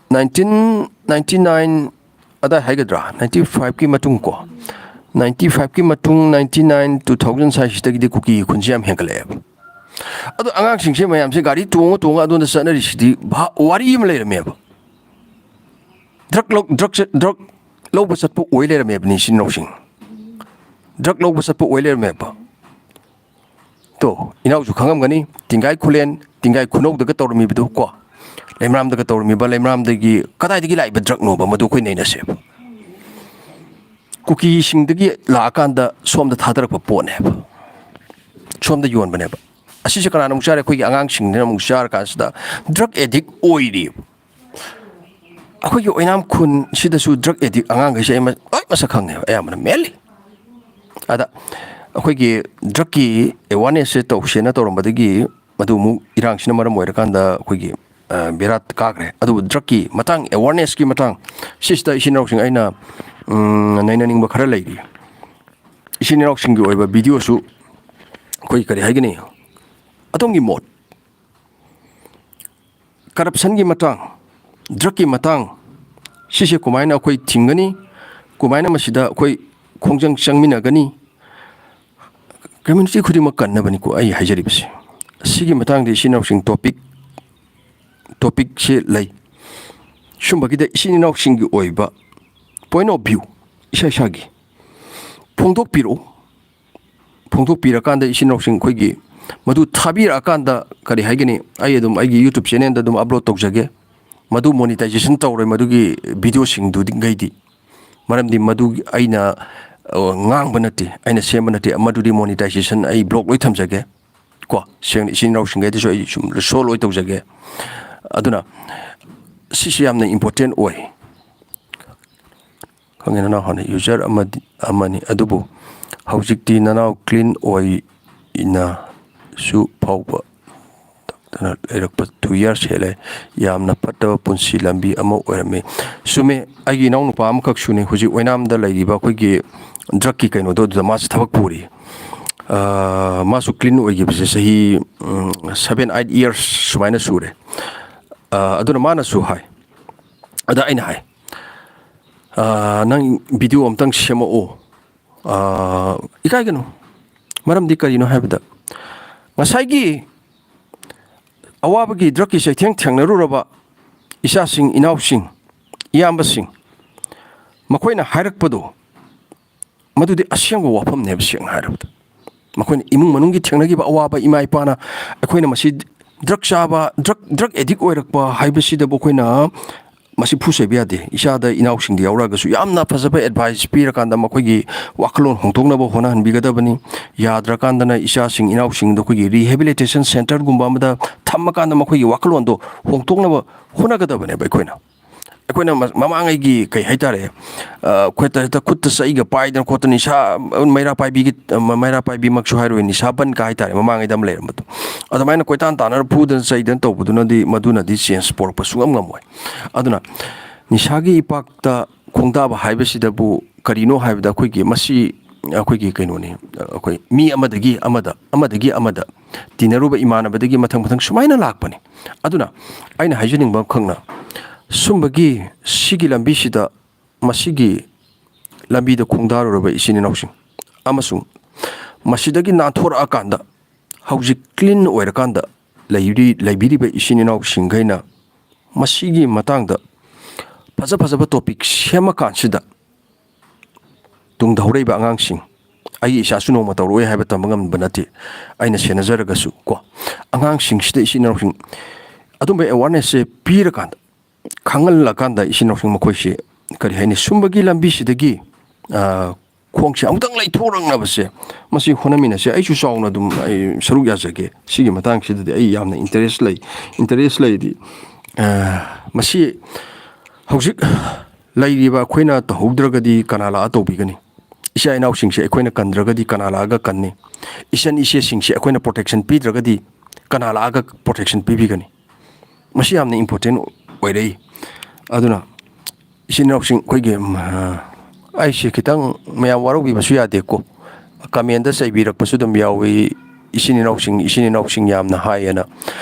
nineteen ninety nine ꯑꯗꯥꯏ ꯍꯥꯏꯒꯗ꯭ꯔꯥ, ninety fiveꯀꯤ ꯃꯇꯨꯡ ꯀꯣ, ninety fiveꯀꯤ ꯃꯇꯨꯡ, ninety nine, two thousand ꯁ꯭ꯋꯥꯏꯁꯤꯗꯒꯤꯗꯤ ꯀꯨꯀꯤꯒꯤ ꯈꯨꯟꯁꯦ ꯌꯥꯝ ꯍꯦꯟꯒꯠꯂꯛꯑꯦꯕ꯫ ꯑꯗꯣ ꯑꯉꯥꯡꯁꯤꯡꯁꯦ ꯃꯌꯥꯝꯁꯦ ꯒꯥꯔꯤ ꯇꯣꯡꯉ ꯇꯣꯡꯉ ꯑꯗꯣꯝꯗ ꯆꯠꯅꯔꯤꯁꯤꯗꯤ ꯚꯥ-, ꯋꯥꯔꯤ ꯑꯃ ꯂꯩꯔꯝꯃꯦꯕ꯫ ꯗ꯭ꯔꯛ ꯂꯧ-, ꯗ꯭ꯔꯛꯁꯦ, ꯗ꯭ꯔꯛ ꯂꯧꯕ ꯆꯠꯄ ꯑꯣꯏ ꯂꯩꯔꯝꯃꯦꯕꯅꯤ, ꯏꯆꯤꯟ ꯏꯅꯥꯎꯁꯤꯡ꯫ ꯗ꯭ꯔꯛ ꯂꯧꯕ ꯆꯠꯄ ꯑꯣꯏ ꯂꯩꯔꯝꯃꯦꯕ꯫ ꯇꯣ, ꯏꯅꯥꯎꯁꯨ ꯈꯪꯉꯝꯒꯅꯤ, ꯇꯤꯡꯒꯥꯏ ꯈꯨꯂꯦꯟ, ꯇꯤꯡꯒꯥꯏ ꯈꯨꯅꯧꯗꯒ ꯇꯧꯔꯝꯃꯤꯕꯗꯨ ꯀꯣ, ꯂꯩꯃꯔꯥꯝꯗꯒ ꯇꯧꯔꯝꯃꯤꯕ, ꯂꯩꯃꯔꯥꯝꯗꯒꯤ ꯀꯗꯥꯏꯗꯒꯤ ꯂꯥꯛꯏꯕ ꯗ꯭ꯔꯛꯅꯣꯕ, ꯃꯗꯨ ꯑꯩꯈꯣꯏ ꯅꯩꯅꯁꯦꯕ꯫ ꯀꯨꯀꯤꯁꯤꯡꯗꯒꯤ ꯂꯥꯛꯑꯀꯥꯟꯗ ꯁꯣꯝꯗ ꯊꯥꯗꯔꯛꯄ ꯄꯣꯠꯅꯦꯕ, ꯁꯣꯝꯗ ꯌꯣꯟꯕꯅꯦꯕ꯫ ꯑꯁꯤꯁꯦ ꯀꯅꯥꯅ ꯑꯃꯨꯛ ꯆꯥꯔꯦ? ꯑꯩꯈꯣꯏꯒꯤ ꯑꯉꯥꯡꯁꯤꯡꯁꯤꯅ ꯑꯃꯨꯛ ꯆꯥꯔꯀꯥꯟꯁꯤꯗ ꯗ꯭ꯔꯛ ꯑꯦꯗꯤꯛ ꯑꯣꯏꯔꯤꯕ꯫ ꯑꯩꯈꯣꯏꯒꯤ ꯑꯣꯏꯅꯥꯝ ꯈꯨꯟꯁꯤꯗꯁꯨ ꯗ꯭ꯔꯛ ꯑꯦꯗꯤꯛ ꯑꯉꯥꯡꯈꯩꯁꯦ ꯑꯩ ꯃ-, ꯂꯣꯏ ꯃꯁꯛ ꯈꯪꯉꯦꯕ, ꯑꯌꯥꯝꯕꯅ, ꯃꯦꯟꯂꯤ꯫ ꯑꯗ ꯑꯩꯈꯣꯏꯒꯤ ꯗ꯭ꯔꯛꯀꯤ ꯑꯦꯋꯥꯔꯅꯦꯁꯁꯦ ꯇꯧꯁꯦꯅ ꯇꯧꯔꯝꯕꯗꯒꯤ ꯃꯗꯨ ꯑꯃꯨꯛ ꯏꯔꯥꯡꯁꯤꯅ ꯃꯔꯝ ꯑꯣꯏꯔꯀꯥꯟꯗ ꯑꯩꯈꯣꯏꯒꯤ, ꯑ, ꯕꯦꯔꯥ ꯀꯥꯈ꯭ꯔꯦ꯫ ꯑꯗꯨꯕꯨ ꯗ꯭ꯔꯛꯀꯤ ꯃꯇꯥꯡ, ꯑꯦꯋꯥꯔꯅꯦꯁꯀꯤ ꯃꯇꯥꯡ, ꯁꯤꯁꯤꯗ ꯏꯆꯤꯟ ꯏꯅꯥꯎꯁꯤꯡ ꯑꯩꯅ, ꯎꯝ, ꯅꯩꯅꯅꯤꯡꯕ ꯈꯔ ꯂꯩꯔꯤ꯫ ꯏꯆꯤꯟ ꯏꯅꯥꯎꯁꯤꯡꯒꯤ ꯑꯣꯏꯕ ꯚꯤꯗꯤꯑꯣꯁꯨ ꯑꯩꯈꯣꯏ, ꯀꯔꯤ ꯍꯥꯏꯒꯅꯤ, ꯑꯗꯣꯝꯒꯤ ꯃꯣꯠ꯫ ꯀꯔꯞꯁꯟꯒꯤ ꯃꯇꯥꯡ, ꯗ꯭ꯔꯛꯀꯤ ꯃꯇꯥꯡ, ꯁꯤꯁꯦ ꯀꯃꯥꯏꯅ ꯑꯩꯈꯣꯏ ꯊꯤꯡꯒꯅꯤ? ꯀꯃꯥꯏꯅ ꯃꯁꯤꯗ ꯑꯩꯈꯣꯏ ꯈꯣꯡꯖꯪ ꯆꯪꯃꯤꯟꯅꯒꯅꯤ? ꯀꯝꯃ꯭ꯌꯨꯅꯤꯇꯤ ꯈꯨꯗꯤꯡꯃꯛ ꯀꯟꯅꯕꯅꯤꯀꯣ ꯑꯩ ꯍꯥꯏꯖꯔꯤꯕꯁꯦ꯫ ꯁꯤꯒꯤ ꯃꯇꯥꯡꯗ ꯏꯆꯤꯟ ꯏꯅꯥꯎꯁꯤꯡ ꯇꯣꯄꯤꯛ, ꯇꯣꯄꯤꯛꯁꯦ ꯂꯩ꯫ ꯁꯨꯝꯕꯒꯤꯗ ꯏꯆꯤꯟ ꯏꯅꯥꯎꯁꯤꯡꯒꯤ ꯑꯣꯏꯕ point of view ꯏꯁꯥ ꯏꯁꯥꯒꯤ ꯐꯣꯡꯗꯣꯛꯄꯤꯔꯛꯎ꯫ ꯐꯣꯡꯗꯣꯛꯄꯤꯔꯀꯥꯟꯗ ꯏꯆꯤꯟ ꯏꯅꯥꯎꯁꯤꯡ ꯑꯩꯈꯣꯏꯒꯤ ꯃꯗꯨ ꯊꯥꯕꯤꯔꯛꯑꯀꯥꯟꯗ, ꯀꯔꯤ ꯍꯥꯏꯒꯅꯤ, ꯑꯩ ꯑꯗꯨꯝ ꯑꯩꯒꯤ YouTube channelꯗ ꯑꯗꯨꯝ upload ꯇꯧꯖꯒꯦ꯫ ꯃꯗꯨ monetization ꯇꯧꯔꯣꯏ, ꯃꯗꯨꯒꯤ videoꯁꯤꯡꯗꯨꯗꯤꯈꯩꯗꯤ꯫ ꯃꯔꯝꯗꯤ ꯃꯗꯨ ꯑꯩꯅ, ꯑ, ꯉꯥꯡꯕ ꯅꯠꯇꯦ, ꯑꯩꯅ ꯁꯦꯝꯕ ꯅꯠꯇꯦ, ꯃꯗꯨꯗꯤ monetization ꯑꯩ block ꯂꯣꯏ ꯊꯝꯖꯒꯦ꯫ ꯀꯣ, ꯁꯦꯡꯅ ꯏꯆꯤꯟ ꯏꯅꯥꯎꯁꯤꯡꯈꯩꯗꯁꯨ ꯑꯩ ꯁꯨꯝ show ꯂꯣꯏ ꯇꯧꯖꯒꯦ꯫ ꯑꯗꯨꯅ ꯁꯤꯁꯤ ꯌꯥꯝꯅ important ꯑꯣꯏ꯫ ꯈꯪꯉꯦ, ꯅꯅꯥꯎ ꯍꯥꯟꯅ user ꯑꯃꯗꯤ, ꯑꯃꯅꯤ, ꯑꯗꯨꯕꯨ ꯍꯧꯖꯤꯛꯇꯤ ꯅꯅꯥꯎ clean ꯑꯣꯏꯅꯁꯨ ꯐꯥꯎꯕ ꯇꯧꯗꯅ ꯂꯩꯔꯛꯄ two years ꯍꯦꯜꯂꯦ꯫ ꯌꯥꯝꯅ ꯐꯠꯇꯕ ꯄꯨꯟꯁꯤ ꯂꯝꯕꯤ ꯑꯃ ꯑꯣꯏꯔꯝꯃꯤ꯫ ꯆꯨꯝꯃꯦ, ꯑꯩꯒꯤ ꯏꯅꯥꯎꯅꯨꯄꯥ ꯑꯃꯈꯛꯁꯨꯅꯤ ꯍꯧꯖꯤꯛ ꯑꯣꯏꯅꯥꯝꯗ ꯂꯩꯔꯤꯕ ꯑꯩꯈꯣꯏꯒꯤ drugꯀꯤ ꯀꯩꯅꯣꯗꯣ, ꯑꯗꯨꯗ ꯃꯥꯁꯨ ꯊꯕꯛ ꯄꯨꯔꯤ꯫ ꯑ, ꯃꯥꯁꯨ clean ꯑꯣꯏꯈꯤꯕꯁꯦ ꯆꯍꯤ, ꯎꯝ, seven eight years ꯁꯨꯃꯥꯏꯅ ꯁꯨꯔꯦ꯫ ꯑ, ꯑꯗꯨꯅ ꯃꯥꯅꯁꯨ ꯍꯥꯏ, ꯑꯗ ꯑꯩꯅ ꯍꯥꯏ, "ꯑ, ꯅꯪ video ꯑꯝꯇꯪ ꯁꯦꯝꯃꯛꯑꯣ꯫ ꯑ, ꯏꯀꯥꯏꯒꯅꯨ꯫ ꯃꯔꯝꯗꯤ ꯀꯔꯤꯅꯣ ꯍꯥꯏꯕꯗ, ꯉꯁꯥꯏꯒꯤ ꯑꯋꯥꯕꯒꯤ drugꯀꯤ ꯆꯩꯊꯦꯡ ꯊꯦꯡꯅꯔꯨꯔꯕ ꯏꯆꯥꯁꯤꯡ, ꯏꯅꯥꯎꯁꯤꯡ, ꯏꯌꯥꯝꯕꯁꯤꯡ, ꯃꯈꯣꯏꯅ ꯍꯥꯏꯔꯛꯄꯗꯣ, ꯃꯗꯨꯗꯤ ꯑꯁꯦꯡꯕ ꯋꯥꯐꯝꯅꯦꯕ, ꯁꯦꯡꯅ ꯍꯥꯏꯔꯕꯗ꯫ ꯃꯈꯣꯏꯅ ꯏꯃꯨꯡ ꯃꯅꯨꯡꯒꯤ ꯊꯦꯡꯅꯈꯤꯕ ꯑꯋꯥꯕ, ꯏꯃꯥ ꯏꯄꯥꯅ ꯑꯩꯈꯣꯏꯅ ꯃꯁꯤ drug ꯆꯥꯕ, drug, drug addict ꯑꯣꯏꯔꯛꯄ ꯍꯥꯏꯕꯁꯤꯗꯕꯨ ꯑꯩꯈꯣꯏꯅ ꯃꯁꯤ ꯐꯨ ꯆꯩꯕ ꯌꯥꯗꯦ꯫ ꯏꯆꯥꯗ, ꯏꯅꯥꯎꯁꯤꯡꯗ ꯌꯥꯎꯔꯛꯑꯒꯁꯨ ꯌꯥꯝꯅ ꯐꯖꯕ advice ꯄꯤꯔꯀꯥꯟꯗ ꯃꯈꯣꯏꯒꯤ ꯋꯥꯈꯜꯂꯣꯟ ꯍꯣꯡꯗꯣꯛꯅꯕ ꯍꯣꯠꯅꯍꯟꯕꯤꯒꯗꯕꯅꯤ꯫ ꯌꯥꯗ꯭ꯔꯀꯥꯟꯗꯅ ꯏꯆꯥꯁꯤꯡ, ꯏꯅꯥꯎꯁꯤꯡꯗꯣ ꯑꯩꯈꯣꯏꯒꯤ rehabilitation centreꯒꯨꯝꯕ ꯑꯃꯗ ꯊꯝꯃꯀꯥꯟꯗ ꯃꯈꯣꯏꯒꯤ ꯋꯥꯈꯜꯂꯣꯟꯗꯣ ꯍꯣꯡꯗꯣꯛꯅꯕ ꯍꯣꯠꯅꯒꯗꯕꯅꯦꯕ ꯑꯩꯈꯣꯏꯅ꯫ ꯑꯩꯈꯣꯏꯅ ꯃ-, ꯃꯃꯥꯡꯉꯩꯒꯤ ꯀꯩ ꯍꯥꯏꯇꯥꯔꯦ, ꯑ, ꯑꯩꯈꯣꯏ ꯍꯦꯛꯇ ꯈꯨꯠꯇ ꯆꯩꯒ ꯄꯥꯏꯗꯅ ꯈꯣꯠꯇꯅ ꯅꯤꯁꯥ, ꯃꯩꯔꯥ ꯄꯥꯏꯕꯤꯒꯤ, ꯃꯩꯔꯥ ꯄꯥꯏꯕꯤꯃꯛꯁꯨ ꯍꯥꯏꯔꯣꯏ, ꯅꯤꯁꯥ ꯕꯟꯒ ꯍꯥꯏꯇꯥꯔꯦ, ꯃꯃꯥꯡꯉꯩꯗ ꯑꯃ ꯂꯩꯔꯝꯕꯗꯣ꯫ ꯑꯗꯨꯃꯥꯏꯅ ꯀꯣꯏꯇꯥꯟ ꯇꯥꯟꯅꯔ ꯐꯨꯗꯅ ꯆꯩꯗꯅ ꯇꯧꯕꯗꯨꯅꯗꯤ, ꯃꯗꯨꯅꯗꯤ change ꯄꯨꯔꯛꯄ ꯁꯨꯡꯉꯝ ꯉꯝꯃꯣꯏ꯫ ꯑꯗꯨꯅ ꯅꯤꯁꯥꯒꯤ ꯏꯄꯥꯛꯇ ꯈꯣꯡꯗꯥꯕ ꯍꯥꯏꯕꯁꯤꯗꯕꯨ ꯀꯔꯤꯅꯣ ꯍꯥꯏꯕꯗ, ꯑꯩꯈꯣꯏꯒꯤ ꯃꯁꯤ ꯑꯩꯈꯣꯏꯒꯤ ꯀꯩꯅꯣꯅꯤ, ꯑꯩꯈꯣꯏ ꯃꯤ ꯑꯃꯗꯒꯤ ꯑꯃꯗ, ꯑꯃꯗꯒꯤ ꯑꯃꯗ, ꯇꯤꯟꯅꯔꯨꯕ ꯏꯃꯥꯟꯅꯕꯗꯒꯤ ꯃꯊꯪ ꯃꯊꯪ ꯁꯨꯃꯥꯏꯅ ꯂꯥꯛꯄꯅꯤ꯫ ꯑꯗꯨꯅ ꯑꯩꯅ ꯍꯥꯏꯖꯅꯤꯡꯕ ꯑꯃꯈꯛꯅ, ꯁꯨꯝꯕꯒꯤ, ꯁꯤꯒꯤ ꯂꯝꯕꯤꯁꯤꯗ, ꯃꯁꯤꯒꯤ ꯂꯝꯕꯤꯗ ꯈꯣꯡꯗꯥꯔꯨꯔꯕ ꯏꯆꯤꯟ ꯏꯅꯥꯎꯁꯤꯡ ꯑꯃꯁꯨꯡ ꯃꯁꯤꯗꯒꯤ ꯅꯥꯟꯊꯣꯔꯛꯑꯀꯥꯟꯗ ꯍꯧꯖꯤꯛ clean ꯑꯣꯏꯔꯀꯥꯟꯗ ꯂꯩꯔꯤ-, ꯂꯩꯕꯤꯔꯤꯕ ꯏꯆꯤꯟ ꯏꯅꯥꯎꯁꯤꯡꯈꯩꯅ ꯃꯁꯤꯒꯤ ꯃꯇꯥꯡꯗ ꯐꯖ ꯐꯖꯕ topic ꯁꯦꯝꯃꯀꯥꯟꯁꯤꯗ, ꯇꯨꯡꯗ ꯍꯧꯔꯛꯏꯕ ꯑꯉꯥꯡꯁꯤꯡ, ꯑꯩꯒꯤ ꯏꯆꯥꯁꯨ ꯅꯣꯡꯃ ꯇꯧꯔꯛꯑꯣꯏ ꯍꯥꯏꯕ ꯇꯝꯕ ꯉꯝꯕ ꯅꯠꯇꯦ, ꯑꯩꯅ ꯁꯦꯟꯅꯖꯔꯒꯁꯨ ꯀꯣ, ꯑꯉꯥꯡꯁꯤꯡꯁꯤꯗ ꯏꯆꯤꯟ ꯏꯅꯥꯎꯁꯤꯡ ꯑꯗꯨꯝꯕ awarenessꯁꯦ ꯄꯤꯔꯀꯥꯟꯗ, ꯈꯪꯍꯜꯂꯀꯥꯟꯗ ꯏꯆꯤꯟ ꯏꯅꯥꯎꯁꯤꯡ ꯃꯈꯣꯏꯁꯤ, ꯀꯔꯤ ꯍꯥꯏꯅꯤ, ꯁꯨꯝꯕꯒꯤ ꯂꯝꯕꯤꯁꯤꯗꯒꯤ, ꯑ, ꯈꯣꯡꯁꯦ ꯑꯃꯨꯛꯇꯪ ꯂꯩꯊꯣꯔꯛꯅꯕꯁꯦ, ꯃꯁꯤ ꯍꯣꯠꯅꯃꯤꯟꯅꯁꯦ꯫ ꯑꯩꯁꯨ ꯆꯥꯎꯅ ꯑꯗꯨꯝ ꯑꯩ ꯁꯔꯨꯛ ꯌꯥꯖꯒꯦ꯫ ꯁꯤꯒꯤ ꯃꯇꯥꯡꯁꯤꯗꯗꯤ ꯑꯩ ꯌꯥꯝꯅ interest ꯂꯩ꯫ Interest ꯂꯩꯗꯤ, ꯑ, ꯃꯁꯤ ꯍꯧꯖꯤꯛ ꯂꯩꯔꯤꯕ ꯑꯩꯈꯣꯏꯅ ꯇꯧꯍꯧꯗ꯭ꯔꯒꯗꯤ ꯀꯅꯥ ꯂꯥꯛꯑ ꯇꯧꯕꯤꯒꯅꯤ? ꯏꯆꯥ ꯏꯅꯥꯎꯁꯤꯡꯁꯦ ꯑꯩꯈꯣꯏꯅ ꯀꯟꯗ꯭ꯔꯒꯗꯤ ꯀꯅꯥ ꯂꯥꯛꯑꯒ ꯀꯟꯅꯤ? ꯏꯆꯟ ꯏꯆꯦꯁꯤꯡꯁꯦ ꯑꯩꯈꯣꯏꯅ protection ꯄꯤꯗ꯭ꯔꯒꯗꯤ ꯀꯅꯥ ꯂꯥꯛꯑꯒ protection ꯄꯤꯕꯤꯒꯅꯤ? ꯃꯁꯤ ꯌꯥꯝꯅ important ꯑꯣꯏꯔꯛꯏ꯫ ꯑꯗꯨꯅ ꯏꯆꯤꯟ ꯏꯅꯥꯎꯁꯤꯡ ꯑꯩꯈꯣꯏꯒꯤ, ꯎꯝ, ꯑ, ꯑꯩꯁꯦ ꯈꯤꯇꯪ ꯃꯌꯥꯝ ꯋꯥꯔꯧꯕꯤꯕꯁꯨ ꯌꯥꯗꯦꯀꯣ꯫ Commentꯗ ꯆꯩꯕꯤꯔꯛꯄꯁꯨ ꯑꯗꯨꯝ ꯌꯥꯎꯏ, "ꯏꯆꯤꯟ ꯏꯅꯥꯎꯁꯤꯡ, ꯏꯆꯤꯟ ꯏꯅꯥꯎꯁꯤꯡ ꯌꯥꯝꯅ ꯍꯥꯏꯌꯦꯅ"꯫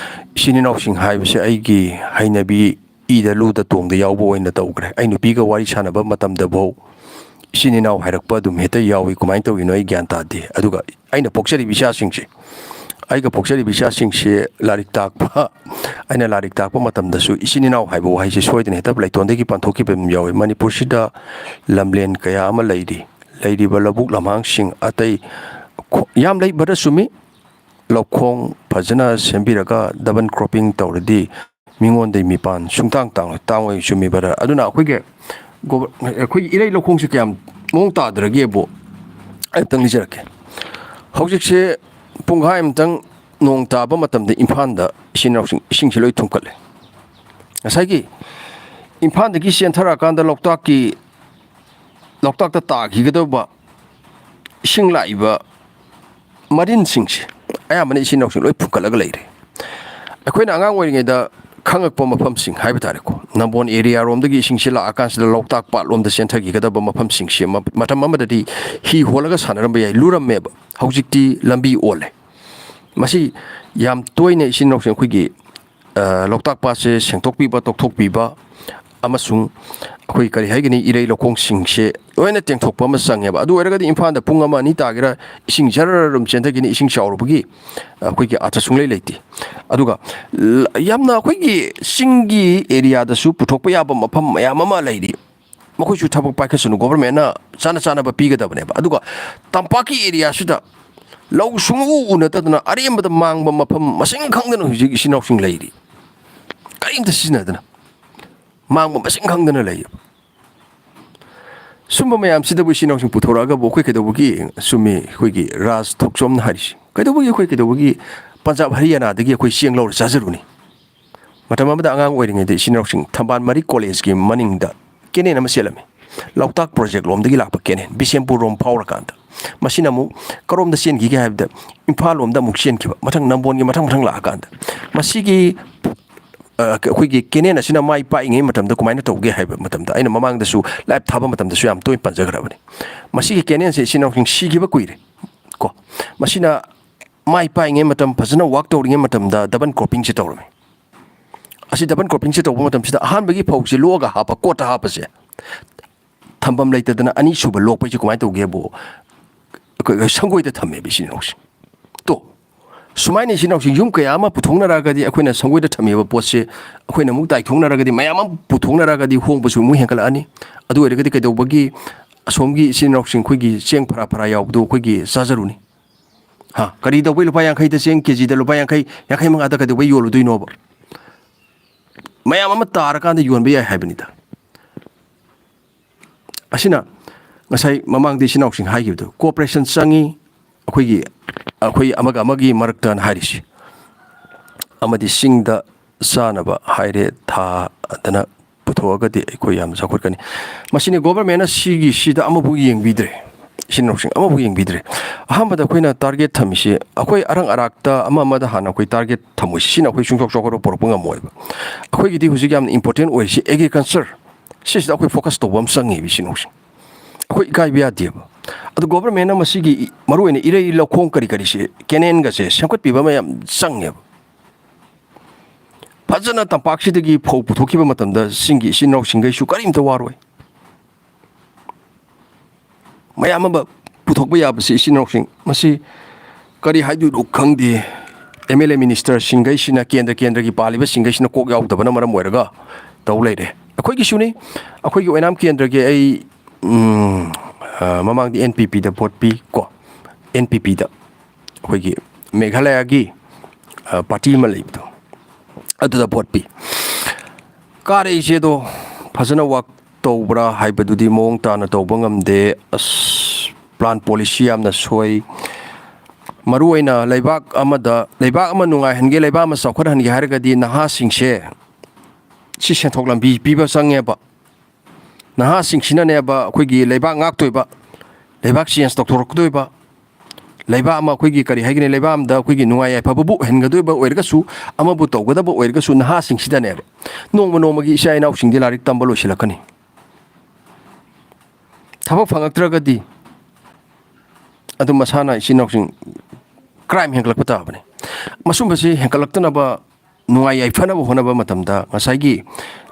ꯏꯆꯤꯟ ꯏꯅꯥꯎꯁꯤꯡ ꯍꯥꯏꯕꯁꯦ ꯑꯩꯒꯤ ꯍꯩꯅꯕꯤ ꯏꯗ ꯂꯨꯗ ꯇꯣꯡꯗ ꯌꯥꯎꯕ ꯑꯣꯏꯅ ꯇꯧꯈ꯭ꯔꯦ꯫ ꯑꯩ ꯅꯨꯄꯤꯒ ꯋꯥꯔꯤ ꯁꯥꯟꯅꯕ ꯃꯇꯝꯗꯐꯥꯎ ꯏꯆꯤꯟ ꯏꯅꯥꯎ ꯍꯥꯏꯔꯛꯄ ꯑꯗꯨꯝ ꯍꯦꯛꯇ ꯌꯥꯎꯏ꯫ ꯀꯃꯥꯏꯅ ꯇꯧꯔꯤꯅꯣ ꯑꯩ ꯒ꯭ꯌꯥꯟ ꯇꯥꯗꯦ꯫ ꯑꯗꯨꯒ ꯑꯩꯅ ꯄꯣꯛꯆꯔꯤꯕ ꯏꯆꯥꯁꯤꯡꯁꯦ, ꯑꯩꯒ ꯄꯣꯛꯆꯔꯤꯕ ꯏꯆꯥꯁꯤꯡꯁꯦ ꯂꯥꯏꯔꯤꯛ ꯇꯥꯛꯄ, ꯑꯩꯅ ꯂꯥꯏꯔꯤꯛ ꯇꯥꯛꯄ ꯃꯇꯝꯗꯁꯨ ꯏꯆꯤꯟ ꯏꯅꯥꯎ ꯍꯥꯏꯕ ꯋꯥꯍꯩꯁꯦ ꯁꯣꯏꯗꯅ ꯍꯦꯛꯇ ꯂꯩꯇꯣꯟꯗꯒꯤ ꯄꯟꯊꯣꯛꯈꯤꯕ ꯑꯃ ꯌꯥꯎꯏ꯫ ꯃꯅꯤꯄꯨꯔꯁꯤꯗ ꯂꯝꯂꯦꯟ ꯀꯌꯥ ꯑꯃ ꯂꯩꯔꯤ꯫ ꯂꯩꯔꯤꯕ ꯂꯧꯕꯨꯛ ꯂꯝꯍꯥꯡꯁꯤꯡ ꯑꯇꯩ ꯈꯣ-, ꯌꯥꯝ ꯂꯩ, ꯕ꯭ꯔꯗꯔ, ꯆꯨꯝꯃꯤ꯫ ꯂꯧꯈꯣꯡ ꯐꯖꯅ ꯁꯦꯝꯕꯤꯔꯒ double cropping ꯇꯧꯔꯗꯤ ꯃꯤꯉꯣꯟꯗꯩ ꯃꯤꯄꯥꯟ ꯁꯨꯡꯇꯥꯡ ꯇꯥꯡꯂꯣꯏ, ꯇꯥꯡꯉꯣꯏ꯫ ꯆꯨꯝꯃꯤ, ꯕ꯭ꯔꯗꯔ꯫ ꯑꯗꯨꯅ ꯑꯩꯈꯣꯏꯒꯤ ꯒꯣꯕ-, ꯑꯩꯈꯣꯏꯒꯤ ꯏꯔꯩ ꯂꯧꯈꯣꯡꯁꯦ ꯀꯌꯥꯝ ꯃꯑꯣꯡ ꯇꯥꯗ꯭ꯔꯒꯦꯕꯨ ꯑꯩ ꯑꯝꯇꯪ ꯂꯤꯖꯔꯛꯀꯦ꯫ ꯍꯧꯖꯤꯛꯁꯦ ꯄꯨꯡꯈꯥꯏ ꯑꯃꯇꯪ ꯅꯣꯡ ꯇꯥꯕ ꯃꯇꯝꯗ ꯏꯝꯐꯥꯜꯗ ꯏꯆꯤꯟ ꯏꯅꯥꯎꯁꯤꯡ ꯏꯁꯤꯡꯁꯦ ꯂꯣꯏ ꯊꯨꯝꯀꯠꯂꯦ꯫ ꯉꯁꯥꯏꯒꯤ ꯏꯝꯐꯥꯜꯗꯒꯤ ꯆꯦꯟꯊꯔꯛꯑꯀꯥꯟꯗ ꯂꯣꯛꯇꯥꯛꯀꯤ, ꯂꯣꯛꯇꯥꯛꯇ ꯇꯥꯈꯤꯒꯗꯧꯕ ꯏꯁꯤꯡ ꯂꯥꯛꯏꯕ ꯃꯔꯤꯟꯁꯤꯡꯁꯦ ꯑꯌꯥꯝꯕꯅ ꯏꯆꯤꯟ ꯏꯅꯥꯎꯁꯤꯡ ꯂꯣꯏ ꯐꯨꯝꯀꯠꯂꯒ ꯂꯩꯔꯦ꯫ ꯑꯩꯈꯣꯏꯅ ꯑꯉꯥꯡ ꯑꯣꯏꯔꯤꯉꯩꯗ ꯈꯪꯉꯛꯄ ꯃꯐꯝꯁꯤꯡ ꯍꯥꯏꯕ ꯇꯥꯔꯦꯀꯣ, ꯅꯝꯕꯣꯜ area ꯔꯣꯝꯗꯒꯤ ꯏꯁꯤꯡꯁꯦ ꯂꯥꯛꯑꯀꯥꯟꯁꯤꯗ ꯂꯣꯛꯇꯥꯛ ꯄꯥꯠꯂꯣꯝꯗ ꯆꯦꯟꯊꯈꯤꯒꯗꯕ ꯃꯐꯝꯁꯤꯡꯁꯦ ꯃ-, ꯃꯇꯝ ꯑꯃꯗꯗꯤ ꯍꯤ ꯍꯣꯜꯂꯒ ꯁꯥꯟꯅꯔꯝꯕ ꯌꯥꯏ, ꯂꯨꯔꯝꯃꯦꯕ꯫ ꯍꯧꯖꯤꯛꯇꯤ ꯂꯝꯕꯤ ꯑꯣꯜꯂꯦ꯫ ꯃꯁꯤ ꯌꯥꯝ ꯇꯣꯏꯅ ꯏꯆꯤꯟ ꯏꯅꯥꯎꯁꯤꯡ ꯑꯩꯈꯣꯏꯒꯤ, ꯑ, ꯂꯣꯛꯇꯥꯛ ꯄꯥꯠꯁꯦ ꯁꯦꯡꯗꯣꯛꯄꯤꯕ, ꯇꯧꯊꯣꯛꯄꯤꯕ, ꯑꯃꯁꯨꯡ ꯑꯩꯈꯣꯏ ꯀꯔꯤ ꯍꯥꯏꯒꯅꯤ, ꯏꯔꯩ ꯂꯧꯈꯣꯡꯁꯤꯡꯁꯦ ꯂꯣꯏꯅ ꯇꯦꯡꯊꯣꯛꯄ ꯑꯃ ꯆꯪꯉꯦꯕ꯫ ꯑꯗꯨ ꯑꯣꯏꯔꯒꯗꯤ ꯏꯝꯐꯥꯜꯗ ꯄꯨꯡ ꯑꯃ ꯑꯅꯤ ꯇꯥꯒꯦꯔꯥ, ꯏꯁꯤꯡ ꯖꯔ ꯑꯗꯨꯝ ꯆꯦꯟꯊꯈꯤꯅꯤ, ꯏꯁꯤꯡ ꯆꯥꯎꯔꯨꯕꯒꯤ ꯑꯩꯈꯣꯏꯒꯤ ꯑꯥꯔꯊ ꯁꯨꯡꯂꯩ ꯂꯩꯇꯦ꯫ ꯑꯗꯨꯒ ꯂ-, ꯌꯥꯝꯅ ꯑꯩꯈꯣꯏꯒꯤ ꯆꯤꯡꯒꯤ area ꯗꯁꯨ ꯄꯨꯊꯣꯛꯄ ꯌꯥꯕ ꯃꯐꯝ ꯃꯌꯥꯝ ꯑꯃ ꯂꯩꯔꯤ꯫ ꯃꯈꯣꯏꯁꯨ ꯊꯕꯛ ꯄꯥꯏꯈꯠꯁꯅꯨ, government ꯅ ꯆꯥꯅ ꯆꯥꯅꯕ ꯄꯤꯒꯗꯕꯅꯦꯕ꯫ ꯑꯗꯨꯒ ꯇꯝꯄꯥꯛꯀꯤ area ꯁꯤꯗ ꯂꯧ ꯁꯨꯡꯎ ꯎꯅꯗꯗꯅ ꯑꯔꯦꯝꯕꯗ ꯃꯥꯡꯕ ꯃꯐꯝ ꯃꯁꯤꯡ ꯈꯪꯗꯅ ꯍꯧꯖꯤꯛ ꯏꯆꯤꯟ ꯏꯅꯥꯎꯁꯤꯡ ꯂꯩꯔꯤ, ꯀꯔꯤꯝꯇ ꯁꯤꯖꯤꯟꯅꯗꯅ꯫ ꯃꯥꯡꯕ ꯃꯁꯤꯡ ꯈꯪꯗꯅ ꯂꯩꯌꯦꯕ꯫ ꯁꯨꯝꯕ ꯃꯌꯥꯝꯁꯤꯗꯕꯨ ꯏꯆꯤꯟ ꯏꯅꯥꯎꯁꯤꯡ ꯄꯨꯊꯣꯔꯛꯑꯒꯕꯨ ꯑꯩꯈꯣꯏ ꯀꯩꯗꯧꯕꯒꯤ, ꯆꯨꯝꯃꯤ ꯑꯩꯈꯣꯏꯒꯤ ꯔꯥꯖ ꯊꯣꯛꯆꯣꯝꯅ ꯍꯥꯏꯔꯤꯁꯤ, ꯀꯩꯗꯧꯕꯒꯤ ꯑꯩꯈꯣꯏ ꯀꯩꯗꯧꯕꯒꯤ ꯄꯟꯖꯥꯕ ꯍꯔꯤꯌꯥꯅꯥꯗꯒꯤ ꯑꯩꯈꯣꯏ ꯆꯦꯡ ꯂꯧꯔ ꯆꯥꯖꯔꯨꯅꯤ? ꯃꯇꯝ ꯑꯃꯗ ꯑꯉꯥꯡ ꯑꯣꯏꯔꯤꯉꯩꯗ ꯏꯆꯤꯟ ꯏꯅꯥꯎꯁꯤꯡ ꯊꯝꯕꯥꯜ ꯃꯔꯤꯛ ꯀꯣꯂꯦꯖꯀꯤ ꯃꯅꯤꯡꯗ ꯀꯦꯅꯦꯟ ꯑꯃ ꯆꯦꯜꯂꯝꯃꯤ꯫ ꯂꯣꯛꯇꯥꯛ ꯄ꯭ꯔꯣꯖꯦꯛ ꯂꯣꯝꯗꯒꯤ ꯂꯥꯛꯄ ꯀꯦꯅꯦꯟ, ꯕꯤꯁꯦꯝꯄꯨꯔ ꯔꯣꯝ ꯐꯥꯎꯔꯀꯥꯟꯗ꯫ ꯃꯁꯤꯅ ꯑꯃꯨꯛ ꯀꯔꯣꯝꯗ ꯆꯦꯟꯈꯤꯒꯦ ꯍꯥꯏꯕꯗ, ꯏꯝꯐꯥꯜ ꯂꯣꯝꯗ ꯑꯃꯨꯛ ꯆꯦꯟꯈꯤꯕ, ꯃꯊꯪ ꯅꯝꯕꯣꯜꯒꯤ ꯃꯊꯪ ꯃꯊꯪ ꯂꯥꯛꯑꯀꯥꯟꯗ꯫ ꯃꯁꯤꯒꯤ, ꯑ, ꯑꯩꯈꯣꯏꯒꯤ ꯀꯦꯅꯦꯟ ꯑꯁꯤꯅ ꯃꯥꯏ ꯄꯥꯛꯏꯉꯩ ꯃꯇꯝꯗ ꯀꯃꯥꯏꯅ ꯇꯧꯒꯦ ꯍꯥꯏꯕ ꯃꯇꯝꯗ, ꯑꯩꯅ ꯃꯃꯥꯡꯗꯁꯨ ꯂꯥꯏꯞ ꯊꯥꯕ ꯃꯇꯝꯗꯁꯨ ꯌꯥꯝ ꯇꯣꯏꯅ ꯄꯟꯖꯈ꯭ꯔꯕꯅꯤ꯫ ꯃꯁꯤꯒꯤ ꯀꯦꯅꯦꯟꯁꯦ ꯏꯆꯤꯟ ꯏꯅꯥꯎꯁꯤꯡ ꯁꯤꯈꯤꯕ ꯀꯨꯏꯔꯦ ꯀꯣ꯫ ꯃꯁꯤꯅ ꯃꯥꯏ ꯄꯥꯛꯏꯉꯩ ꯃꯇꯝ, ꯐꯖꯅ ꯋꯥꯛ ꯇꯧꯔꯤꯉꯩ ꯃꯇꯝꯗ ꯗꯕꯜ ꯀ꯭ꯔꯣꯞꯄꯤꯡꯁꯦ ꯇꯧꯔꯝꯃꯤ꯫ ꯑꯁꯤ ꯗꯕꯜ ꯀ꯭ꯔꯣꯞꯄꯤꯡꯁꯦ ꯇꯧꯕ ꯃꯇꯝꯁꯤꯗ ꯑꯍꯥꯟꯕꯒꯤ ꯐꯧꯁꯦ ꯂꯣꯛꯑꯒ ꯍꯥꯞꯄ, ꯀꯣꯠꯇ ꯍꯥꯞꯄꯁꯦ, ꯊꯝꯐꯝ ꯂꯩꯇꯗꯅ ꯑꯅꯤꯁꯨꯕ ꯂꯣꯛꯄꯩꯁꯦ ꯀꯃꯥꯏꯅ ꯇꯧꯒꯦꯕꯨ, ꯑꯩꯈꯣꯏ ꯁꯪꯒꯣꯏꯗ ꯊꯝꯃꯦꯕ ꯏꯆꯤꯟ ꯏꯅꯥꯎꯁꯦ꯫ ꯇꯣ, ꯁꯨꯃꯥꯏꯅ ꯏꯆꯤꯟ ꯏꯅꯥꯎꯁꯦ ꯌꯨꯝ ꯀꯌꯥ ꯑꯃ ꯄꯨꯊꯣꯛꯅꯔꯛꯑꯒꯗꯤ, ꯑꯩꯈꯣꯏꯅ ꯁꯪꯒꯣꯏꯗ ꯊꯝꯃꯤꯕ ꯄꯣꯠꯁꯦ ꯑꯩꯈꯣꯏꯅ ꯑꯃꯨꯛ ꯇꯥꯏꯊꯣꯛꯅꯔꯒꯗꯤ, ꯃꯌꯥꯝ ꯑꯃ ꯄꯨꯊꯣꯛꯅꯔꯛꯑꯒꯗꯤ ꯍꯣꯡꯕꯁꯨ ꯑꯃꯨꯛ ꯍꯦꯟꯒꯠꯂꯛꯑꯅꯤ꯫ ꯑꯗꯨ ꯑꯣꯏꯔꯒꯗꯤ ꯀꯩꯗꯧꯕꯒꯤ ꯑꯁꯣꯝꯒꯤ ꯏꯆꯤꯟ ꯏꯅꯥꯎꯁꯤꯡ ꯑꯩꯈꯣꯏꯒꯤ ꯆꯦꯡ ꯐꯔꯥ ꯐꯔꯥ ꯌꯥꯎꯕꯗꯣ ꯑꯩꯈꯣꯏꯒꯤ ꯆꯥꯖꯔꯨꯅꯤ? ꯍꯥ? ꯀꯔꯤ ꯇꯧꯕꯩ ꯂꯨꯄꯥ ꯌꯥꯡꯈꯩꯗ ꯆꯦꯡ ꯀꯦꯖꯤꯗ ꯂꯨꯄꯥ ꯌꯥꯡꯈꯩ, ꯌꯥꯡꯈꯩ ꯃꯉꯥꯗ ꯀꯩꯗꯧꯕꯩ ꯌꯣꯜꯂꯨꯗꯣꯏꯅꯣꯕ? ꯃꯌꯥꯝ ꯑꯃ ꯇꯥꯔꯀꯥꯟꯗ ꯌꯣꯟꯕ ꯌꯥꯏ ꯍꯥꯏꯕꯅꯤꯗ꯫ ꯑꯁꯤꯅ ꯉꯁꯥꯏ ꯃꯃꯥꯡꯗ ꯏꯆꯤꯟ ꯏꯅꯥꯎꯁꯤꯡ ꯍꯥꯏꯈꯤꯕꯗꯣ, cooperation ꯆꯪꯉꯤ, ꯑꯩꯈꯣꯏꯒꯤ, ꯑꯩꯈꯣꯏ ꯑꯃꯒ ꯑꯃꯒꯤ ꯃꯔꯛꯇꯅ ꯍꯥꯏꯔꯤꯁꯤ꯫ ꯑꯃꯗꯤ ꯆꯤꯡꯗ ꯆꯥꯅꯕ ꯍꯥꯏꯔꯦ, ꯊꯥꯗꯅ ꯄꯨꯊꯣꯛꯑꯒꯗꯤ ꯑꯩꯈꯣꯏ ꯌꯥꯝ ꯆꯥꯎꯈꯠꯀꯅꯤ꯫ ꯃꯁꯤꯅꯤ governmentꯅ ꯁꯤꯒꯤ, ꯁꯤꯗ ꯑꯃꯐꯥꯎ ꯌꯦꯡꯕꯤꯗ꯭ꯔꯦ, ꯏꯆꯤꯟ ꯏꯅꯥꯎꯁꯤꯡ ꯑꯃꯐꯥꯎ ꯌꯦꯡꯕꯤꯗ꯭ꯔꯦ꯫ ꯑꯍꯥꯟꯕꯗ ꯑꯩꯈꯣꯏꯅ target ꯊꯝꯃꯤꯁꯤ, ꯑꯩꯈꯣꯏ ꯑꯔꯥꯡ ꯑꯔꯥꯛꯇ ꯑꯃ ꯑꯃꯗ ꯍꯥꯟꯅ ꯑꯩꯈꯣꯏ target ꯊꯝꯃꯣꯏꯁꯤ, ꯁꯤꯅ ꯑꯩꯈꯣꯏ ꯁꯨꯡꯆꯥꯎ ꯆꯥꯎꯈꯠꯄ ꯄꯨꯔꯛꯄ ꯉꯝꯃꯣꯏꯕ꯫ ꯑꯩꯈꯣꯏꯒꯤꯗꯤ ꯍꯧꯖꯤꯛ ꯌꯥꯝꯅ important ꯑꯣꯏꯔꯤꯁꯤ agriculture, ꯁꯤꯁꯤꯗ ꯑꯩꯈꯣꯏ focus ꯇꯧꯕ ꯑꯃ ꯆꯪꯉꯦꯕ, ꯏꯆꯤꯟ ꯏꯅꯥꯎꯁꯤꯡ꯫ ꯑꯩꯈꯣꯏ ꯏꯀꯥꯏꯕ ꯌꯥꯗꯦꯕ꯫ ꯑꯗꯣ governmentꯅ ꯃꯁꯤꯒꯤ ꯏ-, ꯃꯔꯨꯑꯣꯏꯅ ꯏꯔꯩ ꯂꯧꯈꯣꯡ ꯀꯔꯤ ꯀꯔꯤꯁꯦ, canalꯒꯁꯦ ꯁꯦꯝꯒꯠꯄꯤꯕ ꯑꯃ ꯌꯥꯝ ꯆꯪꯉꯦꯕ꯫ ꯐꯖꯅ ꯇꯝꯄꯥꯛꯁꯤꯗꯒꯤ ꯐꯧ ꯄꯨꯊꯣꯛꯈꯤꯕ ꯃꯇꯝꯗ ꯆꯤꯡꯒꯤ ꯏꯆꯤꯟ ꯏꯅꯥꯎꯁꯤꯡꯈꯩꯁꯨ ꯀꯔꯤꯝꯇ ꯋꯥꯔꯣꯏ꯫ ꯃꯌꯥꯝ ꯑꯃ ꯄꯨꯊꯣꯛꯄ ꯌꯥꯕꯁꯤ ꯏꯆꯤꯟ ꯏꯅꯥꯎꯁꯤꯡ, ꯃꯁꯤ ꯀꯔꯤ ꯍꯥꯏꯗꯣꯏꯅꯣ ꯈꯪꯗꯦ꯫ MLA ministerꯁꯤꯡꯈꯩꯁꯤꯅ, ꯀꯦꯟꯗ꯭ꯔ ꯀꯦꯟꯗ꯭ꯔꯒꯤ ꯄꯥꯜꯂꯤꯕꯁꯤꯡꯈꯩꯁꯤꯅ ꯀꯣꯛ ꯌꯥꯎꯗꯕꯅ ꯃꯔꯝ ꯑꯣꯏꯔꯒ ꯇꯧ ꯂꯩꯔꯦ꯫ ꯑꯩꯈꯣꯏꯒꯤꯁꯨꯅꯤ, ꯑꯩꯈꯣꯏꯒꯤ ꯑꯣꯏꯅꯥꯝ ꯀꯦꯟꯗ꯭ꯔꯒꯤ ꯑꯩ, ꯎꯝ, ꯑ, ꯃꯃꯥꯡꯗꯤ NPPꯗ vote ꯄꯤ ꯀꯣ, NPPꯗ꯫ ꯑꯩꯈꯣꯏꯒꯤ ꯃꯦꯘꯥꯂꯌꯥꯒꯤ, ꯑ, party ꯑꯃ ꯂꯩꯕꯗꯣ, ꯑꯗꯨꯗ vote ꯄꯤ꯫ ꯀꯥꯔꯛꯏꯁꯦ ꯑꯗꯣ ꯐꯖꯅ ꯋꯥꯛ ꯇꯧꯕ꯭ꯔꯥ ꯍꯥꯏꯕꯗꯨꯗꯤ ꯃꯑꯣꯡ ꯇꯥꯅ ꯇꯧꯕ ꯉꯝꯗꯦ꯫ ꯑꯁ, ꯄ꯭ꯂꯥꯟ ꯄꯣꯂꯤꯁꯤ ꯌꯥꯝꯅ ꯁꯣꯏ꯫ ꯃꯔꯨꯑꯣꯏꯅ ꯂꯩꯕꯥꯛ ꯑꯃꯗ, ꯂꯩꯕꯥꯛ ꯑꯃ ꯅꯨꯡꯉꯥꯏꯍꯟꯒꯦ, ꯂꯩꯕꯥꯛ ꯑꯃ ꯆꯥꯎꯈꯠꯍꯟꯒꯦ ꯍꯥꯏꯔꯒꯗꯤ ꯅꯍꯥꯁꯤꯡꯁꯦ ꯁꯤ ꯁꯦꯟꯊꯣꯛ ꯂꯝꯕꯤ ꯄꯤꯕ ꯆꯪꯉꯦꯕ꯫ ꯅꯍꯥꯁꯤꯡꯁꯤꯅꯅꯦꯕ ꯑꯩꯈꯣꯏꯒꯤ ꯂꯩꯕꯥꯛ ꯉꯥꯛꯇꯣꯏꯕ, ꯂꯩꯕꯥꯛ ꯆꯦꯟꯖ ꯇꯧꯊꯣꯔꯛꯀꯗꯣꯏꯕ, ꯂꯩꯕꯥꯛ ꯑꯃ ꯑꯩꯈꯣꯏꯒꯤ, ꯀꯔꯤ ꯍꯥꯏꯒꯅꯤ, ꯂꯩꯕꯥꯛ ꯑꯃꯗ ꯑꯩꯈꯣꯏꯒꯤ ꯅꯨꯡꯉꯥꯏ ꯌꯥꯏꯐꯕꯕꯨ ꯑꯣꯏꯍꯟꯒꯗꯣꯏꯕ ꯑꯣꯏꯔꯒꯁꯨ, ꯑꯃꯕꯨ ꯇꯧꯒꯗꯕ ꯑꯣꯏꯔꯒꯁꯨ, ꯅꯍꯥꯁꯤꯡꯁꯤꯗꯅꯦꯕ ꯅꯣꯡꯃ ꯅꯣꯡꯃꯒꯤ ꯏꯆꯥ ꯏꯅꯥꯎꯁꯤꯡꯗꯤ ꯂꯥꯏꯔꯤꯛ ꯇꯝꯕ ꯂꯣꯏꯁꯤꯜꯂꯛꯀꯅꯤ꯫ ꯊꯕꯛ ꯐꯪꯉꯛꯇ꯭ꯔꯒꯗꯤ ꯑꯗꯨꯝ ꯃꯁꯥꯅ ꯏꯆꯤꯟ ꯏꯅꯥꯎꯁꯤꯡ ꯀ꯭ꯔꯥꯏꯝ ꯍꯦꯟꯒꯠꯂꯛꯄ ꯇꯥꯕꯅꯤ꯫ ꯃꯁꯨꯝꯕꯁꯤ ꯍꯦꯟꯒꯠꯂꯛꯇꯅꯕ, ꯅꯨꯡꯉꯥꯏ ꯌꯥꯏꯐꯅꯕ ꯍꯣꯠꯅꯕ ꯃꯇꯝꯗ ꯉꯁꯥꯏꯒꯤ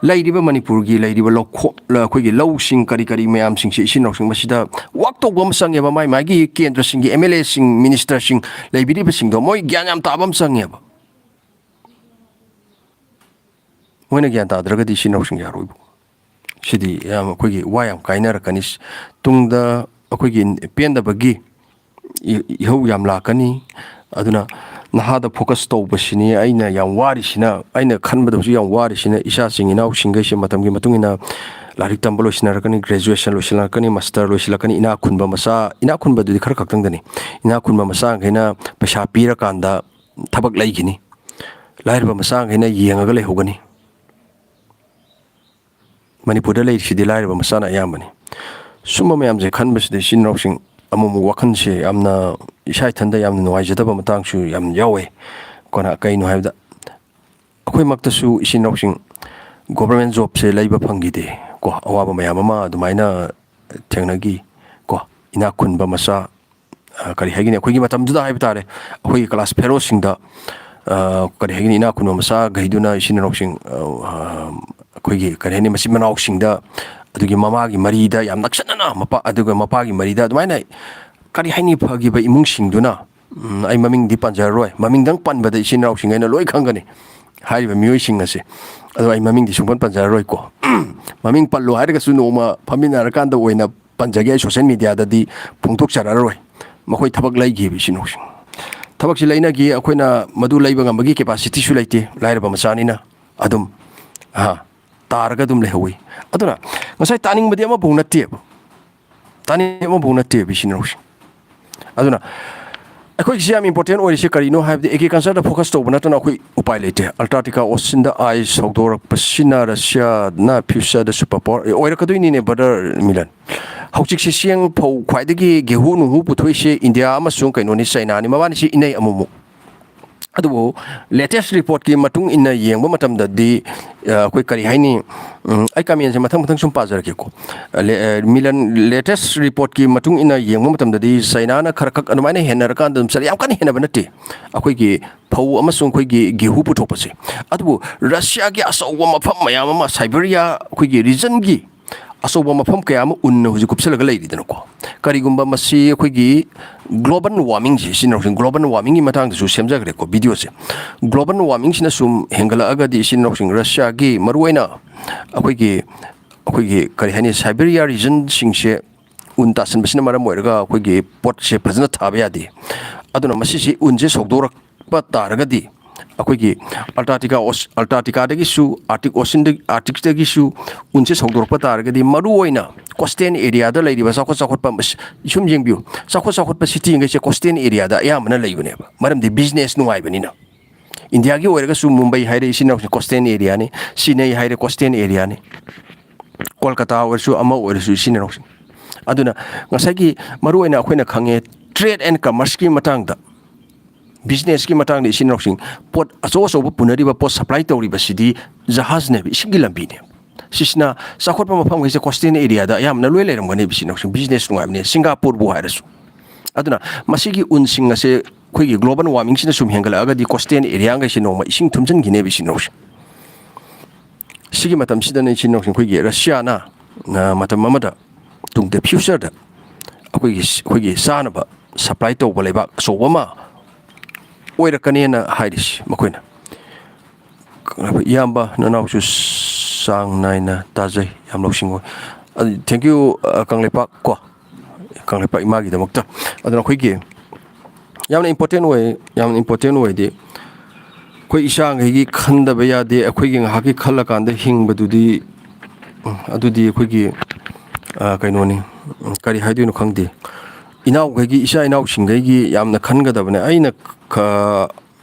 ꯂꯩꯔꯤꯕ ꯃꯅꯤꯄꯨꯔꯒꯤ ꯂꯩꯔꯤꯕ ꯂꯧꯈꯣ-, ꯑꯩꯈꯣꯏꯒꯤ ꯂꯧꯁꯤꯡ ꯀꯔꯤ ꯀꯔꯤ ꯃꯌꯥꯝꯁꯤꯡꯁꯤ, ꯏꯆꯤꯟ ꯏꯅꯥꯎꯁꯤꯡ ꯃꯁꯤꯗ ꯋꯥꯛ ꯇꯧꯕ ꯑꯃ ꯆꯪꯉꯦꯕ꯫ ꯃꯥꯏ ꯃꯥꯒꯤ ꯀꯦꯟꯗ꯭ꯔꯁꯤꯡꯒꯤ ꯑꯦꯝ ꯑꯦꯜ ꯑꯦꯁꯤꯡ, ꯃꯤꯅꯤꯁꯇꯔꯁꯤꯡ ꯂꯩꯕꯤꯔꯤꯕꯁꯤꯡꯗꯣ ꯃꯣꯏ ꯒ꯭ꯌꯥꯟ ꯌꯥꯝ ꯇꯥꯕ ꯑꯃ ꯆꯪꯉꯦꯕ꯫ ꯃꯣꯏꯅ ꯒ꯭ꯌꯥꯟ ꯇꯥꯗ꯭ꯔꯒꯗꯤ ꯏꯆꯤꯟ ꯏꯅꯥꯎꯁꯤꯡ ꯌꯥꯔꯣꯏꯕ꯫ ꯁꯤꯗꯤ ꯌꯥꯝ ꯑꯩꯈꯣꯏꯒꯤ ꯋꯥ ꯌꯥꯝ ꯀꯥꯏꯅꯔꯛꯀꯅꯤ꯫ ꯇꯨꯡꯗ ꯑꯩꯈꯣꯏꯒꯤ ꯄꯦꯟꯗꯕꯒꯤ ꯏ-, ꯏꯍꯧ ꯌꯥꯝ ꯂꯥꯛꯀꯅꯤ꯫ ꯑꯗꯨꯅ ꯅꯍꯥꯗ ꯐꯣꯀꯁ ꯇꯧꯕꯁꯤꯅꯤ ꯑꯩꯅ ꯌꯥꯝ ꯋꯥꯔꯤꯁꯤꯅ, ꯑꯩꯅ ꯈꯟꯕꯗ ꯍꯧꯖꯤꯛ ꯌꯥꯝ ꯋꯥꯔꯤꯁꯤꯅ꯫ ꯏꯆꯥꯁꯤꯡ ꯏꯅꯥꯎꯁꯤꯡꯈꯩꯁꯦ ꯃꯇꯝꯒꯤ ꯃꯇꯨꯡ ꯏꯟꯅ ꯂꯥꯏꯔꯤꯛ ꯇꯝꯕ ꯂꯣꯏꯁꯤꯟꯅꯔꯛꯀꯅꯤ, ꯒ꯭ꯔꯦꯖꯨꯑꯦꯁꯟ ꯂꯣꯏꯁꯤꯜꯂꯛꯀꯅꯤ, ꯃꯥꯁꯇꯔ ꯂꯣꯏꯁꯤꯜꯂꯛꯀꯅꯤ꯫ ꯏꯅꯥꯛ ꯈꯨꯟꯕ ꯃꯆꯥ, ꯏꯅꯥꯛ ꯈꯨꯟꯕꯗꯨꯗꯤ ꯈꯔ ꯈꯛꯇꯪꯗꯅꯤ, ꯏꯅꯥꯛ ꯈꯨꯟꯕ ꯃꯆꯥꯈꯩꯅ ꯄꯩꯁꯥ ꯄꯤꯔꯀꯥꯟꯗ ꯊꯕꯛ ꯂꯩꯈꯤꯅꯤ꯫ ꯂꯥꯏꯔꯕ ꯃꯆꯥꯈꯩꯅ ꯌꯦꯡꯉꯒ ꯂꯩꯍꯧꯒꯅꯤ꯫ ꯃꯅꯤꯄꯨꯔꯗ ꯂꯩꯔꯤꯁꯤꯗꯤ ꯂꯥꯏꯔꯕ ꯃꯆꯥꯅ ꯑꯌꯥꯝꯕꯅꯤ꯫ ꯁꯨꯝꯕ ꯃꯌꯥꯝꯁꯦ ꯈꯟꯕꯁꯤꯗ ꯏꯆꯤꯟ ꯏꯅꯥꯎꯁꯤꯡ ꯑꯃꯨꯛ ꯑꯃꯨꯛ ꯋꯥꯈꯜꯁꯦ ꯌꯥꯝꯅ, ꯏꯁꯥ ꯏꯊꯟꯗ ꯌꯥꯝꯅ ꯅꯨꯡꯉꯥꯏꯖꯗꯕ ꯃꯇꯥꯡꯁꯨ ꯌꯥꯝ ꯌꯥꯎꯋꯦ꯫ ꯀꯣꯟꯅ ꯀꯩꯅꯣ ꯍꯥꯏꯕꯗ, ꯑꯩꯈꯣꯏꯃꯛꯇꯁꯨ ꯏꯆꯤꯟ ꯏꯅꯥꯎꯁꯤꯡ ꯒꯣꯕꯔꯃꯦꯟ ꯖꯣꯕꯁꯦ ꯂꯩꯕ ꯐꯪꯈꯤꯗꯦ ꯀꯣ, ꯑꯋꯥꯕ ꯃꯌꯥꯝ ꯑꯃ ꯑꯗꯨꯃꯥꯏꯅ ꯊꯦꯡꯅꯈꯤ ꯀꯣ꯫ ꯏꯅꯥꯛ ꯈꯨꯟꯕ ꯃꯆꯥ, ꯑ, ꯀꯔꯤ ꯍꯥꯏꯒꯅꯤ, ꯑꯩꯈꯣꯏꯒꯤ ꯃꯇꯝꯗꯨꯗ ꯍꯥꯏꯕ ꯇꯥꯔꯦ, ꯑꯩꯈꯣꯏꯒꯤ ꯀ꯭ꯂꯥꯁ ꯐꯦꯂꯣꯁꯤꯡꯗ, ꯑ, ꯀꯔꯤ ꯍꯥꯏꯒꯅꯤ, ꯏꯅꯥꯛ ꯈꯨꯟꯕ ꯃꯆꯥꯈꯩꯗꯨꯅ ꯏꯆꯤꯟ ꯏꯅꯥꯎꯁꯤꯡ, ꯑ, ꯑ, ꯑꯩꯈꯣꯏꯒꯤ, ꯀꯔꯤ ꯍꯥꯏꯅꯤ, ꯃꯆꯤꯟ ꯃꯅꯥꯎꯁꯤꯡꯗ, ꯑꯗꯨꯒꯤ ꯃꯃꯥꯒꯤ ꯃꯔꯤꯗ ꯌꯥꯝ ꯅꯛꯁꯟꯅꯅ, ꯃꯄꯥ, ꯑꯗꯨꯒ ꯃꯄꯥꯒꯤ ꯃꯔꯤꯗ ꯑꯗꯨꯃꯥꯏꯅ, ꯀꯔꯤ ꯍꯥꯏꯅꯤ, ꯐꯈꯤꯕ ꯏꯃꯨꯡꯁꯤꯡꯗꯨꯅ, ꯎꯝ, ꯑꯩ ꯃꯃꯤꯡꯗꯤ ꯄꯟꯖꯔꯔꯣꯏ, ꯃꯃꯤꯡꯗꯪ ꯄꯟꯕꯗ ꯏꯆꯤꯟ ꯏꯅꯥꯎꯁꯤꯡ ꯑꯩꯅ ꯂꯣꯏ ꯈꯪꯒꯅꯤ, ꯍꯥꯏꯔꯤꯕ ꯃꯤꯑꯣꯏꯁꯤꯡ ꯑꯁꯦ꯫ ꯑꯗꯣ ꯑꯩ ꯃꯃꯤꯡꯗꯤ ꯁꯨꯡꯄꯟ ꯄꯟꯖꯔꯔꯣꯏꯀꯣ꯫ ꯃꯃꯤꯡ ꯄꯜꯂꯣ ꯍꯥꯏꯔꯒꯁꯨ ꯅꯣꯡꯃ ꯐꯝꯃꯤꯟꯅꯔꯀꯥꯟꯗ ꯑꯣꯏꯅ ꯄꯟꯖꯒꯦ ꯑꯩ ꯁꯣꯁꯦꯜ ꯃꯦꯗꯤꯌꯥꯗꯗꯤ ꯐꯣꯡꯗꯣꯛꯆꯔꯔꯣꯏ꯫ ꯃꯈꯣꯏ ꯊꯕꯛ ꯂꯩꯈꯤꯕ ꯏꯆꯤꯟ ꯏꯅꯥꯎꯁꯤꯡ꯫ ꯊꯕꯛꯁꯤ ꯂꯩꯅꯈꯤ, ꯑꯩꯈꯣꯏꯅ ꯃꯗꯨ ꯂꯩꯕ ꯉꯝꯕꯒꯤ ꯀꯦꯄꯥꯁꯤꯇꯤꯁꯨ ꯂꯩꯇꯦ, ꯂꯥꯏꯔꯕ ꯃꯆꯥꯅꯤꯅ꯫ ꯑꯗꯨꯝ, ꯑꯍꯥ, ꯇꯥꯔꯒ ꯑꯗꯨꯝ ꯂꯩꯍꯧꯋꯤ꯫ ꯑꯗꯨꯅ ꯉꯁꯥꯏ ꯇꯥꯅꯤꯡꯕꯗꯤ ꯑꯃꯐꯥꯎ ꯅꯠꯇꯦꯕ, ꯇꯥꯅꯤꯡꯕꯗꯤ ꯑꯃꯐꯥꯎ ꯅꯠꯇꯦꯕ, ꯏꯆꯤꯟ ꯏꯅꯥꯎꯁꯤꯡ꯫ ꯑꯗꯨꯅ ꯑꯩꯈꯣꯏꯒꯤꯁꯤ ꯌꯥꯝ important ꯑꯣꯏꯔꯤꯁꯦ ꯀꯔꯤꯅꯣ ꯍꯥꯏꯕꯗꯤ, agriculture ꯗ focus ꯇꯧꯕ ꯅꯠꯇꯅ ꯑꯩꯈꯣꯏ ꯎꯄꯥꯏ ꯂꯩꯇꯦ꯫ Antarctica ocean ꯗ ice ꯍꯧꯗꯣꯔꯛꯄꯁꯤꯅ Russia ꯅ future ꯗ super power ꯑꯣꯏꯔꯛꯀꯗꯣꯏꯅꯤꯅꯦ, brother ꯃꯤꯂꯟ꯫ ꯍꯧꯖꯤꯛꯁꯦ ꯆꯦꯡ ꯐꯧ ꯈ꯭ꯋꯥꯏꯗꯒꯤ ꯒꯦꯍꯨ ꯅꯨꯡꯍꯨ ꯄꯨꯊꯣꯛꯏꯁꯦ ꯏꯟꯗꯤꯌꯥ ꯑꯃꯁꯨꯡ ꯀꯩꯅꯣꯅꯤ, ꯆꯩꯅꯥꯅꯤ, ꯃꯕꯥꯅꯤꯁꯤ ꯏꯟꯅꯩ ꯑꯃꯨꯛꯃꯨꯛ꯫ ꯑꯗꯨꯕꯨ latest report ꯀꯤ ꯃꯇꯨꯡ ꯏꯟꯅ ꯌꯦꯡꯕ ꯃꯇꯝꯗꯗꯤ, ꯑ, ꯑꯩꯈꯣꯏ ꯀꯔꯤ ꯍꯥꯏꯅꯤ, ꯎꯝ, ꯑꯩ comment ꯁꯦ ꯃꯊꯪ ꯃꯊꯪ ꯁꯨꯝ ꯄꯥꯖꯔꯛꯀꯦꯀꯣ꯫ ꯑ, ꯂꯦ-, ꯑ, ꯃꯤꯂꯟ, latest report ꯀꯤ ꯃꯇꯨꯡ ꯏꯟꯅ ꯌꯦꯡꯕ ꯃꯇꯝꯗꯗꯤ ꯆꯩꯅꯥꯅ ꯈꯔ ꯈꯛ ꯑꯗꯨꯃꯥꯏꯅ ꯍꯦꯟꯅꯔꯀꯥꯟꯗ ꯑꯗꯨꯝ ꯆꯠꯂꯦ, ꯌꯥꯝ ꯀꯟꯅ ꯍꯦꯟꯅꯕ ꯅꯠꯇꯦ꯫ ꯑꯩꯈꯣꯏꯒꯤ ꯐꯧ ꯑꯃꯁꯨꯡ ꯑꯩꯈꯣꯏꯒꯤ ꯒꯦꯍꯨ ꯄꯨꯊꯣꯛꯄꯁꯦ꯫ ꯑꯗꯨꯕꯨ ꯔꯁꯤꯌꯥꯒꯤ ꯑꯆꯧꯕ ꯃꯐꯝ ꯃꯌꯥꯝ ꯑꯃ, Siberia ꯑꯩꯈꯣꯏꯒꯤ region ꯒꯤ ꯑꯆꯧꯕ ꯃꯐꯝ ꯀꯌꯥ ꯑꯃ ꯎꯟꯅ ꯍꯧꯖꯤꯛ ꯀꯨꯞꯁꯜꯂꯒ ꯂꯩꯔꯤꯗꯅꯀꯣ꯫ ꯀꯔꯤꯒꯨꯝꯕ ꯃꯁꯤ ꯑꯩꯈꯣꯏꯒꯤ global warming ꯁꯤ, ꯏꯆꯤꯟ ꯏꯅꯥꯎꯁꯤꯡ, global warming ꯒꯤ ꯃꯇꯥꯡꯗꯁꯨ ꯁꯦꯝꯖꯈ꯭ꯔꯦꯀꯣ video ꯁꯦ꯫ Global warming ꯁꯤꯅ ꯁꯨꯝ ꯍꯦꯟꯒꯠꯂꯛꯑꯒꯗꯤ, ꯏꯆꯤꯟ ꯏꯅꯥꯎꯁꯤꯡ, ꯔꯁꯤꯌꯥꯒꯤ ꯃꯔꯨꯑꯣꯏꯅ ꯑꯩꯈꯣꯏꯒꯤ, ꯑꯩꯈꯣꯏꯒꯤ ꯀꯔꯤ ꯍꯥꯏꯅꯤ, Siberia region ꯁꯤꯡꯁꯦ ꯎꯟ ꯇꯥꯁꯟꯕꯁꯤꯅ ꯃꯔꯝ ꯑꯣꯏꯔꯒ ꯑꯩꯈꯣꯏꯒꯤ ꯄꯣꯠꯁꯦ ꯐꯖꯅ ꯊꯥꯕ ꯌꯥꯗꯦ꯫ ꯑꯗꯨꯅ ꯃꯁꯤꯁꯤ ꯎꯟꯁꯦ ꯁꯧꯗꯣꯔꯛꯄ ꯇꯥꯔꯒꯗꯤ, ꯑꯩꯈꯣꯏꯒꯤ Antarctica ꯑꯣꯁ-, Antarctica ꯗꯒꯤꯁꯨ, Arctic ocean ꯗ-, Arctic ꯇꯒꯤꯁꯨ ꯎꯟꯁꯦ ꯁꯧꯗꯣꯔꯛꯄ ꯇꯥꯔꯒꯗꯤ, ꯃꯔꯨꯑꯣꯏꯅ coastal area ꯗ ꯂꯩꯔꯤꯕ ꯆꯥꯎꯈꯠ ꯆꯥꯎꯈꯠꯄ ꯃꯁ-, ꯁꯨꯝ ꯌꯦꯡꯕꯤꯌꯨ, ꯆꯥꯎꯈꯠ ꯆꯥꯎꯈꯠꯄ city ꯉꯩꯁꯦ coastal area ꯗ ꯑꯌꯥꯝꯕꯅ ꯂꯩꯕꯅꯦꯕ, ꯃꯔꯝꯗꯤ business ꯅꯨꯡꯉꯥꯏꯕꯅꯤꯅ꯫ ꯏꯟꯗꯤꯌꯥꯒꯤ ꯑꯣꯏꯔꯒꯁꯨ ꯃꯨꯝꯕꯩ ꯍꯥꯏꯔꯦ, ꯏꯆꯤꯟ ꯏꯅꯥꯎꯁꯤꯡ, coastal area ꯅꯤ꯫ ꯆꯦꯟꯅꯩ ꯍꯥꯏꯔꯦ, coastal area ꯅꯤ꯫ ꯀꯣꯜꯀꯇꯥ ꯑꯣꯏꯔꯁꯨ, ꯑꯃ ꯑꯣꯏꯔꯁꯨ, ꯏꯆꯤꯟ ꯏꯅꯥꯎꯁꯤꯡ꯫ ꯑꯗꯨꯅ ꯉꯁꯥꯏꯒꯤ ꯃꯔꯨꯑꯣꯏꯅ ꯑꯩꯈꯣꯏꯅ ꯈꯪꯉꯦ, trade and commerce ꯀꯤ ꯃꯇꯥꯡꯗ, business ꯀꯤ ꯃꯇꯥꯡꯗ, ꯏꯆꯤꯟ ꯏꯅꯥꯎꯁꯤꯡ, ꯄꯣꯠ ꯑꯆꯧ ꯑꯆꯧꯕ ꯄꯨꯅꯔꯤꯕ, ꯄꯣꯠ supply ꯇꯧꯔꯤꯕꯁꯤꯗꯤ ꯖꯍꯥꯖꯅꯦꯕ, ꯏꯁꯤꯡꯒꯤ ꯂꯝꯕꯤꯅꯦꯕ꯫ ꯁꯤꯁꯤꯅ ꯆꯥꯎꯈꯠꯄ ꯃꯐꯝꯈꯩꯁꯦ coastal area ꯗ ꯑꯌꯥꯝꯕꯅ ꯂꯣꯏ ꯂꯩꯔꯝꯒꯅꯦꯕ, ꯏꯆꯤꯟ ꯏꯅꯥꯎꯁꯤꯡ, business ꯅꯨꯡꯉꯥꯏꯕꯅꯦ, ꯁꯤꯡꯒꯥꯄꯨꯔꯕꯨ ꯍꯥꯏꯔꯁꯨ꯫ ꯑꯗꯨꯅ ꯃꯁꯤꯒꯤ ꯎꯟꯁꯤꯡ ꯑꯁꯦ ꯑꯩꯈꯣꯏꯒꯤ global warming ꯁꯤꯅ ꯁꯨꯝ ꯍꯦꯟꯒꯠꯂꯛꯑꯒꯗꯤ, coastal area ꯈꯩꯁꯦ ꯅꯣꯡꯃ ꯏꯁꯤꯡ ꯊꯨꯝꯖꯤꯟꯈꯤꯅꯦꯕ, ꯏꯆꯤꯟ ꯏꯅꯥꯎꯁꯤꯡ꯫ ꯁꯤꯒꯤ ꯃꯇꯝꯁꯤꯗꯅ, ꯏꯆꯤꯟ ꯏꯅꯥꯎꯁꯤꯡ, ꯑꯩꯈꯣꯏꯒꯤ ꯔꯁꯤꯌꯥꯅ, ꯑ, ꯃꯇꯝ ꯑꯃꯗ, ꯇꯨꯡꯗ, future ꯗ ꯑꯩꯈꯣꯏꯒꯤ, ꯑꯩꯈꯣꯏꯒꯤ ꯆꯥꯅꯕ supply ꯇꯧꯕ ꯂꯩꯕꯥꯛ ꯑꯆꯧꯕ ꯑꯃ ꯑꯣꯏꯔꯛꯀꯅꯦꯅ ꯍꯥꯏꯔꯤꯁꯤ ꯃꯈꯣꯏꯅ꯫ ꯏꯌꯥꯝꯕ ꯅꯅꯥꯎꯁꯨ ꯆꯥꯡ ꯅꯥꯏꯅ ꯇꯥꯖꯩ, ꯌꯥꯝ ꯂꯧꯁꯤꯡ ꯑꯣꯏ꯫ ꯑꯗꯨ, thank you, ꯑ, ꯀꯪꯂꯩꯄꯥꯛ ꯀꯣ, ꯀꯪꯂꯩꯄꯥꯛ ꯏꯃꯥꯒꯤꯗꯃꯛꯇ꯫ ꯑꯗꯨꯅ ꯑꯩꯈꯣꯏꯒꯤ ꯌꯥꯝꯅ important ꯑꯣꯏ, ꯌꯥꯝꯅ important ꯑꯣꯏꯗꯤ, ꯑꯩꯈꯣꯏ ꯏꯆꯥꯈꯩꯒꯤ ꯈꯟꯗꯕ ꯌꯥꯗꯦ, ꯑꯩꯈꯣꯏꯒꯤ ꯉꯥꯏꯍꯥꯛꯀꯤ ꯈꯜꯂꯀꯥꯟꯗ ꯍꯤꯡꯕꯗꯨꯗꯤ, ꯎꯝ, ꯑꯗꯨꯗꯤ ꯑꯩꯈꯣꯏꯒꯤ, ꯑ, ꯀꯩꯅꯣꯅꯤ, ꯎꯝ, ꯀꯔꯤ ꯍꯥꯏꯗꯣꯏꯅꯣ ꯈꯪꯗꯦ꯫ ꯏꯅꯥꯎꯈꯩꯒꯤ, ꯏꯆꯥ ꯏꯅꯥꯎꯁꯤꯡꯈꯩꯒꯤ ꯌꯥꯝꯅ ꯈꯟꯒꯗꯕꯅꯦ꯫ ꯑꯩꯅ ꯈ-,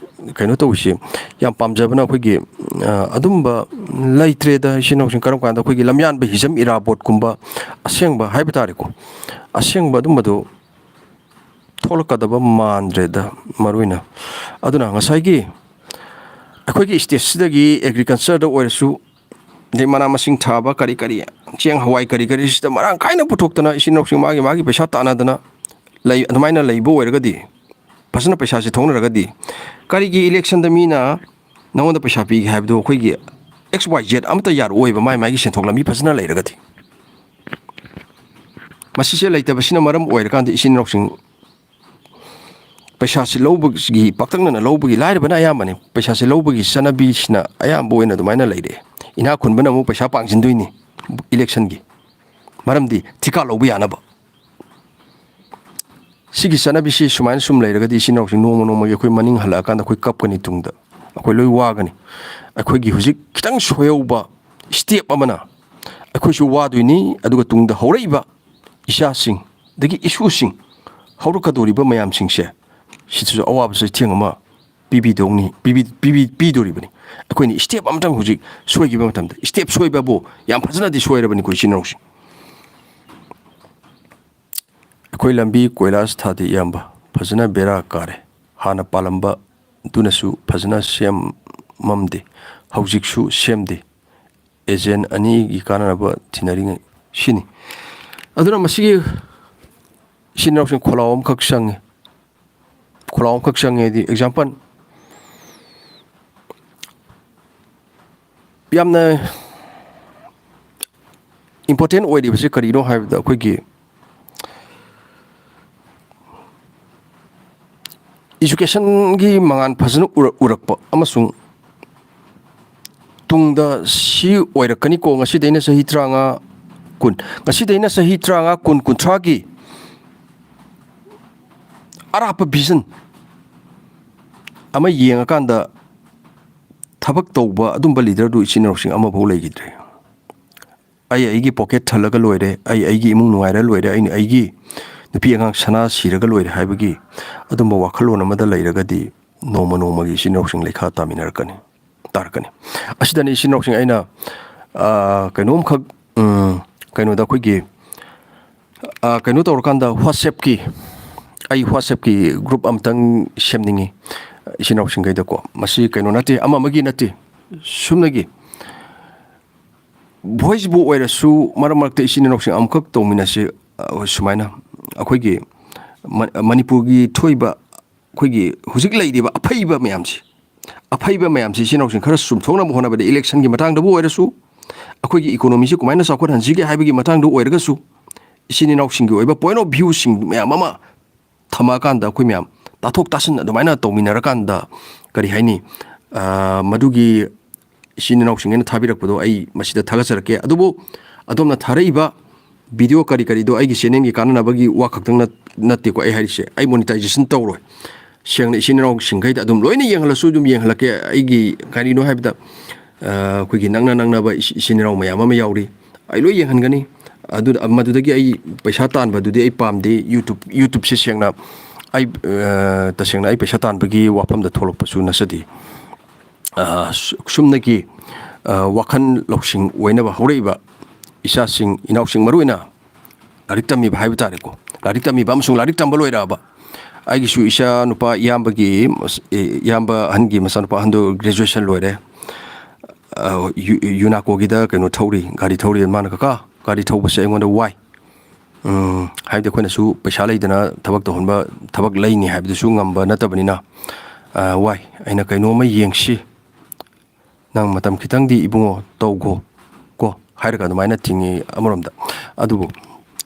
ꯀꯩꯅꯣ ꯇꯧꯕꯁꯤ ꯌꯥꯝ ꯄꯥꯝꯖꯕꯅ ꯑꯩꯈꯣꯏꯒꯤ, ꯑ, ꯑꯗꯨꯝꯕ ꯂꯩꯇ꯭ꯔꯦꯗ꯫ ꯏꯆꯤꯟ ꯏꯅꯥꯎꯁꯤꯡ ꯀꯔꯝ ꯀꯥꯟꯗ ꯑꯩꯈꯣꯏꯒꯤ ꯂꯝꯌꯥꯟꯕ ꯍꯤꯖꯝ ꯏꯔꯥꯕꯣꯠꯀꯨꯝꯕ ꯑꯁꯦꯡꯕ ꯍꯥꯏꯕ ꯇꯥꯔꯦꯀꯣ, ꯑꯁꯦꯡꯕ ꯑꯗꯨꯝꯕꯗꯨ ꯊꯣꯛꯂꯛꯀꯗꯕ ꯃꯥꯟꯗ꯭ꯔꯦꯗ ꯃꯔꯨ ꯑꯣꯏꯅ꯫ ꯑꯗꯨꯅ ꯉꯁꯥꯏꯒꯤ ꯑꯩꯈꯣꯏꯒꯤ ꯁ꯭ꯇꯦꯠꯁꯤꯗꯒꯤ ꯑꯦꯒ꯭ꯔꯤꯀꯜꯆꯔꯗ ꯑꯣꯏꯔꯁꯨ, ꯑꯗꯩ ꯃꯅꯥ ꯃꯁꯤꯡ ꯊꯥꯕ ꯀꯔꯤ ꯀꯔꯤ, ꯆꯦꯡ ꯍꯋꯥꯏ ꯀꯔꯤ ꯀꯔꯤꯁꯤꯗ ꯃꯔꯥꯡ ꯀꯥꯏꯅ ꯄꯨꯊꯣꯛꯇꯅ ꯏꯆꯤꯟ ꯏꯅꯥꯎꯁꯤꯡ ꯃꯥꯒꯤ ꯃꯥꯒꯤ ꯄꯩꯁꯥ ꯇꯥꯟꯅꯗꯅ ꯂꯩ꯫ ꯑꯗꯨꯃꯥꯏꯅ ꯂꯩꯕ ꯑꯣꯏꯔꯒꯗꯤ, ꯐꯖꯅ ꯄꯩꯁꯥꯁꯦ ꯊꯣꯛꯅꯔꯒꯗꯤ, ꯀꯔꯤꯒꯤ ꯏꯂꯦꯛꯁꯟꯗ ꯃꯤꯅ ꯅꯉꯣꯟꯗ ꯄꯩꯁꯥ ꯄꯤꯒꯦ ꯍꯥꯏꯕꯗꯨ ꯑꯩꯈꯣꯏꯒꯤ ꯑꯦꯛꯁ ꯋꯥꯏ ꯖꯦꯠ ꯑꯃꯠꯇ ꯌꯥꯔꯛꯑꯣꯏꯕ, ꯃꯥꯏ ꯃꯥꯏꯒꯤ ꯁꯦꯟꯊꯣꯛ ꯂꯝꯕꯤ ꯐꯖꯅ ꯂꯩꯔꯒꯗꯤ꯫ ꯃꯁꯤꯁꯦ ꯂꯩꯇꯕꯁꯤꯅ ꯃꯔꯝ ꯑꯣꯏꯔꯀꯥꯟꯗ ꯏꯆꯤꯟ ꯏꯅꯥꯎꯁꯤꯡ ꯄꯩꯁꯥꯁꯤ ꯂꯧꯕꯒꯤ, ꯄꯥꯛꯇꯛꯅꯅ ꯂꯧꯕꯒꯤ, ꯂꯥꯏꯔꯕꯅ ꯑꯌꯥꯝꯕꯅꯤ꯫ ꯄꯩꯁꯥꯁꯤ ꯂꯧꯕꯒꯤ ꯆꯠꯅꯕꯤꯁꯤꯅ ꯑꯌꯥꯝꯕ ꯑꯣꯏꯅ ꯑꯗꯨꯃꯥꯏꯅ ꯂꯩꯔꯦ꯫ ꯏꯅꯥꯛ ꯈꯨꯟꯕꯅ ꯑꯃꯨꯛ ꯄꯩꯁꯥ ꯄꯥꯡꯁꯤꯟꯗꯣꯏꯅꯤ ꯏꯂꯦꯛꯁꯟꯒꯤ, ꯃꯔꯝꯗꯤ ꯊꯤꯀꯥ ꯂꯧꯕ ꯌꯥꯅꯕ꯫ ꯁꯤꯒꯤ ꯆꯠꯅꯕꯤꯁꯤ ꯁꯨꯃꯥꯏꯅ ꯁꯨꯝ ꯂꯩꯔꯒꯗꯤ ꯏꯆꯤꯟ ꯏꯅꯥꯎꯁꯤꯡ ꯅꯣꯡꯃ ꯅꯣꯡꯃꯒꯤ ꯑꯩꯈꯣꯏ ꯃꯅꯤꯡ ꯍꯜꯂꯛꯑꯀꯥꯟꯗ ꯑꯩꯈꯣꯏ ꯀꯞꯀꯅꯤ ꯇꯨꯡꯗ꯫ ꯑꯩꯈꯣꯏ ꯂꯣꯏ ꯋꯥꯒꯅꯤ꯫ ꯑꯩꯈꯣꯏꯒꯤ ꯍꯧꯖꯤꯛ ꯈꯤꯇꯪ ꯁꯣꯏꯍꯧꯕ ꯁ꯭ꯇꯦꯞ ꯑꯃꯅ ꯑꯩꯈꯣꯏꯁꯨ ꯋꯥꯗꯣꯏꯅꯤ, ꯑꯗꯨꯒ ꯇꯨꯡꯗ ꯍꯧꯔꯛꯏꯕ ꯏꯆꯥꯁꯤꯡ, ꯑꯗꯒꯤ ꯏꯁꯨꯁꯤꯡ, ꯍꯧꯔꯛꯀꯗꯧꯔꯤꯕ ꯃꯌꯥꯝꯁꯤꯡꯁꯦ, ꯁꯤꯗꯁꯨ ꯑꯋꯥꯕ ꯆꯩꯊꯦꯡ ꯑꯃ ꯄꯤꯕꯤꯗꯧꯅꯤ, ꯄꯤꯕꯤ-, ꯄꯤꯕꯤ-, ꯄꯤꯗꯣꯔꯤꯕꯅꯤ꯫ ꯑꯩꯈꯣꯏꯅ ꯁ꯭ꯇꯦꯞ ꯑꯃꯇꯪ ꯍꯧꯖꯤꯛ ꯁꯣꯏꯈꯤꯕ ꯃꯇꯝꯗ, ꯁ꯭ꯇꯦꯞ ꯁꯣꯏꯕꯕꯨ ꯌꯥꯝ ꯐꯖꯅꯗꯤ ꯁꯣꯏꯔꯕꯅꯤꯀꯣ, ꯏꯆꯤꯟ ꯏꯅꯥꯎꯁꯤꯡ꯫ ꯑꯩꯈꯣꯏ ꯂꯝꯕꯤ ꯀꯣꯏꯂꯥꯁ ꯊꯥꯗꯦ, ꯏꯌꯥꯝꯕ, ꯐꯖꯅ ꯕꯦꯔꯥ ꯀꯥꯔꯦ꯫ ꯍꯥꯟꯅ ꯄꯥꯜꯂꯝꯕꯗꯨꯅꯁꯨ ꯐꯖꯅ ꯁꯦꯝꯃꯝꯗꯦ, ꯍꯧꯖꯤꯛꯁꯨ ꯁꯦꯝꯗꯦ꯫ ꯑꯦꯖꯦꯟ ꯑꯅꯤꯒꯤ ꯀꯥꯟꯅꯅꯕ ꯊꯤꯅꯔꯤꯉꯩ ꯁꯤꯅꯤ꯫ ꯑꯗꯨꯅ ꯃꯁꯤꯒꯤ ꯏꯆꯤꯟ ꯏꯅꯥꯎꯁꯤꯡ ꯈꯣꯜꯂꯥꯎ ꯑꯃꯈꯛ ꯆꯪꯉꯤ꯫ ꯈꯣꯜꯂꯥꯎ ꯑꯃꯈꯛ ꯆꯪꯉꯦ ꯍꯥꯏꯗꯤ, ꯑꯦꯛꯖꯥꯝꯄꯜ, ꯌꯥꯝꯅ ꯏꯝꯄꯣꯔꯇꯦꯟ ꯑꯣꯏꯔꯤꯕꯁꯤ ꯀꯔꯤꯅꯣ ꯍꯥꯏꯕꯗ, ꯑꯩꯈꯣꯏꯒꯤ ꯏꯖꯨꯀꯦꯁꯟꯒꯤ ꯃꯉꯥꯜ ꯐꯖꯅ ꯎꯔꯛ-, ꯎꯔꯛꯄ ꯑꯃꯁꯨꯡ ꯇꯨꯡꯗ ꯁꯤ ꯑꯣꯏꯔꯛꯀꯅꯤꯀꯣ, ꯉꯁꯤꯗꯩꯅ ꯆꯍꯤ ꯇꯔꯥꯃꯉꯥ, ꯀꯨꯟ, ꯉꯁꯤꯗꯩꯅ ꯆꯍꯤ ꯇꯔꯥꯃꯉꯥ, ꯀꯨꯟ, ꯀꯨꯟꯊ꯭ꯔꯥꯒꯤ ꯑꯔꯥꯞꯄ ꯚꯤꯖꯟ ꯑꯃ ꯌꯦꯡꯉꯀꯥꯟꯗ, ꯊꯕꯛ ꯇꯧꯕ ꯑꯗꯨꯝꯕ ꯂꯤꯗꯔꯗꯨ ꯏꯆꯤꯟ ꯏꯅꯥꯎꯁꯤꯡ ꯑꯃꯐꯥꯎ ꯂꯩꯈꯤꯗ꯭ꯔꯦ꯫ "ꯑꯩ ꯑꯩꯒꯤ ꯄꯣꯀꯦꯠ ꯊꯜꯂꯒ ꯂꯣꯏꯔꯦ, ꯑꯩ ꯑꯩꯒꯤ ꯏꯃꯨꯡ ꯅꯨꯡꯉꯥꯏꯔ ꯂꯣꯏꯔꯦ, ꯑꯩꯅ ꯑꯩꯒꯤ ꯅꯨꯄꯤ ꯑꯉꯥꯡ ꯁꯅꯥ ꯁꯤꯔꯒ ꯂꯣꯏꯔꯦ" ꯍꯥꯏꯕꯒꯤ ꯑꯗꯨꯝꯕ ꯋꯥꯈꯜꯂꯣꯟ ꯑꯃꯗ ꯂꯩꯔꯒꯗꯤ ꯅꯣꯡꯃ ꯅꯣꯡꯃꯒꯤ ꯏꯆꯤꯟ ꯏꯅꯥꯎꯁꯤꯡ ꯂꯩꯈꯥ ꯇꯥꯃꯤꯟꯅꯔꯛꯀꯅꯤ, ꯇꯥꯔꯛꯀꯅꯤ꯫ ꯑꯁꯤꯗꯅꯤ ꯏꯆꯤꯟ ꯏꯅꯥꯎꯁꯤꯡ ꯑꯩꯅ, ꯑ, ꯀꯩꯅꯣꯝꯈꯛ, ꯎꯝ, ꯀꯩꯅꯣꯗ ꯑꯩꯈꯣꯏꯒꯤ, ꯑ, ꯀꯩꯅꯣ ꯇꯧꯔꯀꯥꯟꯗ WhatsApp-ꯀꯤ, ꯑꯩ WhatsApp-ꯀꯤ group ꯑꯃꯇꯪ ꯁꯦꯝꯅꯤꯡꯉꯤ ꯏꯆꯤꯟ ꯏꯅꯥꯎꯁꯤꯡꯈꯩꯗꯀꯣ꯫ ꯃꯁꯤ ꯀꯩꯅꯣ ꯅꯠꯇꯦ, ꯑꯃ ꯑꯃꯒꯤ ꯅꯠꯇꯦ, ꯁꯨꯞꯅꯒꯤ voice-ꯕꯨ ꯑꯣꯏꯔꯁꯨ ꯃꯔꯛ ꯃꯔꯛꯇ ꯏꯆꯤꯟ ꯏꯅꯥꯎꯁꯤꯡ ꯑꯃꯈꯛ ꯇꯧꯃꯤꯟꯅꯁꯤ꯫ ꯑ, ꯁꯨꯃꯥꯏꯅ ꯑꯩꯈꯣꯏꯒꯤ ꯃ-, ꯃꯅꯤꯄꯨꯔꯒꯤ ꯊꯣꯛꯏꯕ ꯑꯩꯈꯣꯏꯒꯤ ꯍꯧꯖꯤꯛ ꯂꯩꯔꯤꯕ ꯑꯐꯩꯕ ꯃꯌꯥꯝꯁꯤ, ꯑꯐꯩꯕ ꯃꯌꯥꯝꯁꯤ ꯏꯆꯤꯟ ꯏꯅꯥꯎꯁꯤꯡ ꯈꯔ ꯆꯨꯝꯊꯣꯛꯅꯕ ꯍꯣꯠꯅꯕꯗ, election-ꯒꯤ ꯃꯇꯥꯡꯗꯕꯨ ꯑꯣꯏꯔꯁꯨ, ꯑꯩꯈꯣꯏꯒꯤ economy-ꯁꯤ ꯀꯃꯥꯏꯅ ꯆꯥꯎꯈꯠꯍꯟꯁꯤꯒꯦ ꯍꯥꯏꯕꯒꯤ ꯃꯇꯥꯡꯗ ꯑꯣꯏꯔꯒꯁꯨ, ꯏꯆꯤꯟ ꯏꯅꯥꯎꯁꯤꯡꯒꯤ ꯑꯣꯏꯕ point of view-ꯁꯤꯡ ꯃꯌꯥꯝ ꯑꯃ ꯊꯝꯃꯛꯑꯀꯥꯟꯗ, ꯑꯩꯈꯣꯏ ꯃꯌꯥꯝ ꯇꯥꯊꯣꯛ ꯇꯥꯁꯤꯟ ꯑꯗꯨꯃꯥꯏꯅ ꯇꯧꯃꯤꯟꯅꯔꯀꯥꯟꯗ, ꯀꯔꯤ ꯍꯥꯏꯅꯤ, ꯑ, ꯃꯗꯨꯒꯤ ꯏꯆꯤꯟ ꯏꯅꯥꯎꯁꯤꯡ ꯑꯩꯅ ꯊꯥꯕꯤꯔꯛꯄꯗꯣ ꯑꯩ ꯃꯁꯤꯗ ꯊꯥꯒꯠꯆꯔꯛꯀꯦ꯫ ꯑꯗꯨꯕꯨ ꯑꯗꯣꯝꯅ ꯊꯥꯔꯛꯏꯕ video ꯀꯔꯤ ꯀꯔꯤꯗꯣ ꯑꯩꯒꯤ channel-ꯒꯤ ꯀꯥꯟꯅꯅꯕꯒꯤ ꯋꯥ ꯈꯛꯇꯪ ꯅꯠ-, ꯅꯠꯇꯦꯀꯣ ꯑꯩ ꯍꯥꯏꯔꯤꯁꯦ꯫ ꯑꯩ monetization ꯇꯧꯔꯣꯏ꯫ ꯁꯦꯡꯅ ꯏꯆꯤꯟ ꯏꯅꯥꯎꯁꯤꯡꯈꯩꯗ ꯑꯗꯨꯝ ꯂꯣꯏꯅ ꯌꯦꯡꯍꯜꯂꯁꯨ ꯑꯗꯨꯝ ꯌꯦꯡꯍꯜꯂꯛꯀꯦ꯫ ꯑꯩꯒꯤ ꯀꯔꯤꯅꯣ ꯍꯥꯏꯕꯗ, ꯑ, ꯑꯩꯈꯣꯏꯒꯤ ꯅꯛꯅ ꯅꯛꯅꯕ ꯏꯆꯤ-, ꯏꯆꯤꯟ ꯏꯅꯥꯎ ꯃꯌꯥꯝ ꯑꯃ ꯌꯥꯎꯔꯤ꯫ ꯑꯩ ꯂꯣꯏ ꯌꯦꯡꯍꯟꯒꯅꯤ꯫ ꯑꯗꯨ, ꯃꯗꯨꯗꯒꯤ ꯑꯩ ꯄꯩꯁꯥ ꯇꯥꯟꯕꯗꯨꯗꯤ ꯑꯩ ꯄꯥꯝꯗꯦ꯫ YouTube, YouTube-ꯁꯦ ꯁꯦꯡꯅ ꯑꯩ, ꯑ, ꯇꯁꯦꯡꯅ ꯑꯩ ꯄꯩꯁꯥ ꯇꯥꯟꯕꯒꯤ ꯋꯥꯐꯝꯗ ꯊꯣꯛꯂꯛꯄꯁꯨ ꯅꯠꯆꯗꯦ꯫ ꯑ, ꯁꯨ-, ꯁꯨꯝꯅꯒꯤ, ꯑ, ꯋꯥꯈꯜ ꯂꯧꯁꯤꯡ ꯑꯣꯏꯅꯕ ꯍꯧꯔꯛꯏꯕ ꯏꯆꯥꯁꯤꯡ, ꯏꯅꯥꯎꯁꯤꯡ, ꯃꯔꯨꯑꯣꯏꯅ ꯂꯥꯏꯔꯤꯛ ꯇꯝꯃꯤꯕ ꯍꯥꯏꯕ ꯇꯥꯔꯦꯀꯣ, ꯂꯥꯏꯔꯤꯛ ꯇꯝꯃꯤꯕ ꯑꯃꯁꯨꯡ ꯂꯥꯏꯔꯤꯛ ꯇꯝꯕ ꯂꯣꯏꯔꯛꯑꯕ ꯑꯩꯒꯤꯁꯨ ꯏꯆꯥ ꯅꯨꯄꯥ ꯏꯌꯥꯝꯕꯒꯤ ꯃꯁ-, ꯑꯦ, ꯏꯌꯥꯝꯕ ꯑꯍꯟꯒꯤ ꯃꯆꯥꯅꯨꯄꯥ ꯑꯍꯟꯗꯨ graduation ꯂꯣꯏꯔꯦ꯫ ꯑ, ꯌꯨ-, UNACO-ꯒꯤꯗ ꯀꯩꯅꯣ ꯊꯧꯔꯤ, ꯒꯥꯔꯤ ꯊꯧꯔꯤ꯫ ꯃꯥꯅ, "ꯀꯀꯥ, ꯒꯥꯔꯤ ꯊꯧꯕꯁꯦ ꯑꯩꯉꯣꯟꯗ ꯋꯥꯏ꯫ ꯎꯝ, ꯍꯥꯏꯕꯗꯤ ꯑꯩꯈꯣꯏꯅꯁꯨ ꯄꯩꯁꯥ ꯂꯩꯗꯅ ꯊꯕꯛ ꯇꯧꯍꯟꯕ, ꯊꯕꯛ ꯂꯩꯅꯤ ꯍꯥꯏꯕꯗꯨꯁꯨ ꯉꯝꯕ ꯅꯠꯇꯕꯅꯤꯅ, ꯑ, ꯋꯥꯏ꯫ ꯑꯩꯅ ꯀꯩꯅꯣꯝꯃ ꯌꯦꯡꯁꯤ, ꯅꯪ ꯃꯇꯝ ꯈꯤꯇꯪꯗꯤ ꯏꯕꯨꯡꯉꯣ ꯇꯧꯈꯣ" ꯀꯣ ꯍꯥꯏꯔꯒ ꯑꯗꯨꯃꯥꯏꯅ ꯊꯤꯡꯉꯤ ꯑꯃꯔꯣꯝꯗ꯫ ꯑꯗꯨꯕꯨ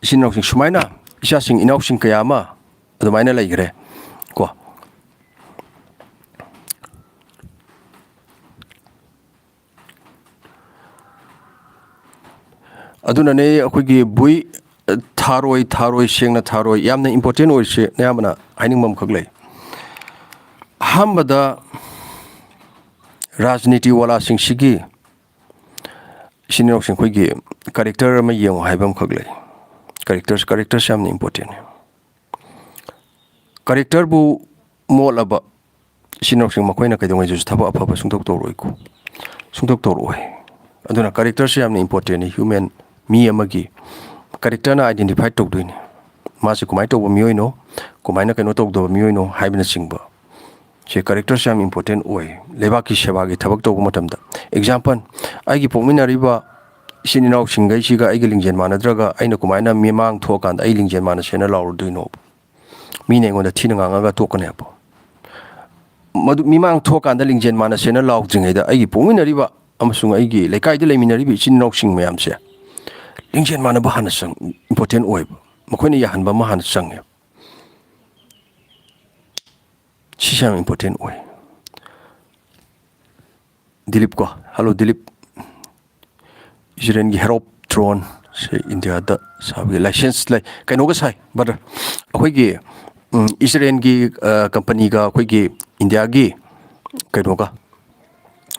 ꯏꯆꯤꯟ ꯏꯅꯥꯎꯁꯤꯡ ꯁꯨꯃꯥꯏꯅ, ꯏꯆꯥꯁꯤꯡ ꯏꯅꯥꯎꯁꯤꯡ ꯀꯌꯥ ꯑꯃ ꯑꯗꯨꯃꯥꯏꯅ ꯂꯩꯈ꯭ꯔꯦ ꯀꯣ꯫ ꯑꯗꯨꯅꯅꯦ ꯑꯩꯈꯣꯏꯒꯤ ꯕꯨꯏ, ꯊꯥꯔꯣꯏ, ꯊꯥꯔꯣꯏ, ꯁꯦꯡꯅ ꯊꯥꯔꯣꯏ, ꯌꯥꯝꯅ important ꯑꯣꯏꯔꯤꯁꯦ ꯑꯌꯥꯝꯕꯅ ꯍꯥꯏꯅꯤꯡꯕ ꯑꯃꯈꯛ ꯂꯩ꯫ ꯑꯍꯥꯟꯕꯗ ꯔꯥꯖꯅꯤꯇꯤ ꯋꯥꯂꯥꯁꯤꯡꯁꯤꯒꯤ ꯏꯆꯤꯟ ꯏꯅꯥꯎꯁꯤꯡ ꯑꯩꯈꯣꯏꯒꯤ ꯀꯦꯔꯦꯛꯇꯔ ꯑꯃ ꯌꯦꯡꯉꯨ ꯍꯥꯏꯕ ꯑꯃꯈꯛ ꯂꯩ꯫ ꯀꯦꯔꯦꯛꯇꯔꯁ ꯀꯦꯔꯦꯛꯇꯔꯁꯦ ꯌꯥꯝꯅ ꯏꯝꯄꯣꯔꯇꯦꯟꯅꯦ꯫ ꯀꯦꯔꯦꯛꯇꯔꯕꯨ ꯃꯣꯠꯂꯕ ꯏꯆꯤꯟ ꯏꯅꯥꯎꯁꯤꯡ ꯃꯈꯣꯏꯅ ꯀꯩꯗꯧꯉꯩꯗꯁꯨ ꯊꯕꯛ ꯑꯐꯕ ꯁꯨꯡꯇꯧ ꯇꯧꯔꯣꯏꯀꯣ꯫ ꯁꯨꯡꯇꯧ ꯇꯧꯔꯛꯑꯣꯏ꯫ ꯑꯗꯨꯅ ꯀꯦꯔꯦꯛꯇꯔꯁꯦ ꯌꯥꯝꯅ ꯏꯝꯄꯣꯔꯇꯦꯟꯅꯤ꯫ ꯍ꯭ꯌꯨꯃꯦꯟ, ꯃꯤ ꯑꯃꯒꯤ ꯀꯦꯔꯦꯛꯇꯔꯅ ꯑꯥꯏꯗꯦꯟꯇꯤꯐꯥꯏ ꯇꯧꯗꯣꯏꯅꯤ꯫ ꯃꯥꯁꯦ ꯀꯃꯥꯏꯅ ꯇꯧꯕ ꯃꯤꯑꯣꯏꯅꯣ, ꯀꯃꯥꯏꯅ ꯀꯩꯅꯣ ꯇꯧꯗꯕ ꯃꯤꯑꯣꯏꯅꯣ ꯍꯥꯏꯕꯅꯆꯤꯡꯕ꯫ ꯁꯤ ꯀꯦꯔꯦꯛꯇꯔꯁꯦ ꯌꯥꯝ ꯏꯝꯄꯣꯔꯇꯦꯟ ꯑꯣꯏ꯫ ꯂꯩꯕꯥꯛꯀꯤ ꯁꯦꯕꯥꯒꯤ ꯊꯕꯛ ꯇꯧꯕ ꯃꯇꯝꯗ, ꯑꯦꯛꯖꯥꯝꯄꯜ, ꯑꯩꯒꯤ ꯄꯣꯛꯃꯤꯟꯅꯔꯤꯕ ꯏꯆꯤꯟ ꯏꯅꯥꯎꯁꯤꯡꯈꯩꯁꯤꯒ ꯑꯩꯒ ꯂꯤꯡꯖꯦꯜ ꯃꯥꯟꯅꯗ꯭ꯔꯒ ꯑꯩꯅ ꯀꯃꯥꯏꯅ ꯃꯤꯃꯥꯡ ꯊꯣꯛꯑꯀꯥꯟꯗ ꯑꯩ ꯂꯤꯡꯖꯦꯜ ꯃꯥꯟꯅꯁꯦꯅ ꯂꯥꯎꯔꯨꯗꯣꯏꯅꯣꯕ? ꯃꯤꯅ ꯑꯩꯉꯣꯟꯗ ꯊꯤꯅ ꯉꯥꯡꯉꯒ ꯇꯣꯛꯀꯅꯦꯕ꯫ ꯃꯗꯨ ꯃꯤꯃꯥꯡ ꯊꯣꯛꯑꯀꯥꯟꯗ ꯂꯤꯡꯖꯦꯜ ꯃꯥꯟꯅꯁꯦꯅ ꯂꯥꯎꯗ꯭ꯔꯤꯉꯩꯗ ꯑꯩꯒꯤ ꯄꯣꯛꯃꯤꯟꯅꯔꯤꯕ ꯑꯃꯁꯨꯡ ꯑꯩꯒꯤ ꯂꯩꯀꯥꯏꯗ ꯂꯩꯃꯤꯟꯅꯔꯤꯕ ꯏꯆꯤꯟ ꯏꯅꯥꯎꯁꯤꯡ ꯃꯌꯥꯝꯁꯦ ꯂꯤꯡꯖꯦꯜ ꯃꯥꯟꯅꯕ ꯍꯥꯟꯅ ꯆꯪ ꯏꯝꯄꯣꯔꯇꯦꯟ ꯑꯣꯏꯕ꯫ ꯃꯈꯣꯏꯅ ꯌꯥꯍꯟꯕ ꯑꯃ ꯍꯥꯟꯅ ꯆꯪꯉꯦ꯫ ꯁꯤꯁꯦ ꯌꯥꯝ ꯏꯝꯄꯣꯔꯇꯦꯟ ꯑꯣꯏ꯫ ꯗꯤꯂꯤꯞ ꯀꯣ, ꯍꯜꯂꯣ ꯗꯤꯂꯤꯞ꯫ ꯏꯖꯔꯦꯜꯒꯤ ꯍꯦꯔꯣꯞ ꯗ꯭ꯔꯣꯟ ꯁꯦ ꯏꯟꯗꯤꯌꯥꯗ ꯁꯥꯕꯒꯤ ꯂꯥꯏꯁꯦꯟꯁ ꯂꯩ꯫ ꯀꯩꯅꯣꯒ ꯁꯥꯏ, ꯕ꯭ꯔꯗꯔ, ꯑꯩꯈꯣꯏꯒꯤ, ꯎꯝ, ꯏꯖꯔꯦꯜꯒꯤ, ꯑ, ꯀꯝꯄꯅꯤꯒ ꯑꯩꯈꯣꯏꯒꯤ ꯏꯟꯗꯤꯌꯥꯒꯤ ꯀꯩꯅꯣꯒ,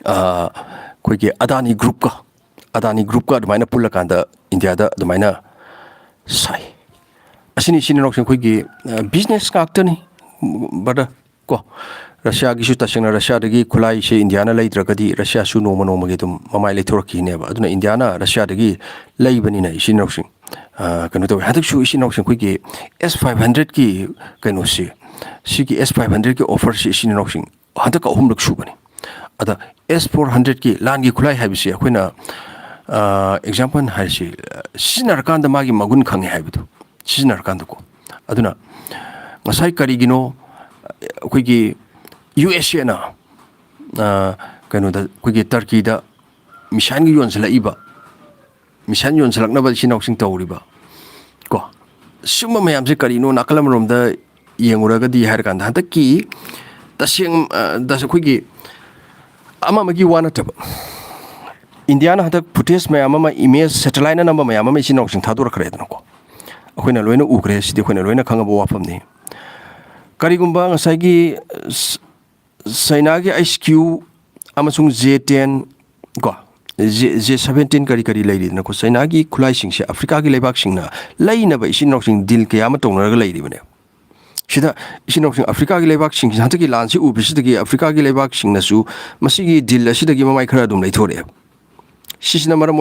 ꯑ, ꯑꯩꯈꯣꯏꯒꯤ ꯑꯗꯥꯅꯤ ꯒ꯭ꯔꯨꯞꯀ, ꯑꯗꯥꯅꯤ ꯒ꯭ꯔꯨꯞꯀ ꯑꯗꯨꯃꯥꯏꯅ ꯄꯨꯜꯂꯀꯥꯟꯗ ꯏꯟꯗꯤꯌꯥꯗ ꯑꯗꯨꯃꯥꯏꯅ ꯁꯥꯏ꯫ ꯑꯁꯤꯅꯤ ꯏꯆꯤꯟ ꯏꯅꯥꯎꯁꯤꯡ ꯑꯩꯈꯣꯏꯒꯤ, ꯑ, ꯕꯤꯖꯤꯅꯦꯁ ꯉꯥꯛꯇꯅꯤ, ꯕ꯭ꯔꯗꯔ꯫ ꯀꯣ, ꯔꯁꯤꯌꯥꯒꯤꯁꯨ ꯇꯁꯦꯡꯅ ꯔꯁꯤꯌꯥꯗꯒꯤ ꯈꯨꯠꯂꯥꯏꯁꯦ ꯏꯟꯗꯤꯌꯥꯅ ꯂꯩꯗ꯭ꯔꯒꯗꯤ ꯔꯁꯤꯌꯥꯁꯨ ꯅꯣꯡꯃ ꯅꯣꯡꯃꯒꯤ ꯑꯗꯨꯝ ꯃꯃꯥꯏ ꯂꯩꯊꯣꯔꯛꯈꯤꯅꯦꯕ꯫ ꯑꯗꯨꯅ ꯏꯟꯗꯤꯌꯥꯅ ꯔꯁꯤꯌꯥꯗꯒꯤ ꯂꯩꯕꯅꯤꯅ ꯏꯆꯤꯟ ꯏꯅꯥꯎꯁꯤꯡ, ꯑ, ꯀꯩꯅꯣ ꯇꯧꯋꯤ꯫ ꯍꯟꯗꯛꯁꯨ ꯏꯆꯤꯟ ꯏꯅꯥꯎꯁꯤꯡ ꯑꯩꯈꯣꯏꯒꯤ ꯑꯦꯁ ꯐꯥꯏꯚ ꯍꯟꯗ꯭ꯔꯦꯠꯀꯤ ꯀꯩꯅꯣꯁꯤ, ꯁꯤꯒꯤ ꯑꯦꯁ ꯐꯥꯏꯚ ꯍꯟꯗ꯭ꯔꯦꯠꯀꯤ ꯑꯣꯐꯔꯁꯤ ꯏꯆꯤꯟ ꯏꯅꯥꯎꯁꯤꯡ ꯍꯟꯗꯛꯀ ꯑꯍꯨꯝꯂꯛ ꯁꯨꯕꯅꯤ꯫ ꯑꯗ ꯑꯦꯁ ꯐꯣꯔ ꯍꯟꯗ꯭ꯔꯦꯠꯀꯤ ꯂꯥꯟꯒꯤ ꯈꯨꯠꯂꯥꯏ ꯍꯥꯏꯕꯁꯤ ꯑꯩꯈꯣꯏꯅ, ꯑ, ꯑꯦꯛꯖꯥꯝꯄꯜ ꯍꯥꯏꯔꯤꯁꯤ, ꯑ, ꯁꯤꯖꯤꯟꯅꯔꯀꯥꯟꯗ ꯃꯥꯒꯤ ꯃꯒꯨꯟ ꯈꯪꯉꯦ ꯍꯥꯏꯕꯗꯣ, ꯁꯤꯖꯤꯟꯅꯔꯀꯥꯟꯗꯀꯣ꯫ ꯑꯗꯨꯅ ꯉꯁꯥꯏ ꯀꯔꯤꯒꯤꯅꯣ ꯑꯩꯈꯣꯏꯒꯤ ꯌꯨ ꯑꯦꯁ ꯑꯦꯅ, ꯑ, ꯀꯩꯅꯣꯗ, ꯑꯩꯈꯣꯏꯒꯤ ꯇꯔꯀꯤꯗ ꯃꯤꯁꯥꯏꯜꯒꯤ ꯌꯣꯟꯁꯤꯜꯂꯛꯏꯕ, ꯃꯤꯁꯥꯏꯜ ꯌꯣꯟꯁꯤꯜꯂꯛꯅꯕ ꯏꯆꯤꯟ ꯏꯅꯥꯎꯁꯤꯡ ꯇꯧꯔꯤꯕ ꯀꯣ, ꯁꯨꯝꯕ ꯃꯌꯥꯝꯁꯦ ꯀꯔꯤꯅꯣ? ꯅꯥꯀꯜ ꯑꯃꯔꯣꯝꯗ ꯌꯦꯡꯉꯨꯔꯒꯗꯤ ꯍꯥꯏꯔꯀꯥꯟꯗ ꯍꯟꯗꯛꯀꯤ ꯇꯁꯦꯡ-, ꯑ, ꯇꯁ-, ꯑꯩꯈꯣꯏꯒꯤ ꯑꯃ ꯑꯃꯒꯤ ꯋꯥ ꯅꯠꯇꯕ, ꯏꯟꯗꯤꯌꯥꯅ ꯍꯟꯗꯛ ꯐꯨꯇꯦꯖ ꯃꯌꯥꯝ ꯑꯃ, ꯏꯃꯦꯖ ꯁꯦꯇꯦꯂꯥꯏꯠꯅ ꯅꯝꯕ ꯃꯌꯥꯝ ꯑꯃ ꯏꯆꯤꯟ ꯏꯅꯥꯎꯁꯤꯡ ꯊꯥꯗꯣꯔꯛꯈ꯭ꯔꯦꯗꯅꯀꯣ꯫ ꯑꯩꯈꯣꯏꯅ ꯂꯣꯏꯅ ꯎꯈ꯭ꯔꯦ, ꯁꯤꯗꯤ ꯑꯩꯈꯣꯏꯅ ꯂꯣꯏꯅ ꯈꯪꯉꯕ ꯋꯥꯐꯝꯅꯤ꯫ ꯀꯔꯤꯒꯨꯝꯕ ꯉꯁꯥꯏꯒꯤ, ꯑ, ꯆꯩꯅꯥꯒꯤ ꯑꯩꯆ ꯀ꯭ꯌꯨ ꯑꯃꯁꯨꯡ ꯖꯦ ꯇꯦꯟ ꯀꯣ, ꯖꯦ ꯖꯦ ꯁꯕꯦꯟꯇꯤꯟ ꯀꯔꯤ ꯀꯔꯤ ꯂꯩꯔꯤꯗꯅꯀꯣ, ꯆꯩꯅꯥꯒꯤ ꯈꯨꯠꯂꯥꯏꯁꯤꯡꯁꯦ ꯑꯐ꯭ꯔꯤꯀꯥꯒꯤ ꯂꯩꯕꯥꯛꯁꯤꯡꯅ ꯂꯩꯅꯕ ꯏꯆꯤꯟ ꯏꯅꯥꯎꯁꯤꯡ ꯗꯤꯜ ꯀꯌꯥ ꯑꯃ ꯇꯧꯅꯔꯒ ꯂꯩꯔꯤꯕꯅꯦ꯫ ꯁꯤꯗ ꯏꯆꯤꯟ ꯏꯅꯥꯎꯁꯤꯡ ꯑꯐ꯭ꯔꯤꯀꯥꯒꯤ ꯂꯩꯕꯥꯛꯁꯤꯡꯁꯤꯅ ꯍꯟꯗꯛꯀꯤ ꯂꯥꯟꯁꯤ ꯎꯕꯁꯤꯗꯒꯤ ꯑꯐ꯭ꯔꯤꯀꯥꯒꯤ ꯂꯩꯕꯥꯛꯁꯤꯡꯅꯁꯨ ꯃꯁꯤꯒꯤ ꯗꯤꯜ ꯑꯁꯤꯗꯒꯤ ꯃꯃꯥꯏ ꯈꯔ ꯑꯗꯨꯝ ꯂꯩꯊꯣꯔꯛꯑꯦ꯫ ꯁꯤꯁꯤꯅ ꯃꯔꯝ ꯑꯣꯏꯔꯒ